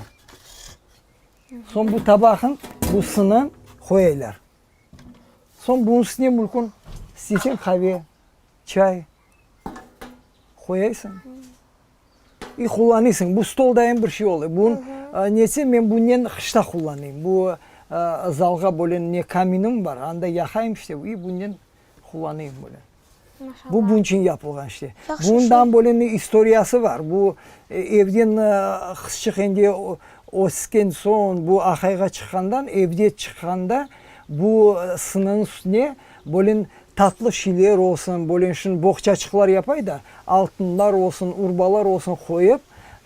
Soñ bu tabaqın, bu sını qoyaylar. Soñ bunıñ üstüne mülkün isteseñ qave, çay qoyaysıñ i qullanıysıñ. Bu stol dayın bir şey ola. Bunıñ nesi, men bunen qışta qullanayım. Bu zalğa böyle ne kaminim bar, anda yaqayım işte i bunen qullanayım böyle. Bu bunıñ içün yapılğan işte. Bundan böyle istoriyası bar. Bu evden qızçıq endi ösken soñ, bu aqayğa çıqqandan, evde çıqqanda bu sınıñ üstüne böyle tatlı şeyler olsun, böyle şimdi boğçaçıqlar yapay da, altınlar olsun, urbalar olsun qoyıp,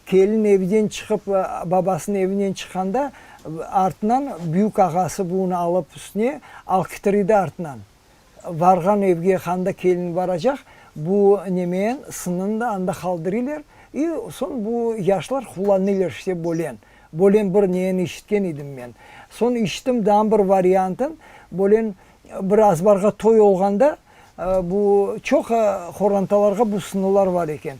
kelin evden çıqıp, babasınıñ evinden çıqqanda, artınan büyük ağası bunı alıp üstüne alkitirir artınan. Varğan evge handa kelin varacaq, bu nemeyen sınını da anda qaldırıyler i soñ bu yaşlar qullanıyler işte bölen. Bölen bir neyeni işitken idim men. Soñ işittim daa bir variantın, bölen bir azbarğa toy olğanda bu çoq qorantalarğa bu sınılar var eken.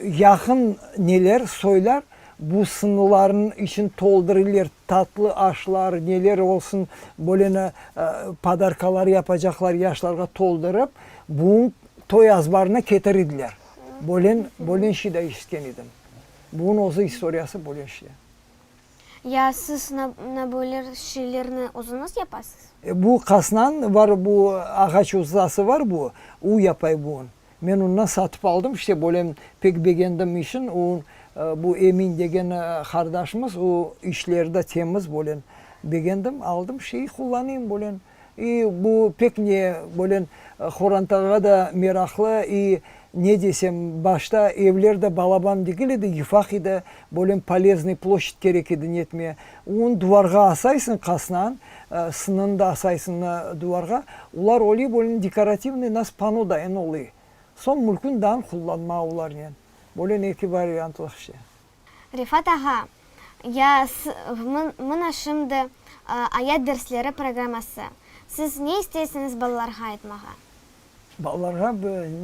Yaqın neler, soylar bu sınıların için toldırıyler Tatlı aşlar, neler olsun, böyle podarkalar yapacaqlar yaşlarğa toldurıp, buñ toy azbarına ketirdiler. Böyle, böyle şey de eşitken edim. Buñ özü istoriyası böyle şey. Ya siz na böyle şeylerni özüñiz yapasız? Bu qasnan var, bu ağaç ustası var bu, u yapay buñ. Men ondan satıp aldım, işte böyle pek begendim işin, o bu Emin degen qardaşımız, o işleri de temiz böyle begendim, aldım, şeyi qullanayım böyle. İ bu pek ne böyle qorantağa da meraqlı, i ne desem, başta evler de balaban degil edi, yufaq edi, böyle poleznıy ploşçad kerek edi netme. Onı duvarğa asaysıñ qasnan, Sınını da asaysıñ duvarğa. Olar öyle böyle dekorativnıy nas pano dayın oluy. Soñ mülkün daan qullanma olarnen. Böyle eki variantlıq işte. Refat ağa, ya mına şimdi Ayat dersleri programması. Siz ne isteysiñiz balalarğa aytmağa? Balalarğa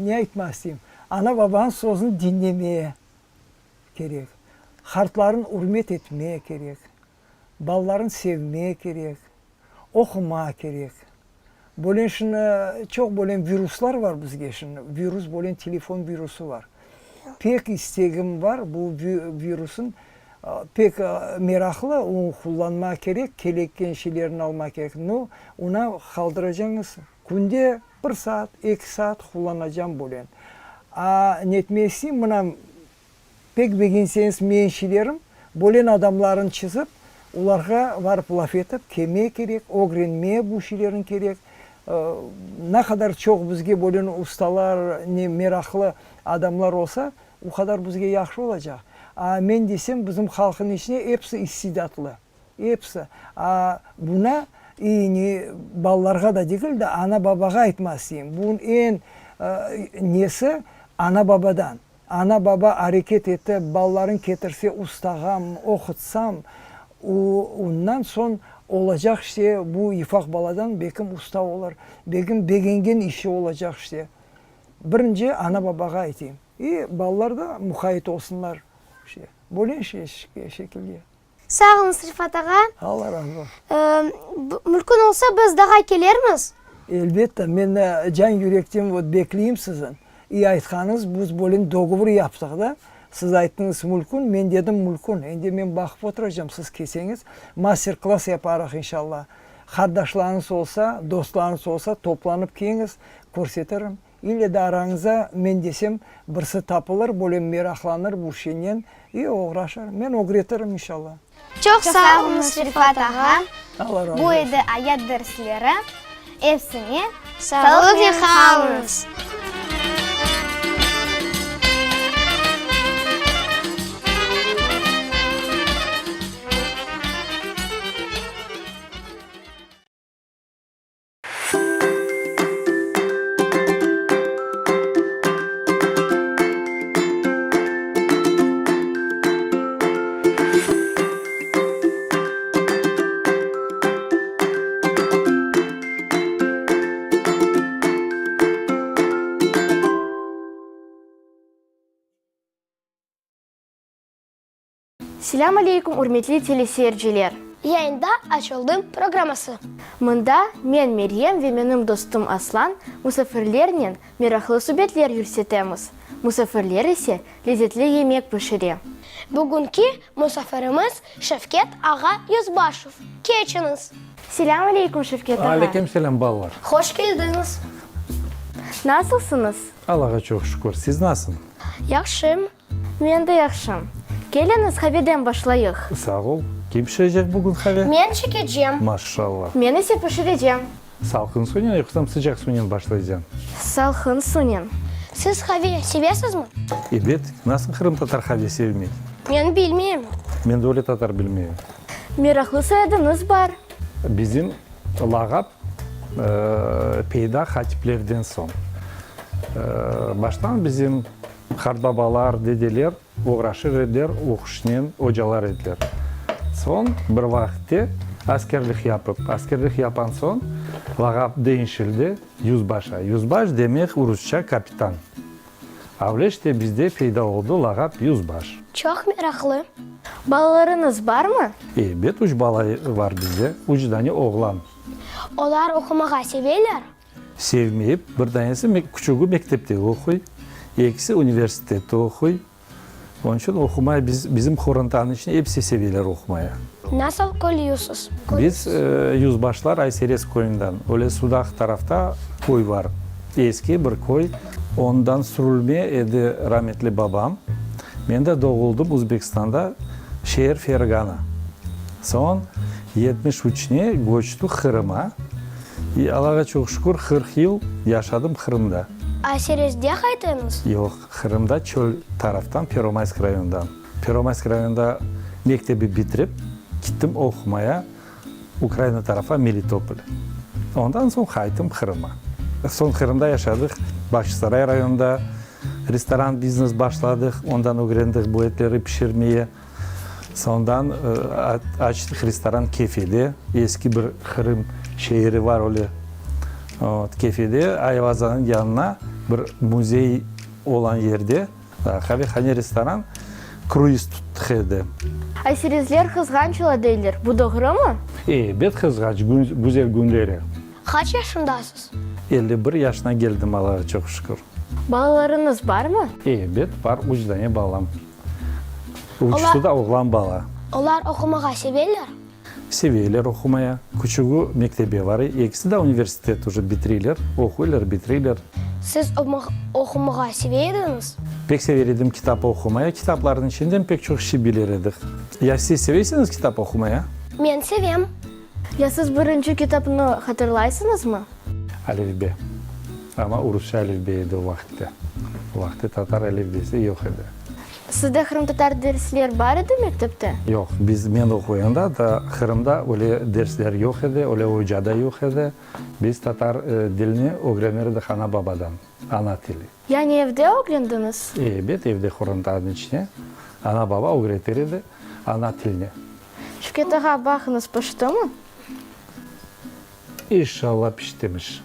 ne aytmaq isteyim? Ana-babanıñ sözüni diñlemeye kerek. Qartlarını ürmet etmeye kerek. Balalarını sevmeye kerek, oqumağa kerek. Böyle şimdi çoq böyle viruslar var bizge şimdi, virus böyle telefon virusı var. Pek istegim var bu virusın pek meraqlı, onı qullanmağa kerek, kerekken şeylerini almaq kerek. No, ona qaldıracañız künde bir saat, eki saat qullanacam böyle. A netmeye isteyim, mına Pek begenseñiz menşilerim, bölen adamların çizip, olarğa varıp laf etip, kelmeye kerek, ögrenmeye bu şeylerin kerek. Ne qadar çoq bizge bölen ustalar, ne meraqlı adamlar olsa, o qadar bizge yahşı olacaq. A men desem, bizim halqın içine episi istidatlı. Episi. A buna i ne balalarğa da degil de, ana-babağa aytmaq isteyim. Bunıñ eñ nesi ana-babadan. Ana-baba areket etip, balaların ketirse ustağa oqutsam, o, ondan soñ olacaq işte, bu yufaq baladan bekim usta olur, bekim begengen işi olacaq işte. Birinci ana-babağa aytayım. İ balalar da muqayıt olsunlar işte. Böyle şekilde. Sağ oluñız, Refat ağa. Alla razı olsun. Mümkün olsa, biz daha kelermiz. Elbette, men can yürekten vot bekleyim sizni. İ aytqanıñız, biz böyle dogovor yaptıq da, siz ayttıñız mülkün, men dedim mülkün. Endi men baqıp oturacam, siz kelseñiz, master-klass yaparıq inşallah. Qardaşlarıñız olsa, dostlarıñız olsa, toplanıp keliñiz, körsetirim. İlle de arañızda, men desem, birisi tapılır, böyle meraqlanır bu şeynen i oğraşır. Men ögretirim, inşallah. Çoq sağ oluñız, Refat ağa. Alla razı Bu olsun. edi ayat dersleri. Epsine Sağlıqnen qalıñız. Selâm aleyküm, ürmetli teleseyirciler! Yayında Açıldım programması. Mında men, Meryem ve menim dostum Aslan musafirlernen meraqlı subetler yürsetemiz. Musafirler ise lezetli yemek pişire. Bugünki musafirimiz Şevket ağa Yüzbaşev. Keçiñiz! Selâm aleyküm, Şevket ağa! Aleyküm selâm, balalar! Hoş keldiñiz! Nasılsıñız? Allağa çoq şükür. Siz nasıl? Yahşım. Men de yahşım. Keliñiz, qaveden başlayıq. Sağ ol. Kim pişirecek bugün qave? Men çekecem. Maşallah. Men ise pişirecem. Salqın sunen yoqsam sıcaq sunen başlaycañ? Salqın sunen. Siz qave sevesizmi? Ebet. Nasıl qırımtatar qave sevmey? Men bilmeyim. Men de öyle tatar bilmeyim. Meraqlı soyadıñız bar. Bizim lağap peyda hatiplerden soñ. Baştan bizim Qartbabalar, dedeler oğraşır ediler oquşnen, ocalar ediler. Soñ bir vaqıtte askerlik yapıp, askerlik yapan soñ lağap deñişildi yüzbaşa. Yüzbaş demek urusça kapitan. Avle işte bizde peyda oldı lağap yüzbaş. Çoq meraqlı. Balalarıñız barmı? Ebet, üç bala var bizde, üç dane oğlan. Olar oqumağa seveler? Sevmeyip, bir danesi küçügi mektepte oquy, ekisi universitette oquy. Onıñ içün oqumay biz, bizim qorantanıñ içinde episi seveler oqumaya. Nasıl köylüsiz? Biz Yüzbaşlar Ayserez köyünden. Öyle Sudaq tarafta köy bar. Eski bir köy. Ondan sürülme edi rametli babam. Men de doğuldım Uzbekistanda, şeer Fergana. Soñ 73-ne köçtük Qırıma. İ, Allağa çoq şükür, 40 yıl yaşadım Qırımda. Ayserezde qaytıñız? Yoq, Qırımda çöl taraftan, Pervomaysk rayonından. Pervomaysk rayonında mektebi bitirip, gittim oqumaya Ukraina tarafa, Melitopol. Ondan soñ qayttım Qırıma. Soñ Qırımda yaşadıq, Bağçasaray rayonında restoran biznes başladıq, ondan ögrendik bu etleri pişirmeye. Soñdan açtıq restoran Kefede, eski bir Qırım şeeri var öyle. Kefede Ayvazanıñ yanına bir müzey olan yerde qavehane-restoran, kruiz tuttıq edi. Ayserezler qızğanç ola deyler, bu doğrumı? Ebet qızğanç, güzel künleri. Qaç yaşındasız? 51 yaşına geldim, Allağa çoq şükür. Balalarıñız barmı? Ebet, bar, üç dane balam. Üçüsi de oğlan bala. Olar oqumağa seveler? Seveler oqumaya. Küçügi mektebe bara, ekisi de universitet uje bitireyler, oquylar, bitireyler. Siz oqumağa seve ediñiz? Pek sever edim kitap oqumaya. Kitaplarnıñ içinden pek çoq şey biler edik. Ya siz sevesiñiz kitap oqumaya? Men sevem. Ya siz birinci kitapnı hatırlaysıñızmı? Alifbe. Amma urusça alifbe edi o vaqıtte. O vaqıtte tatar alifbesi yoq edi. Sizde qırımtatar dersler bar edi mektepte? Yoq. Biz, men oquyanda da Qırımda öyle dersler yoq edi, öyle oca da yoq edi. Biz tatar dilini ögrenir edik ana-babadan, ana tili. Yani evde ögrendiñiz? Ebet, evde qorantanıñ içine ana-baba ögretir edi ana tilini. Şevket ağa, baqıñız, piştimi? İnşallah piştimiş.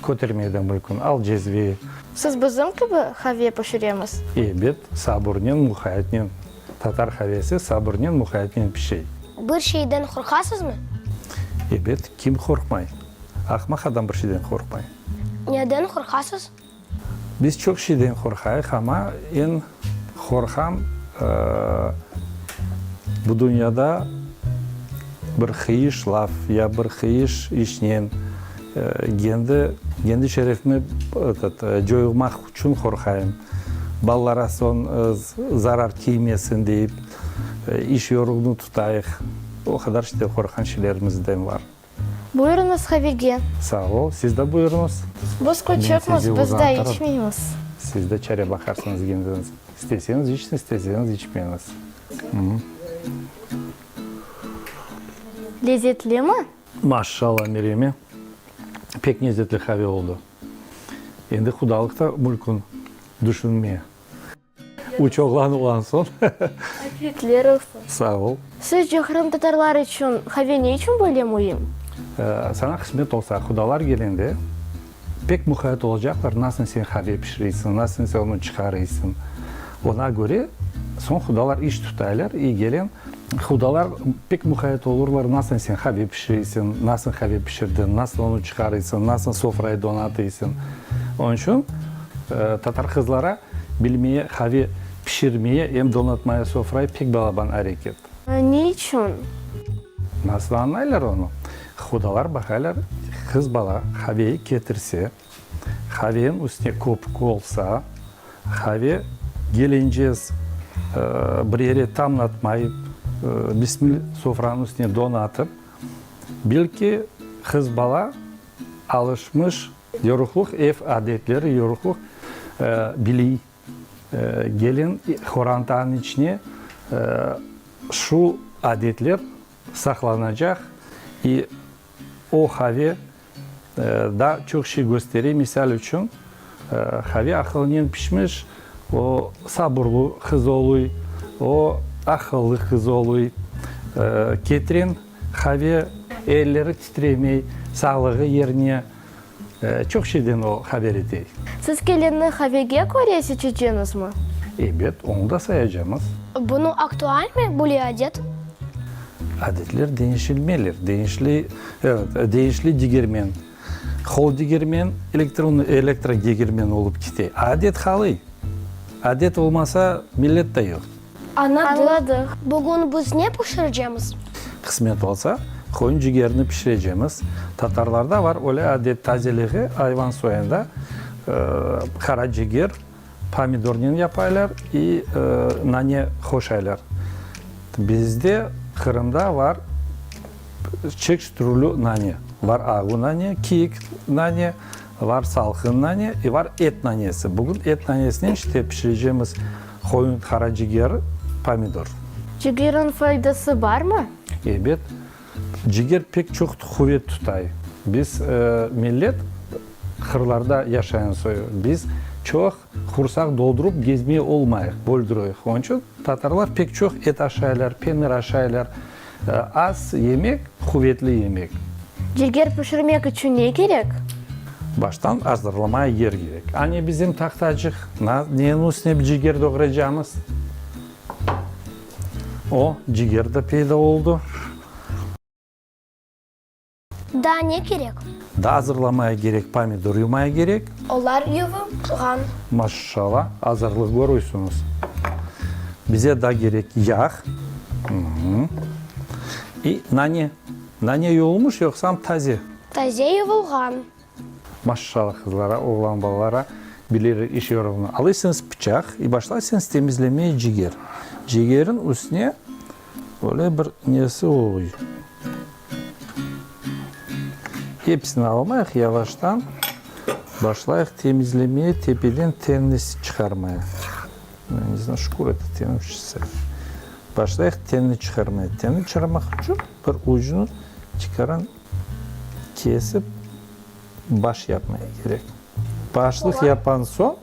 Kötermeye de mümkün. Al cezveyi. Siz bizim kibi qave pişiremiz? Ebet, saburnen, muhayetnen. Tatar qavesi sabırnen, muqayetnen pişey. Bir şeyden qorqasızmı? Ebet, kim qorqmay? Aqmaq adam bir şeyden qorqmay. Neden qorqasız? Biz çoq şeyden qorqayıq, amma eñ qorqam, bu dünyada bir qıyış laf ya bir qıyış işnen kendi, kendi şerefimi, etot, coyulmaq içün qorqayım. Balalara soñ zarar tiymesin deyip, iş yoruğını tutayıq. O qadar işte qorqqan şeylerimizden bar. Buyurıñız qavege. Sağ ol, siz de buyurıñız. Biz küçükmiz, biz daa içmeymiz. Siz de çare baqarsıñız kendiñiz. İsteseñiz içiñiz, isteseñiz içmeñiz. Lezetlimi? Maşşalla, Mereme, pek lezetli qave oldı. Endi qudalıq da mülkün düşünme. Üç oğlan olğan soñ. Afiyetler olsun. Sağ ol. Sizce qırımtatarlar içün qave ne içün böyle müim? Saña qısmet olsa, qudalar kelgende pek muqayet olacaqlar, nasıl sen qave pişireysiñ, nasıl sen onı çıqarıysıñ. Oña köre soñ qudalar iş tutaylar, i gelen qudalar pek muqayet olurlar, nasıl sen qave pişireysiñ, nasıl qave pişirdiñ, nasıl onı çıqarıysıñ, nasıl sofrayı donatıysıñ. Onıñ içün tatar qızlara Bilmeye, qave pişirmeye em donatmaya sofrayı pek balaban areket. Ne içün? Nasıl añlaylar onı? Hudalar baqaylar, qız bala qaveyi ketirse, qaveniñ üstüne köpük olsa, qave gelencez bir yere tamlatmayıp, bismil sofranıñ üstüne donatıp, belki qız bala alışmış Yoruqlıq ev adetleri, yoruqlıq biliy. Gelin qorantanıñ içine şu adetler saqlanacaq i o qave da çoq şey köstere. Misal içün, qave aqılnen pişmiş, o sabırlı qız oluy, o aqıllı qız oluy. Ketiren qave elleri titremey, sağlığı yerine. Çoq şeyden o haber ete. Siz kelinni qavege köre seçeceñizmi? Ebet, onı da sayacamız. Bunı aktualmi böyle adet? Adetler deñişilmeler. Deñişli, evet, deñişli degermen. Qol degermen, elektron, elektro degermen olıp kete. Adet qalıy. Adet olmasa, millet de yoq. Añladıq. Bugün biz ne pişircemiz? Qısmet olsa, qoyun cigerini pişirecemiz. Tatarlarda var öyle adet, tazeliği ayvan soyunda qara ciger pomidornen yapaylar i nane qoşaylar. Bizde Qırımda var çeşit türlü nane. Var ağı nane, kiyik nane, var salqın nane i var et nanesi. Bugün et nanesinen işte pişirecemiz. Qoyun qara ciger, pomidor. Cigerniñ faydası barmı? Ebet, ciger pek çoq quvet tutay. Biz, millet, qırlarda yaşayan soyu. Biz çoq qursaq doldurıp gezmey olmayıq, böldüreyik. Onıñ içün tatarlar pek çoq et aşaylar, penir aşaylar. Az yemek, quvetli yemek. Ciger pişirmek içün ne kerek? Baştan azırlamaya yer kerek. Ane bizim tahtacıq, neniñ üstüne ciger doğraycamız? O, ciger de peyda oldı. Daa ne kerek? Daa azırlamaya kerek, pomidor yumaya kerek. Olar yuvulğan. Maşşala, azırlıq körüysüñiz. Bize daa kerek yağ. İ nane. Nane yuvulmış yoqsam taze? Taze yuvulğan. Maşşala qızlara, oğlan balalara bilir iş yoruğını. Alıysıñız pıçaq i başlaysıñız temizlemeye ciger. Cigerin üstüne Öyle bir nesi oluy. Episini almayıq, yavaştan başlayıq temizlemeye, tepeden tenni çıqarmaya. Ne znаю, şkura это ten uçsa. Başlayıq tenni çıqarmaya. Tenni çıqarmaq içün bir ucunu tikaran kesip baş yapmaya kerek. Başlıq yapan soñ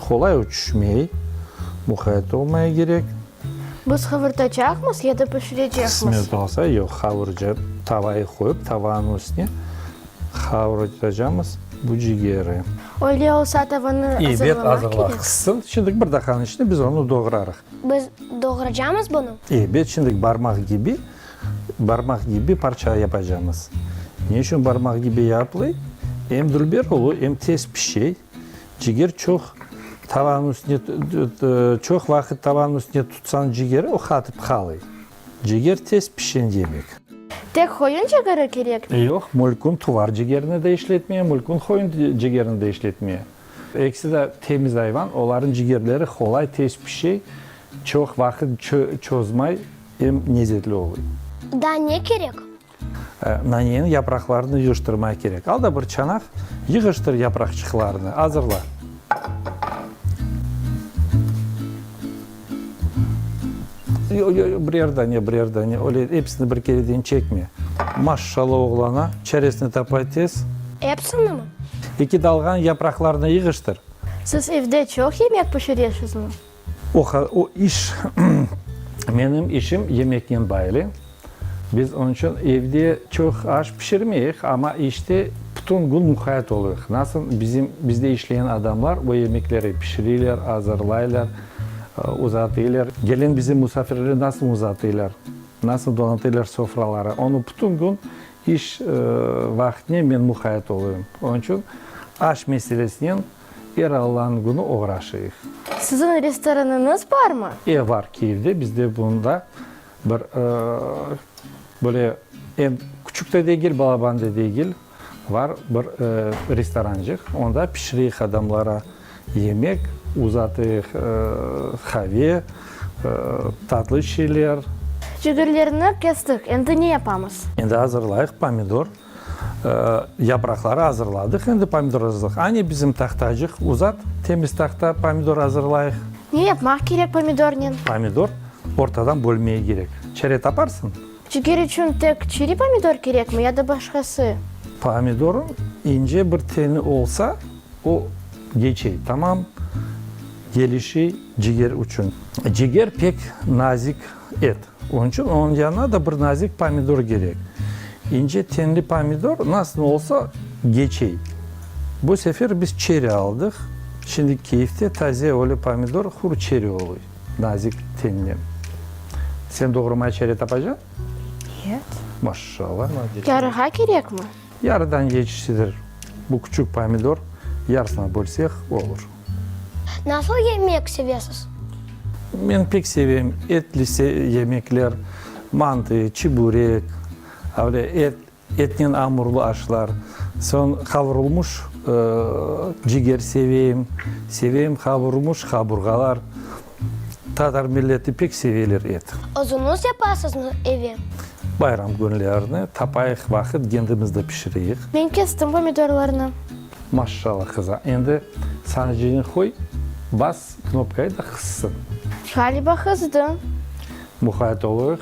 Qolay uçuşmey, muqayt olmaya kerek. Biz qavurtacaqmız ya da pişirecekmiz? Qısmet olsa, yoq, qavurca, tavayı qoyıp, tavanıñ üstüne qavurtacamız. Bu cigeri. Öyle olsa tavanı Ebet, azırlamaq azırla. kerek. Qızsın. Şimdi bir daqiqanıñ içinde biz onı doğrarıq. Biz doğracamız bunı? Ebet, şimdi barmaq kibi, barmaq kibi parça yapacamız. Ne içün barmaq kibi yapılay? Em dülber olu, em tez pişey. Ciger çoq tavanıñ üstüne, çoq vaqıt tavanıñ üstüne tutsañ cigeri, o qatıp qalay. Ciger tez pişen yemek. Tek qoyun cigeri kerekmi? Yoq, mülkün tuvar cigerini de işletmeye, mülkün qoyun cigerini de işletmeye. Ekisi de temiz ayvan, olarnıñ cigerleri qolay, tez pişey, çoq vaqıt çozmay, em lezetli oluy. Daa ne kerek? Naneniñ yapraqlarını yığıştırmaq kerek. Al da bir çanaq, yığıştır yapraqçıqlarını, azırla. Yoq, yoq, yoq, birer dane, birer dane, öyle episini bir kereden çekme. Maşşalla oğlana, çaresini tapay tez. Episinimi? Eki dalğan yapraqlarını yığıştır. Siz evde çoq yemek pişiresizmi? O, o iş, menim işim yemeknen baylı. Biz onıñ içün evde çoq aş pişirmeyik, amma işte bütün kün muqayt oluyıq. Nasıl bizim, bizde işleyen adamlar o yemekleri pişireyler, azırlaylar, uzatıylar. Gelen bizim musafirler nasıl uzatıylar, nasıl donatıylar sofraları, onı bütün kün iş vaqtine men muqayt oluyım. Onıñ içün aş meselesinen Er Allanıñ künü oğraşıyıq. Siziñ restoranıñız barmı? E, bar, Kiyevde bizde bunda bir, böyle em küçük de degil, balaban da degil, bar bir restorancıq. Onda pişireyik adamlara yemek, uzatayıq qave, tatlı şeyler. Cigirlerni kestik, endi ne yapamız? Endi azırlayıq pomidor. Yapraqları azırladıq, endi pomidor azırladıq. Ane bizim tahtacıq, uzat, temiz tahta, pomidor azırlayıq. Ne yapmaq kerek pomidornen? Pomidor ortadan bölmege kerek. Çare taparsıñ? Ciger içün tek çeri pomidor kerekmi ya da başqası? Pomidorıñ ince bir teni olsa, o geçey, tamam kelişey ciger içün. Ciger pek nazik et. Onıñ içün onıñ yanına da bir nazik pomidor kerek. İnce tenli pomidor nasıl olsa geçey. Bu sefer biz çeri aldıq. Şimdi Kiyevde taze öyle pomidor hur çeri oluy, nazik tennen. Sen doğrumaya çeri tapacañ? Evet. Maşşalla. Yarığa kerekmi? Yarıdan yetiştirir. Bu küçük pomidor yarısına bölsek olur. Nasıl yemek sevesiz? Men pek sevem etli yemekler, mantı, çiburek, öyle et, etnen amurlı aşlar. Soñ qavurılmış ciger seveyim, seveyim qavurılmış qaburğalar. Tatar milleti pek seveler et. Özüñiz yapasızmı eve? Bayram künlerini tapayıq vaqıt, kendimiz de pişireyik. Men kestim pomidorlarnı. Maşşalla qıza, endi sancını qoy, bas knopkayı da qızsın. Ğaliba qızdı. Muqayt olayıq,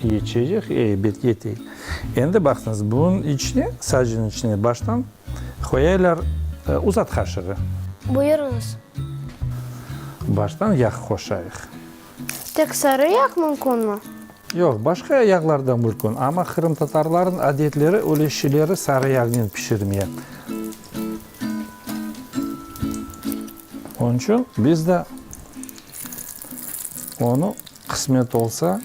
yetişecek, ebet yetey. Endi baqıñız, bunıñ içine, sacınıñ içine baştan qoyaylar, uzat qaşığı. Buyurıñız. Baştan yağ qoşayıq. Tek sarı yağ mümkünmi? Yoq, başqa yağlar da mümkün, amma qırımtatarlarnıñ adetleri öyle şileri sarı yağnen pişirmeye. Onıñ içün biz de onı qısmet olsa,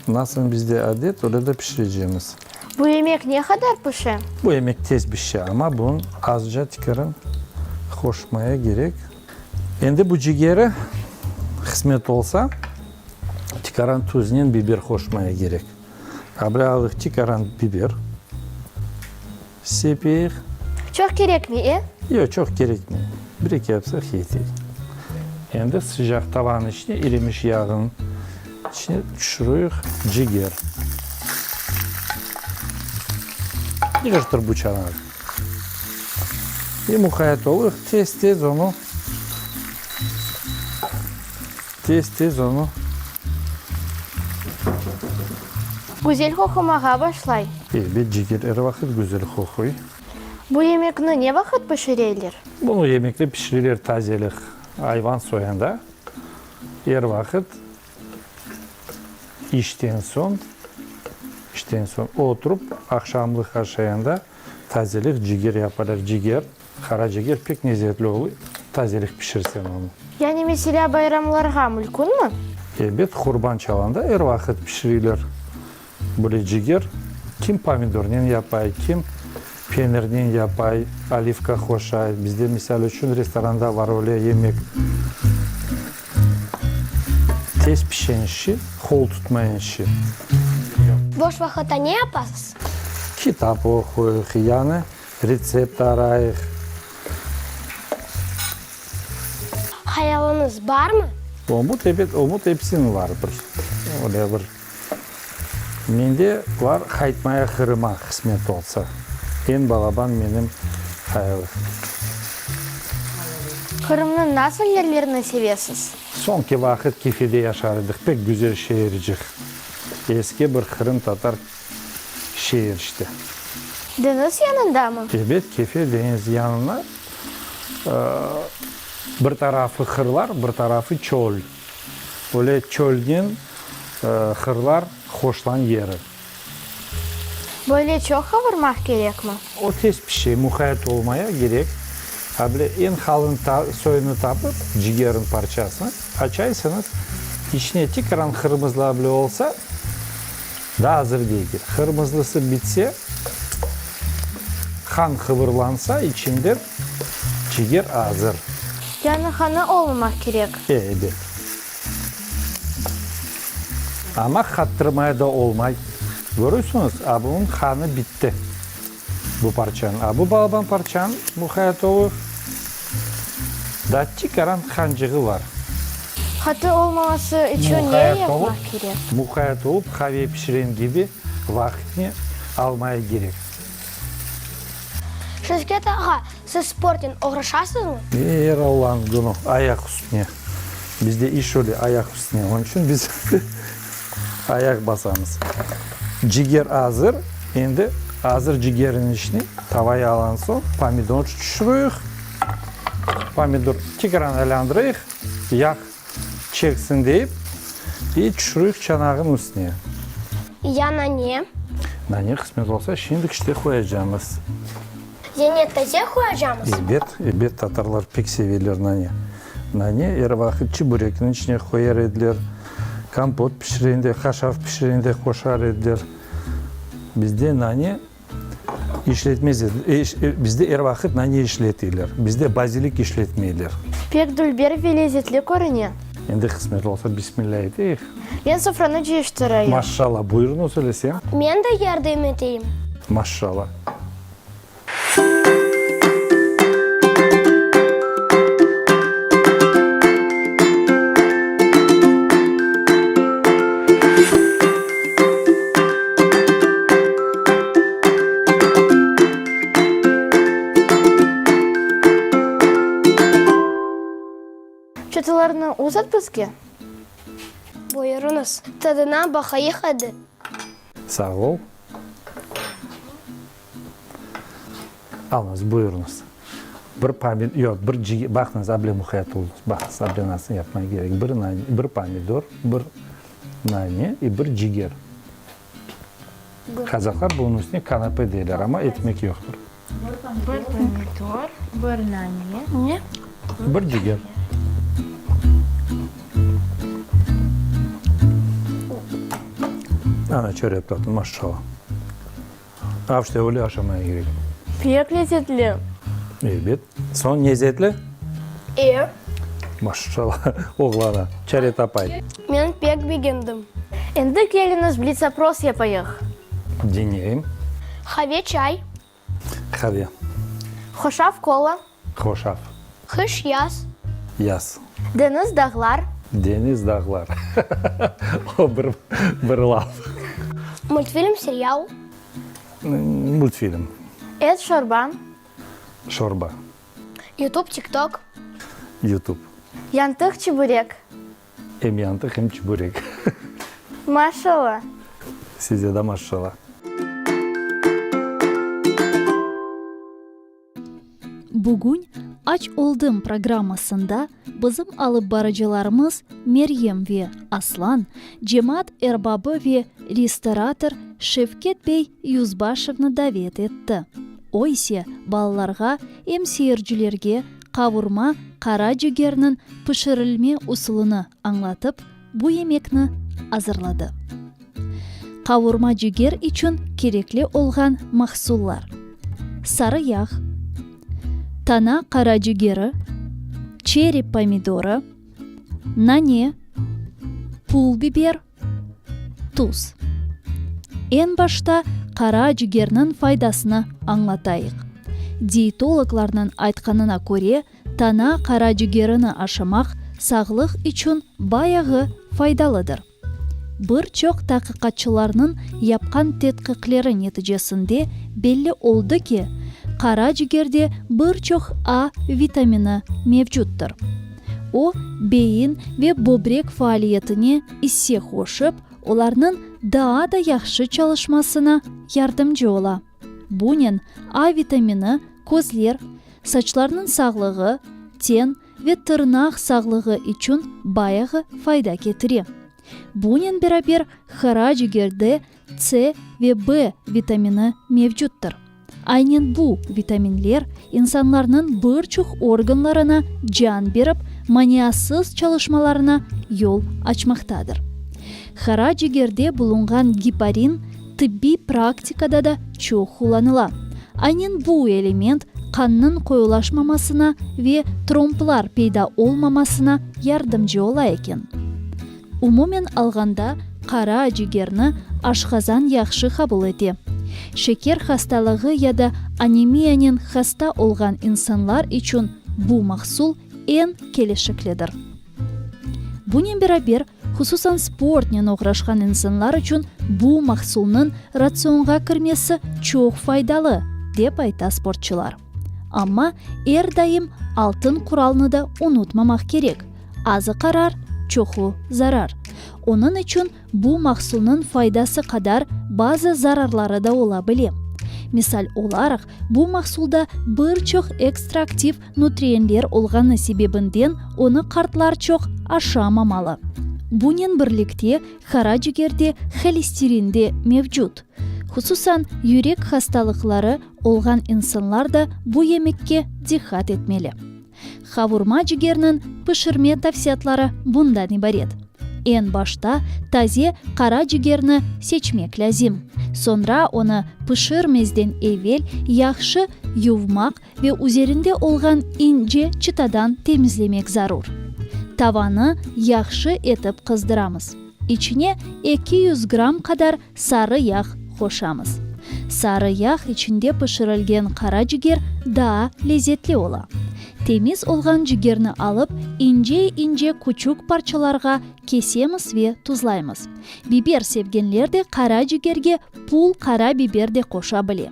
nasıl bizde adet, öyle de pişirecemiz. Bu yemek ne qadar pişe? Bu yemek tez pişe, amma bunıñ azca tikerin qoşmaya kerek. Endi bu cigeri, qısmet olsa, tikaran tuznen biber qoşmaya kerek. Abla alıq tikaran biber sepeyik. Çoq kerekmey, e? Yoq, çoq kerekmey. Bir-eki yapsaq yetey. Endi sıcaq tavanıñ içine irimiş yağnıñ içine tüşüreyik ciger. Yığıştır bu çanağı. E muqayt oluyıq, tez-tez onı, tez-tez onı. Güzel qoqumağa başlay. Elbet, ciger er vaqıt güzel qoquy. Bu yemekni ne vaqıt pişireler? Bunu yemekni pişireler tazelik ayvan soyanda, er vaqıt işten soñ, işten soñ oturıp aqşamlıq aşayanda. Tazelik ciger yaparlar. Ciger, qara ciger pek lezetli oluy, tazelik pişirseñ onı. Yani meselâ bayramlarğa mülkünmi? Ebet, qurban çalanda er vaqıt pişiriyler böyle ciger. Kim pomidornen yapay, kim penirnen yapay, olivka qoşay. Bizde, misal içün, restoranda var öyle yemek. Tez pişen şi, qol tutmayan şi. Boş vaqıtta ne yapasız? Kitap oquyıq, yañı retsept arayıq. Hayalıñız barmı? Umut, ebet, umut episiniñ var bir, öyle bir. Mende var qaytmaya Qırıma, qısmet olsa. Eñ balaban menim hayalım. Qırımnıñ nasıl yerlerini sevesiz? Soñki vaqıt Kefede yaşar edik, pek güzel şeercik. Eski bir qırımtatar şeer işte. Deñiz yanındamı? Ebet, Kefe deñiz yanına. Bir tarafı qırlar, bir tarafı çöl. Öyle çölnen qırlar hoşlan yeri. Böyle çoq qavurmaq kerekmi? O tez pişe, muqayet olmaya kerek. A bile eñ qalın soyunı tapıp, cigerin parçasını açaysıñız, içine tikaran qırmızılar bile olsa, daa azır degil. Qırmızılısı bitse, qan qıvırlansa içinden, ciger azır. Yani qanı olmamaq kerek? E, ebet. Amma qattırmaya da olmay. Körüsiñiz, a bunıñ qanı bitti, bu parçanıñ. A bu balaban parçanıñ, muhayat oluv, daa tikaran qancığı bar. Qatı olmaması içün ne yapmaq kerek? Muqayat olıp, qave pişiren kibi vaqıtnı almaya kerek. Şevket ağa, siz sportnen oğraşasızmı? Er Allanıñ künü ayaq üstüne. Bizde iş öyle, ayaq üstüne. Onıñ içün biz ayaq basamız. Ciger azır. Endi azır cigerniñ içine tavaya alan soñ pomidor tüşüreyik. Pomidor tekrar aylandırayıq, yağ çeksin deyip, i tüşüreyik çanağın üstüne. Ya nane? Nane qısmet olsa, şimdik işte qoyacamız. Yene taze qoyacamız? Ebet, ebet, tatarlar pek seveler nane. Nane er vaqıt çiburekniñ içine qoyar ediler, kompot pişirende, haşaf pişirende qoşar ediler. Bizde nane işletmez ediler, bizde er vaqıt nane işleteyler, bizde bazilik işletmeyler. Pek dülber ve lezetli körüne. Endi qısmet olsa, bismillâ eteyik. Men sofranı cıyıştırayım. Maşşalla, buyurıñız öylese. Men de yardım eteyim. Maşşalla. Çatılarnı uzat bizge. Buyurıñız, tadına baqayıq edi. Sağ ol. Alıñız, buyurıñız. Bir pomid, yoq, bir cige, baqıñız, able muqayat oluñız, baqıñız, able nasıl yapmaq kerek. Bir nane, bir pomidor, bir nane i bir ciger. Qazahlar bunıñ üstüne kanape deyler, amma etmek yoqtır. Bir pomidor, bir nane. Bir ciger. Ana, çörek tatlı, maşşalla. Avşte öyle aşamaya kerek. Pek lezetli. Elbet. Soñ lezetli? E. Maşşalla, oğlana, çare tapay. Men pek begendim. Endi keliñiz blitz-opros yapayıq. Diñleyim. Qave, çay. Qave. Hoşaf, kola. Hoşaf. Qış, yaz. Yaz. Deñiz, dağlar. Deñiz, dağlar. O bir, bir laf. Multfilm, serial. Multfilm. Et, şorba. Şorba. Youtube, TikTok. Youtube. Yantıq, çiburek. Em yantıq, em çiburek. Maşallah. Size de maşallah. Bugün Aç oldım programmasında bizim alıp barıcılarımız Meryem ve Aslan, cemaat erbabı ve restorator Şevket bey Yüzbaşevni davet etti. O ise balalarğa em seyircilerge qavurma qara cigerniñ pişirilme usulını añlatıp, bu yemekni azırladı. Qavurma ciger içün kerekli olğan mahsullar, sarı yağ, tana qara cigeri, çeri pomidorı, nane, pul biber, Tuz. Eñ başta qara cigerniñ faydasını añlatayıq. Dietologlarnıñ aytqanına köre, tana qara cigerini aşamaq sağlıq içün bayağı faydalıdır. Bir çoq taqiqatçılarnıñ yapqan tedqiqleri neticesinde belli oldı ki, qara cigerde bir çoq A vitamini mevcuttır. O, beyin ve böbrek faaliyetine isse qoşıp, olarnıñ daa da yahşı çalışmasına yardımcı ola. Bunen A vitamini közler, saçlarnıñ sağlığı, ten ve tırnaq sağlığı içün bayağı fayda ketire. Bunen beraber qara cigerde C ve B vitamini mevcuttır. Aynen bu vitaminler insanlarnıñ bir çoq organlarına can berip, maniasız çalışmalarına yol açmaqtadır. Qara cigerde bulunğan giparin tıbbiy praktikada da çoq qullanıla. Aynen bu element qannıñ qoyulaşmamasına ve tromblar peyda olmamasına yardımcı ola eken. Umumen alğanda, qara cigerni aşqazan yahşı qabul ete. Şeker hastalığı ya da anemiyanen hasta olğan insanlar içün bu mahsul eñ kelişiklidir. Bunen beraber, hususan sportnen oğraşqan insanlar içün bu mahsulnıñ ratsionğa kirmesi çoq faydalı, dep ayta sportçılar. Amma er daim altın quralnı da unutmamaq kerek, azı qarar, çoqu zarar. Onıñ içün bu mahsulnıñ faydası qadar bazı zararları da ola bile. Misal olaraq, bu mahsulda bir çoq ekstraktiv nutriyenler olğanı sebebinden onı qartlar çoq aşamamalı. Bunen birlikte qara cigerde holesterin de mevcut. Hususan, yürek hastalıqları olğan insanlar da bu yemekke diqqat etmeli. Qavurma cigerniñ pişirme tavsiyatları bundan ibaret. Eñ başta taze qara cigerni seçmek lâzim. Soñra onı pişirmezden evel yahşı yuvmaq ve üzerinde olğan ince çıtadan temizlemek zarur. Tavanı yahşı etip qızdıramız. İçine 200 gramm qadar sarı yağ qoşamız. Sarı yağ içinde pişirilgen qara ciger daa lezetli ola. Temiz olğan cigerni alıp, ince-ince küçük parçalarğa kesemiz ve tuzlaymız. Biber sevgenler de qara cigerge pul qara biber de qoşa bile.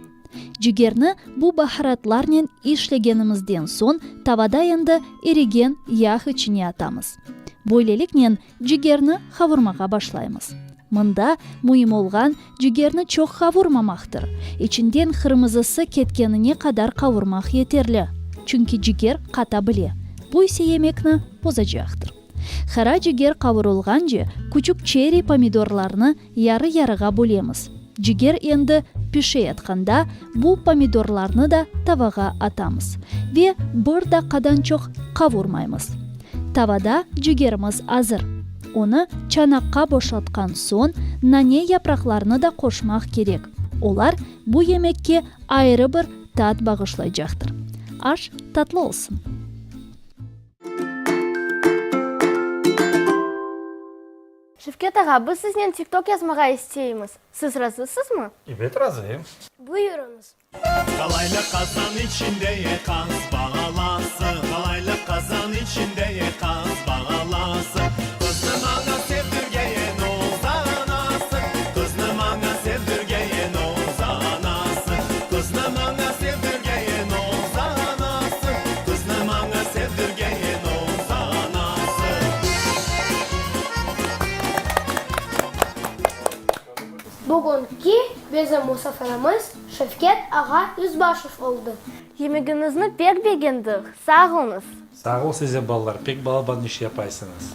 Cigerni bu baharatlarnen işlegenimizden soñ tavada endi irigen yağ içine atamız. Böyleliknen cigerni qavurmağa başlaymız. Mında müim olğan, cigerni çoq qavurmamaqtır. İçinden qırmızısı ketkenine qadar qavurmaq yeterli, çünki ciger qata bile, bu ise yemekni bozacaqtır. Qara ciger qavurılğance, küçük çerri pomidorlarnı yarı-yarığa bölemiz. Ciger endi pişeyatqanda, bu pomidorlarnı da tavağa atamız ve bir daqqadan çoq qavurmaymız. Tavada cigerimiz azır. Onı çanaqqa boşaltqan soñ, nane yapraqlarını da qoşmaq kerek, olar bu yemekke ayrı bir tat bağışlaycaqtır. Aş tatlı olsun! Şevket ağa, biz siznen TikTok yazmağa isteymiz. Siz razısızmı? Ebet, razıyım. Buyurıñız. Qalaylı qazan içinde qaz balası, Qalaylı qazan içinde qaz balası, Qıznı maña sevdirgen öz anası, Qıznı maña sevdirgen öz anası, Qıznı maña sevdirgen öz anası, Qıznı maña sevdirgen öz anası. Bugünki bizim musafirimiz Şevket ağa Yüzbaşev oldı. Yemegiñizni pek begendik, sağ oluñız. Sağ ol size balalar, pek balaban iş yapaysıñız.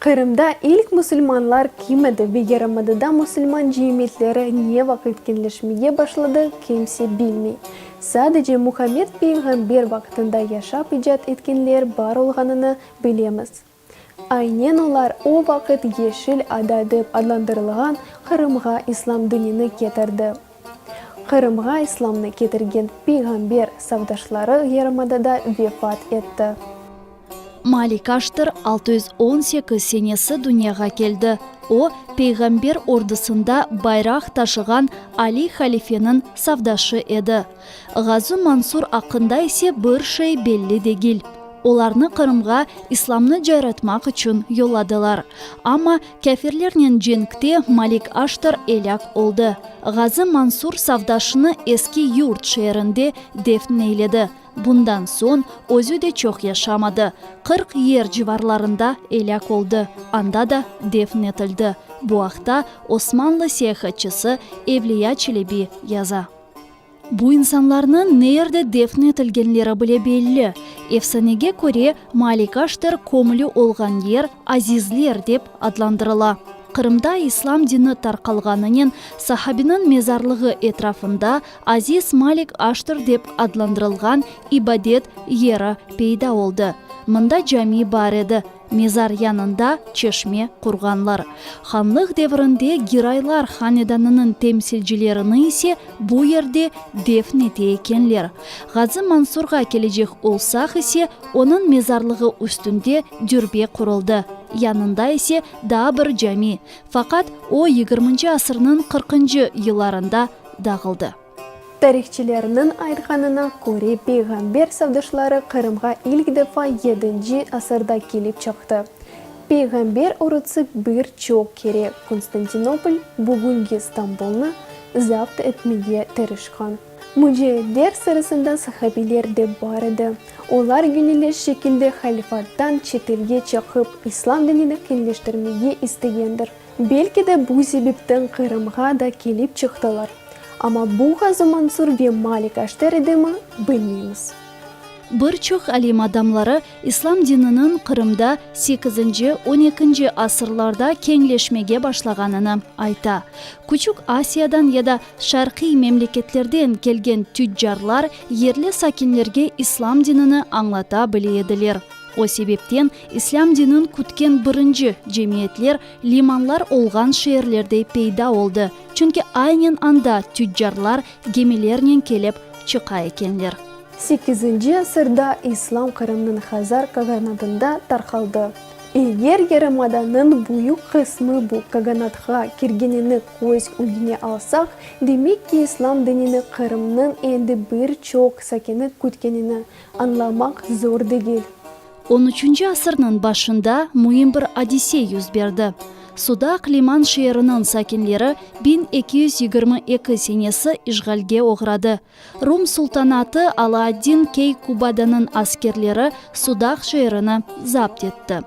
Qırımda ilk musulmanlar kim edi ve yarımadada musulman cemiyetleri ne vaqıt keñleşmege başladı, kimse bilmey. Sadece Muhammed peyğamber vaqtında yaşap icat etkenler bar olğanını bilemiz. Aynen olar o vaqıt Yeşil ada dep adlandırılğan Qırımğa İslam dinini ketirdi. Qırımğa İslamnı ketirgen peyğamber safdaşları yarımadada vefat etti. Malik Aştır 618 senesi dünyağa keldi. O, peyğamber ordusında bayraq taşığan Ali halifeniñ safdaşı edi. Ğazı Mansur aqqında ise bir şey belli degil. Olarnı Qırımğa İslamnı cayratmaq içün yolladılar. Amma kâfirlernen cenkte Malik Aştır elâk oldı. Ğazı Mansur safdaşını Eski Yurt şeerinde defn eyledi. Bundan soñ özü de çoq yaşamadı, 40 yer civarlarında elâk oldı, anda da defn etildi. Bu aqta Osmanlı seyahatçısı Evliya Çelebi yaza. Bu insanlarnıñ ne yerde defn etilgenleri bile belli. Efsanege köre, Malik Aştır kömülü olğan yer Azizler dep adlandırıla. Qırımda İslam dini tarqalğanınen sahabiniñ mezarlığı etrafında Aziz Malik Aştır dep adlandırılğan ibadet yeri peyda oldı. Mında cami bar edi, mezar yanında çeşme qurğanlar. Hanlıq devrinde Giraylar hanedanınıñ temsilcilerini ise bu yerde defn ete ekenler. Ğazı Mansurğa kelecek olsaq ise, onıñ mezarlığı üstünde dürbe quruldı, yanında ise daa bir cami, faqat o yigirminci asırnıñ qırqıncı yıllarında dağıldı. Tarihçilerniñ aytqanına köre, peyğamber safdaşları Qırımğa ilk defa yedinci asırda kelip çıqtı. Peyğamber orusı bir çoq kere Konstantinopol, bugünki Stambulnı, zapt etmege tırışqan. Mücahitler sırasında sahabiler de bar edi. Olar gönüllü şekilde halifattan çetelge çıqıp, İslam dinini keñleştirmege istegendir. Belki de bu sebepten Qırımğa da kelip çıqtılar. Amma bu Ğazı Mansur ve Malik Aşter edimi, bilmeymiz. Bir çoq alim adamları İslam dininiñ Qırımda sekizinci, on ekinci asırlarda keñleşmege başlağanını ayta. Küçük Asiyadan ya da şarqiy memleketlerden kelgen tüccarlar yerli sakinlerge İslam dinini añlata bile ediler. O sebepten İslâm dinin kütken birinci cemiyetler limanlar olğan şeerlerde peyda oldı, çünki aynen anda tüccarlar gemilernen kelip çıqa ekenler. Sekizinci asırda İslam Qırımnıñ Hazar qaganatında tarqaldı. Eger yarımadanıñ büyük qısmı bu qaganatqa kirgenini köz ögüne alsaq, demek ki İslam dinini Qırımnıñ endi bir çoq sakini kütkenini añlamaq zor degil. On üçünci asırnıñ başında müim bir adise yüz berdi. Sudaq liman şeeriniñ sakinleri 1222 senesi işğalge oğradı. Rum sultanatı Alaaddin Key-Kubadanıñ askerleri Sudaq şeerini zapt etti.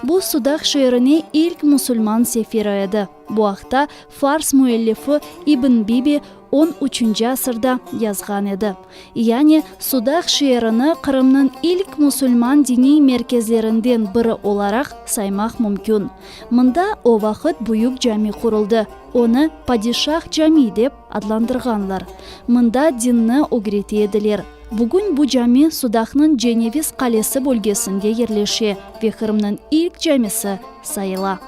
Bu Sudaq şeerine ilk musulman seferi edi. Bu aqta fars müellifi İbn Bibi on üçünci asırda yazğan edi. Yani, Sudaq şeerini Qırımnıñ ilk musulman diniy merkezlerinden biri olaraq saymaq mümkün. Mında o vaqıt büyük cami quruldı, onı Padişah cami dep adlandırğanlar. Mında dinni ögrete ediler. Bugün bu cami Sudaqnıñ Ceneviz qalesi bölgesinde yerleşe ve Qırımnıñ ilk camisi sayıla.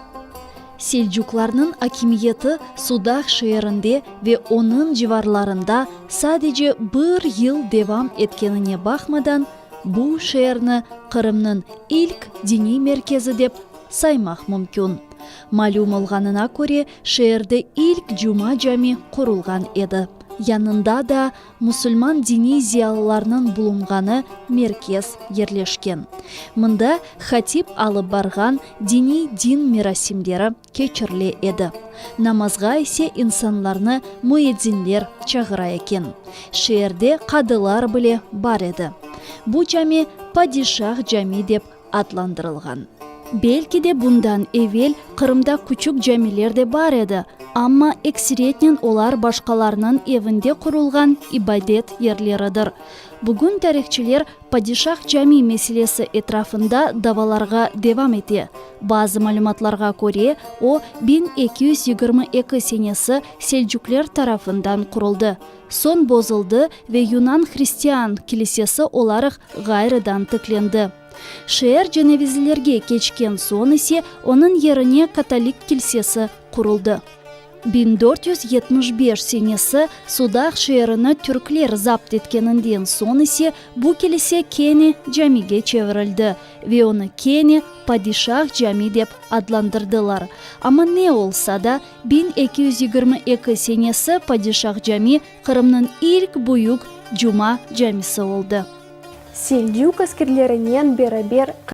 Selcuklarnıñ akimiyeti Sudaq şeerinde ve onıñ civarlarında sadece bir yıl devam etkenine baqmadan, bu şeerni Qırımnıñ ilk diniy merkezi dep saymaq mümkün. Malüm olğanına köre, şeerde ilk Cuma cami qurulğan edi. Yanında da musulman diniy ziyalılarnıñ bulunğanı merkez yerleşken. Mında hatip alıp barğan diniy din merasimleri keçirile edi. Namazğa ise insanlarnı müedzinler çağıra eken. Şeerde qadılar bile bar edi. Bu cami Padişah cami dep adlandırılğan. Belki de bundan evel Qırımda küçük camiler de bar edi. Amma ekseriyetnen olar başqalarnıñ evinde qurulğan ibadet yerleridir. Bugün tarihçiler Padişah Cami meselesi etrafında davalarğa devam ete. Bazı malümatlarğa köre, o, 1222 senesi selcükler tarafından quruldı, soñ bozuldı ve yunan hristian kilisesi olaraq ğayrıdan tiklendi. Şeer cenevizlilerge keçken soñ ise onıñ yerine katolik kilsesi quruldı. 1475 senesi Sudaq şeerini türkler zapt etkeninden soñ ise bu kilise kene camige çevirildi ve onı kene Padişah Cami dep adlandırdılar. Amma ne olsa da, 1222 senesi Padişah Cami Qırımnıñ ilk büyük cuma camisi oldı. Selcük askerlerinen beraber.